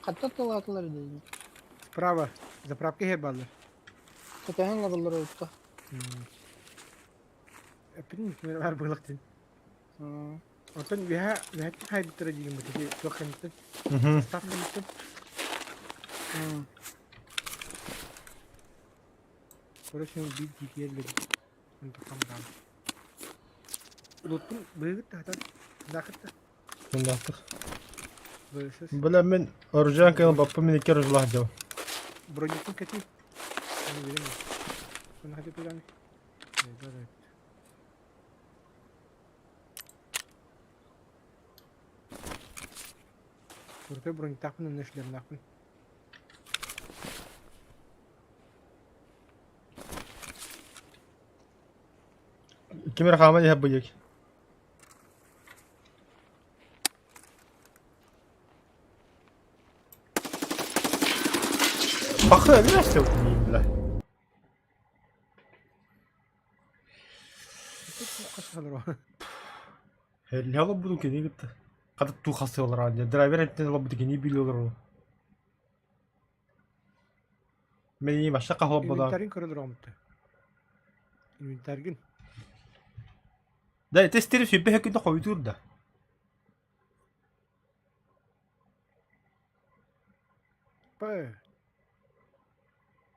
[SPEAKER 4] Хатта тылаатылар дии.
[SPEAKER 3] Справа. Заправка иһэр бааллар.
[SPEAKER 4] Кэтэһэн олороллор эбит
[SPEAKER 3] Эппитин кимэр бар быһылах дин. Оттон үөһэ үөһэттэн хайбыттара диигин бу ити туох кэнниттэн? Став кэнниттэн. Короче, биир диэки Онтон баан. Луттун быыгыт тахтан. Дахытта.
[SPEAKER 1] Мындаахтык. Бля, мин оружиан кыйын баппы мин икки оружлаах дьон.
[SPEAKER 3] Броньютун кэтий. Оны хати туганы. Крутой броньтаахпын онно шлемнаахпын.
[SPEAKER 1] Ким эрэ хааман иһэр быйык. Пахы өлүөстэ бля. Эллэ олорбутун кини кытта. Хата туу хасы олорон драйвер эттен олорбуту кини биле олорор. Мени башта кахолбода.
[SPEAKER 3] Инвентарин көрө олоромутта. Инвентаргын.
[SPEAKER 1] Да, тестери сүбэ хөкүнде хойутур да.
[SPEAKER 3] Па.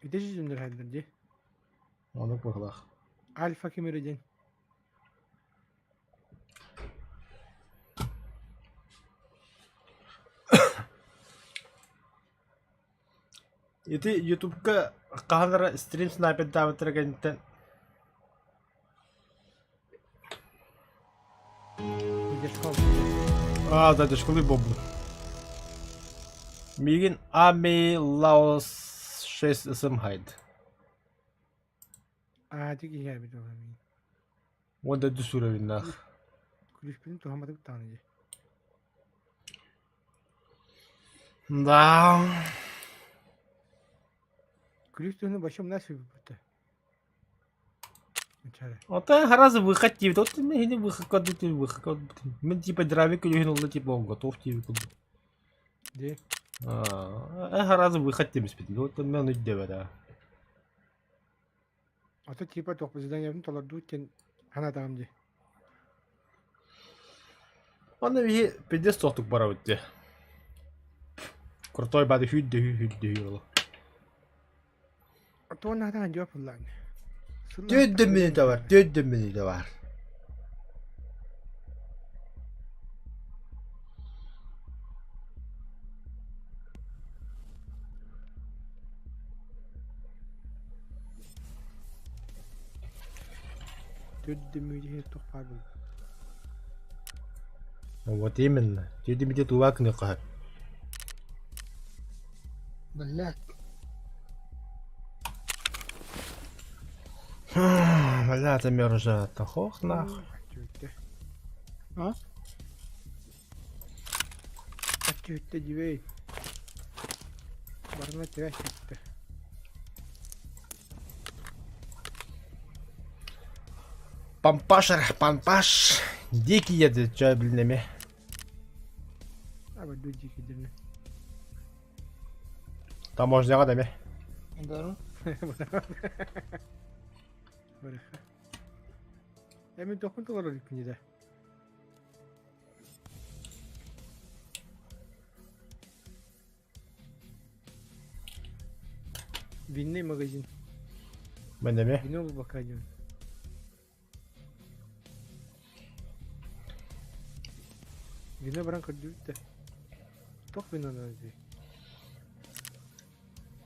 [SPEAKER 3] Ити жүзүмдер хайдыр ди.
[SPEAKER 1] Оны быһылах.
[SPEAKER 3] Альфа кимире ден.
[SPEAKER 1] Ити Ютубка хаһан стрим снайпердаабыттара кэнниттэн Аа, да, дешколы бобу. Мигин Ами Лаос 6 ысым хайд.
[SPEAKER 3] Аа, тик иһэр бит ол мин.
[SPEAKER 1] Уонда дүсүрөбүннах.
[SPEAKER 3] Күлүспүтүн туһамматыбыт даҕаны дии.
[SPEAKER 1] Да.
[SPEAKER 3] Күлүс туһунан вообще умнаас сүбүппүт.
[SPEAKER 1] Ота сразу выход тип. Вот мин выход код выход код. Мин типа дравик күлүһүн олла типа он готов тип курдук.
[SPEAKER 3] Дии.
[SPEAKER 1] Аа, сразу выход тимиспит. Вот мен өйдөбө да.
[SPEAKER 3] Ото типа туох заданиябын толордуу диэн санаатаҕым дии.
[SPEAKER 1] Онно биһи пиздец суохтук барабыт дии. Крутой бады хүддү хүддү оло.
[SPEAKER 3] Туон наатаан дьуо пуллаан.
[SPEAKER 1] Төрт минута бар, төрт минута бар.
[SPEAKER 3] Төрт мүнүүтэ туох баар буолла.
[SPEAKER 1] Вот именно. Төрт мүнүүтэ туга кыныха.
[SPEAKER 4] Блядь.
[SPEAKER 1] Бля, это мерже, это хох нах.
[SPEAKER 3] Аччүттэ.
[SPEAKER 4] А?
[SPEAKER 3] Аччүттэ дьүбэй. Барына тирэ аччүттэ.
[SPEAKER 1] Пампашер, пампаш. Дикий едет, чай, блин, эме.
[SPEAKER 3] Аба ду дикий дирне.
[SPEAKER 1] Таможняға деме.
[SPEAKER 4] Да.
[SPEAKER 3] Барыха. Эми тохун толорор иликпин да. Винный магазин.
[SPEAKER 1] Мен деме.
[SPEAKER 3] Вино глубоко идем. Вино баран көрдүбүт да. Туох вино надо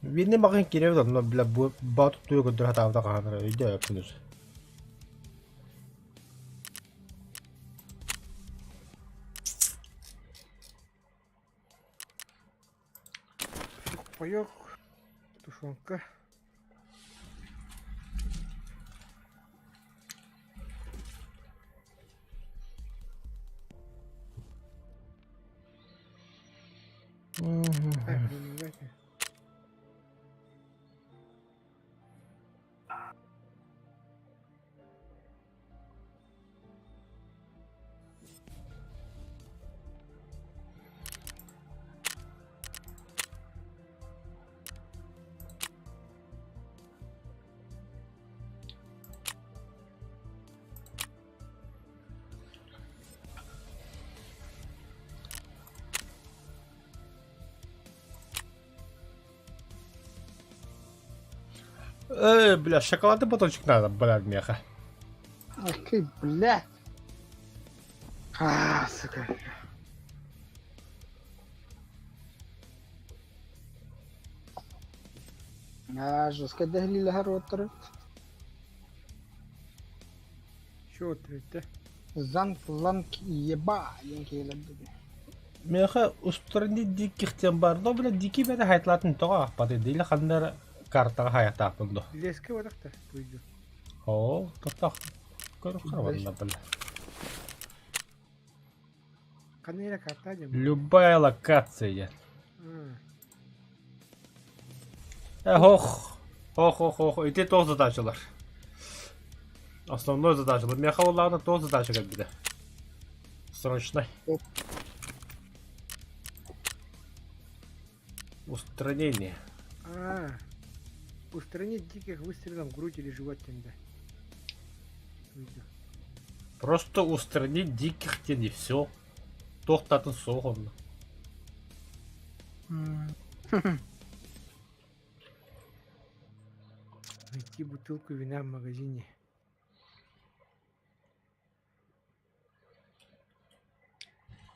[SPEAKER 1] Винный магазин кирэбит онно, бля, баат туйа көрдөр хатаабыта хаанара өйдө өппүнүс.
[SPEAKER 3] Паёк, тушенка.
[SPEAKER 1] Э, бля, шоколадный батончик надо, бля, меха.
[SPEAKER 4] Окей, блядь. А, сука. А, жестко дэһилиилэһэр уоттары.
[SPEAKER 3] Шо ответте?
[SPEAKER 4] Занг ланг еба диэн киһилэрдиги.
[SPEAKER 1] Меха устранить диких тем бар, но, бля, дикий бэдэ хайтлатын тоҕо аахпаты, или ханна эрэ картаҕа хайахтаахпын дуо?
[SPEAKER 3] Леска барахта пуйду.
[SPEAKER 1] Оо, тохтоох көрүөххэ барна, бля.
[SPEAKER 3] Ханна эрэ карта дьэ.
[SPEAKER 1] Любая локация диэн. Э, ох, ох, ох, ох, ити туох задачалар? Основной задачалар. Миэхэ буоллаҕына туох задача кэлбитэ? Срочно. Устранение.
[SPEAKER 3] А, устранить диких выстрелом в грудь или живот тенда.
[SPEAKER 1] Просто устранить диких тен и все. Туохтатын суох онно.
[SPEAKER 3] Найти бутылку вина в магазине.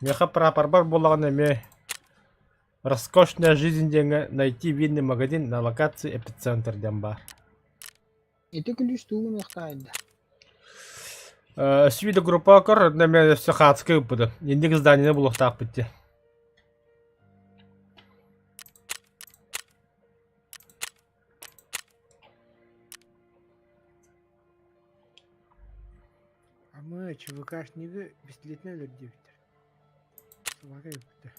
[SPEAKER 1] Миэхэ прапорбар буоллаҕына эмиэ «Роскошная жизнь» диэҥҥэ найти винный магазин на локации эпицентр диэн баар.
[SPEAKER 4] Ити күлүүс тугу гыныахтаайда?
[SPEAKER 1] Свида группа көр, онно өссө хаацка ыыппытым. Инник зданиены булуохтаахпыт дии.
[SPEAKER 3] А мы ЧВКшнигы бестилетинэн өлөр диэбиттэр. Собака өлбүттэр.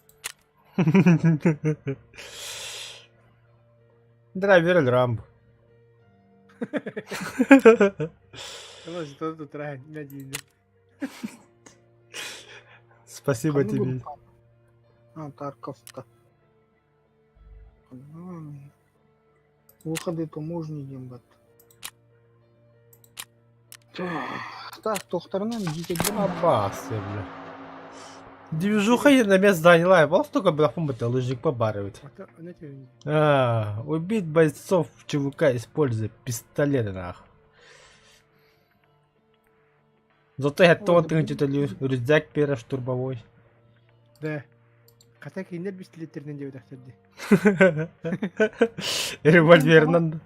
[SPEAKER 1] Драйвер өлөр Спасибо тебе.
[SPEAKER 4] А, Тарковка. Выходы таможни диэн бат. Так, тохтарынан дьиэтигэр
[SPEAKER 1] Аббас, бля. Движуха на место заняла, вот только бля, это лыжник побаривает. А, убить бойцов ЧВК, используя пистолеты, нах. Зато я то рюкзак первый штурмовой.
[SPEAKER 3] Да. Хата кинилэр бистилиттэринэн диэбэтэхтэр дии.
[SPEAKER 1] Револьверынан.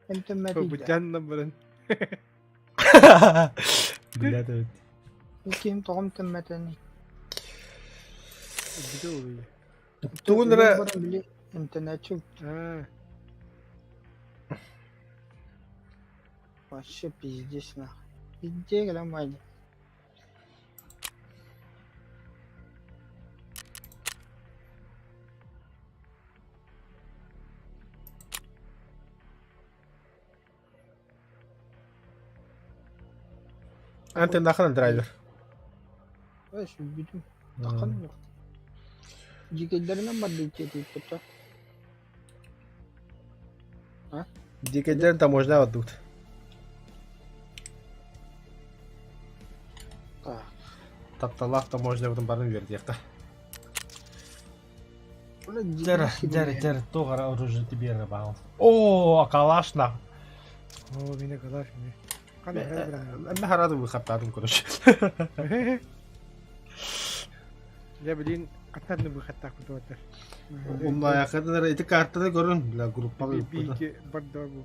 [SPEAKER 3] Бутяннан баран.
[SPEAKER 1] Бля, да.
[SPEAKER 4] Ким тоҕом тэммэтэний?
[SPEAKER 1] Тугун эрэ
[SPEAKER 4] били эмтэнээччи Вообще пиздец нахуй. Пиздец кэлэн байды.
[SPEAKER 1] Антон нахрен драйвер.
[SPEAKER 4] Ой, бүтүм. Таххан Дикэйдэринэн барды итиэтииппит А?
[SPEAKER 1] Дикэйдэрин таможня отдут.
[SPEAKER 4] Так.
[SPEAKER 1] Тапталаах таможнябытын барын үөрдиэххэ. Дьэр, дьэр, дьэр, туох эрэ оружие тебе баал. О, калаш на.
[SPEAKER 3] О, меня калаш мне.
[SPEAKER 1] Эмме харады выхаттадым, короче.
[SPEAKER 3] Я, блин, хаттаадны выхаттаах кутуаттар.
[SPEAKER 1] Умнаякыдыр ити картаны көрүн, бля, группаға
[SPEAKER 3] Бики барда бу.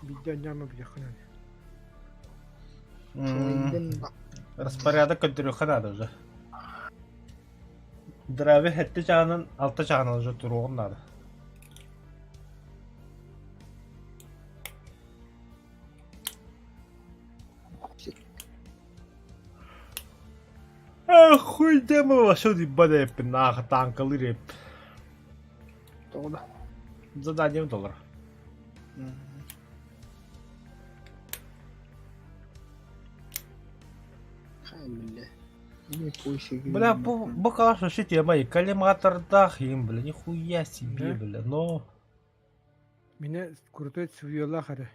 [SPEAKER 3] Бидде анньаама билиэххин
[SPEAKER 1] Распорядок көтүрүөххэ наада уже. Драви хэттэ чаҕынан, алта чаҕынан уже туруоҕун наада. Хуй демо вообще ебаный нах танкалыр еп.
[SPEAKER 4] Тоҕо да?
[SPEAKER 1] Заданием доллар. Бля, бу калаш вообще тема и коллиматордах им, бля, нихуя себе, бля, но...
[SPEAKER 3] Меня крутой цвела хара.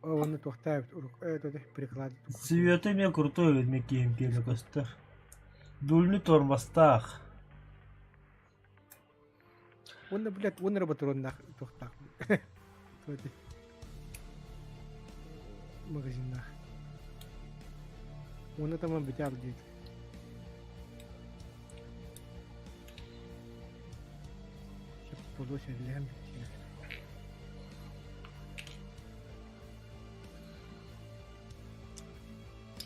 [SPEAKER 3] Оны туохтаабыт урук приклад.
[SPEAKER 8] Света эмиэ крутой эбит мин киһим киэнэ көстөр. Дульный тормозтаах.
[SPEAKER 3] Уонна, блядь, уонна роботроннаах туохтаах. Магазиннаах. Уонна таман бүтэ диит. Болуо сэллээн бүттүлэр.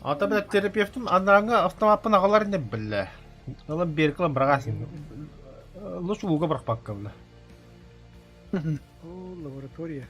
[SPEAKER 1] Ата бile терапевтым анараңа автомаппын аҕалар не биллэ. Ылан беркылан быраҕасын. Лучше ууга бырахпакка бile.
[SPEAKER 3] О, лаборатория.